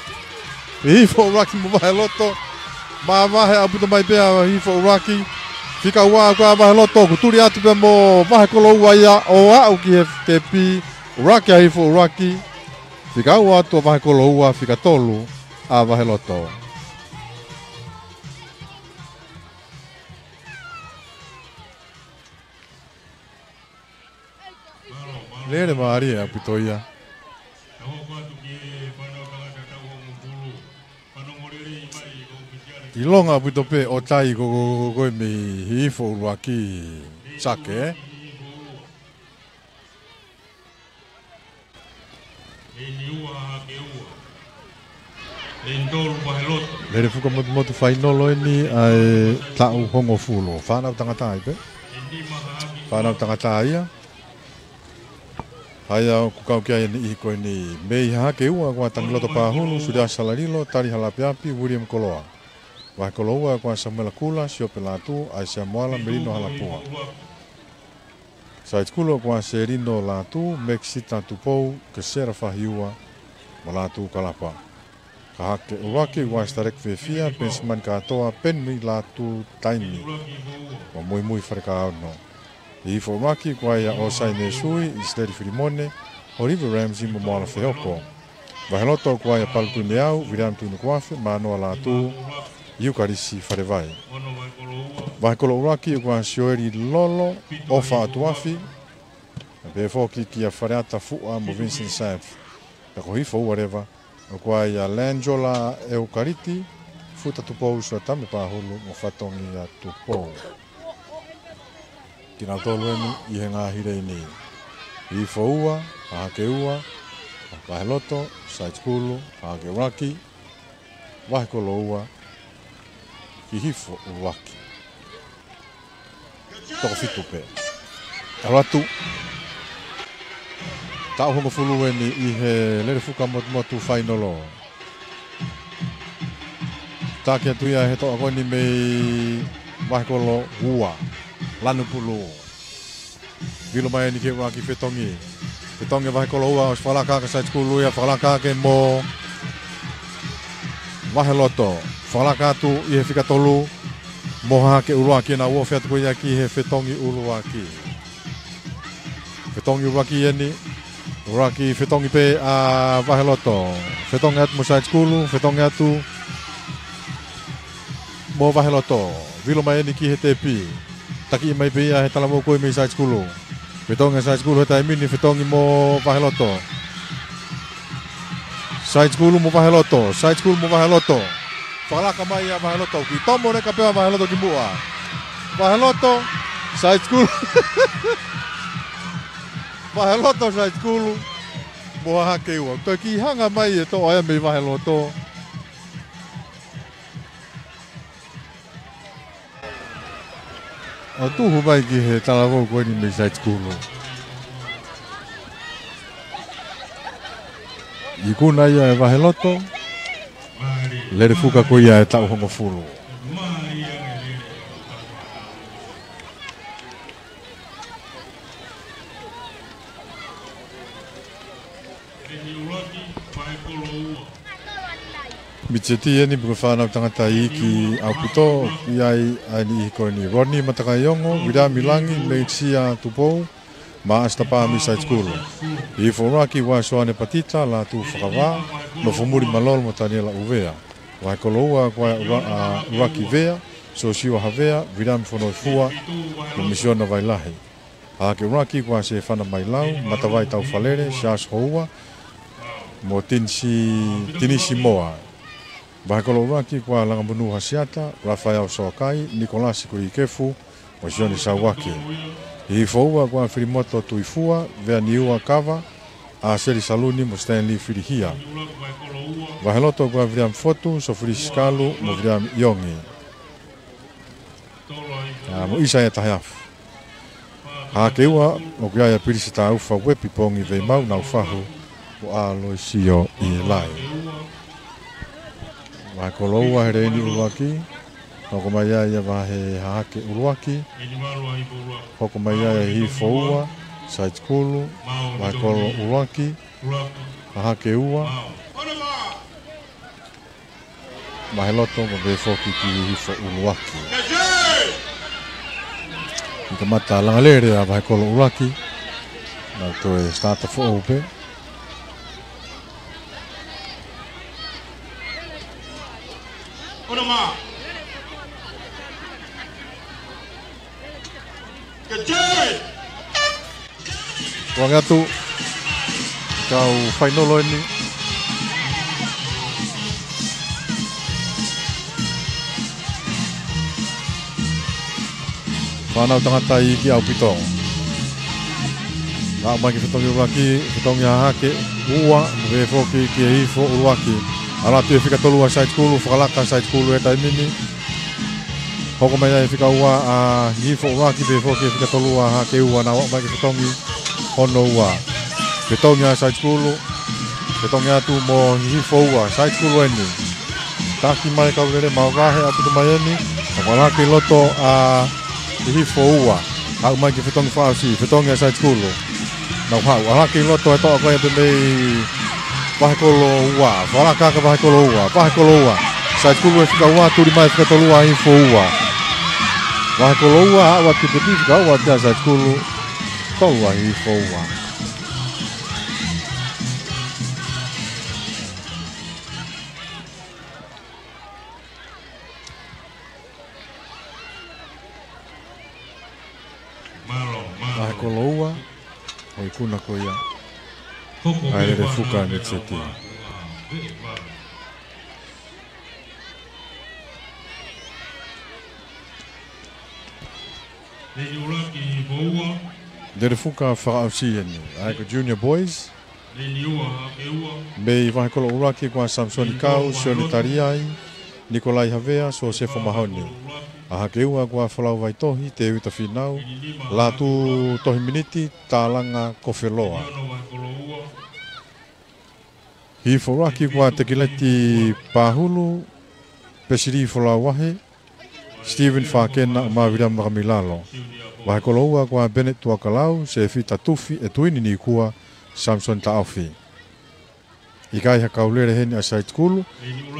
Hihifo ʻUluaki mo Vaheloto. Mavahe ʻaupito mai pē ʻa Hihifo ʻUluaki. Fika ua ko ē ʻa Vaheloto. Kuo tuli atu pē mo Vahekolo ua ia ʻo aʻu ki he tepi. ʻUluaki ʻa Hihifo ʻUluaki. Fika ua atu ʻa Vahekolo ua. Fika tolu ʻa Vaheloto. Lele mālie ʻaupito ia. ʻIlonga ʻaupito pē ʻo tai ko, ko, ko, ko e mei Hihifo ʻUluaki, Sake, ē? Lelefuka Motumotu fainolo eni ʻa e taʻu hongofulu. Fānau tangata ai pē. Fānau tangata ia. ʻA ia ʻoku kau ki ai eni ʻi he ko eni mei Hahake ua ko e Tangiloto Pahulu, Suliasa Lalilo, Tali Halapeapi, William Koloa. Vahekolo ua ko e Samuela Kula, Siope Lātū, ʻAisea Moala, Melino Halapua. Saitikulu ko e Selino Lātū, Mekisita Tupou, Kesela Fahiua, mo Lātū Kalapa. Hahake ʻUluaki ko e Sitaleki Fiefia, Penisimani Kātoa, Peni Lātū Taimi, mo Muimui Falekaono. Hihifo ʻUluaki ko e ʻa ʻOsai Nesui, ʻIsileli Filimone, Oliva Ramsey mo Moala Fehoko. Vaheloto ko e ʻa Palu Tuineau, Viliami Tuinukuafe, Mānoa Lātū, ʻIukalisi Falevai. Vahekolo ʻUluaki ko e ʻa Sioeli Lolo, ʻOfa ʻAtuafi, pehē foki kia Faleata Fuʻa mo Vincent Safe. Pea ko Hihifo ua leva, ko e ʻa Lanjola ʻEukaliti, Futa Tupou, Suatame Pahulu mo Fatongia Tupou. Kinautolu eni ʻi he ngaahi lēni. Hihifo ua, Hahake ua, Vaheloto, Saitikulu, Hahake ʻUluaki, Vahekolo ua, Hihifo ʻUluaki. Toko fitu pē. ʻAlu atu. Taʻu hongofulu eni ʻi he Lelefuka Motumotu fainolo. Taki atu ia he toʻa ko eni mei Vahekolo ua. Lanu Pulu. Vilo mai eni ke ua ki fetongi. Fetongi Vahekolo ua, ʻosi fakalaka hake Saitikulu ia, fakalaka hake mo Vaheloto. Fakalaka atu ʻi he fika tolu. Mo Hahake ʻUluaki, naʻa nau ofi atu ko ia ki he fetongi ʻuluaki. Fetongi ʻuluaki eni. ʻUluaki fetongi pē ʻa Vaheloto. Fetongi atu mo Side School, fetongi atu mo Vaheloto. Vilo mai eni ki he tepi. Taki mai pē ia he talavou ko ē mei Side School. Fetongi ʻa Side School he taimi ni, fetongi mo Vaheloto. Side School mo Vaheloto, Side School mo Vaheloto. Fakalaka mai ʻa Vaheloto, kiʻi tomo leka pē ʻa Vaheloto ki muʻa. Vaheloto, Side School. Vaheloto, Side School mo Hahake ua. Toe kiʻi hanga mai e toʻo ʻa ia mei Vaheloto. ʻO tuhu mai ki he talavou ko eni mei Side School. Ikuna ia ʻe Vaheloto. Lele fuka ko ia ʻe taʻu hongofulu. Mitseti eni pe ko e fānau tangata iiki ʻaupito, ʻi ai ʻa e niʻihi ko eni. Rodney Matakaiongo, Viliami Langi, Meisia Tupou, Maʻasi Tapa mei Side School. Hihifo ʻUluaki ʻa Soane Patita, Lātū Fakavā, Nofomuli Malolo mo Taniela ʻUvea. Vahekolo ua ʻa Ula-, ʻa ʻUluaki Vea, Sosiua Havea, Viliami Fonoifua, mo Misiona Vailahi. Hahake ʻUluaki ʻa Sefana Mailau, Matavai Taufalele, Siaosi Houa, mo Tinisi, Tinisi Moa. Vahekolo ʻUluaki ʻa Langamunu Hasiata, Rafael Soakai, Nikolasi Kuikefu, mo Sione Sauaki. Hihifo ua ʻa Filimoto Tuifua, Veaniua Kava, ʻa Seli Saluni mo Stanley Filihia. Vaheloto ʻa Viliami Fotu, Sofilisi Kalu, mo Viliami ʻIongi. ʻA, mo ʻIsaia Taheafu. Hahake ua, ʻoku ʻi ai ʻa Pilisi Taufa Uepi Pongi Veimau Naufahu, mo ʻAloisio ʻIlai. Vahekolo ua he leini ʻuluaki, hoko mai ai ʻa Vahe Hahake ʻUluaki, hoko mai ai ʻa Hihifo ua, Side School, Vahekolo ʻUluaki, Hahake ua, Vaheloto mo pehē foki ki Hihifo ʻUluaki. Kiʻi kamata langa lele ʻa Vahekolo ʻUluaki. Nau toe starter foʻou pē. Tuʻu ange atu. Kau fainolo eni. Fānau tangata iiki ʻaupito. Aʻu mai ki he fetongi ʻuluaki, fetongi Hahake ua, mo pehē foki ki he Hihifo ʻUluaki. ʻAlu atu ʻi he fika tolu ʻa Side School, fakalaka Side School he taimi ni. Hoko mai ai fika ua ʻa Hihifo ʻUluaki, pehē foki fika tolu ʻa Hahake ua, nau aʻu mai ki he fetongi hono ua. Fetongi ʻa Side School, fetongi atu mo Hihifo ua, Side School eni. Taki mai kau lele, maʻu vahe ʻaupito mai eni. Fakalaka ki loto ʻa Hihifo ua. Aʻu mai ki he fetongi fakaʻosi, fetongi ʻa Side School. Nau haʻu, ʻalu hake ʻi loto e toʻa ko ia pē mei Vahekolo ua, fakalaka ʻa Vahekolo ua, Vahekolo ua. Side School ʻi he fika ua, tuli mai fika tolu ʻa Hihifo ua. Vahekolo ua, aʻu atu ki he fika ua ʻa Side School, tolu ʻa Hihifo ua. Vahekolo ua, ʻo ikuna ko ia ʻa e lele fuka ʻa e Mitseti. Lele fuka fakaʻosi eni, ʻa e ko Junior Boys. Mei Vahekolo ʻUluaki ʻa Samisoni Kau, Sione Taliai, Nikolai Havea, Sosefo Mahoni. Hahake ua ʻa Folau Vaitohi, Tēvita Fīnau, Lātū Tohi Miniti, Talanga Kofeloa. Hihifo ʻUluaki ʻa Tekileti Pahulu, Pesili Folauahe, Steven Fakena mo Viliami Vakamilalo. Vahekolo ua ʻa Bennett Tuakalau, Sefita Tufi, ʻEtuini Nikua, Samisoni Taʻofi. ʻIkai ha kau lele heni ʻa Saitikulu,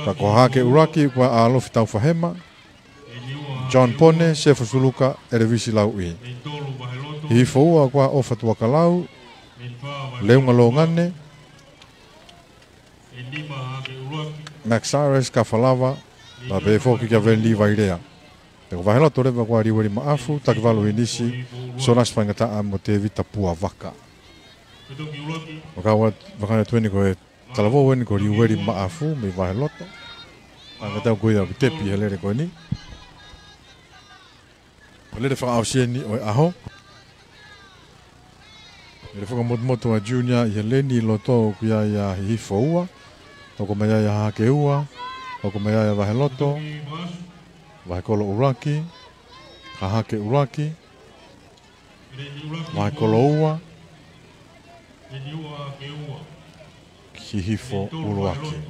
ka ko Hahake ʻUluaki, ko ʻAlofi Taufahema, John Pone, Sefo Suluka, ʻElevisi Lauʻi. Hihifo ua ko ʻOfa Tuakalau, Leunga Longane, Max Cyrus Kafalava, pea pehē foki kia Veneli Vailea. Pea ko Vaheloto leva ko Liueli Maʻafu, Takivalu Inisi, Sonasi Faingataʻa mo Tevita Puavaka. Vaka ua, vaka atu eni ko e talavou eni ko Liueli Maʻafu mei Vaheloto. Angatau ko ia ʻoku tepi he lele ko eni. Ko e lele fakaʻosi eni ʻo e ʻaho. Lele fakamotumotu ʻa Junior ʻi he leni ʻi loto, ʻoku ʻi ai ʻa Hihifo ua, hoko mai ai ʻa Hahake ua, hoko mai ai ʻa Vaheloto, Vahekolo ʻUluaki, Hahake ʻUluaki, Vahekolo ua, Hihifo ʻUluaki.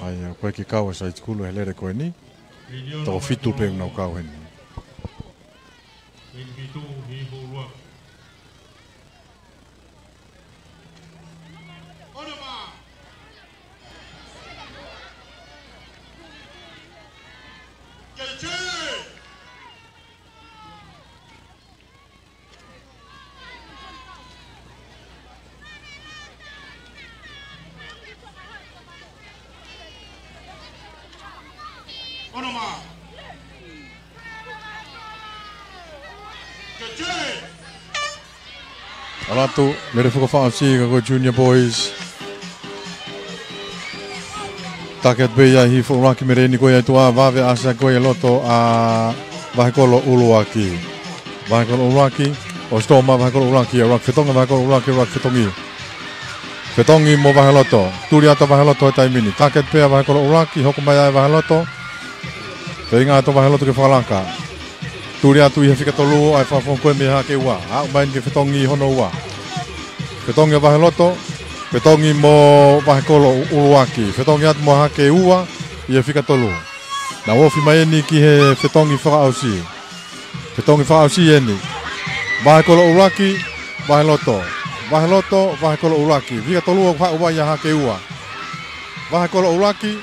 ʻA ia, ko e kiʻi kau ʻa Saitikulu he lele ko eni. Toko fitu pē ʻoku nau kau heni. ʻAlu atu, lele fakaʻosi ka ko e Junior Boys. Take atu pē ia ʻa Hihifo ʻUluaki mei he leni ko ia ʻi tuʻa, vave ʻa ʻAsa ko ia ʻi loto ʻa Vahekolo ʻUluaki. Vahekolo ʻUluaki, ʻosi tō mai ʻa Vahekolo ʻUluaki, ʻUluaki fetongi, Vahekolo ʻUluaki, ʻUluaki fetongi. Fetongi mo Vaheloto, tuli atu ʻa Vaheloto he taimi ni. Take atu pē ʻa Vahekolo ʻUluaki, hoko mai ai ʻa Vaheloto. Feinga atu ʻa Vaheloto ke fakalaka. Tuli atu ʻi he fika tolu ʻa e fakafofonga ko ē mei Hahake ua. Aʻu mai eni ki he fetongi hono ua. Fetongi ʻa Vaheloto, fetongi mo Vahekolo ʻUluaki. Fetongi atu mo Hahake ua ʻi he fika tolu. Nau ofi mai eni ki he fetongi fakaʻosi. Fetongi fakaʻosi eni. Vahekolo ʻUluaki, Vaheloto. Vaheloto, Vahekolo ʻUluaki. Fika tolu ʻoku haʻu ai ʻa Hahake ua. Vahekolo ʻUluaki.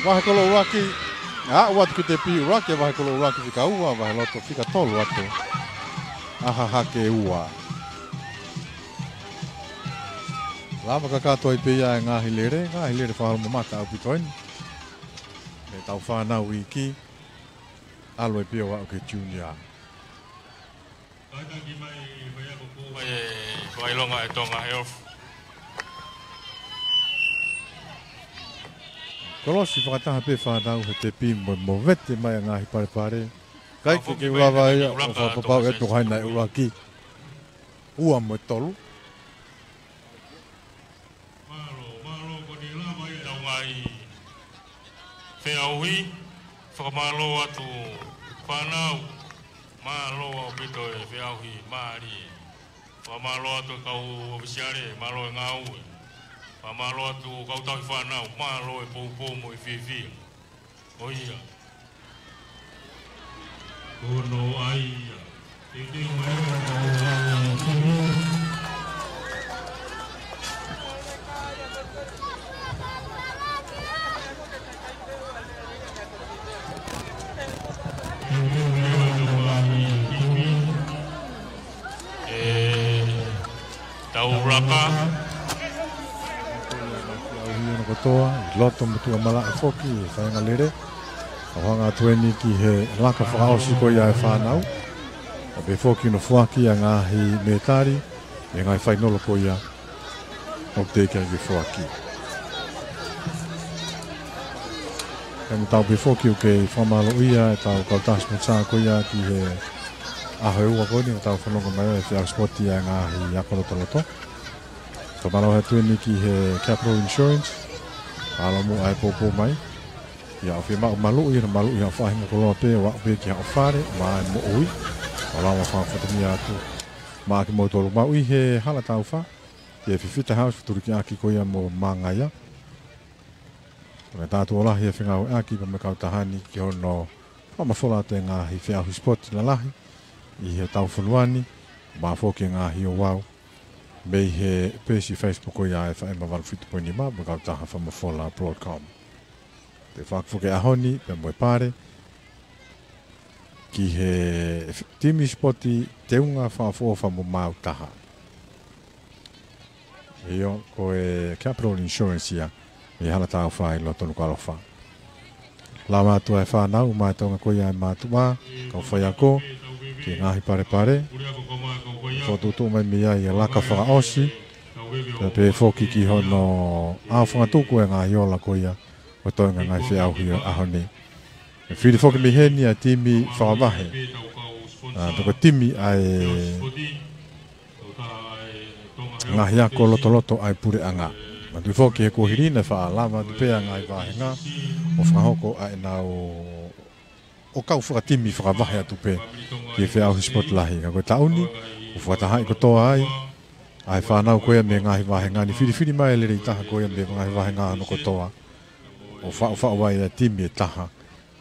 Vahekolo ʻUluaki. Aʻu atu ki he tepi, ʻUluaki ʻa Vahekolo ʻUluaki fika ua, Vaheloto fika tolu atu ʻa Hahake ua. Lava kakato ai pē ia e ngaahi lele, ngaahi lele fakaholomamata ʻaupito eni. Mei he tau fānau iiki, ʻalu ai pē ʻo aʻu ki he junior. Mai e fakaʻilonga ʻa e Tonga Health. Kolosi fakataha pē fānau he tepi mo, movete mai ʻa e ngaahi palepale. ʻIkai ke, ke u lava ia ʻo fakapapauʻi atu ko hai naʻe ʻuluaki. Ua mo e tolu. Mālō, mālō ko eni lava ia ʻetau ngaahi feʻauhi. Fakamālō atu fānau. Mālō ʻaupito e feʻauhi mālie. Fakamālō atu e kau ʻōfisiale, mālō e ngāue. Fakamālō atu kau tauhi fānau, mālō e poupou mo e fiefia. ʻO ia. Ko hono ʻai ia. Teuteu mai ʻa e ʻe tau laka. ʻAuhi ʻana kotoa, ʻi loto mo tuʻamalaʻe foki, ʻe fainga lele. ʻO hanga atu eni ki he laka fakaʻosi ko ia e fānau. ʻO pehē foki hono foaki ʻa e ngaahi mētali, ʻi he ngaahi fainolo ko ia. ʻOku teʻeki ai ke foaki. Kae ʻumaʻā pē foki ʻoku kei fakamālōʻia ʻetau kau task force ko ia ki he ʻaho ʻe ua ko eni, ʻoku tau fanongo mai ʻa e feʻauhi sipoti ʻa e ngaahi ako lotoloto. Fakamālō atu eni ki he Capital Insurance, ʻalu mo e poupou mai. ʻIo, ʻoku fiemaʻu maluʻi, ʻa e maluʻi ʻa e faʻahinga koloa pē, ʻo aʻu pē ki haʻo fale, maʻa e moʻui. ʻO lava fakafatongia atu maʻa kimoutolu maʻu ʻi he hala taufa. ʻI he Fifita House, fetuʻutaki ko ia mo Mangaia. Ko e tātuʻo lahi e fengāueʻaki pea mo e kautaha ni ki hono fakamafola atu e ngaahi feʻauhi sipoti lalahi. ʻi hotau fonua ni, pea foki e ngaahi ouau mei he peesi Facebook ʻo e F M valu fitu poini nima, mo e kautaha fakamafola Broadcom. Toe foaki foki e ʻaho ni, pea mo e pale, ki he timi sipoti Teunga Fakaʻofoʻofa mo Mautaha. ʻIo, ko e Capital Insurance ia, ʻi Halataufa ʻi loto Nukuʻalofa. Lava atu ʻa e fānau, ʻumaʻā e toenga ko ia ʻa e mātuʻa, kau faiako, ki he ngaahi palepale, fokotuʻutuʻu mai mei ai e laka fakaʻosi, pea pehē foki ki hono ʻaofangatuku e ngaahi ola ko ia, ʻo e toenga ngaahi feʻauhi ʻo e ʻaho ni. ʻE fili foki mei heni ʻa e timi fakavahe. ʻA, toko timi ʻa e ngaahi ako lotoloto ʻa e puleʻanga. Manatuʻi foki he kuohili naʻe faʻa lava atu pē ʻa e ngaahi vāhenga ʻo fakahoko ʻa ʻenau ʻo kau fakatimi fakavahe atu pē ki he feʻauhi sipoti lahi. Ka ko e taʻu ni, ʻoku fakatahaʻi kotoa ai ʻa e fānau ko ia mei he ngaahi vāhenga ni, filifili mai e lelei taha ko ia mei he ngaahi vāhenga hono kotoa, ʻo faʻufaʻu ai ʻa e timi ʻe taha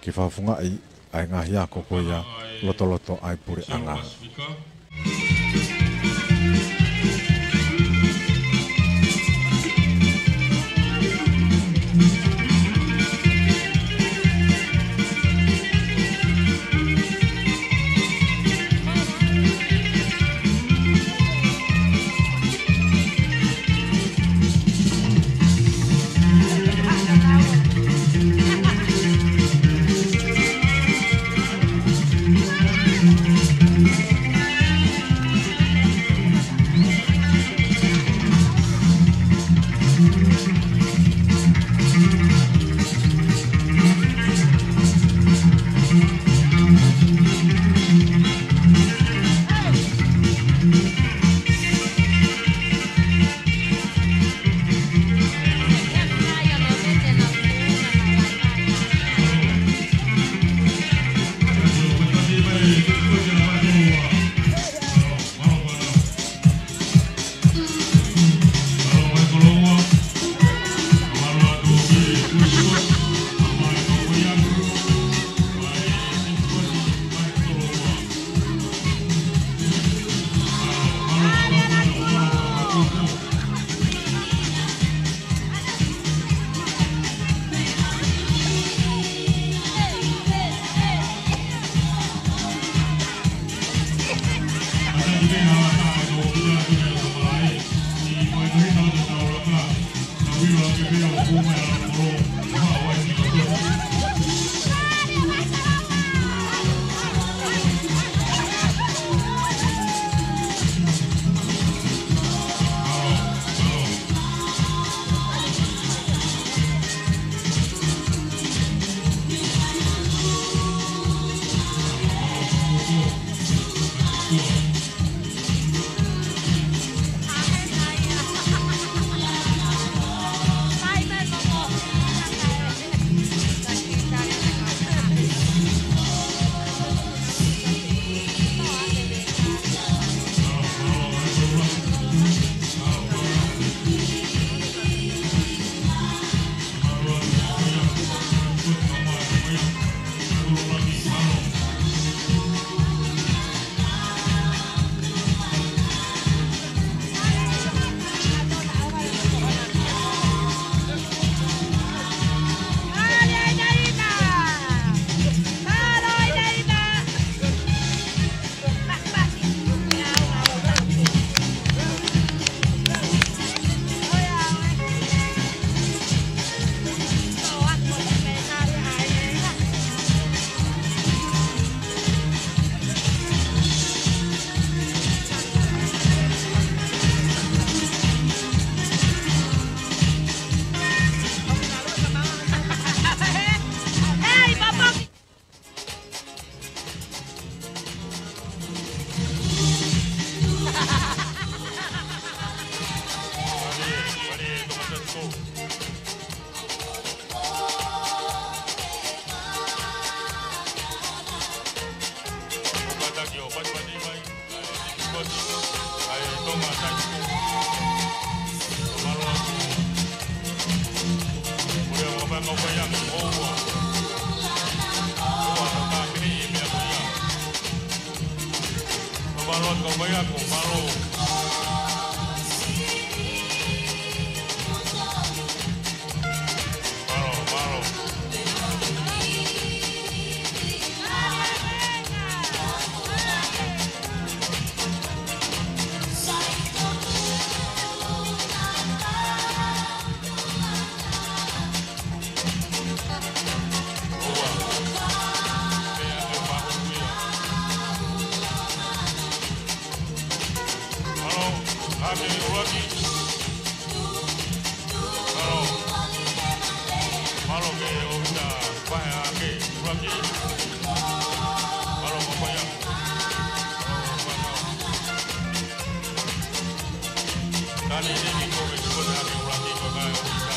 ke fakafofongaʻi ʻa e ngaahi ako ko ia lotoloto ʻa e puleʻanga. Kau faiako, mālō. Mālō, mālō. Mālō, ake ʻuluaki. Mālō. Mālō ke ʻohita pae ake ʻuluaki. Mālō, mālō ia. Mālō, mālō. Tani nini ko ke sipoti ake ʻuluaki ko e kae ʻohita.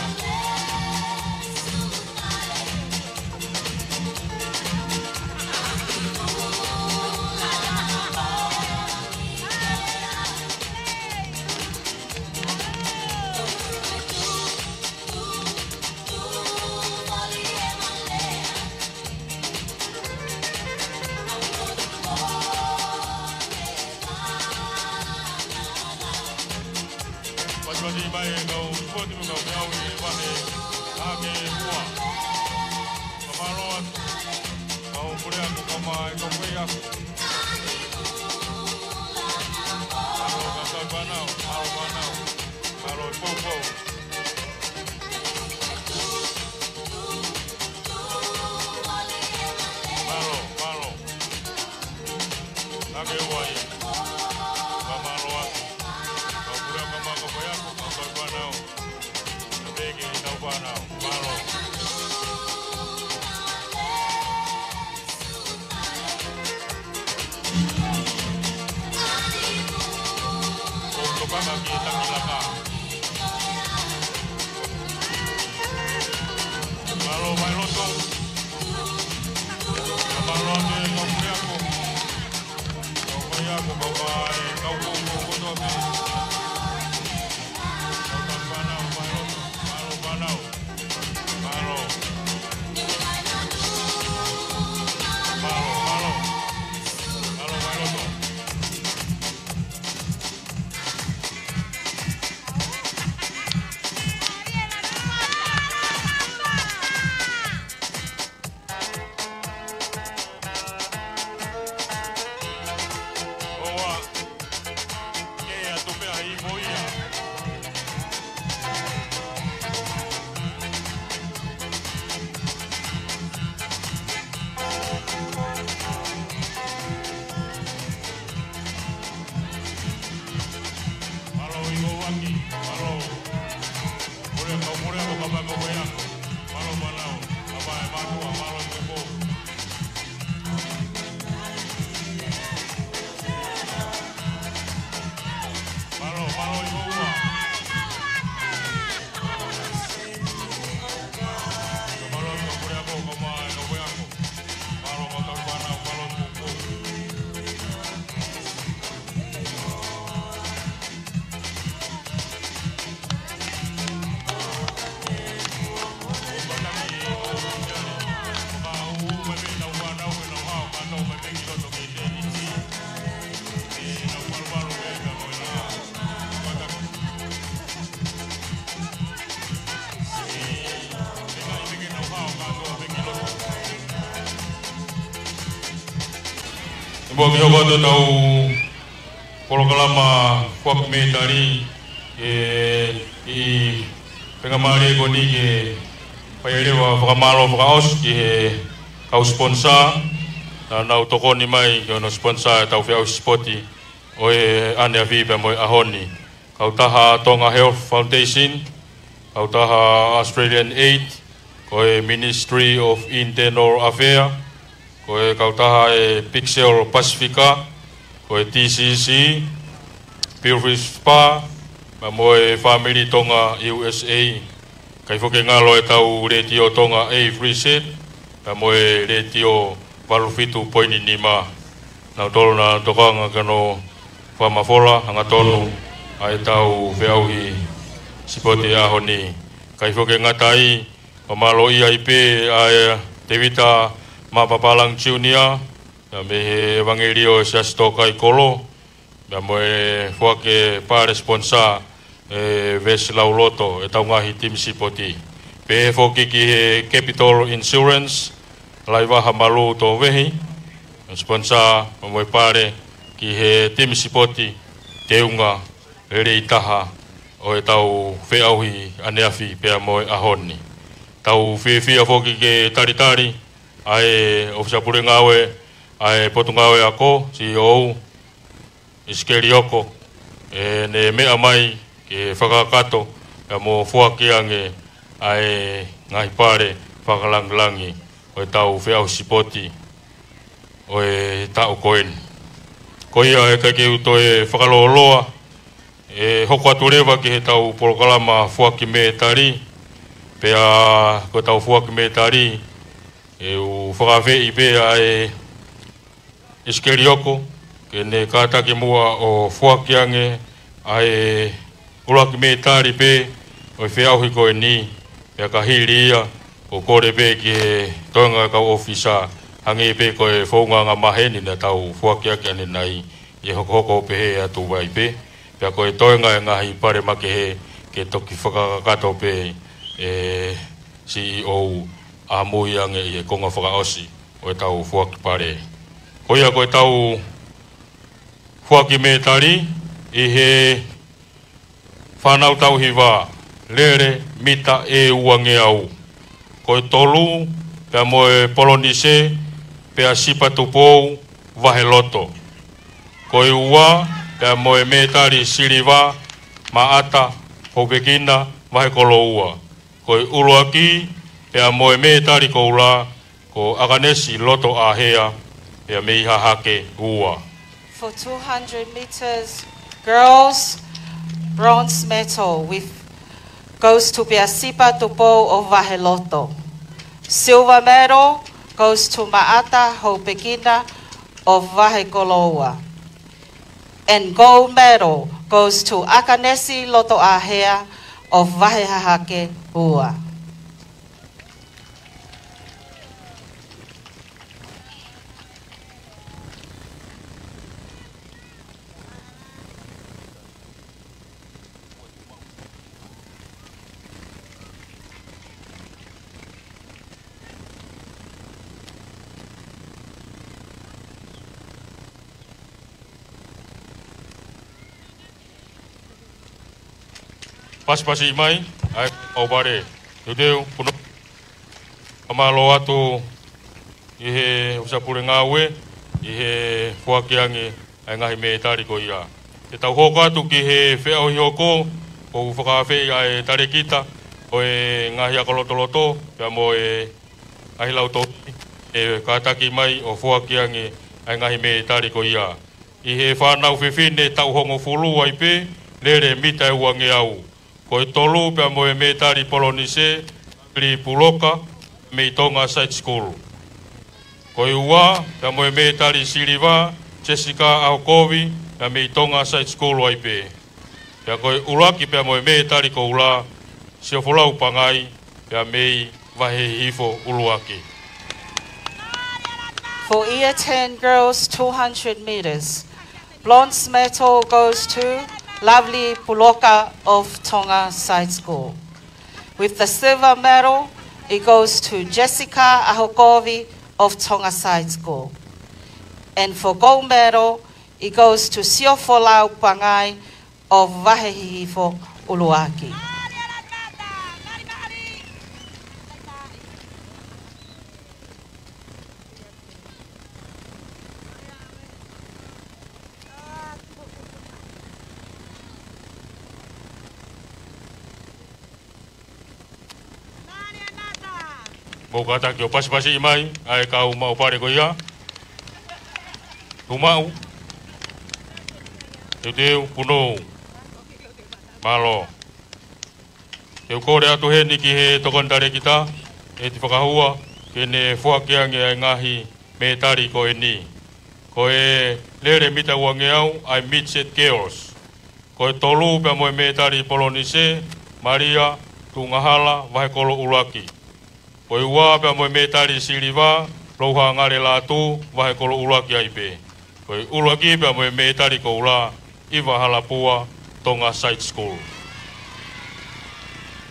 Patipati mai e kau sipoti mo e kau feʻauhi ʻi he vahe ake ua. Fakamālō atu. Kau puleako kae ʻumaʻā e kau faiako. Mālō kau fānau, mālō fānau. Mālō e poupou. Mālō, mālō. Ake ua ia. Fakamālō atu. Kau puleako kae ʻumaʻā e kau faiako, kau fānau. Pea pehē ki he kau fānau. Mālō. ʻO tokanga ki he taki laka. Mālō mai loto. Mālō atu e kau puleako. Kau faiako, kau fai, kau koukou kotoa pē. Kau tau fānau, fai loto. Mālō fānau. Mālō. Mālō, mālō. Mālō, mālō. ʻOua, ke ʻatu pē ʻa e hifo ia. Mālō ʻi he ʻuluaki, mālō. Mole kau mole ako kapa kau faiako. Mālō fānau, kapa e mātuʻa, mālō e poupou. Mālō, mālō ʻi he ua. Mālō kau mole ako, kapa e kau faiako. Mālō kau fānau, mālō e poupou. Muʻa ke hoko atu ʻetau polokalama foaki mētali, ʻe, ʻi he faingamālie ko eni ke fai ai leva e fakamālō fakaʻosi ki he kau sponsor, naʻa nau tokoni mai ki hono sponsor ʻetau feʻauhi sipoti ʻo e ʻaneafi pea mo e ʻaho ni. Kautaha Tonga Health Foundation, kautaha Australian Aid, ko e Ministry of Internal Affairs, ko e kautaha e Pixel Pacifica, ko e T C C, Pilgrim Spa, pea mo e Family Tonga U S A. Kae foki ngalo ʻetau Letiō Tonga A three Z, pea mo e Letiō valu fitu poini nima. Nautolu naʻa nau tokanga ki hono fakamafola hangatonu ʻa ʻetau feʻauhi sipoti ʻaho ni. Kae foki ngata ai, fakamālō ai pē ʻa e Tevita Mapapalang Junior, pea mei he ʻEvangeliō Siasi Tōkaikolo, Pea mo e foaki e pale sponsor e vesi lauloto ʻetau ngaahi timi sipoti. Pehē foki ki he Capital Insurance, Laivaha Malū Tovehi, sponsor mo e pale ki he timi sipoti teunga lelei taha ʻo ʻetau feʻauhi ʻaneafi pea mo e ʻaho ni. Tau fiefia foki ke talitali ʻa e ʻofisa pule ngāue ʻa e Potungāue Ako, C E O, ʻIsikeli Oko, ʻene meʻa mai ke fakakakato pea mo foaki ange ʻa e ngaahi pale fakalāngilangi ʻo ʻetau feʻauhi sipoti ʻo e taʻu ko eni. Ko ia ʻe ʻikai ke u toe fakalōloa, ʻe hoko atu leva ki heʻetau polokalama foaki mētali, pea ko ʻetau foaki mētali, ʻe u fakaafeʻi pē ʻa e ʻIsikeli Oko ke ne kātaki muʻa ʻo foaki ange ʻa e ʻuluaki mētali pē ʻo e feʻauhi ko eni, pea ka hili ia, ʻoku kole pē ki he toenga kau ʻōfisa, hangē pē ko e founga angamaheni naʻa tau foaki ʻaki ʻanenai, ʻe hokohoko pehē atu ai pē, pea ko e toenga e ngaahi pale makehe ke toki fakakakato pē ʻe C E O ʻamui ange ʻi he konga fakaʻosi ʻo ʻetau foaki pale. Ko ia ko ʻetau foaki mētali ʻi he fānau taʻu hiva, lele mita ʻe uangeau. Ko e tolu pea mo e Polonise pea Sipa Tupou, vahe loto. Ko e ua pea mo e mētali siliva, Maʻata Hopekina, vahe kolo ua. Ko e ʻuluaki pea mo e mētali koula, ko ʻAkanesi Lotoʻāhea, pea mei Hahake ua. For two hundred meters, girls, bronze medal with, goes to Peasipa Tupou of Vaheloto. Silver medal goes to Maʻata Hopekina of Vahekoloua. And gold medal goes to ʻAkanesi Lotoʻāhea of Vahehahake ua. Pasipasi mai ʻa e kau pale. Teuteu, puno. Fakamālō atu ʻi he ʻofisa pule ngāue ʻi he foaki ange ʻa e ngaahi mētali ko ia. Te tau hoko atu ki he feʻauhi hoko, ʻoku ou fakaafeʻi ʻa e talēkita ʻo e ngaahi ako lotoloto pea mo e ngaahi lautohi ʻe kātaki mai ʻo foaki ange ʻa e ngaahi mētali ko ia. ʻI he fānau fefine taʻu hongofulu ai pē, lele mita ʻe uangeau. Ko e tolu pea mo e mētali Polonise, Lily Puloka, mei Tonga Side School. Ko e ua pea mo e mētali siliva, Jessica ʻAhokovi, pea mei Tonga Side School ai pē. Pea ko e ʻuluaki pea mo e mētali koula, Siofolau Pangai, pea mei Vahehihifo ʻUluaki. For year ten girls, two hundred meters, bronze medal goes to Lovely Puloka of Tonga Side School. With the silver medal, it goes to Jessica ʻAhokovi of Tonga Side School. And for gold medal, it goes to Siofolau Pangai of Vahehihifo ʻUluaki. Mou kātaki ʻo pasipasi mai ʻa e kau maʻu pale ko ia. Tuʻu maʻu. Teuteu, punou. Mālō. Te u kole atu heni ki he tokoni talēkita, ʻEti Fakahua, ke ne foaki ange ʻa e ngaahi mētali ko eni. Ko e lele mita uangeau ʻa e midget girls. Ko e tolu pea mo e mētali Polonise, Malia Tungahala, Vahekolo ʻUluaki. Ko e ua pea mo e mētali siliva, Louha Ngalelatu, Vahekolo ʻUluaki ai pē. Ko e ʻuluaki pea mo e mētali koula, ʻIva Halapua, Tonga Side School.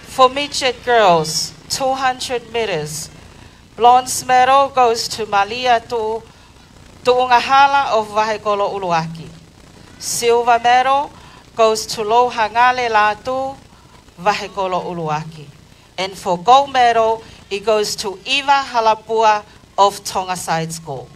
For midget girls, two hundred meters, bronze medal goes to Malia Tu-, Tuʻungahala of Vahekolo ʻUluaki. Silver medal goes to Louhangale Latu, Vahekolo ʻUluaki. And for gold medal, it goes to ʻIva Halapua of Tonga Side School.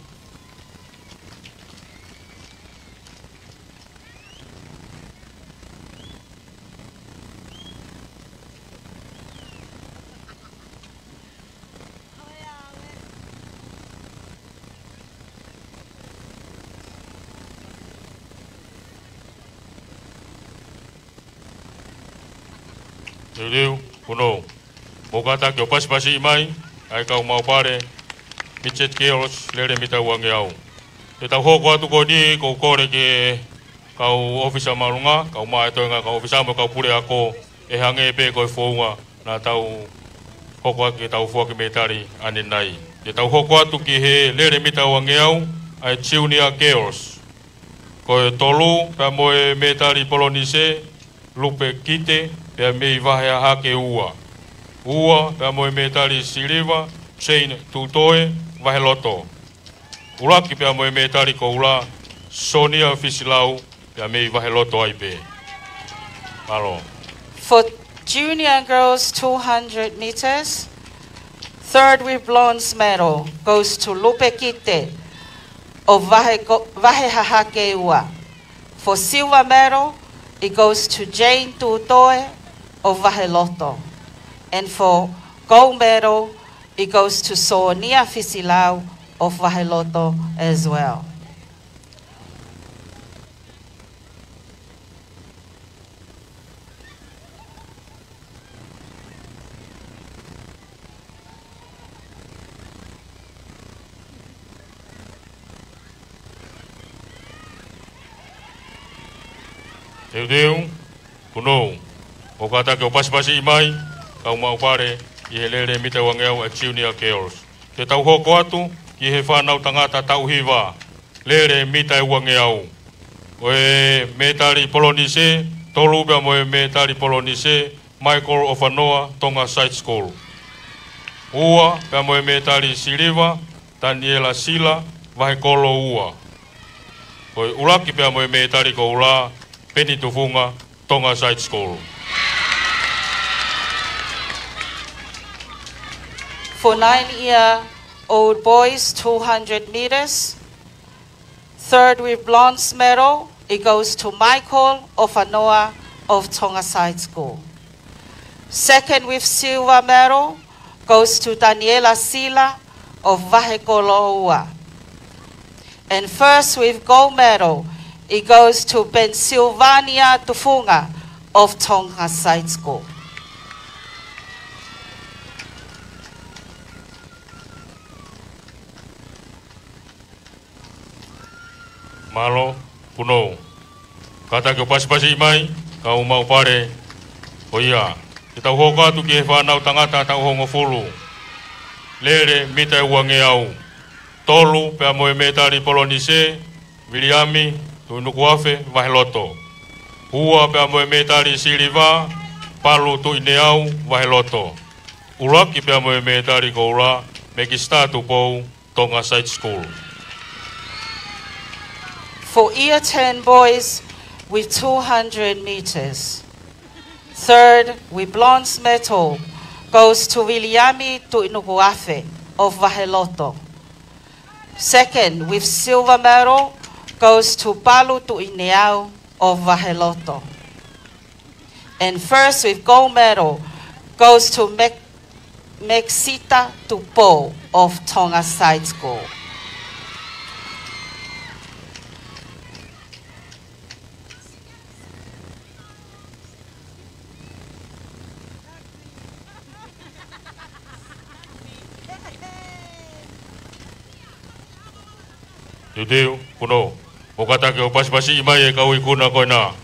Teuteu, punou. Mou kātaki ʻo pasipasiʻi mai ʻa e kau maʻu pale Midget Girls lele mita uangeau. Te tau hoko atu ko eni, ʻoku ou kole ki he kau ʻōfisa māʻolunga, kau maʻu toenga, kau ʻōfisa mo e kau puleako, ʻe hangē pē ko e founga naʻa tau hoko atu ke tau foaki mētali ʻanenai. Te tau hoko atu ki he lele mita uangeau, ʻa e Junior Girls. Ko e tolu pea mo e mētali polonise, Lupe Kite, pea mei Vahe Hahake Ua. Ua pea mo e mētali siliva, Jane Tutoe, Vaheloto. ʻUluaki pea mo e mētali koula, Sonia Fisilau, pea mei Vaheloto ai pē. Mālō. For junior girls two hundred meters, third with bronze medal goes to Lupe Kite of Vahe Ko-, Vahe Hahake Ua. For silver medal, it goes to Jane Tutoe of Vaheloto. And for gold medal, it goes to Sonia Fisilau of Vaheloto as well. Teuteu, punou. Mou kātaki ʻo pasipasiʻi mai kau maʻu pale ʻi he lele mita uangeau ʻa e Junior Girls. Te tau hoko atu ki he fānau tangata taʻu hiva, lele mita uangeau. Ko e mētali polonise, tolu pea mo e mētali polonise, Michael ʻOfanoa, Tonga Side School. Ua pea mo e mētali siliva, Taniela Sila, Vahekolo Ua. Ko e ʻuluaki pea mo e mētali koula, Peni Tufunga, Tonga Side School. For nine-year-old boys, two hundred meters, third with bronze medal, it goes to Michael ʻOfanoa of Tonga Side School. Second with silver medal goes to Taniela Sila of Vahekolo Ua. And first with gold medal, it goes to Pennsylvania Tufunga of Tonga Side School. Mālō, punou. Kātaki ʻo pasipasiʻi mai kau maʻu pale ko ia. Te tau hoko atu ki he fānau tangata taʻu hongofulu, lele mita uangeau. Tolu pea mo e mētali polonise, Viliami Tuʻinukuafe, Vaheloto. Ua pea mo e mētali siliva, Palu Tuʻineau, Vaheloto. ʻUluaki pea mo e mētali koula, Mekisita Tupou, Tonga Side School. For year ten boys with two hundred meters, third with bronze medal goes to Viliami Tuʻinukuafe of Vaheloto. Second with silver medal goes to Palu Tuʻineau of Vaheloto. And first with gold medal goes to Mek-, Mekisita Tupou of Tonga Side School. Teuteu, punou. Mou kātaki ʻo pasipasiʻi mai e kau ikuna ko ena.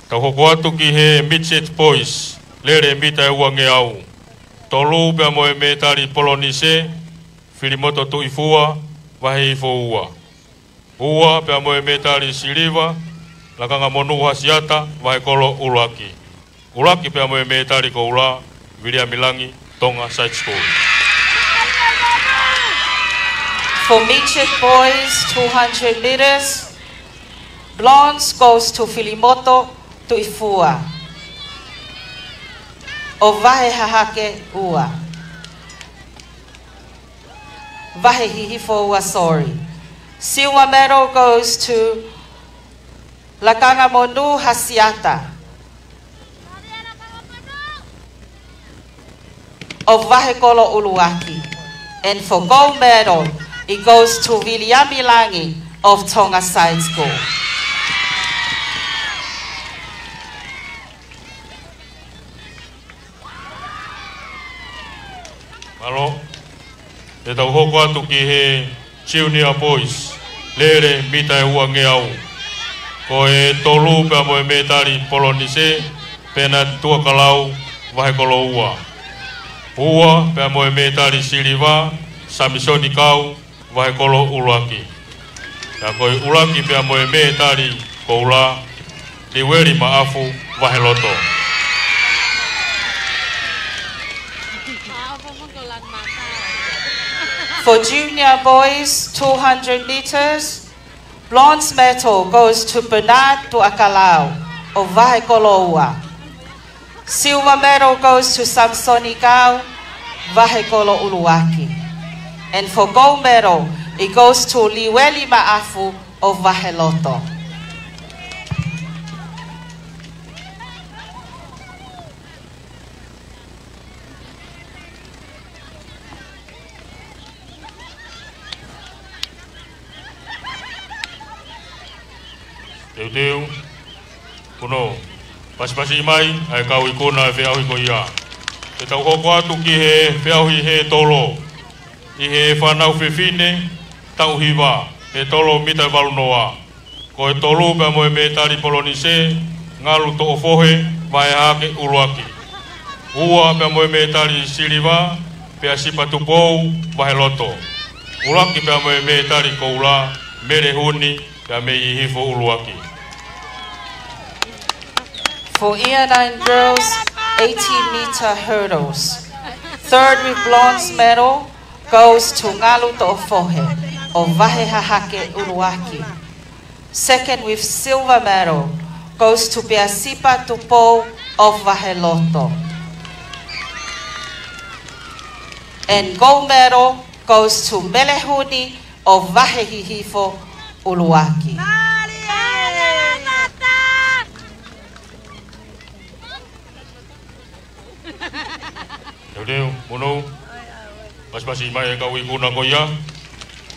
Tau hoko atu ki he Midget Boys, lele mita uangeau. Tolu pea mo e mētali polonise, Filimoto Tuʻifua, Vahe Hihifo Ua. Ua pea mo e mētali siliva, Lakanga Monū Hasiata, Vahekolo ʻUluaki. ʻUluaki pea mo e mētali koula, Viliami Langi, Tonga Side School. For midget boys, two hundred meters, bronze goes to Filimoto Tuʻifua ʻo Vahe Hahake ua. Vahe Hihifo ua, sorry. Silver medal goes to Lakanga Monū Hasiata ʻo Vahekolo ʻUluaki. And for gold medal, it goes to Viliami Langi of Tonga Side School. Mālō. Te tau hoko atu ki he Junior Boys, lele mita ʻe uangeau. Ko e tolu pea mo e mētali Polonise, Penat Tuakalau, Vahekolo ua. Ua pea mo e mētali siliva, Samisoni Kau, Vahekolo ʻUluaki. Pea ko e ʻuluaki pea mo e mētali koula, Liueli Maʻafu, Vaheloto. For junior boys, two hundred meters, bronze medal goes to Bernard Tuakalau ʻo Vahekolo ua. Silver medal goes to Samsoni Kau, Vahekolo ʻUluaki. And for gold medal, it goes to Liueli Maʻafu ʻo Vaheloto. Teuteu, Punou. Pasipasi mai ʻa e kau ikuna ʻo e feʻauhi ko ia. Te tau hoko atu ki he feʻauhi hētolo ʻi he fānau fefine taʻu hiva, hētolo mita ʻe valu noa. Ko e tolu pea mo e mētali Polonise, Ngalu Toʻofohe, Vahe Hahake ʻUluaki. Ua pea mo e mētali siliva, Peasipa Tupou, Vaheloto. ʻUluaki pea mo e mētali koula, Mele Huni, pea mei Hihifo ʻUluaki. For year nine girls, eighty meter hurdles. Third with bronze medal goes to Ngalu Toʻofohe ʻo Vahe Hahake ʻUluaki. Second with silver medal goes to Peasipa Tupou of Vaheloto. And gold medal goes to Mele Huni of Vahe Hihifo ʻUluaki. Teuteu, Punou. Pasipasi mai e kau ikuna ko ia.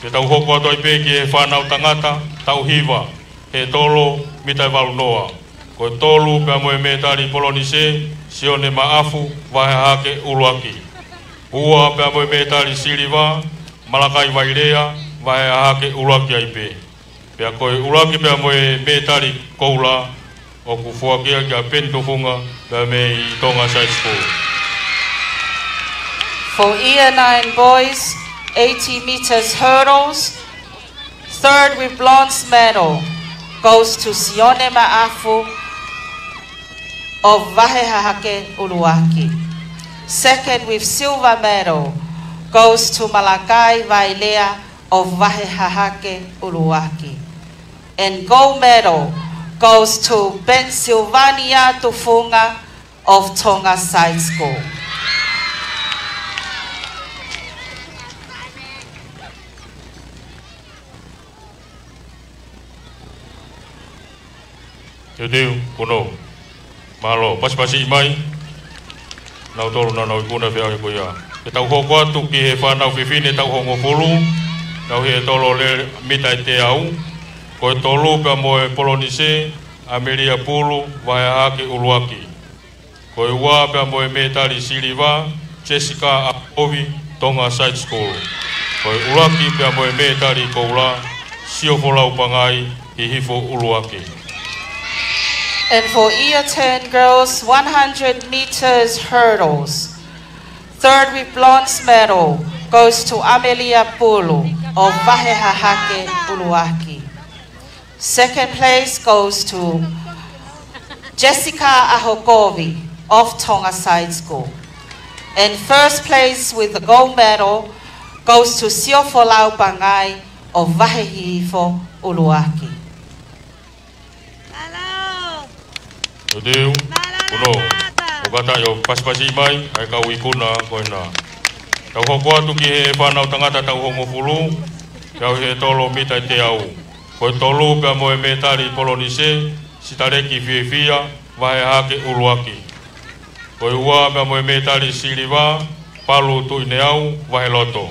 Te tau hoko atu ai pē ki he fānau tangata taʻu hiva, hētolo mita ʻe valu noa. Ko e tolu pea mo e mētali Polonise, Sione Maʻafu, Vahe Hahake ʻUluaki. Ua pea mo e mētali siliva, Malakai Vailea, Vahe Hahake ʻUluaki ai pē. Pea ko e ʻuluaki pea mo e mētali koula ʻoku foaki ia kia Peni Tufunga pea mei Tonga Side School. For year nine boys, eighty meters hurdles, third with bronze medal goes to Sione Maʻafu of Vahe Hahake ʻUluaki. Second with silver medal goes to Malakai Vailea of Vahe Hahake ʻUluaki. And gold medal goes to Pennsylvania Tufunga of Tonga Side School. Teuteu, Punou. Mālō, pasipasi mai. Nautolu naʻa nau ikuna feʻauhi ko ia. Te tau hoko atu ki he fānau fefine taʻu hongofulu, nau hētolo lele mita ʻe teau. Ko e tolu pea mo e Polonise, ʻAmelia Pulu, Vahe Hahake ʻUluaki. Ko e ua pea mo e mētali siliva, Jessica ʻAkovi, Tonga Side School. Ko e ʻuluaki pea mo e mētali koula, Siofolau Pangai, Hihifo ʻUluaki. And for year ten girls, one hundred meters hurdles. Third with bronze medal goes to Amelia Pulu of Vahe Hahake ʻUluaki. Second place goes to Jessica Ahokovi of Tonga Side School. And first place with the gold medal goes to Siofolau Pangai of Vahe Hihifo ʻUluaki. Mālō. Teu, Mālō, Punou. Mālō. ʻOku kātaki ʻo pasipasi mai ʻa e kau ikuna ko ena. Tau hoko atu ki he fānau tangata taʻu hongofulu, pea ʻi he tolo mita ʻe teau. Ko e tolu pea mo e mētali Polonise, Sitaleki Fiefia, Vahe Hahake ʻUluaki. Ko e ua pea mo e mētali siliva, Palu Tuʻineau, Vahe Loto.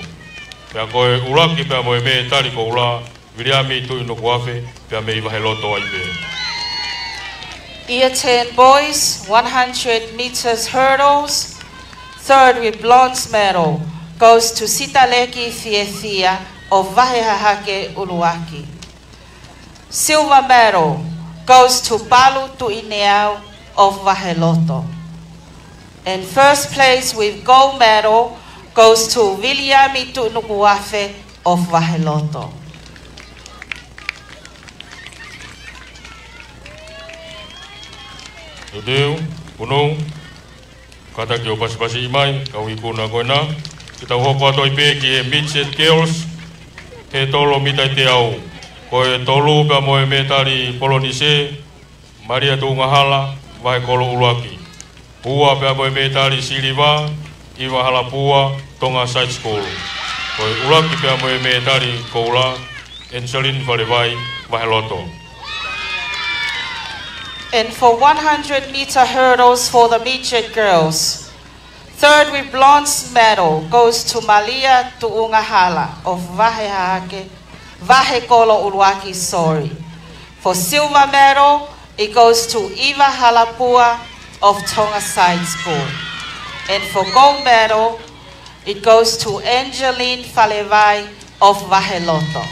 Pea ko e ʻuluaki pea mo e mētali koula, Viliami Tuʻinukuafe, pea mei Vahe Loto ai pē. Year ten boys, one hundred meters hurdles, third with bronze medal goes to Sitaleki Fiefia of Vahe Hahake ʻUluaki. Silver medal goes to Palu Tuʻineau of Vahe Loto. And first place with gold medal goes to Viliami Tuʻinukuafe of Vahe Loto. Teu, Punou. Kātaki ʻo pasipasi mai, kau ikuna ko ena. Ke tau hoko atu ai pē ki he midget girls, he tolo mita ʻe teau. Ko e tolu pea mo e mētali Polonise, Malia Tuʻungahala, Vahe Kolo ʻUluaki. Ua pea mo e mētali siliva, ʻIva Halapua, Tonga Side School. Ko e ʻuluaki pea mo e mētali koula, Angeline Falevai, Vahe Loto. And for one hundred meter hurdles for the midget girls, third with bronze medal goes to Malia Tuʻungahala of Vahe Hahake, Vahe Kolo ʻUluaki, sorry. For silver medal, it goes to ʻIva Halapua of Tonga Side School. And for gold medal, it goes to Angeline Falevai of Vahe Loto.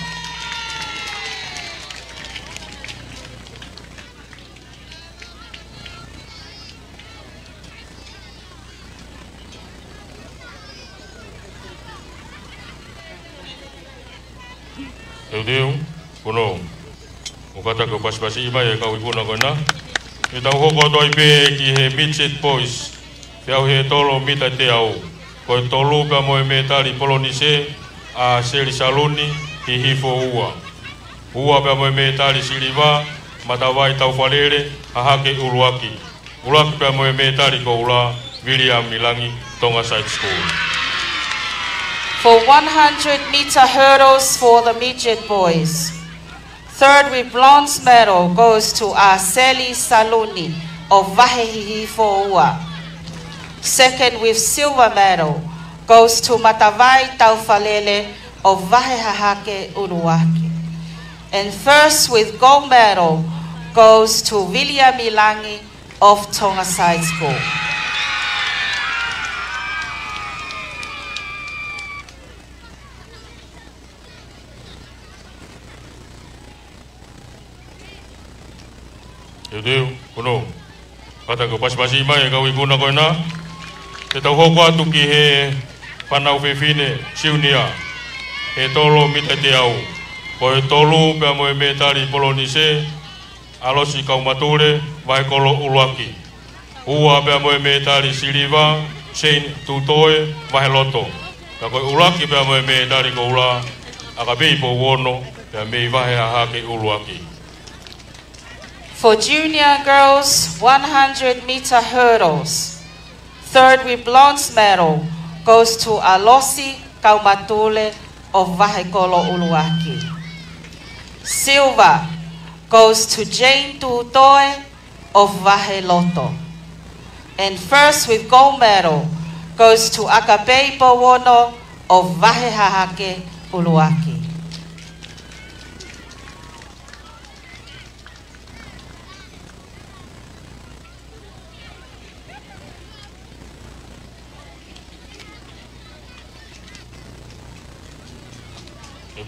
Teu, Punou. ʻOku kātaki ʻo pasipasi mai ʻa e kau ikuna ko ena. Ke tau hoko atu ai pē ki he midget boys, pea ʻi he tolo mita ʻe teau. Ko e tolu pea mo e mētali Polonise, ʻa Seli Saluni, Hihifo ua. Ua pea mo e mētali siliva, Matavai Taufalele, Hahake ʻUluaki. ʻUluaki pea mo e mētali koula, Viliami Langi, Tonga Side School. For one hundred meter hurdles for the midget boys, third with bronze medal goes to ʻa Seli Saluni of Vahe Hihifo ua. Second with silver medal goes to Matavai Taufalele of Vahe Hahake ʻUluaki. And first with gold medal goes to Viliami Langi of Tonga Side School. Teu, Punou. Kātaki ʻo pasipasi mai ʻa e kau ikuna ko ena. Ke tau hoko atu ki he fānau fefine junior, he tolo mita ʻe teau. Ko e tolu pea mo e mētali Polonise, ʻAlosi Kaumatule, Vahe Kolo ʻUluaki. Ua pea mo e mētali siliva, Shane Tutoe, Vahe Loto. Ka ko e ʻuluaki pea mo e mētali koula, ʻAkapei Pouono, pea mei Vahe Hahake ʻUluaki. For junior girls one hundred meter hurdles, third with bronze medal goes to ʻAlosi Kaumatule of Vahe Kolo ʻUluaki. Silver goes to Jane Tutoe of Vahe Loto. And first with gold medal goes to ʻAkapei Pouono of Vahe Hahake ʻUluaki.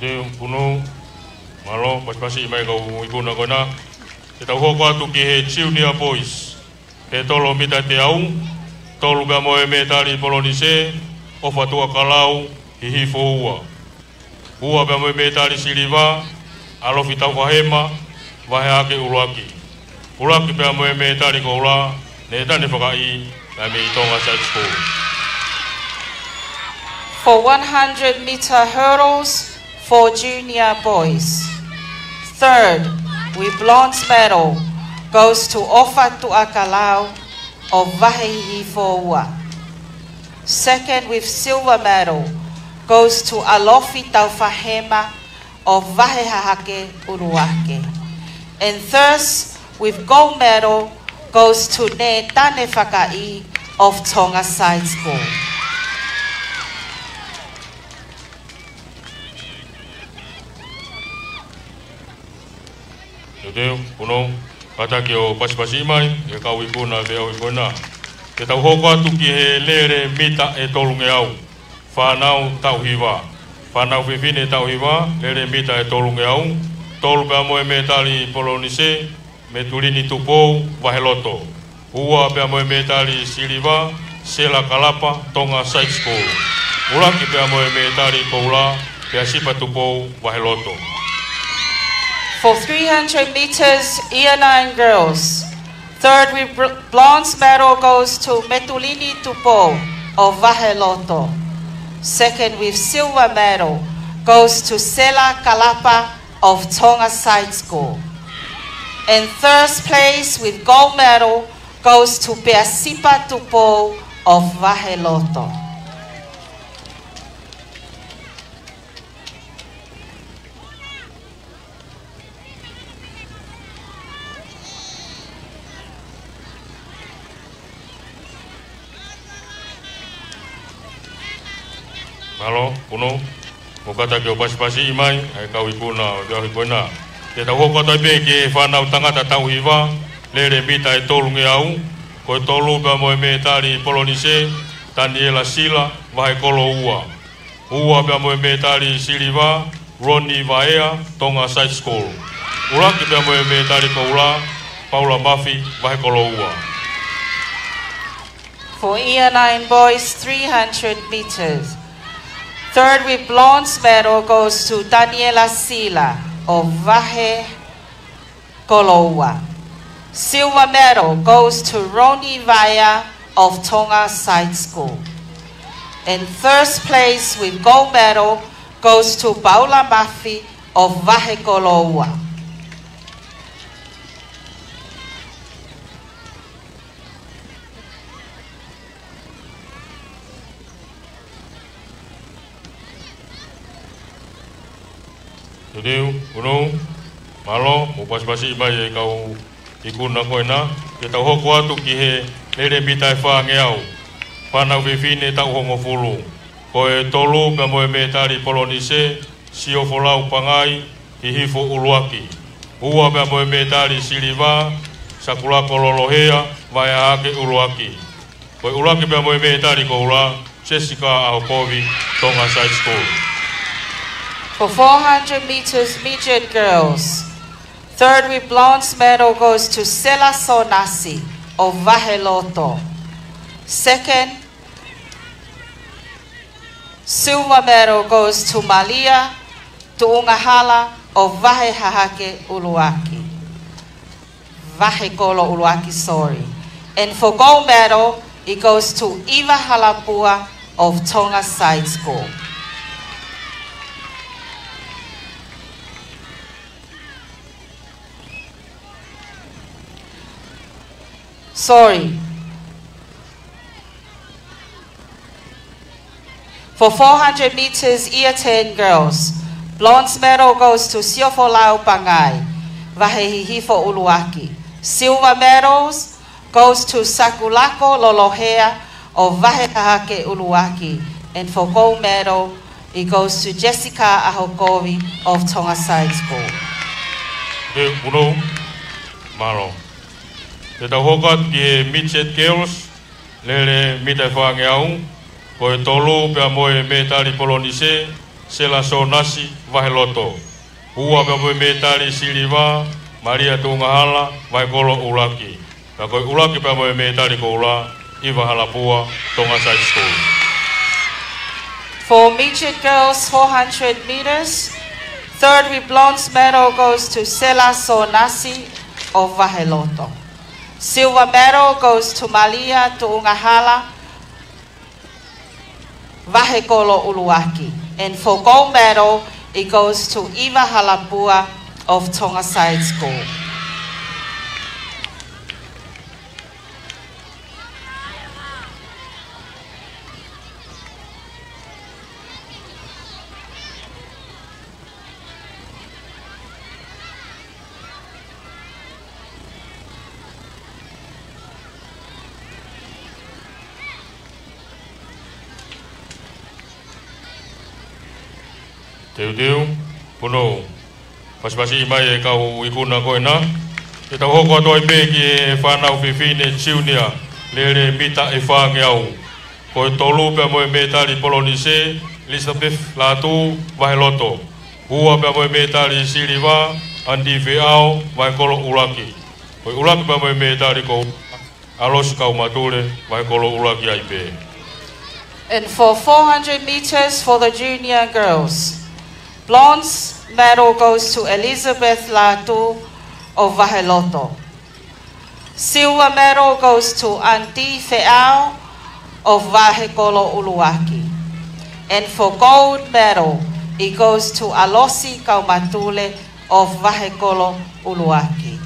Teu, Punou. Mālō, pasipasi mai kau ikuna ko ena. Ke tau hoko atu ki he junior boys, he tolo mita ʻe teau. Tolu pea mo e mētali Polonise, ʻOfa Tuʻakalau, Hihifo ua. Ua pea mo e mētali siliva, ʻAlofi Taufahema, Vahe Hahake ʻUluaki. ʻUluaki pea mo e mētali koula, Nētane Fakaʻī, pea mei Tonga Side School. For one hundred meter hurdles for junior boys. Third, with bronze medal, goes to ʻOfa Tuʻakalau ʻo Vahe Hihifo Ua. Second, with silver medal, goes to ʻAlofi Taufahema ʻo Vahe Hahake ʻUluaki. And third, with gold medal, goes to Nētane Fakaʻī of Tonga Side School. Teuteu, Punou, kātaki ʻo pasipasi mai e kau ikuna ʻo e feʻauhi ko ena. Ke tau hoko atu ki he lele mita ʻe tolungeau. Fānau taʻu hiva. Fānau fefine taʻu hiva, lele mita ʻe tolungeau. Tolu pea mo e mētali polonise, Metulini Tupou, Vahe Loto. Ua pea mo e mētali siliva, Sela Kalapa, Tonga Side School. ʻUluaki pea mo e mētali koula, Peasipa Tupou, Vahe Loto. For three hundred meters, Year nine girls. Third with br-, bronze medal goes to Metulini Tupou of Vahe Loto. Second with silver medal goes to Sela Kalapa of Tonga Side School. And third place with gold medal goes to Peasipa Tupou of Vahe Loto. Mālō, Punou. Mou kātaki ʻo pasipasi mai ʻa e kau ikuna ʻo e feʻauhi ko ena. Ke tau hoko atu pē ki he fānau tangata taʻu hiva, lele mita ʻe tolungeau, ko e tolu pea mo e mētali polonise, Taniela Sila, Vahe Kolo Ua. Ua pea mo e mētali siliva, Roni Vaea, Tonga Side School. ʻUluaki pea mo e mētali koula, Paula Mafi, Vahe Kolo Ua. For Year nine boys, three hundred meters. Third with bronze medal goes to Taniela Sila of Vahe Kolo Ua. Silver medal goes to Roni Vaea of Tonga Side School. And first place with gold medal goes to Paula Mafi of Vahe Kolo Ua. Teuteu, Punou, mālō, mou pasipasi mai e kau ikuna ko ena, ke tau hoko atu ki he lele mita ʻe fāngeau, fānau fefine taʻu hongofulu. Ko e tolu pea mo e mētali polonise, Siofolau Pangai, Hihifo ʻUluaki. Ua pea mo e mētali siliva, Sakulako Lolohea, Vahe Hahake ʻUluaki. Ko e ʻuluaki pea mo e mētali koula, Jessica ʻAhokovi, Tonga Side School. For four hundred meters midget girls, third with bronze medal goes to Sela Sonasi of Vahe Loto. Second, silver medal goes to Malia Tuʻungahala of Vahe Hahake ʻUluaki. Vahe Kolo ʻUluaki, sorry. And for gold medal, it goes to Iva Halapua of Tonga Side School. Sorry. For four hundred meters, Year ten girls, bronze medal goes to Siofolau Pangai, Vahe Hihifo ʻUluaki. Silver medals goes to Sakulako Lolohea of Vahe Hahake ʻUluaki. And for gold medal, it goes to Jessica ʻAhokovi of Tonga Side School. Teuteu, Punou, mālō. Ke tau hoko atu ki he midget girls, lele mita ʻe fāngeau, ko e tolu pea mo e mētali polonise, Sela Sonasi, Vahe Loto. Ua pea mo e mētali siliva, Malia Tuʻungahala, Vahe Kolo ʻUluaki. Pea ko e ʻuluaki pea mo e mētali koula, Iva Halapua, Tonga Side School. For midget girls, four hundred meters, Third with bronze medal goes to Sela Sonasi of Vaheloto. Silver medal goes to Malia Tuungahala, Vahekolo Uluaki. And for gold medal, it goes to Iva Halapua of Tonga Side School. Teuteu, punou. Pasipasi mai e kau ikuna ko ena. Ke tau hoko atu ai pē ki he fānau fefine junior, lele mita ʻe fāngeau. Ko e tolu pea mo e mētali polonise, Elizabeth Lātū, Vaheloto. Ua pea mo e mētali siliva, Andy Feao, Vahekolo Uluaki. Ko e ʻuluaki pea mo e mētali ko ʻAlosi Kaumatule, Vahekolo Uluaki ai pē. And for four hundred meters for the junior girls, bronze medal goes to Elizabeth Lātū of Vaheloto. Silver medal goes to Andy Feao of Vahekolo Uluaki. And for gold medal, it goes to ʻAlosi Kaumatule of Vahekolo Uluaki.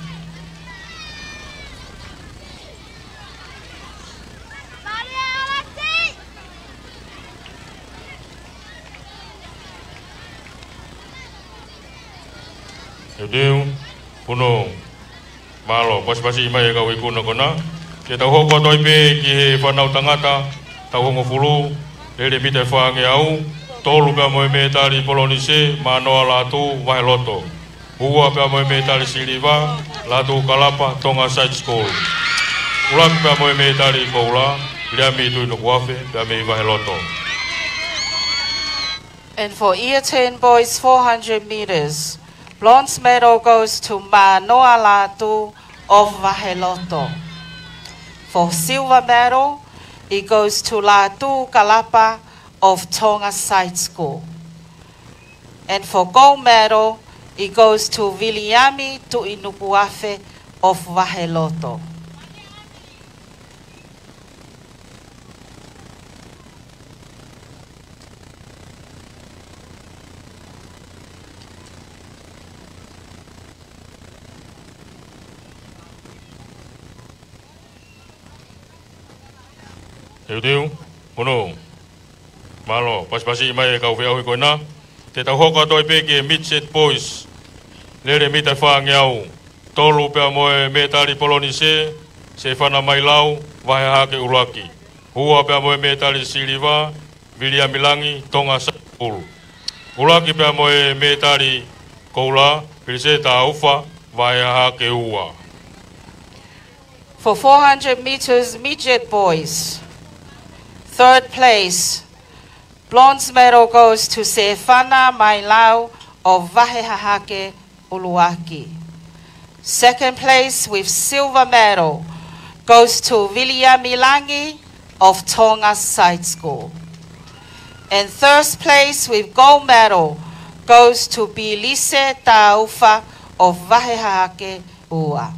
Teuteu, punou. Mālō, pasipasi mai e kau ikuna ko ena. Ke tau hoko atu ai pē ki he fānau tangata, taʻu hongofulu, lele mita ʻe fāngeau, tolu pea mo e mētali polonise, Mānoa Lātū, Vaheloto. Ua pea mo e mētali siliva, Lātū Kalapa, Tonga Side School. ʻUluaki pea mo e mētali koula, Viliami Tuʻinukuafe, pea mei Vaheloto. And for year ten boys four hundred meters, bronze medal goes to Mānoa Lātū of Vaheloto. For silver medal, it goes to Lātū Kalapa of Tonga Side School. And for gold medal, it goes to Viliami Tuʻinukuafe of Vaheloto. Teuteu, punou. Mālō, pasipasi mai e kau feʻauhi ko ena. Ke tau hoko atu ai pē ki he midget boys. Lele mita ʻe fāngeau. Tolu pea mo e mētali polonise, Sefana Mailau, Vahehahake ʻUluaki. Ua pea mo e mētali siliva, Viliami Langi, Tonga Side School. ʻUluaki pea mo e mētali koula, Piliseta Ufa, Vahehahake Ua. For four hundred meters midget boys, third place, bronze medal goes to Sefana Mailau of Vahehahake ʻUluaki. Second place with silver medal goes to Viliami Langi of Tonga Side School. And third place with gold medal goes to Pilise Taufa of Vahehahake Ua.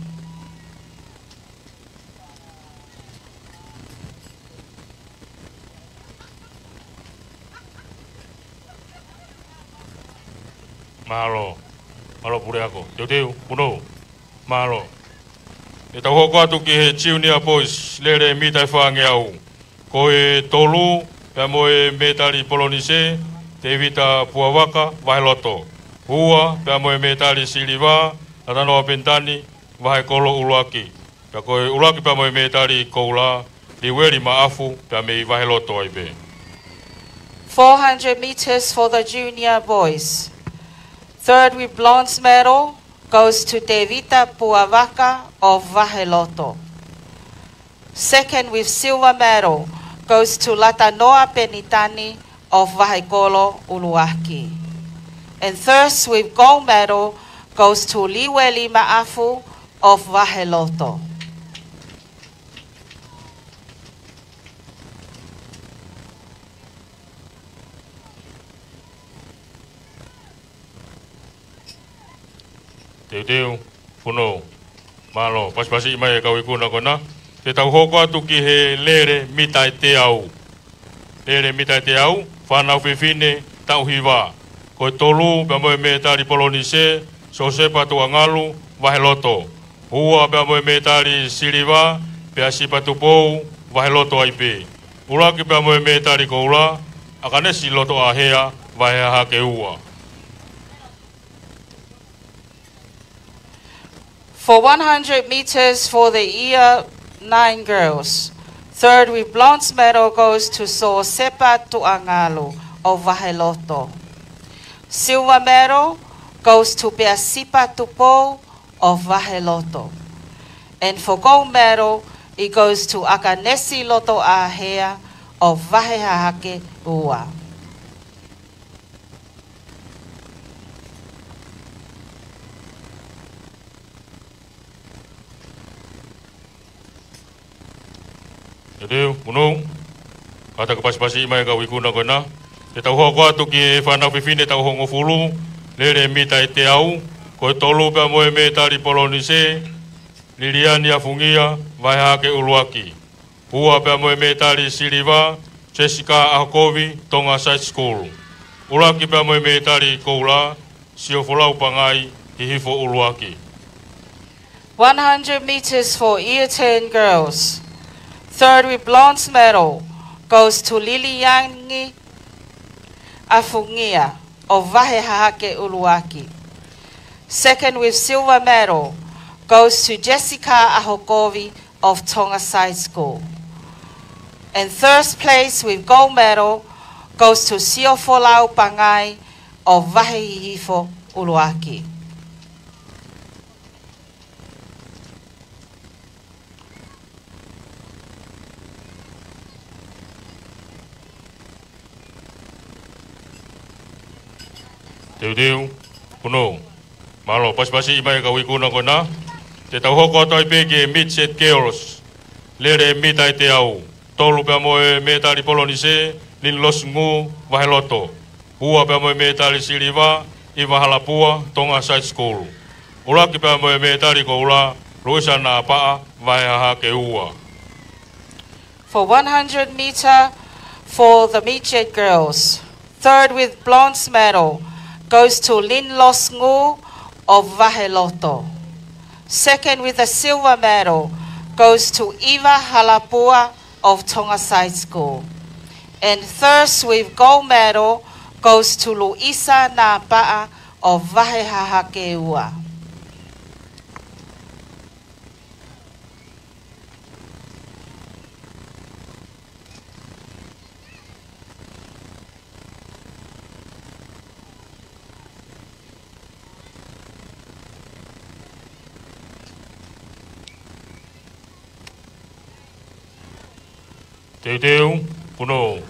Mālō. Mālō puleako. Teuteu, punou. Mālō. Ke tau hoko atu ki he junior boys, lele mita ʻe fāngeau. Ko e tolu, pea mo e mētali polonise, Tevita Puavaka, Vaheloto. Ua, pea mo e mētali siliva, Latanoa Penitani, Vahekolo ʻUluaki. Pea ko e ʻuluaki pea mo e mētali koula, Liueli Maʻafu, pea mei Vaheloto ai pē. Four hundred meters for the junior boys. Third with bronze medal goes to Tevita Puavaka of Vaheloto. Second with silver medal goes to Latanoa Penitani of Vahekolo ʻUluaki. And third with gold medal goes to Liueli Maʻafu of Vaheloto. Teuteu, Punou. Mālō, pasipasi mai e kau ikuna ko ena. Te tau hoko atu ki he lele mita ʻe teau. Lele mita ʻe teau, fānau fefine taʻu hiva. Ko e tolu pea mo e mētali polonise, Siosepa Tuʻangalu, Vaheloto. Ua pea mo e mētali siliva, Peasipa Tupou, Vaheloto ai pē. ʻUluaki pea mo e mētali koula, ʻAkanesi Lotoʻāhea, Vahehahake ua. For one hundred meters for the year nine girls, third with bronze medal goes to Siosepa Tuʻangalu of Vaheloto. Silver medal goes to Peasipa Tupou of Vaheloto. And for gold medal, it goes to ʻAkanesi Lotoʻāhea of Vahehahake ua. Teuteu, Punou. Kātaki pasipasi mai e kau ikuna ko ena. Te tau hoko atu ki he fānau fefine taʻu hongofulu, lele mita ʻe teau, ko e tolu pea mo e mētali polonise, Liliani ʻAfungia, Vahehahake ʻUluaki. Ua pea mo e mētali siliva, Jessica ʻAhokovi, Tonga Side School. ʻUluaki pea mo e mētali koula, Siofolau Pangai, Hihifo ʻUluaki. One hundred meters for year ten girls. Third with bronze medal goes to Liliani ʻAfungia of Vahehahake ʻUluaki. Second with silver medal goes to Jessica ʻAhokovi of Tonga Side School. And third place with gold medal goes to Siofolau Pangai of Vahehihifo ʻUluaki. Teuteu, Punou. Mālō, pasipasi mai e kau ikuna ko ena. Te tau hoko atu ai pē ki he Midget Girls. Lele mita ʻe teau. Tolu pea mo e mētali polonise, Lynn Losingu, Vaheloto. Ua pea mo e mētali siliva, ʻIva Halapua, Tonga Side School. ʻUluaki pea mo e mētali koula, Luisa Napaʻa, Vahehahake ua. For one hundred meter for the midget girls. Third with bronze medal goes to Lynn Losingu of Vaheloto. Second with a silver medal goes to ʻIva Halapua of Tonga Side School. And third with gold medal goes to Luisa Napaʻa of Vahehahake ua. Teuteu, Punou.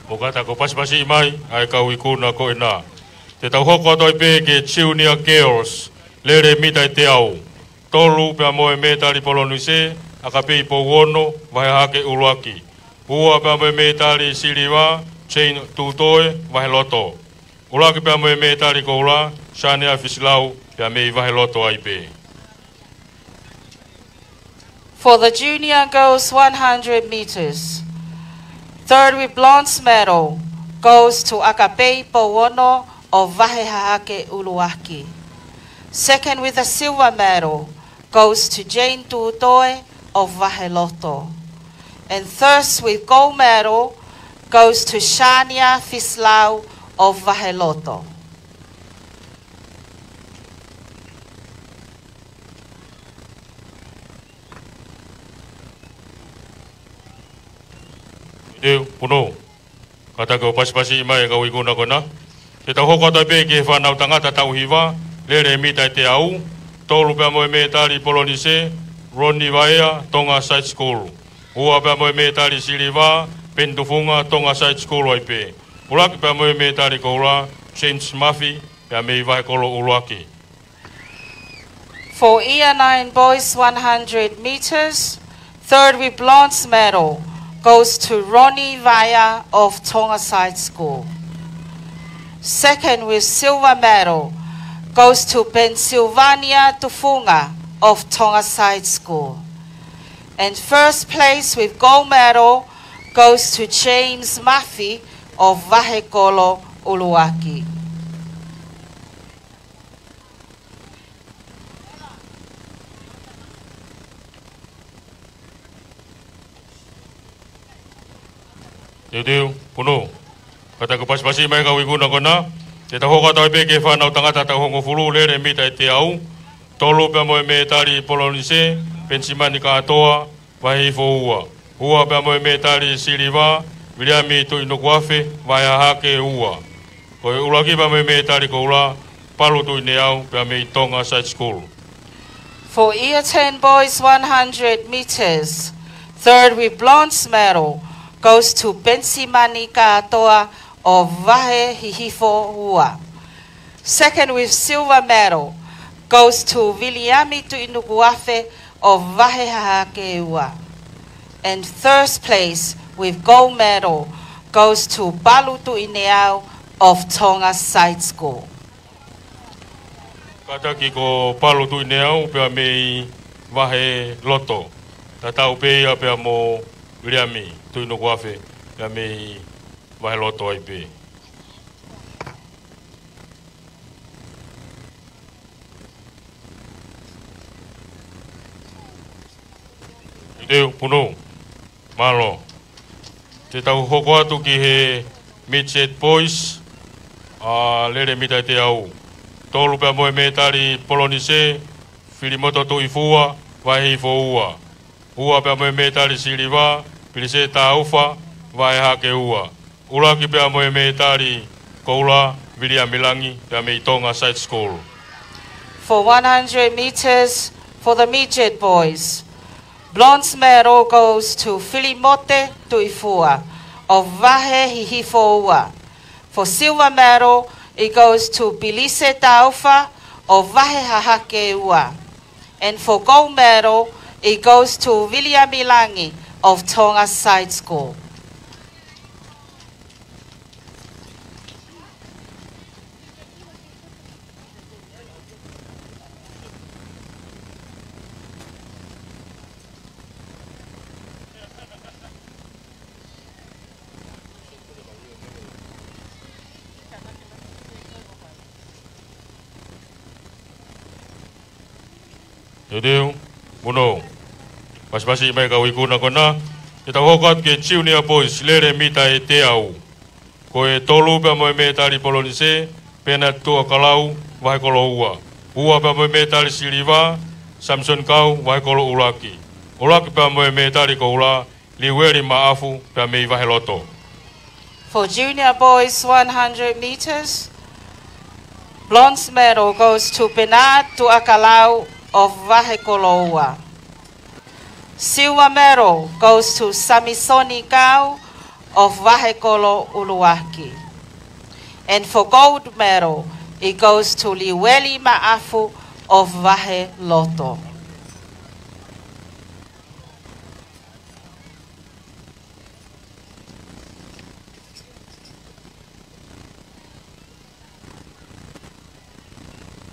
Mou kātaki pasipasi mai ʻa e kau ikuna ko ena. Te tau hoko atu ai pē ki he Junior Girls, lele mita ʻe teau. Tolu pea mo e mētali polonise, ʻAkapei Pouono, Vahehahake ʻUluaki. Ua pea mo e mētali siliva, Jane Tutoe, Vaheloto. ʻUluaki pea mo e mētali koula, Shania Fisilau, pea mei Vaheloto ai pē. For the junior girls one hundred meters, third with bronze medal goes to ʻAkapei Pouono of Vahehahake ʻUluaki. Second with a silver medal goes to Jane Tutoe of Vaheloto. And third with gold medal goes to Shania Fisilau of Vaheloto. Teuteu, Punou. Kātaki ʻo pasipasi mai e kau ikuna ko ena. Te tau hoko atu ai pē ki he fānau tangata taʻu hiva, lele mita ʻe teau, tolu pea mo e mētali polonise, Ronnie Vaea, Tonga Side School. Ua pea mo e mētali siliva, Ben Tufunga, Tonga Side School ai pē. ʻUluaki pea mo e mētali koula, James Murphy, pea mei Vahekolo ʻUluaki. For year nine boys one hundred meters, third with bronze medal goes to Ronnie Vaea of Tonga Side School. Second with silver medal goes to Pennsylvania Tufunga of Tonga Side School. And first place with gold medal goes to James Mafi of Vahekolo ʻUluaki. Teuteu, Punou. Kātaki ʻo pasipasi mai e kau ikuna ko ena. Te tau hoko atu ai pē ki he fānau tangata taʻu hongofulu, lele mita ʻe teau. Tolu pea mo e mētali Polonise Penisimani Kātoa, vahe hihifo ua. Ua pea mo e mētali siliva, Viliami Tuʻinukuafe, vahe hahake ua. Ko e ʻuluaki pea mo e mētali koula, Palu Tuʻineau, pea mei Tonga Side School. For Year ten boys one hundred meters, third with bronze medal goes to Penisimani Kātoa of Vahe Hihifo Ua. Second with silver medal goes to Viliami Tuʻinukuafe of Vahe Hahake Ua. And first place with gold medal goes to Palu Tuʻineau of Tonga Side School. Kātaki ko Palu Tuʻineau pea mei Vaheloto. Tatau pē ia pea mo Viliami Tuʻinukuafe pea mei Vaheloto ai pē. Teuteu, Punou. Mālō. Te tau hoko atu ki he midget boys, ʻa, lele mita ʻe teau. Tolu pea mo e mētali Polonise, Filimoto Tuʻifua, vahe hihifo ua. Ua pea mo e mētali siliva, Pilise Taufa, vahe hahake ua. ʻUluaki pea mo e mētali koula, Viliami Langi, pea mei Tonga Side School. For one hundred meters for the midget boys, bronze medal goes to Filimote Tuʻifua of Vahe Hihifo Ua. For silver medal, it goes to Pilise Taufa of Vahe Hahake Ua. And for gold medal, it goes to Viliami Langi of Tonga Side School. Teuteu, Punou. Pasipasi mai e kau ikuna ko ena. Te tau hoko atu ki he junior boys, lele mita ʻe teau. Ko e tolu pea mo e mētali Polonise, Pena Tuʻakalau, vahekolo ua. Ua pea mo e mētali siliva, Samson Kau, vahekolo ʻuluaki. ʻUluaki pea mo e mētali koula, Liueli Maʻafu, pea mei Vaheloto. For junior boys one hundred meters, bronze medal goes to Bernard Tuʻakalau of Vahekolo ua. Silver medal goes to Samisoni Kau of Vahekolo ʻUluaki. And for gold medal, it goes to Liueli Maʻafu of Vaheloto.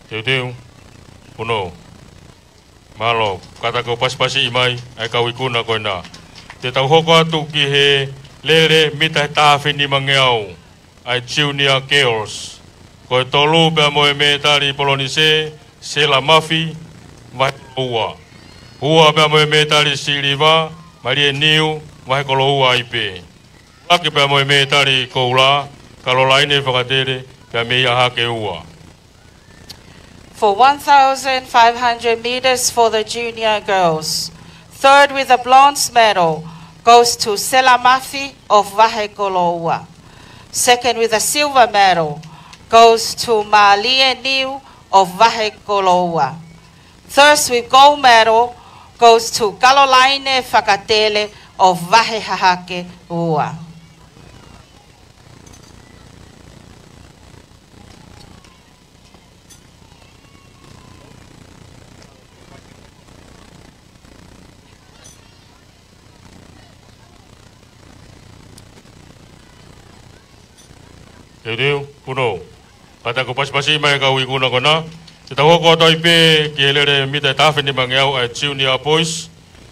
Teuteu, Punou. Mālō, kātaki ʻo pasipasi mai ʻa e kau ikuna ko ena. Te tau hoko atu ki he lele mita ʻe taha afe nimangeau, ʻa e junior girls. Ko e tolu pea mo e mētali Polonise, Sela Mafi, vahekolo ua. Ua pea mo e mētali siliva, Malie Niu, vahekolo ua ai pē. ʻUluaki pea mo e mētali koula, Kalolaine Fakatele, pea mei Hahake ua. For one thousand five hundred meters for the junior girls, third with a bronze medal goes to Sela Mafi of Vahekolo ua. Second with a silver medal goes to Malie Niu of Vahekolo ua. Third with gold medal goes to Kalolaine Fakatele of Vahe Hahake ua. Teuteu, Punou. Kātaki pasipasi mai e kau ikuna ko ena. Te tau hoko atu ai pē ki he lele mita ʻe taha afe nimangeau ʻa e Junior Boys.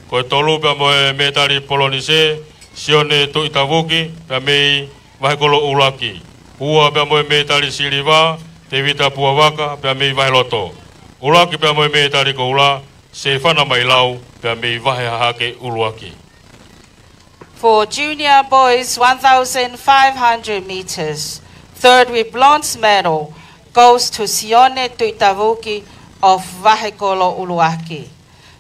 Ko e tolu pea mo e mētali polonise, Sione Tuʻitavuki, pea mei Vahekolo ʻUluaki. Ua pea mo e mētali siliva, Tevita Puavaka, pea mei Vaheloto. ʻUluaki pea mo e mētali koula, Sefana Mailau, pea mei Vahehahake ʻUluaki. For junior boys, one thousand five hundred meters, third with bronze medal goes to Sione Tuʻitavuki of Vahekolo ʻUluaki.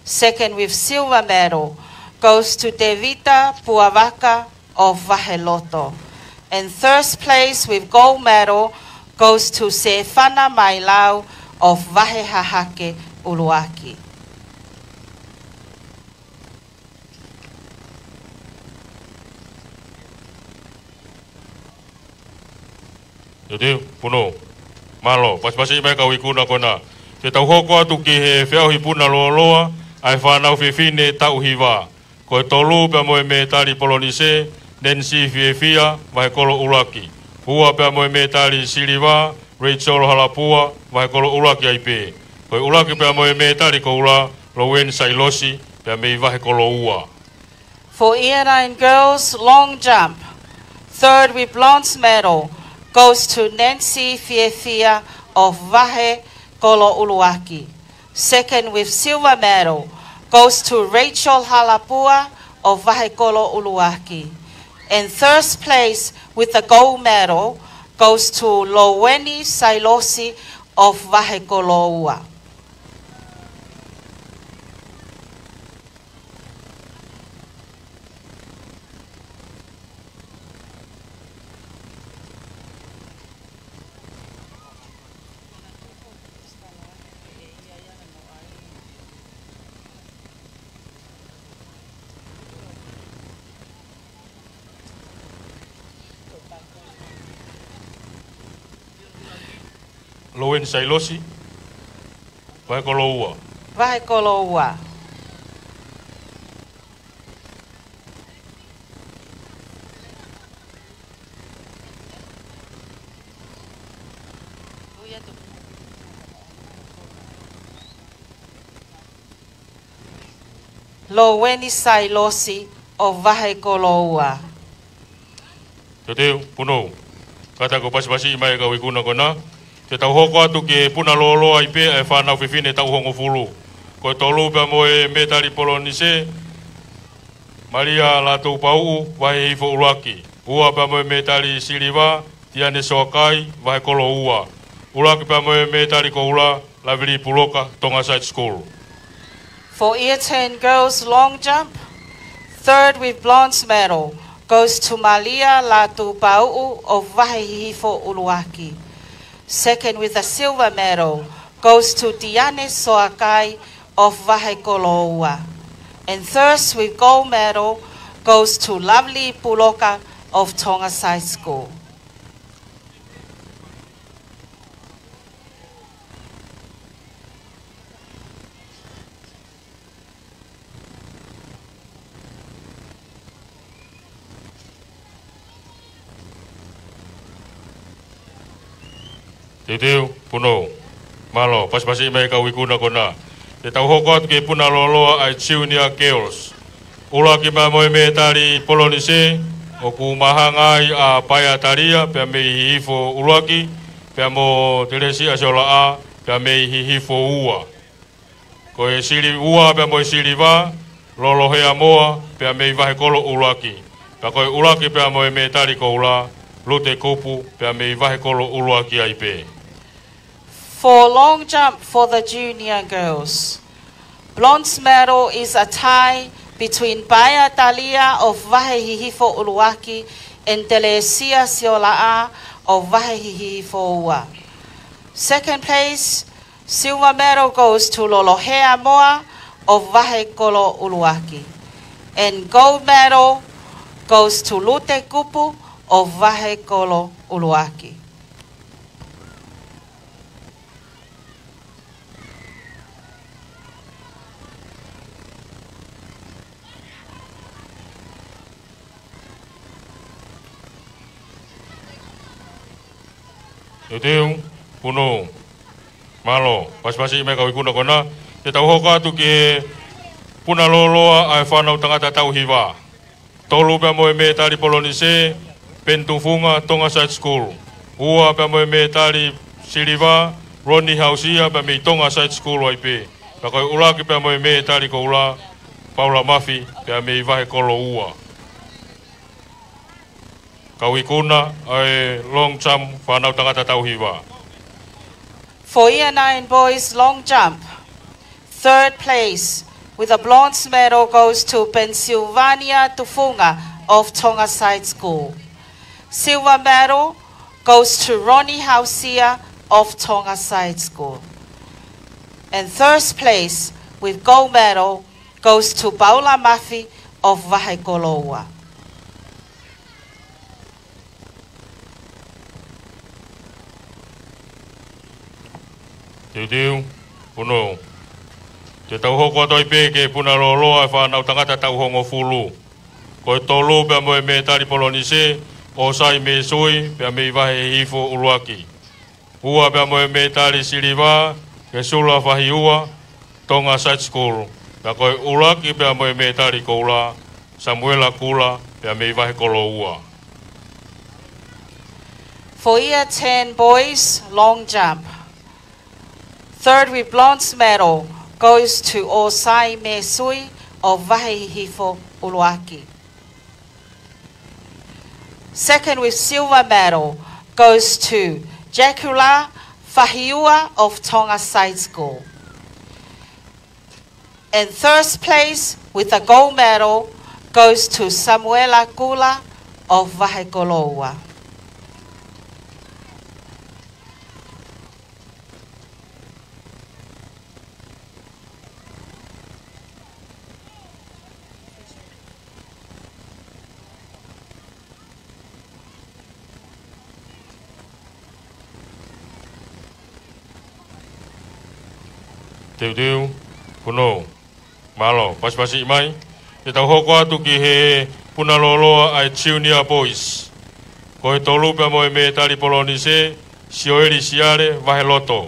Second with silver medal goes to Tevita Puavaka of Vaheloto. And third place with gold medal goes to Sefana Mailau of Vahehahake ʻUluaki. Teuteu, punou. Mālō, pasipasi mai e kau ikuna ko ena. Te tau hoko atu ki he feʻauhi puna lōloa ʻa e fānau fefine taʻu hiva. Ko e tolu pea mo e mētali polonise, Nancy Fiefia, Vahekolo ʻUluaki. Ua pea mo e mētali siliva, Rachel Halapua, Vahekolo ʻUluaki ai pē. Ko e ʻuluaki pea mo e mētali koula, Lowen Sailosi, pea mei Vahekolo ua. For year nine girls long jump, third with bronze medal goes to Nancy Fiefia of Vahekolo ʻUluaki. Second with silver medal goes to Rachel Halapua of Vahekolo ʻUluaki. And third place with the gold medal goes to Loweni Sailosi of Vahekolo ua. Lowen Sailosi, Vahekolo ua. Vahekolo ua. Loweni Sailosi of Vahekolo ua. Teuteu, punou. Kātaki pasipasi mai e kau ikuna ko ena. Te tau hoko atu ki he puna lōloa ai pē ʻa e fānau fefine taʻu hongofulu. Ko e tolu pea mo e mētali polonise, Malia Lātūpauʻu, Vahehihifo ʻUluaki. Ua pea mo e mētali siliva, Tiane Soakai, Vahekolo ua. ʻUluaki pea mo e mētali koula, Lavili Puloka, Tonga Side School. For year ten girls long jump, third with bronze medal goes to Malia Lātūpauʻu of Vahehihifo ʻUluaki. Second with a silver medal goes to Tiane Soakai of Vahekolo ua. And third with gold medal goes to Lovely Puloka of Tonga Side School. Teuteu, punou. Mālō, pasipasi mai e kau ikuna ko ena. Te tau hoko atu ki he puna lōloa ʻa e Junior Girls. ʻUluaki pea mo e mētali polonise, ʻoku mahanga ai ʻa Paea Talia, pea mei Hihifo ʻUluaki, pea mo Telesia Siolaʻā, pea mei Hihifo ua. Ko e sili ua pea mo e siliva, Lolohea Moa, pea mei Vahekolo ʻUluaki. Pea ko e ʻuluaki pea mo e mētali koula, Lute Kupu, pea mei Vahekolo ʻUluaki ai pē. For long jump for the junior girls. Bronze medal is a tie between Paea Talia of Vahehihifo ʻUluaki and Telesia Siolaʻā of Vahehihifo ua. Second place, silver medal goes to Lolohea Moa of Vahekolo ʻUluaki. And gold medal goes to Lute Kupu of Vahekolo ʻUluaki. Teuteu, Punou. Mālō, pasipasi mai kau ikuna ko ena. Te tau hoko atu ki he puna lōloa ʻa e fānau tangata tauhi vā. Tolu pea mo e mētali polonise, Peni Tufunga, Tonga Side School. Ua pea mo e mētali siliva, Roni Hausia, pea mei Tonga Side School ai pē. Pea ko e ʻuluaki pea mo e mētali koula, Paula Mafi, pea mei Vahekolo ua. Kau ikuna ʻa e long jump fānau tangata tauhi vā. For year nine boys long jump, third place with a bronze medal goes to Pennsylvania Tufunga of Tonga Side School. Silver medal goes to Ronnie Hausia of Tonga Side School. And third place with gold medal goes to Paula Mafi of Vahekoloua. Teuteu, punou. Te tau hoko atu ai pē ki he puna lōloa ʻa e fānau tangata taʻu hongofulu. Ko e tolu pea mo e mētali polonise, ʻOsai Mēsui, pea mei Vahe Hihifo ʻUluaki. Ua pea mo e mētali siliva, Kesula Fahiua, Tonga Side School. Pea ko e ʻuluaki pea mo e mētali koula, Samuela Kula, pea mei Vahekoloua. For year ten boys long jump. Third with bronze medal goes to ʻOsai Mēsui of Vahe Hihifo ʻUluaki. Second with silver medal goes to Jacula Fahiua of Tonga Side School. And third place with a gold medal goes to Samuela Kula of Vahekoloua. Teuteu, punou. Mālō, pasipasi mai. Te tau hoko atu ki he puna lōloa ʻa e Junior Boys. Ko e tolu pea mo e mētali polonise, Sioeli Siale, Vaheloto.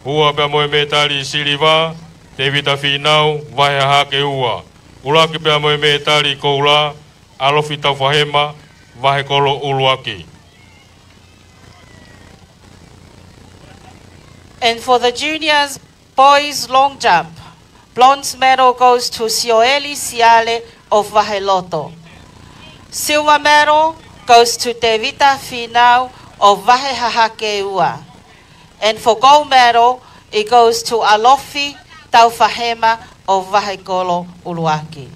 Ua pea mo e mētali siliva, Tevita Finau, Vahe Hahake Ua. ʻUluaki pea mo e mētali koula, ʻAlofi Taufahema, Vahekolo ʻUluaki. And for the juniors boys long jump, bronze medal goes to Sioeli Siale of Vaheloto. Silver medal goes to Tevita Finau of Vahe Hahake Ua. And for gold medal, it goes to ʻAlofi Taufahema of Vahekolo ʻUluaki.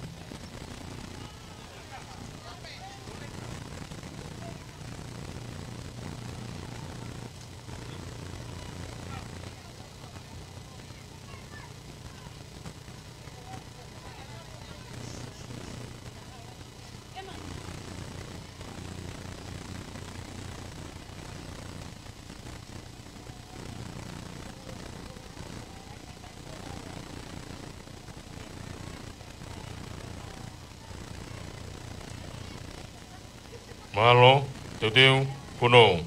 Mālō, teuteu, punou.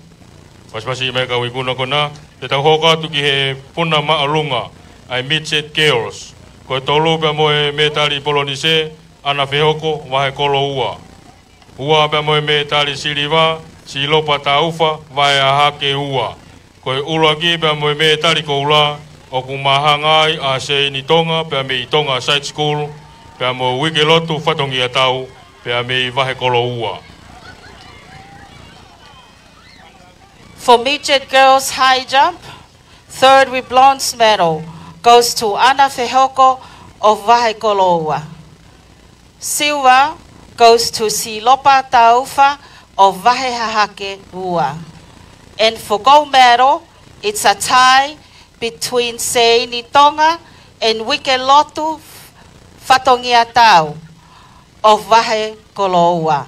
Pasipasi mai kau ikuna ko ena, te tau hoko atu ki he puna māʻolunga, ʻa e Midget Girls. Ko e tolu pea mo e mētali polonise, ʻAna Fehoko, Vahekolo Ua. Ua pea mo e mētali siliva, Silopa Taufa, Vahe Hahake Ua. Ko e ʻuluaki pea mo e mētali koula, ʻoku māhanga ai ʻa Seini Tonga, pea mei Tonga Side School, pea mo Uikelotu Fatongiatau, pea mei Vahekolo Ua. For midget girls high jump, third with bronze medal goes to ʻAna Fehoko of Vahekolo Ua. Silver goes to Silopa Taufa of Vahe Hahake Ua. And for gold medal, it's a tie between Seini Tonga and Uikelotu Fatongiatau of Vahekolo Ua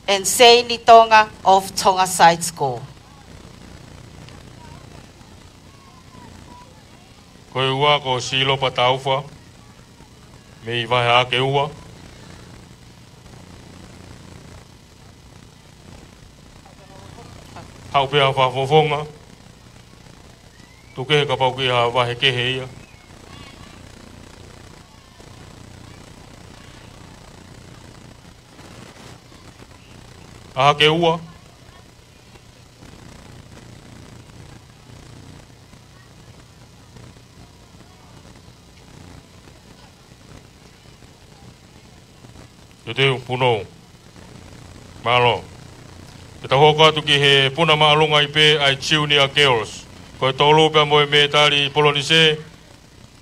and Seini Tonga of Tonga Side School. Ko e ua ko Silopa Taufa, mei Vahe Hahake Ua. Haʻu pē ʻa Fakafofonga. Tuku kehe kapau ʻoku ʻi ai ha vahe kehe ia. Hahake ua. Teuteu, punou. Mālō. Te tau hoko atu ki he puna māʻolunga ai pē ʻa e Junior Girls. Ko e tolu pea mo e mētali polonise,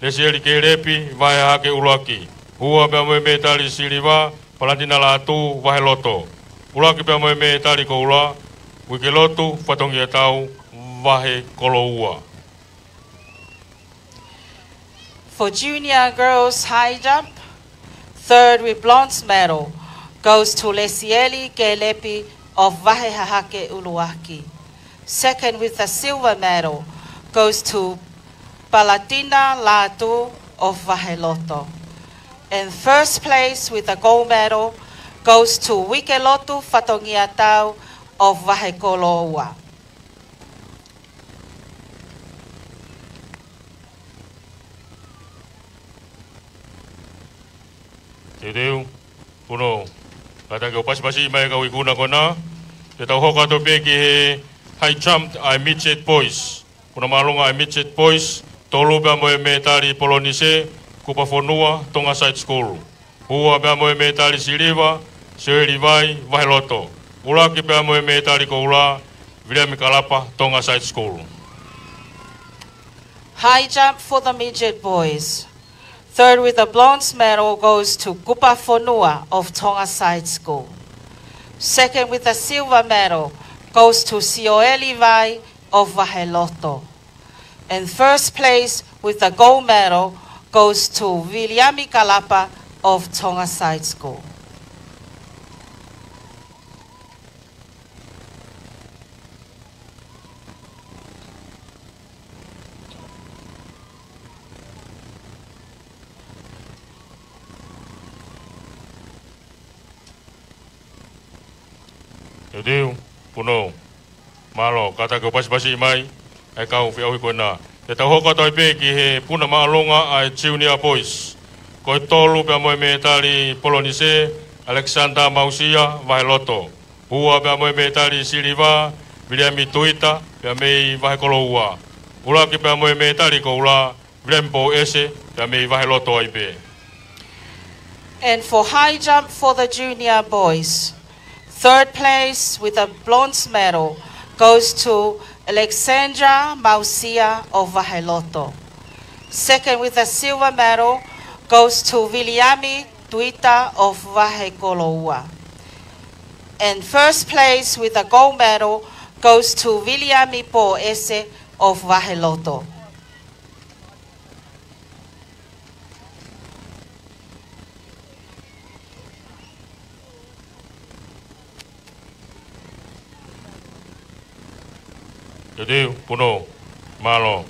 Lesieli Kelepi, vahe hahake ʻuluaki. Ua pea mo e mētali siliva, Palatina Lātū, vahe loto. ʻUluaki pea mo e mētali koula, Uikelotu Fatongiatau, vahe kolo ua. For junior girls high jump, third with bronze medal goes to Lesieli Kelepi of Vahe Hahake ʻUluaki. Second with the silver medal goes to Palatina Lātū of Vahe Loto. And first place with the gold medal goes to Uikelotu Fatongiatau of Vahe kolo ua. Teuteu, punou. Kātaki ʻo pasipasi mai e kau ikuna ko ena. Te tau hoko atu pē ki he high jump ʻa e midget boys. Puna māʻolunga ʻa e midget boys, tolu pea mo e mētali polonise, Kupa Fonua, Tonga Side School. Ua pea mo e mētali siliva, Sioeli Vai, vahe loto. ʻUluaki pea mo e mētali koula, Viliami Kalapa, Tonga Side School. High jump for the midget boys. Third with a bronze medal goes to Kupa Fonua of Tonga Side School. Second with a silver medal goes to Sioeli Vai of Vahe Loto. And first place with the gold medal goes to Viliami Kalapa of Tonga Side School. Teuteu, punou. Mālō, kātaki ʻo pasipasi mai e kau feʻauhi ko ena. Te tau hoko atu ai pē ki he puna māʻolunga ʻa e junior boys. Ko e tolu pea mo e mētali polonise, Alexander Mausia, vahe loto. Ua pea mo e mētali siliva, Viliami Tuita, pea mei vahe kolo ua. ʻUluaki pea mo e mētali koula, Viliami Pōese, pea mei vahe loto ai pē. And for high jump for the junior boys, third place with a bronze medal goes to Alexandra Mausia of Vahe Loto. Second with a silver medal goes to Viliami Tuita of Vahe kolo ua. And first place with a gold medal goes to Viliami Pōese of Vahe Loto. Teuteu, punou. Mālō.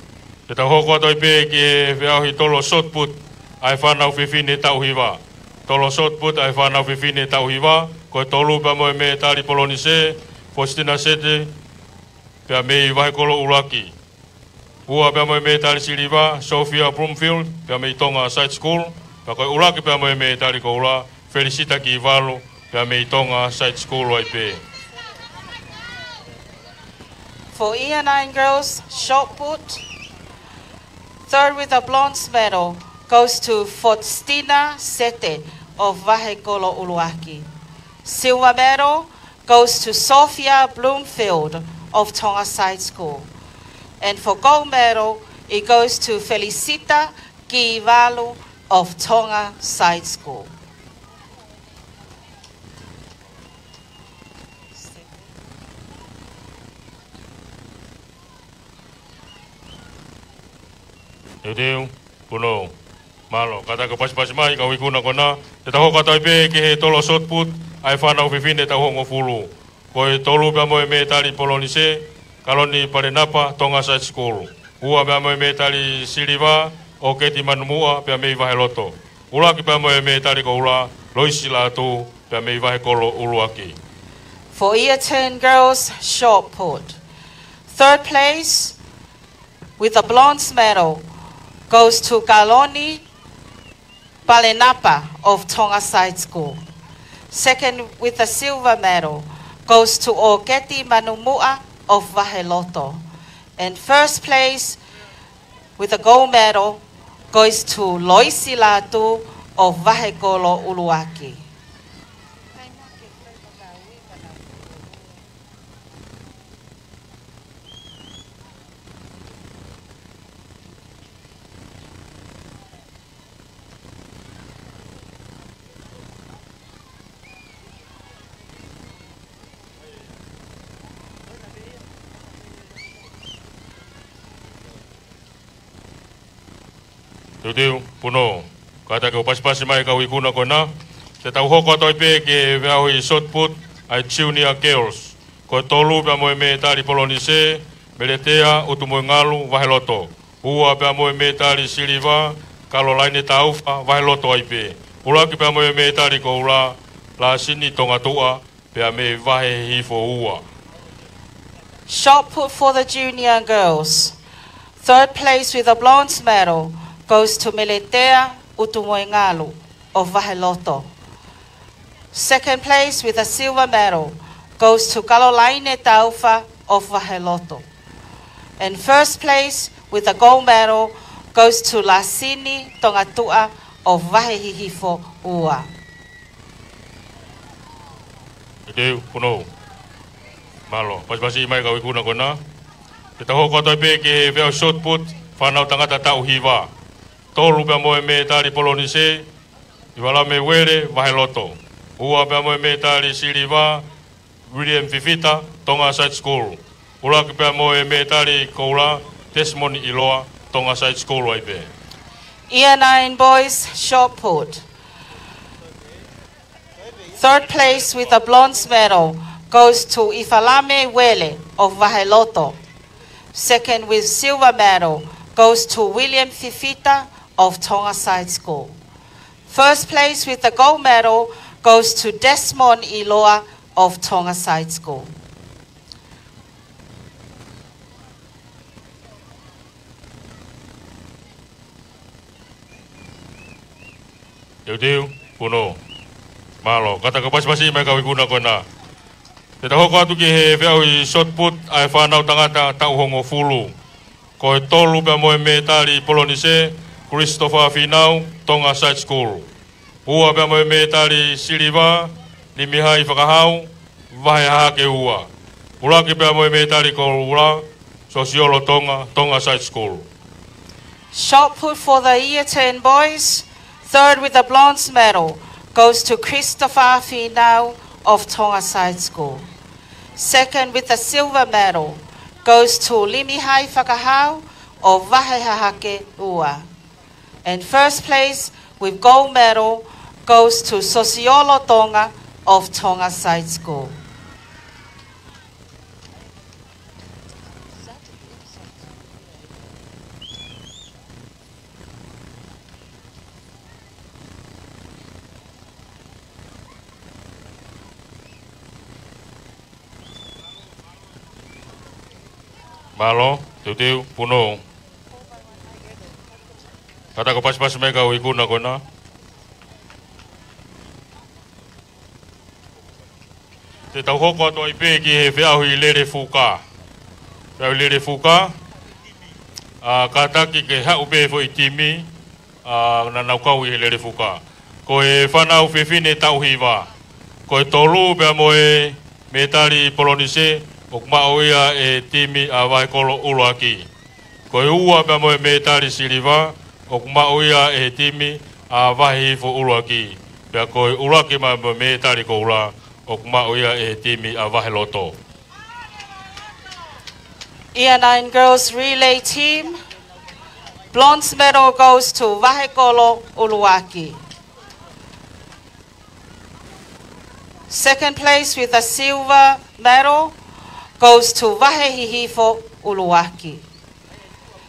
Te tau hoko atu ai pē ki he feʻauhi tolo shot put ʻa e fānau fefine taʻu hiva. Tolo shot put ʻa e fānau fefine taʻu hiva, ko e tolu pea mo e mētali polonise, Faustina Sete, pea mei vahe kolo ʻuluaki. Ua pea mo e mētali siliva, Sophia Bloomfield, pea mei Tonga Side School, pea ko e ʻuluaki pea mo e mētali koula, Felisita Kivalu, pea mei Tonga Side School ai pē. For year nine girls, shot put, third with a bronze medal goes to Faustina Sete of Vahe kolo ʻUluaki. Silver medal goes to Sophia Bloomfield of Tonga Side School. And for gold medal, it goes to Felisita Kivalu of Tonga Side School. Teuteu, punou. Mālō, kātaki ʻo pasipasi mai e kau ikuna ko ena. Te tau hoko atu ai pē ki he tolo shot put ʻa e fānau fefine taʻu hongofulu. Ko e tolu pea mo e mētali polonise, Kaloni Palenapa, Tonga Side School. Ua pea mo e mētali siliva, ʻOketi Manumuʻa, pea mei vahe loto. ʻUluaki pea mo e mētali koula, Loisi Lātū, pea mei vahe kolo ʻUluaki. For year ten girls, shot put. Third place with the bronze medal goes to Kaloni Palenapa of Tonga Side School. Second with the silver medal goes to Oketi Manumuʻa of Vaheloto. And first place with the gold medal goes to Loisi Latu of Vahekolo ʻUluaki. Teuteu, Punou. Kātaki ʻo pasipasi mai e kau ikuna ko ena. Te tau hoko atu ai pē ki he feʻauhi shot put ʻa e Junior Girls. Ko e tolu pea mo e mētali Polonise, Meletea ʻUtumoegalu, Vaheloto. Ua pea mo e mētali siliva, Kalolaine Taufa, Vaheloto ai pē. ʻUluaki pea mo e mētali koula, Lasini Tongatuʻa, pea mei Vahe Hihifo ua. Shot put for the junior girls. Third place with a bronze medal goes to Meletea ʻUtumoegalu of Vaheloto. Second place with a silver medal goes to Kalolaine Taufa of Vaheloto. And first place with a gold medal goes to Lasini Tongatuʻa of Vahe Hihifo ua. Teuteu, Punou. Mālō, pasipasi mai e kau ikuna ko ena. Te tau hoko atu ai pē ki he feʻauhi shot put, fānau tangata taʻu hiva. Tolu pea mo e mētali Polonise, ʻIfalame Uele, Vaheloto. Ua pea mo e mētali siliva, William Fifita, Tonga Side School. ʻUluaki pea mo e mētali koula, Desmond ʻIloa, Tonga Side School ai pē. Year nine boys shot put. Third place with a bronze medal goes to ʻIfalame Uele of Vaheloto. Second with silver medal goes to William Fifita of Tonga Side School. First place with the gold medal goes to Desmond ʻIloa of Tonga Side School. Teuteu, Punou. Mālō, kātaki ʻo pasipasi mai e kau ikuna ko ena. Te tau hoko atu ki he feʻauhi shot put ʻa e fānau tangata taʻu hongofulu. Ko e tolu pea mo e mētali Polonise, Christopher Finau, Tonga Side School. Ua pea mo e mētali siliva, Limihai Fakahau, Vahe Hahake ua. ʻUluaki pea mo e mētali koula, Sosiolo Tonga, Tonga Side School. Shot put for the year ten boys, third with a bronze medal goes to Christopher Finau of Tonga Side School. Second with a silver medal goes to Limihai Fakahau of Vahe Hahake ua. And first place with gold medal goes to Sosiolo Tonga of Tonga Side School. Mālō, Teuteu, Punou. Kātaki ʻo pasipasi mai e kau ikuna ko ena. Te tau hoko atu ai pē ki he feʻauhi lele fuka. Feʻauhi lele fuka. ʻA, kātaki ke haʻu pē foʻi timi, ʻa, naʻa nau kau ʻi he lele fuka. Ko e fānau fefine taʻu hiva. Ko e tolu pea mo e mētali Polonise, ʻoku maʻu ia ʻe he timi ʻa Vahekolo ʻUluaki. Ko e ua pea mo e mētali siliva, ʻoku maʻu ia ʻe he timi ʻa Vahe Hihifo ʻUluaki. Pea ko e ʻuluaki pea mo e mētali koula, ʻoku maʻu ia ʻe he timi ʻa Vaheloto. Year nine girls relay team. Bronze medal goes to Vahekolo ʻUluaki. Second place with a silver medal goes to Vahe Hihifo ʻUluaki.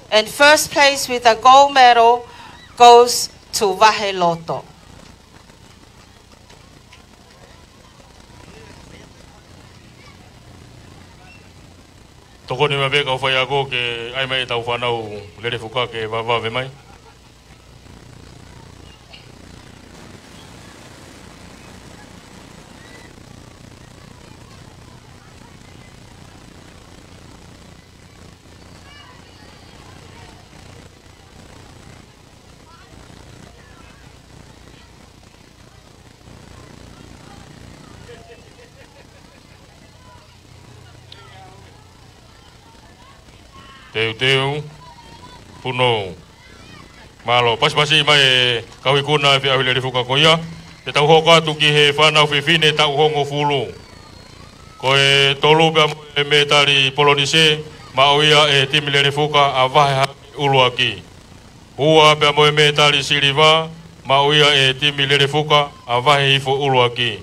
And first place with a gold medal goes to Vaheloto. Tokoni mai pē kau faiako ke ʻai mai ʻetau fānau Lelefuka ke vavevave mai. Teuteu, punou. Mālō, pasipasi mai e kau ikuna e feʻauhi Lelefuka ko ia. Te tau hoko atu ki he fānau fefine taʻu hongofulu. Ko e tolu pea mo e mētali polonise, maʻu ia ʻe he timi Lelefuka ʻa Vahe Hahake ʻUluaki. Ua pea mo e mētali siliva, maʻu ia ʻe he timi Lelefuka ʻa Vahe Hihifo ʻUluaki.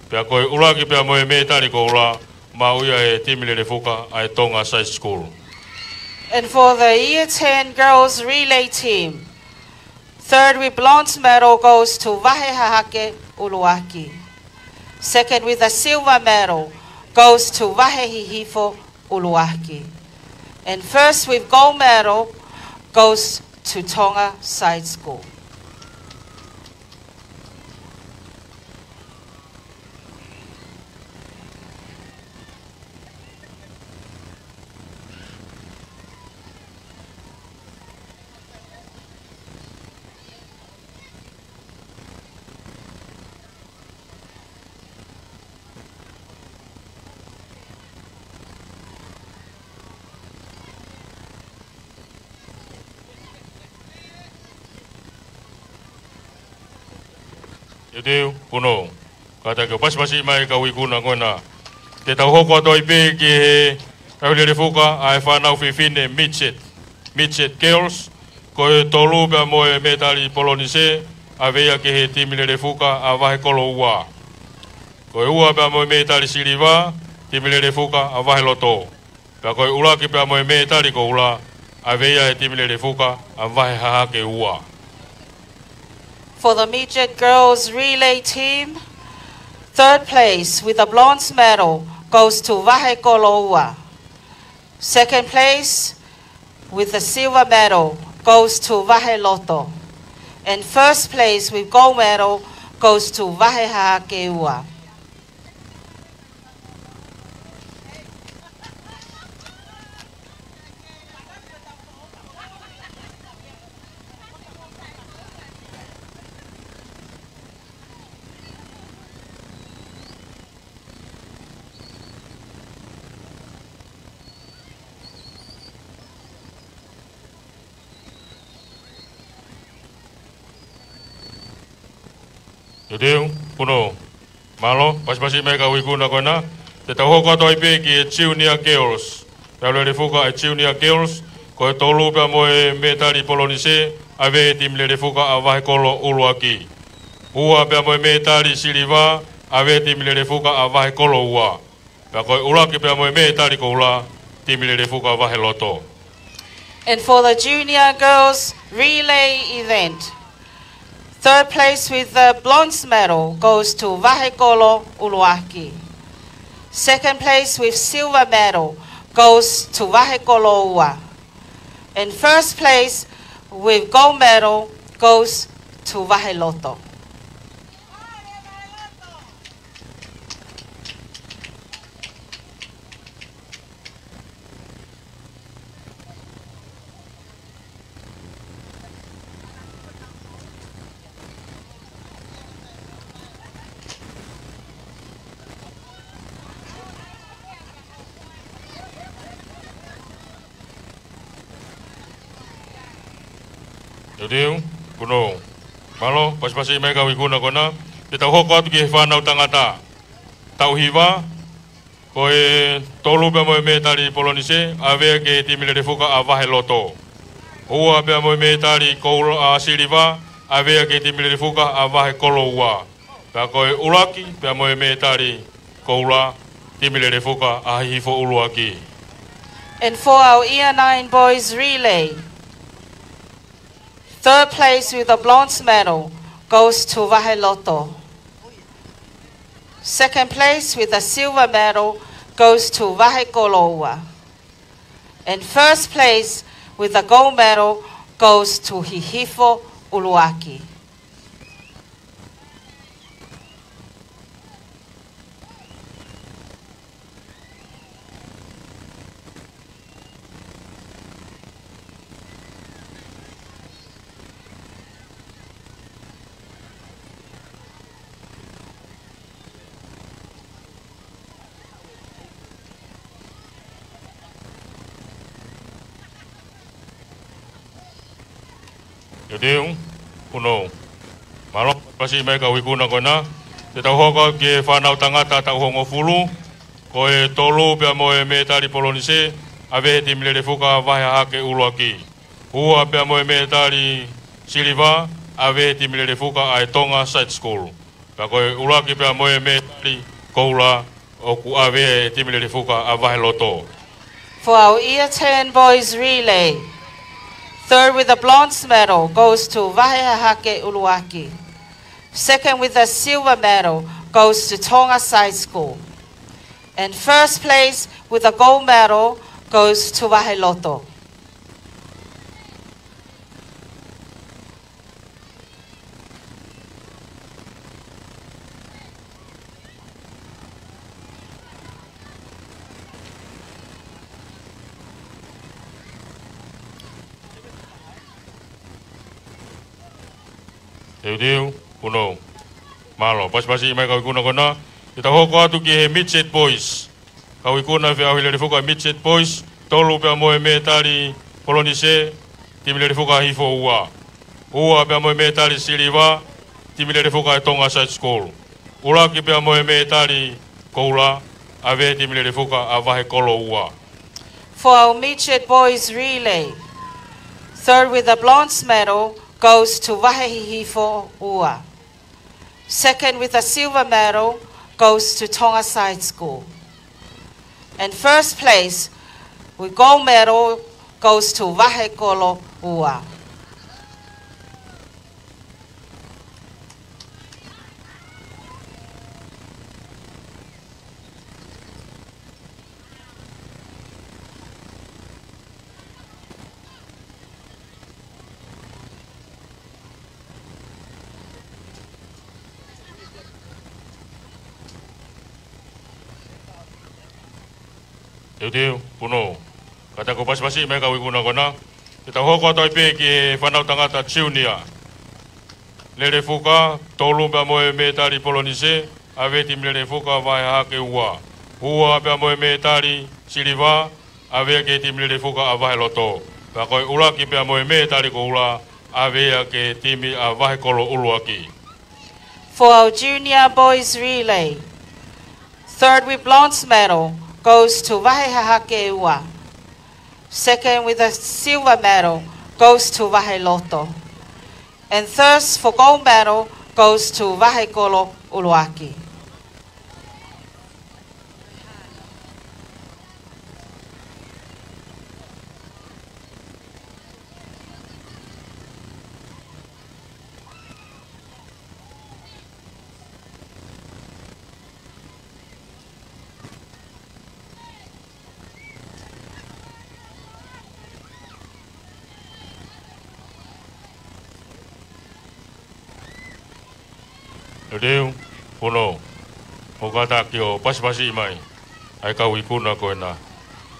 Pea ko e ʻuluaki pea mo e mētali koula, maʻu ia ʻe he timi Lelefuka ʻa e Tonga Side School. And for the Year ten Girls Relay Team, third with bronze medal goes to Vahe Hahake ʻUluaki. Second with a silver medal goes to Vahe Hihifo ʻUluaki. And first with gold medal goes to Tonga Side School. Teuteu, punou. Kātaki ʻo pasipasi mai e kau ikuna ko ena. Te tau hoko atu ai pē ki he feʻauhi Lelefuka ʻa e fānau fefine midget, midget girls. Ko e tolu pea mo e mētali polonise, ʻave ia ki he timi Lelefuka ʻa Vahe Kolo Ua. Ko e ua pea mo e mētali siliva, timi Lelefuka ʻa Vahe Loto. Pea ko e ʻuluaki pea mo e mētali koula, ʻave ia ʻe he timi Lelefuka ʻa Vahe Hahake Ua. For the midget girls relay team, third place with a bronze medal goes to Vahe Kolo Ua. Second place with a silver medal goes to Vahe Loto. And first place with gold medal goes to Vahe Hahake Ua. Teuteu, punou. Mālō, pasipasi mai e kau ikuna ko ena. Te tau hoko atu ai pē ki he junior girls. Feʻauhi Lelefuka ʻa e junior girls, ko e tolu pea mo e mētali polonise, ʻave ʻe he timi Lelefuka ʻa Vahe Kolo ʻUluaki. Ua pea mo e mētali siliva, ʻave ʻe he timi Lelefuka ʻa Vahe Kolo Ua. Pea ko e ʻuluaki pea mo e mētali koula, timi Lelefuka Vahe Loto. And for the junior girls relay event, third place with the bronze medal goes to Vahe Kolo ʻUluaki. Second place with silver medal goes to Vahe Kolo Ua. And first place with gold medal goes to Vahe Loto. Teuteu, punou. Mālō, pasipasi mai e kau ikuna ko ena. Te tau hoko atu ki he fānau tangata. Taʻu hiva, ko e tolu pea mo e mētali polonise, ʻave ia ki he timi Lelefuka ʻa Vahe Loto. Ua pea mo e mētali koula, ʻa, siliva, ʻave ia ki he timi Lelefuka ʻa Vahe Kolo Ua. Pea ko e ʻuluaki pea mo e mētali koula, timi Lelefuka ʻa Hihifo ʻUluaki. And for our Year nine boys relay, third place with a bronze medal goes to Vahe Loto. Second place with a silver medal goes to Vahe Kolo Ua. And first place with the gold medal goes to Hihifo ʻUluaki. Teuteu, Punou. Mālō, pasipasi mai kau ikuna ko ena. Te tau hoko atu ki he fānau tangata taʻu hongofulu, ko e tolu pea mo e mētali polonise, ʻave he timi Lelefuka Vahe Hahake ʻUluaki. Ua pea mo e mētali siliva, ʻave he timi Lelefuka ʻa e Tonga Side School. Pea ko e ʻuluaki pea mo e mētali koula ʻoku ʻave he timi Lelefuka ʻa Vaheloto. For our Year ten boys relay, third with the bronze medal goes to Vahe Hahake ʻUluaki. Second with the silver medal goes to Tonga Side School. And first place with the gold medal goes to Vaheloto. Teuteu, Punou. Mālō, pasipasi mai kau ikuna ko ena. Te tau hoko atu ki he midget boys. Kau ikuna feʻauhi Lelefuka midget boys, tolu pea mo e mētali polonise, timi Lelefuka Hihifo ua. Ua pea mo e mētali siliva, timi Lelefuka ʻa e Tonga Side School. ʻUluaki pea mo e mētali koula, ʻave he timi Lelefuka ʻa Vahekolo ua. For our midget boys relay, third with the bronze medal goes to Vahe Hihifo ua. Second with a silver medal goes to Tonga Side School. And first place with gold medal goes to Vahekolo ua. Teuteu, Punou. Kātaki ʻo pasipasi mai kau ikuna ko ena. Te tau hoko atu ai pē ki he fānau tangata junior. Lelefuka, tolu pea mo e mētali polonise, ʻave he timi Lelefuka Vahe Hahake ua. Ua pea mo e mētali siliva, ʻave ki he timi Lelefuka ʻa Vaheloto. Pea ko e ʻuluaki pea mo e mētali koula, ʻave ia ki he timi ʻa Vahekolo ʻUluaki. For our junior boys relay, third with bronze medal goes to Vahe Hahake ua. Second with a silver medal goes to Vaheloto. And third for gold medal goes to Vahekolo ʻUluaki. Teuteu, Punou. Mou kātaki ʻo pasipasi mai ʻa e kau ikuna ko ena.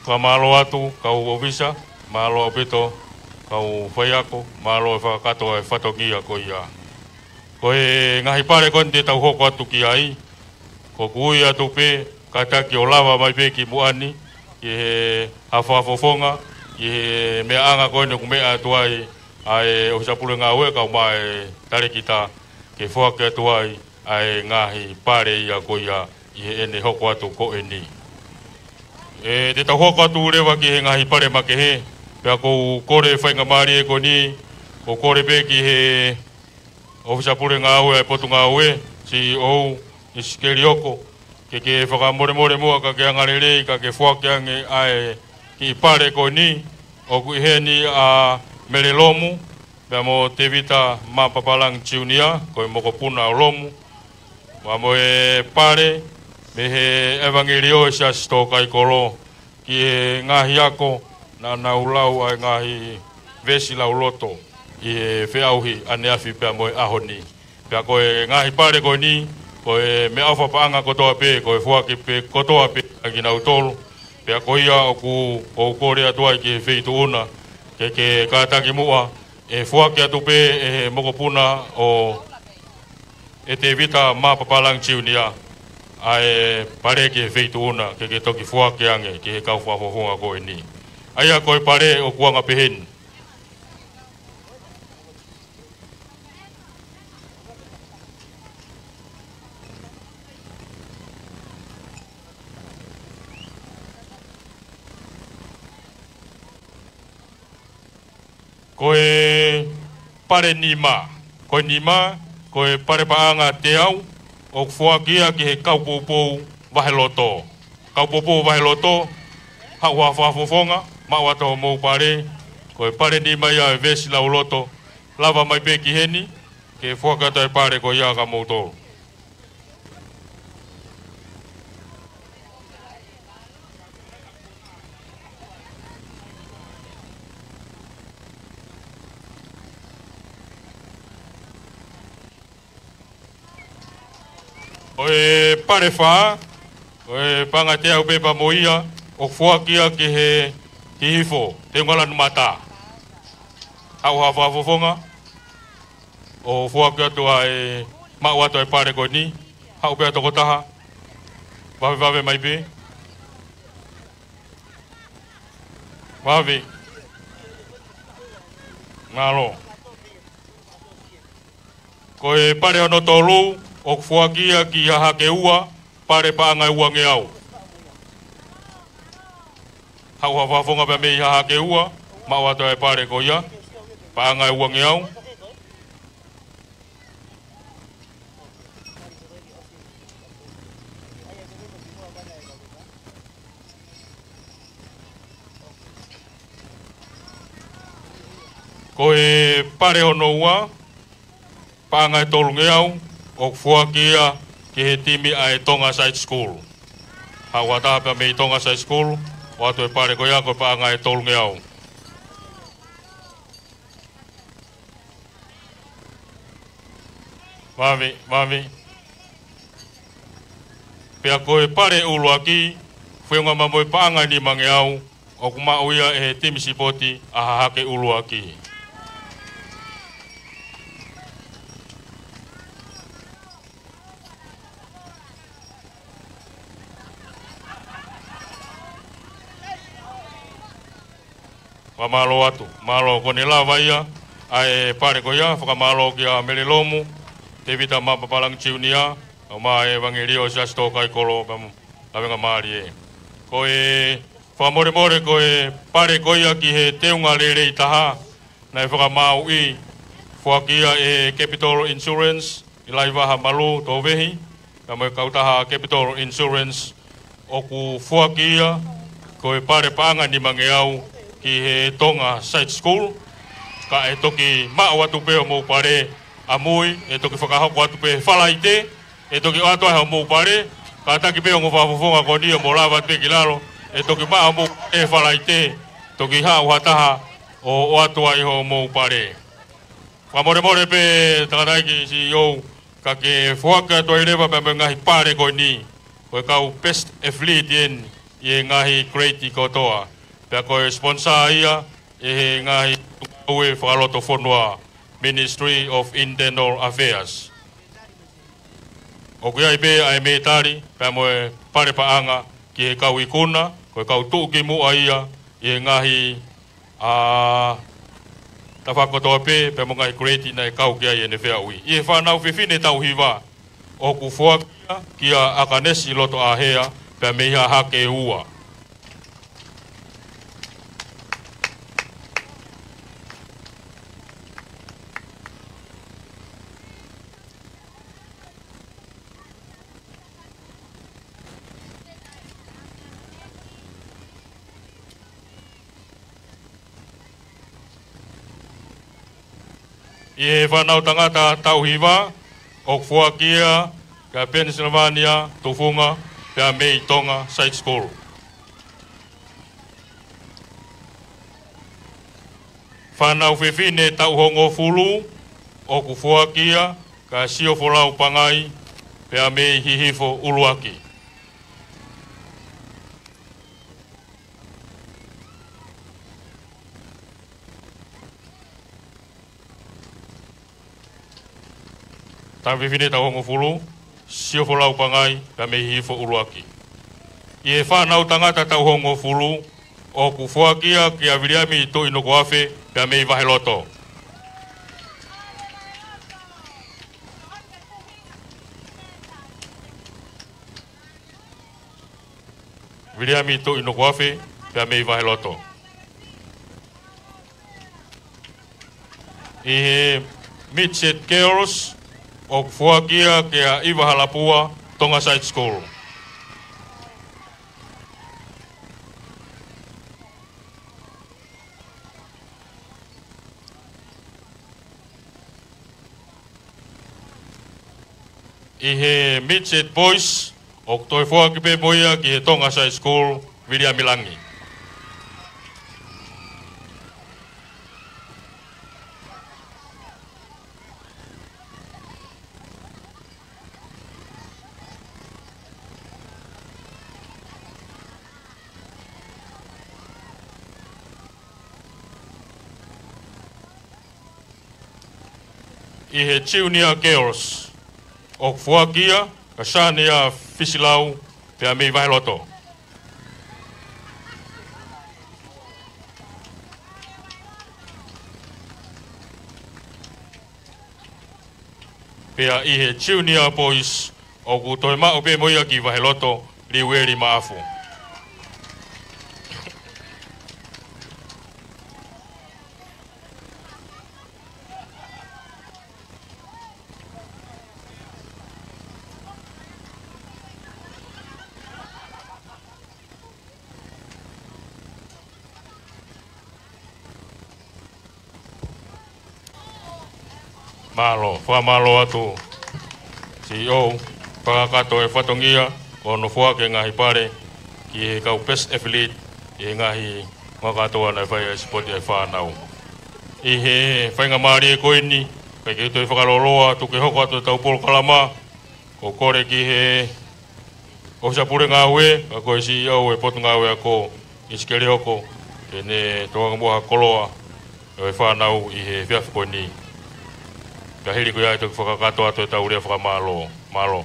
Fakamālō atu kau ʻōfisa, mālō ʻaupito kau faiako, mālō e fakakakato ʻa e fatongia ko ia. Ko e ngaahi pale ko eni te tau hoko atu ki ai, ko ʻeku ui atu pē, kātaki ʻo lava mai pē ki muʻa ni, ki he hafohafofonga, ki he meʻaʻanga ko eni ʻoku meʻa atu ai ʻa e ʻōfisa pule ngāue kae ʻumaʻā e talēkita, ke foaki atu ai ʻa e ngaahi pale ia ko ia ʻi heʻene hoko atu ko eni. ʻE, te tau hoko atu leva ki he ngaahi pale makehe, pea ʻoku ou kole faingamālie ko eni, ʻoku ou kole pē ki he ʻōfisa pule ngāue ʻa e Potungāue, C E O, Miss Kelioko, ke ke fakamolemole muʻa ka ke angalelei ka ke foaki ange ʻa e kiʻi pale ko eni, ʻoku ʻi heni ʻa Mele Lomu, pea mo Tevita Mapapalangi Junior, ko e mokopuna ʻo Lomu, pea mo e pale mei he ʻevangeliō ʻo e Siasi Tōkaikolo, ki he ngaahi ako naʻa nau lau ʻa e ngaahi veesi lauloto ʻi he feʻauhi ʻaneafi pea mo e ʻaho ni. Pea ko e ngaahi pale ko eni, ko e meʻaʻofa paʻanga kotoa pē, ko e foaki pē kotoa pē ʻa kinautolu. Pea ko ia ʻoku ou kole atu ai ki he feituʻu na, ke ke kātaki muʻa, ʻe foaki atu pē ʻe he mokopuna ʻo e Tevita Mapapalagi Junior ʻa e pale ki he feituʻu na, ke ke toki foaki ange ki he kau fakafofonga ko eni. ʻA ia ko e pale ʻoku anga peheni. Ko e pale nima, ko e nima, ko e pale paʻanga teau, ʻoku foaki ia ki he kau poupou vahe loto. Kau poupou vahe loto, haʻu ha fakafofonga, maʻu atu hoʻomou pale, ko e pale nima ia e veesi lauloto, lava mai pē ki heni, ke foaki atu e pale ko ia kia moutolu. Ko e pale fā, ko e paʻanga teau pē pea mo ia, ʻoku foaki ia ki he Hihifo, Teunga Lanumata. Haʻu ha fakafofonga, ʻo foaki atu ʻa e maʻu atu e pale ko eni, haʻu pē ʻa e tokotaha, vavevave mai pē. Vave. Mālō. Ko e pale hono tolu, ʻoku foaki ia ki Hahake Ua, pale paʻanga ʻe uangeau. Haʻu ha fakafofonga pea mei Hahake Ua, maʻu atu e pale ko ia, paʻanga ʻe uangeau. Ko e pale hono ua, paʻanga ʻe tolungeau, ʻoku foaki ia ki he timi ʻa e Tonga Side School. Haʻu ha taha pea mei Tonga Side School, ʻo ʻoatu e pale ko ia ko e paʻanga ʻe tolungeau. Vave, vave. Pea ko e pale ʻuluaki, feʻunga mo e paʻanga ʻe nimangeau, ʻoku maʻu ia ʻe he timi sipoti ʻa Hahake ʻUluaki. Fakamālō atu. Mālō, ko ʻene lava ia ʻa e pale ko ia, fakamālō kia Mele Lomu, Tevita Mapapalagi Junior, ʻo mo e Evangelio Siasi Tōkaikolo, pea mo Lavengamālie. Ko e fakamolemole ko e pale ko ia ki he Teunga Lelei Taha, naʻe fakamaauʻi, foaki ia ʻe he Capital Insurance, ʻi Laivaha Malu, Tōvehi, pea mo e kautaha Capital Insurance, ʻoku foaki ia, ko e pale paʻanga nimangeau ki he Tonga Side School, ka ʻe toki maʻu atu pē hoʻomou pale ʻamui, ʻe toki fakahoko atu pē Falaite, ʻe toki ʻoatu ai hoʻomou pale, kātaki pē ongo fakafofonga ko eni ʻo mou lava atu pē ki lalo, ʻe toki maʻu hoʻomou pale Falaite, toki haʻu ha taha ʻo ʻoatu ai hoʻomou pale. Fakamolemole pē tangataʻeiki C E O, ka ke foaki atu ai leva pea mo e ngaahi pale ko eni, ko e kau best athlete eni ʻi he ngaahi grade kotoa. Pea ko e sponsor ia ʻe he ngaahi ngāue fakalotofonua, Ministry of Internal Affairs. ʻOku ʻi ai pē ʻa e mētali pea mo e pale paʻanga ki he kau ikuna, ko e kau tuʻukimuʻa ia ʻi he ngaahi, ʻa, tafaʻaki kotoa pē, pea mo e ngaahi grade naʻe kau ki ai ʻene feʻauhi. ʻI he fānau fefine taʻu hiva, ʻoku foaki ia kia ʻAkanesi Lotoʻāhea, pea mei Hahake Ua. ʻI he fānau tangata taʻu hiva, ʻoku foaki ia kia Pennsylvania Tufunga, pea mei Tonga Side School. Fānau fefine taʻu hongofulu ʻoku foaki ia kia Siofolau Pangai pea mei Hihifo ʻUluaki. Tangata fefine taʻu hongofulu, Siofolau Pangai, pea mei Hihifo ʻUluaki. ʻI he fānau tangata taʻu hongofulu, ʻoku foaki ia kia Viliami Tuʻinokuafe, pea mei Vaheloto. Viliami Tuʻinokuafe, pea mei Vaheloto. ʻI he Midget Girls, ʻoku foaki ia kia ʻIva Halapua, Tonga Side School. ʻI he Midget Boys, ʻoku toe foaki pē mo ia ki he Tonga Side School, Viliami Langi. ʻI he Junior Girls, ʻoku foaki ia kia Sania Fisilau, pea mei Vaheloto. Pea ʻi he Junior Boys, ʻoku toe maʻu pē mo ia ki Vaheloto, Liueli Maʻafu. Mālō, fakamālō atu C E O, fakakakato e fatongia, ʻo hono foaki e ngaahi pale ki he kau best athlete, ʻi he ngaahi meʻa kātoa naʻe fai ai e sipoti ʻa e fānau. ʻI he faingamālie ko eni, kae kei toe fakalōloa atu ke hoko atu ʻetau polokalama, ʻoku kole ki he ʻofisa pule ngāue, ka ko e C E O e Potungāue Ako, ʻIsikeli Hoko, ke ne tokanga muʻa ha koloa ʻo e fānau ʻi he efiafi ko eni. Ka hili ko ia ʻe toki fakakakato atu ʻetau lea fakamālō. Mālō.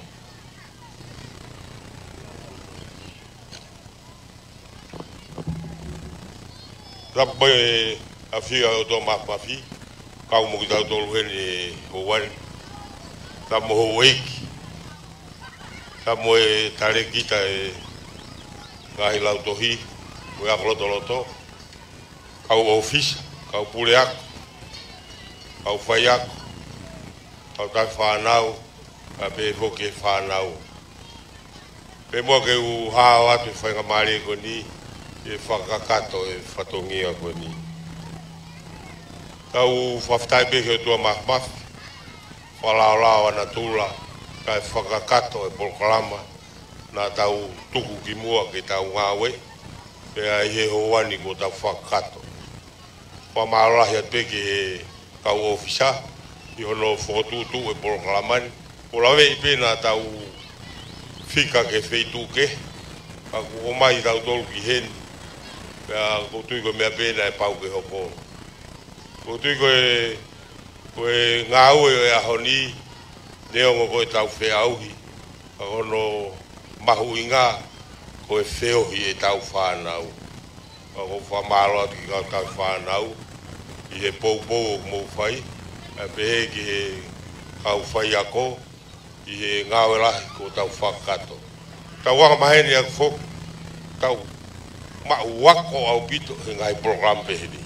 Tapu mo e ʻafio ʻa e ʻOtua Māfimafi, kau mo kitautolu heni he houa ni. Tapu mo houʻeiki. Tapu mo e talēkita ʻi he ngaahi lautohi, mo e ako lotoloto. Kau ʻōfisa, kau puleako, kau faiako, kau tauhi fānau, kae pehē foki ki he fānau. Pea muʻa ke u hao atu e faingamālie ko eni, ke fakakakato e fatongia ko eni. Tau fakafetaʻi pē ki he ʻOtua Māfimafi, fakalaolao ʻa natula, kae fakakakato e polokalama, naʻa tau tuku ki muʻa ke tau ngāue, pea ʻi he houa ni kuo tau fakakakato. Fakamālō lahi atu pē ki he kau ʻōfisa, ʻi hono fokotuʻutuʻu e polokalama ni. Kuo laveʻi pē naʻa tau fika ki he feituʻu kehe, ka kuo ʻomai tautolu ki heni. Pea ʻoku ou tui ko e meʻa pē naʻe pau ke hoko. ʻOku ou tui ko e, ko e ngāue ʻo e ʻaho ni, neongo ko ʻetau feʻauhi, ka ko hono mahuʻinga, ko e feohi ʻetau fānau. Ka ʻoku ou fakamālō atu ki he kau tauhi fānau, ʻi he poupou ʻoku mou fai, kae pehē ki he kau faiako, ʻi he ngāue lahi kuo tau fakakakato. Tau anga maheni ʻaki foki, tau maʻu ako ʻaupito he ngaahi polokalama pehē ni.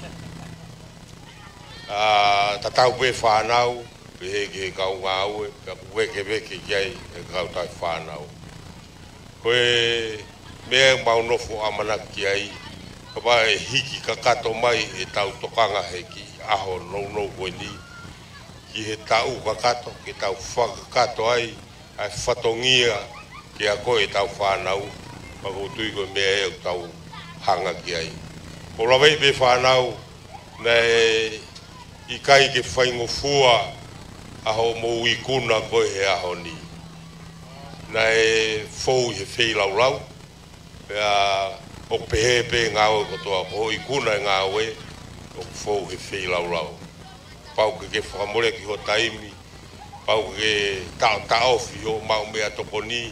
ʻA, tatau pē fānau, pehē ki he kau ngāue, pea ʻoku vēkeveke ki ai e kau tauhi fānau. Ko e meʻa ʻoku mau nofo ʻamanaki ki ai, kapau ʻe hiki kakato mai ʻetau tokanga he kiʻi ʻaho nounou ko eni, ki he taʻu kakato, ke tau fakakakato ai, ʻa e fatongia ke ako ʻetau fānau, ka ʻoku ou tui ko e meʻa ʻe tau hanga ki ai. ʻOku ou laveʻi pē fānau, Naʻe ʻikai ke faingofua ʻa hoʻomou ikuna ko ē he ʻaho ni. Naʻe fou ʻi he feilaulau, pea ʻoku pehē pē ngāue kotoa, ko hoʻo ikuna e ngāue, ʻoku fou he feilaulau. Pau ke ke fakamoleki ho taimi, pau ke ke taʻotaʻofi hoʻo maʻu meʻatokoni,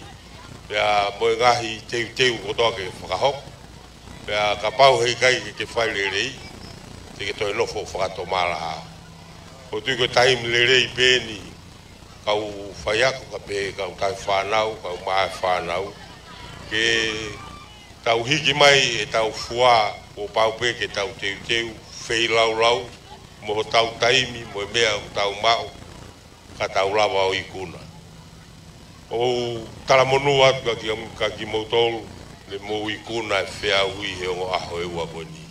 pea mo e ngaahi teuteu kotoa ke fakahoko. Pea kapau heʻikai ke ke fai lelei, te ke toe nofo fakatomala. ʻOku ou tui ko e taimi lelei pē eni, kau faiako, kae pehē kau tauhi fānau, kau maʻa e fānau, ke tau hiki mai ʻetau fua, kuo pau pē ke tau teuteu, feilaulau, mo hotau taimi, mo e meʻa ʻoku tau maʻu, ka tau lava ʻo ikuna. ʻOku ou talamonū atu kia ki, kia kimoutolu, ne mou ikuna e feʻauhi he ongo ʻaho ʻe ua ko eni.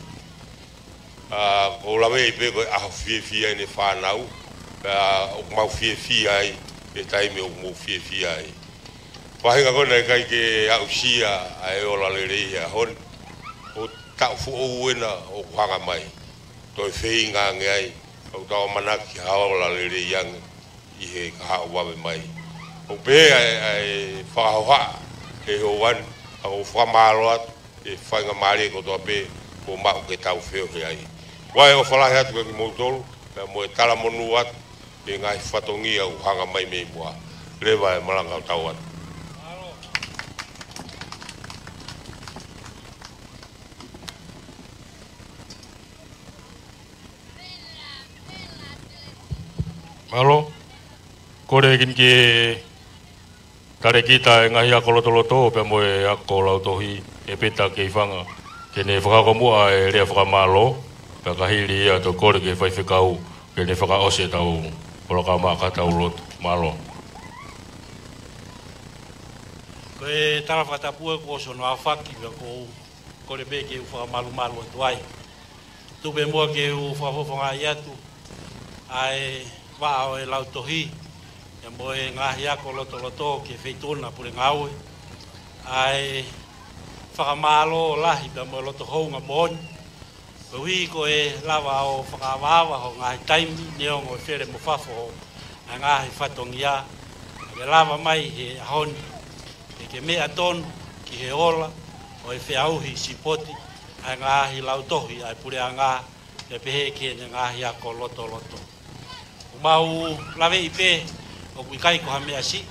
ʻA, ʻoku ou laveʻi pē ko e ʻaho fiefia eni e fānau, pea ʻoku mau fiefia ai, he taimi ʻoku mou fiefia ai. Faʻahinga ko ē naʻe ʻikai ke aʻusia ʻa e ola lelei he ʻaho ni, ʻoku taʻu foʻou ena ʻoku hanga mai. Toe feinga ange ai, ʻoku tau ʻamanaki ha ola lelei ange ʻi he kahaʻu vave mai. ʻOku pehē ʻa e, ʻa e fakahohaʻa he ʻaho ni, ʻa ʻoku ou fakamālō atu he faingamālie kotoa pē kuo maʻu ke tau feohi ai. Ko e ʻofa lahi atu kia kimoutolu, pea mo e talamonū atu ki he ngaahi fatongia ʻoku hanga mai mei muʻa. Leva e malanga ʻo tau atu. Mālō. Kole eni ki he talēkita e ngaahi ako lotoloto, pea mo e ako lautohi, ʻEpeta Keifanga, ke ne fakahoko muʻa e lea fakamālō, pea ka hili ia te u kole ki he faifekau, ke ne fakaʻosi ʻetau polokalama ka tau lotu. Mālō. Ko e tala fakatapu ē kuo ʻosi hono aofaki, pea ʻoku ou kole pē ke u fakamalumalu atu ai. Tuku pē muʻa ke u fakafofongaʻi atu ʻa e vaʻa ʻo e lautohi, pea mo e ngaahi ako lotoloto ki he Feituʻuna Pule Ngāue, ʻa e fakamālō lahi pea mo e loto houngaʻia moʻoni, koeʻuhi ko e lava ʻo fakaavaava hoʻo ngaahi taimi, neongo e fele mo fafo hoʻo ngaahi fatongia, ke lava mai he ʻaho ni ke ke meʻa tonu ki he ola ʻo e feʻauhi sipoti ʻa e ngaahi lautohi ʻa e puleʻanga, pea pehē ki heʻene ngaahi ako lotoloto. ʻOku mau laveʻi pē ʻoku ʻikai ko ha meʻa siʻi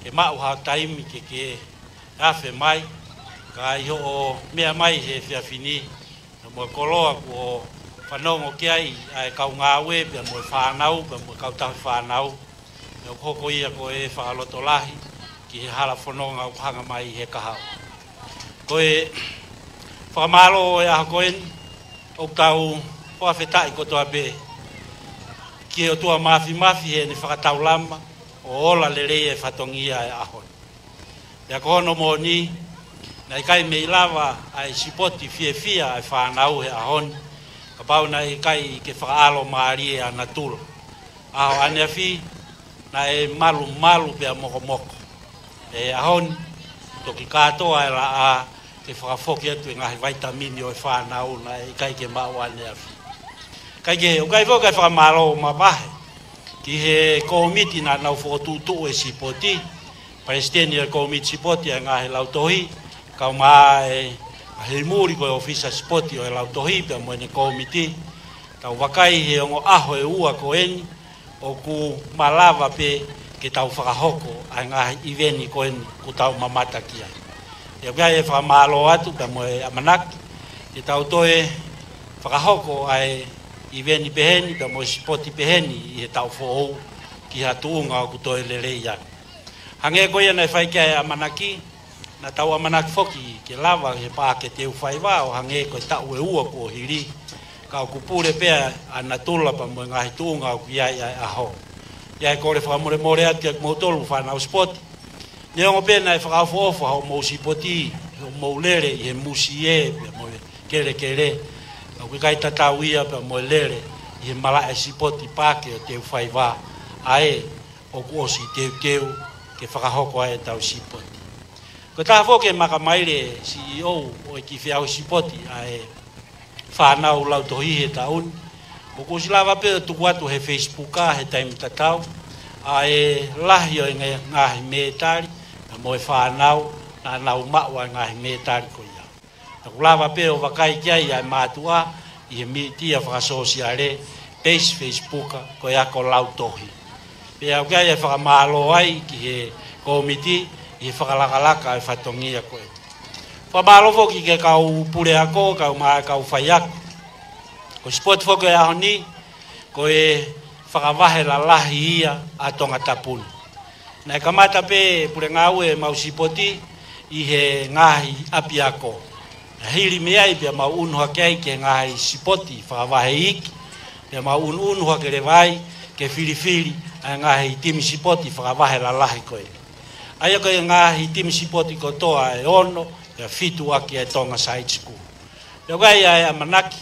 ke maʻu ha taimi ke ke afe mai, ka ʻi hoʻo meʻa mai he efiafi ni, pea mo e koloa kuo fanongo ki ai ʻa e kau ngāue, pea mo e fānau, pea mo e kau tauhi fānau, pea ʻoku hoko ia ko e fakalotolahi ki he hala fononga ʻoku hanga mai he kahaʻu. Ko e fakamālō ʻo e ʻaho ko eni, ʻoku tau fakafetaʻi kotoa pē ki he ʻOtua Māfimafi heʻene fakataulama ʻo ola lelei e fatongia e ʻaho ni. Pea ko hono moʻoni, naʻe ʻikai mei lava ʻa e sipoti fiefia ʻa e fānau he ʻaho ni, kapau naʻe ʻikai ke fakaʻalomālie ʻa natula. ʻAho ʻaneafi, naʻe malumalu pea mokomoko. He ʻaho ni, toki kātoa e laʻā ke fakafoki atu e ngaahi vaitamini ʻo e fānau naʻe ʻikai ke maʻu ʻaneafi. Kae kehe, ʻoku ʻikai foki ke fakamālō mavahe ki he kōmiti naʻa nau fokotuʻutuʻu e sipoti, palesiteni ʻo e kōmiti sipoti ʻa e ngaahi lautohi, kaeʻumaʻā e, ʻa Heimuli ko e ʻōfisa sipoti ʻo e lautohi pea mo ʻene kōmiti, tau vakai he ongo ʻaho ʻe ua ko eni, ʻoku malava pē ke tau fakahoko ʻa e ngaahi ʻiveni ko eni ʻoku tau mamata ki ai. Pea ʻoku ʻi ai e fakamālō atu pea mo e ʻamanaki ke tau toe fakahoko ʻa e ʻiveni peheni pea mo e sipoti peheni ʻi he taʻu foʻou ki ha tuʻunga ʻoku toe lelei ange. Hangē ko ia naʻe fai ki ai e ʻamanaki, naʻa tau ʻamanaki foki ke lava he Paʻake Teufaiva ʻo hangē ko e taʻu ʻe ua kuo hili, ka ʻoku pule pē ʻa natula pea mo e ngaahi tuʻunga ʻoku ʻi ai ʻa e ʻaho. ʻI ai e kole fakamolemole atu kia kimoutolu fānau sipoti. Neongo pē naʻe fakaʻofoʻofa hoʻomou sipoti, hoʻomou lele ʻi he musie pea mo e kelekele, ka ʻoku ʻikai tatau ia pea mo e lele ʻi he malaʻe sipoti Paʻake ʻo Teufaiva, ʻa ē ʻoku ʻosi teuteu ke fakahoko ai ʻetau sipoti. Ko e taha foki e makamaile, C E O, ʻo e kiʻi feʻauhi sipoti ʻa e fānau lautohi he taʻu ni, ʻOku ʻosi lava pē ʻo tuku atu he Facebook ʻa he taimi tatau ʻa e lahi ʻo e ngaahi mētali, mo e fānau naʻa nau maʻu ʻa e ngaahi mētali ko ia. Naʻa ku lava pē ʻo vakai ki ai ʻa e mātuʻa ʻi he mītia fakasōsiale, peisi Facebook, ko e ako lautohi. Pea ʻoku ʻi ai e fakamālō ai ki he kōmiti ʻi he fakalakalaka e fatongia ko ē. Fakamālō foki ki he kau puleako, kau mā, kau faiako. Ko e sipoti foki ʻo e ʻaho ni, ko e fakavahe lalahi ia ʻa Tongatapu ni. Naʻe kamata pē pule ngāue ʻemau sipoti ʻi he ngaahi ʻapiako. Naʻe hili mei ai pea mau ʻunu hake ai ki he ngaahi sipoti fakavahe iiki, pea mau ʻunuʻunu hake leva ai ke filifili ʻa e ngaahi timi sipoti fakavahe lalahi ko ē. ʻA ia ko e ngaahi timi sipoti kotoa ʻe ono, pea fitu ʻaki ʻa e Tonga Side School. Pea ʻoku ʻi ai ʻa e ʻamanaki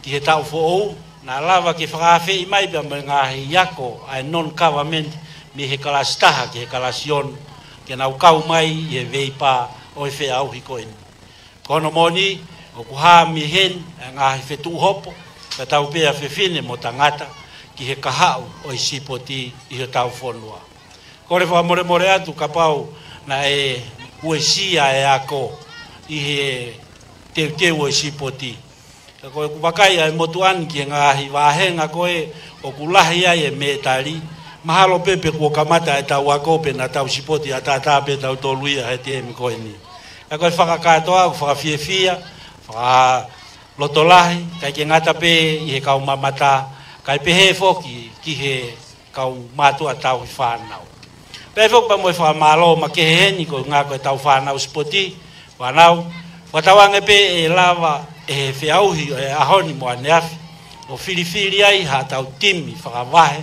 ki he taʻu foʻou, naʻa lava ke fakaafeʻi mai pea mo e ngaahi ako ʻa e non-government mei he kalasi taha ki he kalasi ono, ke nau kau mai ʻi he veipā ʻo e feʻauhi ko eni. Ko hono moʻoni, ʻoku hā mei heni ʻa e ngaahi fetuʻuhopo, ka tau pea fefine mo tangata, ki he kahaʻu ʻo e sipoti ʻi hotau fonua. Kole fakamolemole atu kapau naʻe uesia e ako ʻi he teuteu ʻo e sipoti. Ka ko ʻeku vakai ʻa e motuʻa ni ki he ngaahi vāhenga ko ē ʻoku lahi ai e mētali, mahalo pē pe kuo kamata ʻetau ako pe naʻa tau sipoti ʻataʻatā pē tautolu ia he teemi ko eni. Ka ko e fakakātoa ʻoku fakafiefia, fakalotolahi, ʻikai ke ngata pē ʻi he kau mamata, kae pehē foki ki he kau mātuʻa tauhi fānau. Pea foki pea mo e fakamālō makehe heni ko e ngaahi ko e tau fānau sipoti, fānau, fakatauange pē ʻe lava ʻe he feʻauhi ʻo e ʻaho ni mo ʻaneafi ʻo filifili ai haʻatau timi fakavahe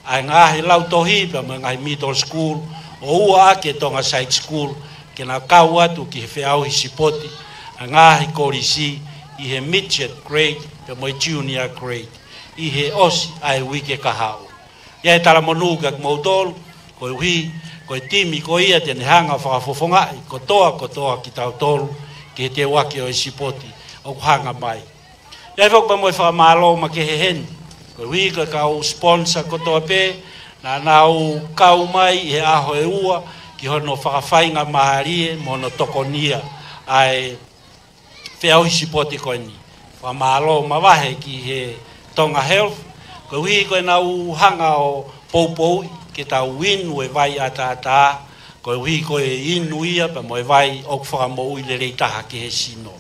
ʻa e ngaahi lautohi pea mo e ngaahi middle school, ʻo ua ʻaki e Tonga Side School, ke na kau atu ki he feʻauhi sipoti ʻa e ngaahi kolisi ʻi he midget grade pea mo e junior grade ʻi he ʻosi ʻa e uike kahaʻu. ʻI ai e talamonū kiate kimoutolu, koeʻuhi ko e timi ko ia te ne hanga ʻo fakafofongaʻi kotoa kotoa kitautolu ki he teuaki ʻo e sipoti ʻoku hanga mai. ʻI ai foki pea mo e fakamālō makehe heni, koeʻuhi ko e kau sponsor kotoa pē naʻa nau kau mai ʻi he ʻaho ʻe ua ki hono fakafaingamālie mo hono tokonia ʻa e feʻauhi sipoti ko eni. Fakamālō mavahe ki he Tonga Health, koeʻuhi ko ʻenau hanga ʻo poupouʻi ke tau inu e vai ʻataʻatā, koeʻuhi ko e inu ia pea mo e vai ʻoku fakamoʻui lelei taha ki he sino.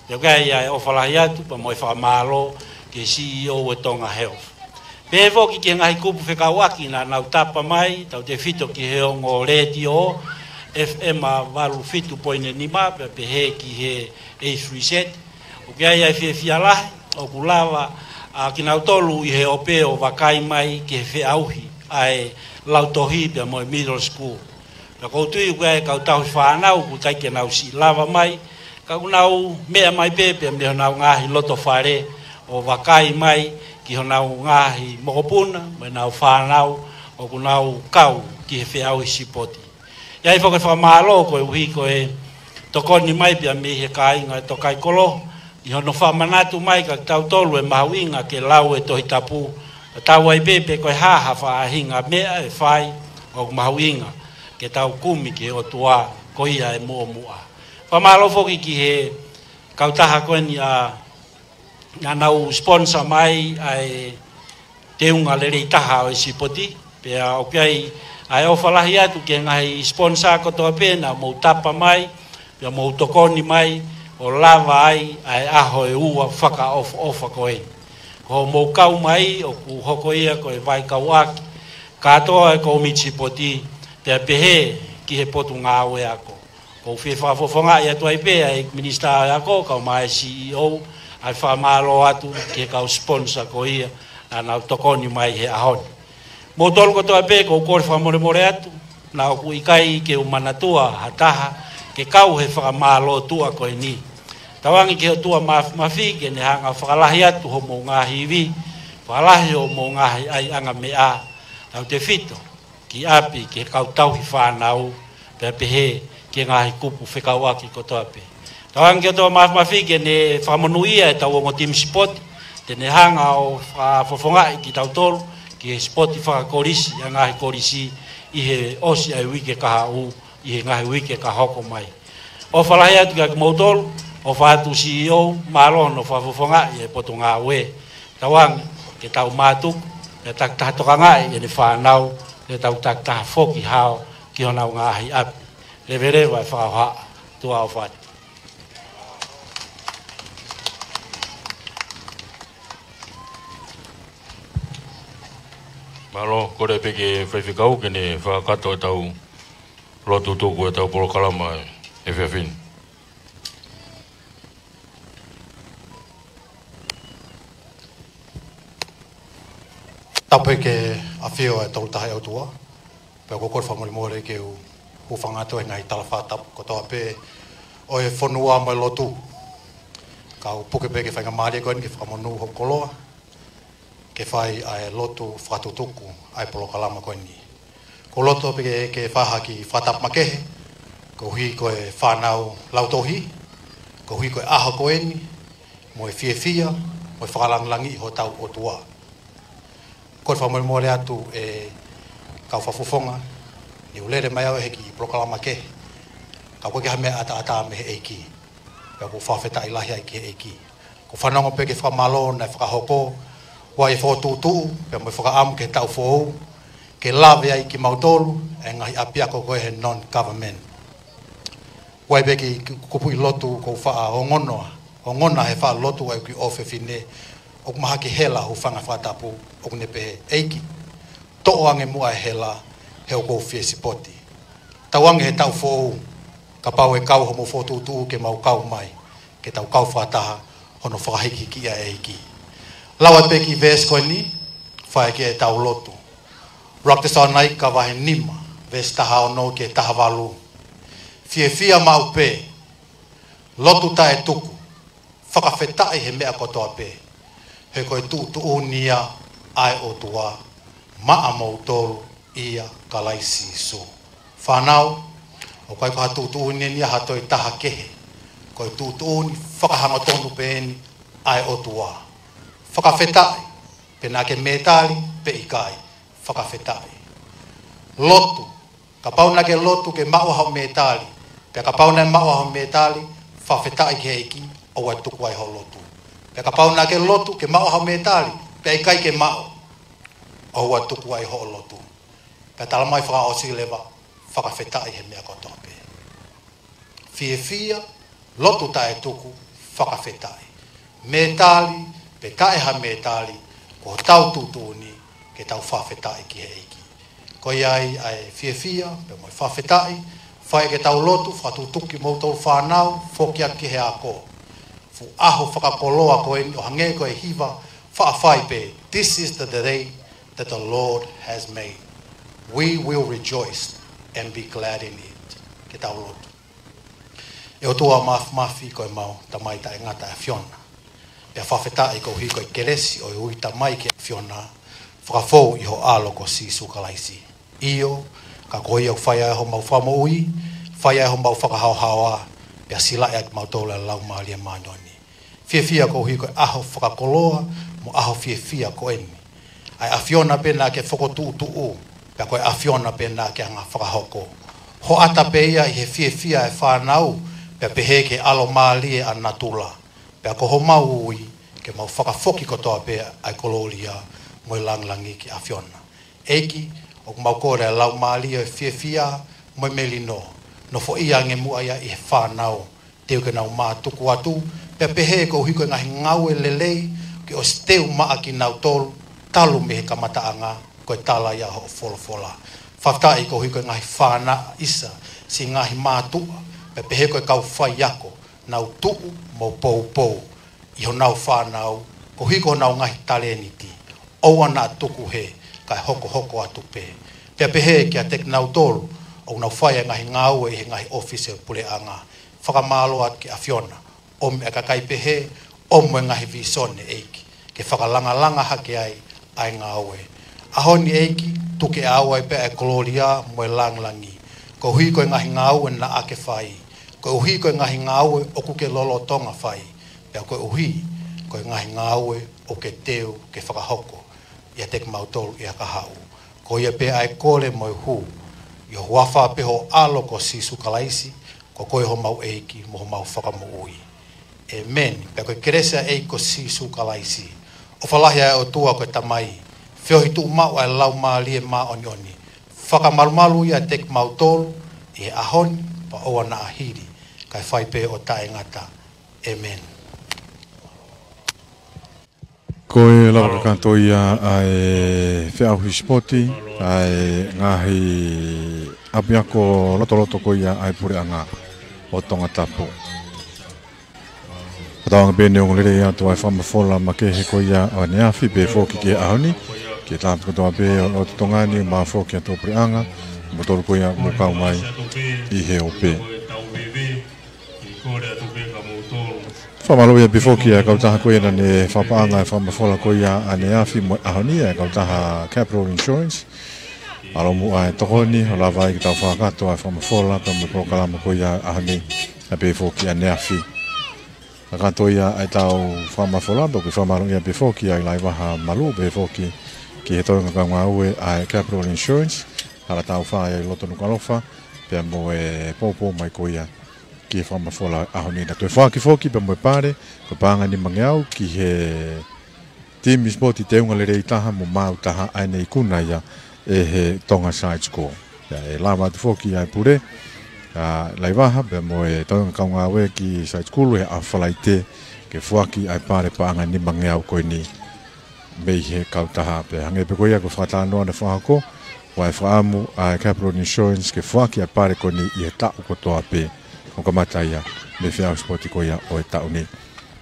Pea ʻoku ʻi ai ʻa e ʻofa lahi atu pea mo e fakamālō ki he C E O ʻo e Tonga Health. Pehē foki ki he ngaahi kupu fekauʻaki naʻa nau tapa mai, tautefito ki he ongo letiō, F M valu fitu poini nima, pea pehē ki he A three Z. ʻOku ʻi ai ʻa e fiefia lahi ʻoku lava ʻa kinautolu ʻi he ope ʻo vakai mai ki he feʻauhi ʻa e lautohi pea mo e middle school. Pea ʻoku ou tui ʻoku ʻi ai e kau tauhi fānau ʻoku ʻikai ke nau siʻi lava mai, ka ʻoku nau meʻa mai pē pea mei honau ngaahi loto fale ʻo vakai mai ki honau ngaahi mokopuna mo ʻenau fānau ʻoku nau kau ki he feʻauhi sipoti. ʻI ai foki e fakamālō koeʻuhi ko e tokoni mai pea mei he kāinga ʻo e Tokaikoló, ʻi hono fakamanatu mai kiate kitautolu e mahuʻinga ke lau e Tohi Tapu, ʻo tau ai pē pe ko e hā ha faʻahinga meʻa ʻe fai ʻoku mahuʻinga ke tau kumi ki he ʻOtua ko ia ʻe muʻomuʻa. Fakamālō foki ki he kautaha ko eni ʻa naʻa nau sponsor mai ʻa e teunga lelei taha ʻo e sipoti, pea ʻoku ʻi ai ʻa e ʻofa lahi atu ki he ngaahi sponsor kotoa pē naʻa mou tapa mai, pea mou tokoni mai, ʻo lava ai ʻa e ʻaho ʻe ua fakaʻofoʻofa ko ē. Ko hoʻomou kau mai ʻoku hoko ia ko e vaikauʻaki kātoa e kōmiti sipoti, pea pehē ki he Potungāue Ako. ʻOku ou fie fakafofongaʻi atu ai pē ʻa e Minisitā ʻo e Ako, kau mai C E O, ʻa e fakamālō atu ki he kau sponsor ko ia naʻa nau tokoni mai he ʻaho ni. Moutolu kotoa pē, ʻoku ou kole fakamolemole atu, naʻa ʻoku ʻikai ke u manatua ha taha ke kau he fakamālōtuʻa ko eni. Tauange ki he ʻOtua Māfimafi ke ne hanga ʻo fakalahi atu hoʻomou ngaahi ivi, fakalahi hoʻomou ngaahi ʻaiʻanga meʻa, tautefito ki ʻapi, ki he kau tauhi fānau, pea pehē ki he ngaahi kupu fekauʻaki kotoa pē. Tauange ki he ʻOtua Māfimafi ke ne fakamonūʻia ʻetau ongo timi sipoti, Te ne hanga ʻo fakafofongaʻi kitautolu ki he sipoti fakakolisi ʻa e ngaahi kolisi ʻi he ʻosi ʻa e uike kahaʻu, ʻi he ngaahi uike ka hoko mai. ʻOfa lahi atu kia kimoutolu, ʻofa atu C E O, mālō hono fakafofongaʻi e potungāue. Tauange ke tau mātuku, ke tau takitaha tokangaʻi ʻene fānau, ke tau takitaha foki hao ki honau ngaahi ʻapi. Leveleva e fakahohaʻa, tuʻa ʻofa atu. Mālō, kole pē ki he faifekau ke ne fakakakato ʻetau lotu tuku ʻetau polokalama he efiafi ni. Tapu ki he ʻafio ʻa e Tolu Tahaʻi ʻOtua. Pea ʻoku ou kole fakamolemole ke u hūfanga atu he ngaahi tala fakatapu kotoa pē ʻo e fonua mo e lotu. Kau puke pē ki he faingamālie ko eni ke fakamonū hoku koloa ke fai ʻa e lotu fakatutuku ʻa e polokalama ko eni. ʻOku ou loto pē ke, ke fai ha kiʻi fakatapu makehe koeʻuhi ko e fānau lautohi, koeʻuhi ko e ʻaho ko eni, mo e fiefia, mo e fakalāngilangiʻi hotau ʻOtua. Kole fakamolemole atu e kau fakafofonga, ne u lele mai au he kiʻi polokalama kehe. Ka ʻoku ʻikai ke ʻi ai ha meʻa ʻataʻatā mei he ʻEiki. Pea ʻoku ou fakafetaʻi lahi ai ki he ʻEiki. ʻOku ou fanongo pē ki he fakamālō naʻe fakahoko, ʻa e fokotuʻutuʻu, pea mo e fakaʻamu ki he taʻu foʻou, ke lave ai kimautolu, e ngaahi ʻapiako ko ē he non-government. ʻOku ʻi ai pē kiʻi kupuʻi lotu ʻoku ou faʻa ongona, ongona he faʻa lotu ʻa e kiʻi ʻofefine, ʻoku mahaki hela, hūfanga he fakatapu, ʻoku ne pehē, ʻEiki, toʻo ange muʻa e hela, he ʻoku ou fie sipoti. Tauange he taʻu foʻou, kapau ʻe kau hoʻomou fokotuʻutuʻu ke mau kau mai, ke tau kau fakataha, hono fakahikihikiʻi ʻa e ʻEiki. Lau atu pē kiʻi veesi ko eni, fai ki ai ʻetau lotu. ʻUluaki Tesalonaika vahe nima, veesi taha ono ki he taha valu. Fiefia maʻu pē, lotu taʻetuku, fakafetaʻi he meʻa kotoa pē, he ko e tuʻutuʻuni ia ʻa e ʻOtua maʻamoutolu ʻia Kalaisi Sīsū. Fānau, ʻoku ʻikai ko ha tuʻutuʻuni eni ia ha toe taha kehe. Ko e tuʻutuʻuni fakahangotonu pē eni ʻa e ʻOtua. Fakafetaʻi, pe naʻa ke mētali, pe ʻikai, fakafetaʻi. Lotu, kapau naʻa ke lotu ke maʻu haʻo mētali, pea kapau naʻe maʻu haʻo mētali, fakafetaʻi ki he ʻEiki, ʻoua ʻe tuku ai hoʻo lotu. Pea kapau naʻa ke lotu ke maʻu haʻo mētali, pea ʻikai ke maʻu, ʻoua ʻe tuku ai hoʻo lotu. Pea talamai fakaʻosi leva, fakafetaʻi he meʻa kotoa pē. Fiefia, lotu taʻetuku, fakafetaʻi. Mētali, pe taʻe ha mētali, ko hotau tuʻutuʻuni, ke tau fakafetaʻi ki he ʻEiki. Ko ia ai ʻa e fiefia, pea mo e fakafetaʻi, fai ke tau lotu, fakatutuki moutolu fānau, foki atu ki he ako. Fuʻu ʻaho fakakoloa ko eni ʻo hangē ko e hiva faʻa fai pē, "This is the day that the Lord has made. We will rejoice and be glad in it." Ke tau lotu. ʻE ʻOtua Māfimafi, ko ʻemau Tamai taʻengata ʻa e ʻAfiona. Pea fakafetaʻi koeʻuhi ko e kelesi ʻo e ui tamai ki he ʻAfiona, fakafou ʻi ho ʻAlo ko Sīsū Kalaisi. ʻIo, ka ko ia ʻoku fai ai homau fakamoʻui, fai ai homau fakahaohaoa, pea silaʻi ʻaki kimautolu ʻa e Laumālie Māʻoniʻoni. Fiefia koeʻuhi ko e ʻaho fakakoloa, mo e ʻaho fiefia ko eni. ʻA e ʻAfiona pē naʻa ke fokotuʻutuʻu, pea ko e ʻAfiona pē naʻa ke hanga fakahoko. Hoʻata pē ia ʻi he fiefia ʻa e fānau, pea pehē ki he ʻalomālie ʻa natula. Pea ko homau ui, ke mau fakafoki kotoa pē ʻa e kolōlia, mo e lāngilangi ki he ʻAfiona. ʻEiki, ʻoku mau kole ʻa e laumālie ʻo e fiefia, mo e melino, nofoʻia ange muʻa ia ʻi he fānau, teu ke nau mātuku atu, pea pehē koeʻuhi ko e ngaahi ngāue lelei, ke ʻosi teu maʻa kinautolu, talu mei he kamataʻanga, ko e tala ia hoʻo folofola. Fakafetaʻi koeʻuhi ko e ngaahi fānau ʻisa, siʻi ngaahi mātuʻa, pea pehē ko e kau faiako, nau tuʻu mo poupou ʻi honau fānau, koeʻuhi ko honau ngaahi talēniti, ʻoua naʻa tuku hē, kae hokohoko atu pē. Pea pehē kiate kinautolu, ʻoku nau fai ʻa e ngaahi ngāue ʻi he ngaahi ʻōfisi ʻo e puleʻanga. Fakamālō atu ki he ʻAfiona, ʻomi ʻa e kakai pehē, ʻomi mo e ngaahi vīsone ʻEiki, ke fakalangalanga hake ai ʻa e ngāue. ʻAho ni ʻEiki, tuku ke ʻoua ʻe pea ʻa e kolōlia mo e lāngilangi. Koeʻuhi ko e ngaahi ngāue naʻa ke fai. Koeʻuhi ko e ngaahi ngāue ʻoku ke lolotonga fai. Pea koeʻuhi, ko e ngaahi ngāue ʻoku ke teu ke fakahoko ʻiate kimautolu ʻi he kahaʻu. Ko ia pē ʻa e kole mo e hū, ʻi he huafa pē ho ʻAlo ko Sīsū Kalaisi, ko koe homau ʻEiki mo homau Fakamoʻui. ʻĒmeni. Pea ko e kelesi ʻa e ʻEiki ko Sīsū Kalaisi, ʻofa lahi ʻa e ʻOtua ko e Tamai, feohi tuʻumaʻu ʻa e Laumālie Māʻoniʻoni, fakamalumalu ʻiate kimautolu ʻi he ʻaho ni pea ʻoua naʻa hili, kae fai pē ʻo taʻengata. ʻĒmeni. Ko e lava kakato ia ʻa e feʻauhi sipoti ʻa e ngaahi ʻapiako lotoloto ko ia ʻa e Puleʻanga ʻo Tongatapu. Fakatauange pē ʻe ongo lelei atu ʻa e fakamafola makehe ko ia ʻo ʻaneafi pea foki ki he ʻaho ni, ki he tamaiki kotoa pē ʻo, ʻo Tonga ni, mo foki ʻa e Puleʻanga, mo tolu ko ia mo kau mai ʻi he ope. Fakamālō ia pē foki ʻa e kautaha ko ia naʻa ne fakapaʻanga ʻa e fakamafola ko ia ʻaneafi mo e ʻaho ni, ʻa e kautaha Capital Insurance. Mālō muʻa e tokoni ʻo lava ai ke tau fakakakato ʻa e fakamafola pea mo e polokalama ko ia ʻaho ni, ʻa pē foki ʻaneafi. Kakato ia ʻa e tau fakamafola, pea ʻoku fakamālō ia pē foki ʻa e Laivaha Malū pē foki ki he toenga kaungāue ʻa e Capital Insurance, hala tau fai ʻa e loto Nukuʻalofa, pea mo e poupou mai ko ia ki he fakamafola ʻaho ni. Naʻa toe foaki foki pea mo e pale, ko e paʻanga ʻe nimangeau ki he timi sipoti teunga lelei taha mo maau taha ʻa ia naʻe ikuna ia ʻe he Tonga Side School. Pea ʻe lava atu foki ʻa e pule, ʻa Laivaha, pea mo e toenga kaungāue ki Side School he ʻaho Falaite, ke foaki ʻa e pale paʻanga ʻe nimangeau ko eni mei he kautaha. Pea hangē pē ko ia ko e fakatalanoa naʻe fakahoko, ʻoku ʻi ai e fakaʻamu ʻa e Capital Insurance ke foaki ʻa e pale ko eni ʻi he taʻu kotoa pē, ʻo kamata ia mei he feʻauhi sipoti ko ia ʻo e taʻu ni.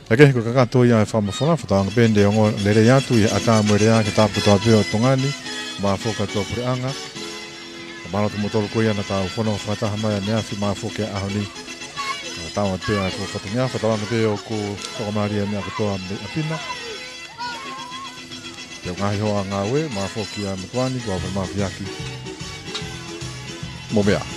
Ka ko e kakato ia ʻa e fakamafola, fakatauange pē ʻe ongo lelei atu ʻi he ʻatā mo e lea ki he tamaiki kotoa pē ʻo Tonga ni, mo foki ki he Puleʻanga. Ka mālō atu kimoutolu ko ia naʻa tau fononga fakataha mai ʻaneafi mo foki ki he ʻaho ni. Ka tau atu pē ʻa e fatongia, fakatauange pē ʻoku fakamālie ʻa e meʻa kotoa mei ʻapi na. Pea ngaahi hoa ngāue, mo foki ʻa e motuʻa ni, ko e ʻaho ni mo e fiaki. Mo e meʻa.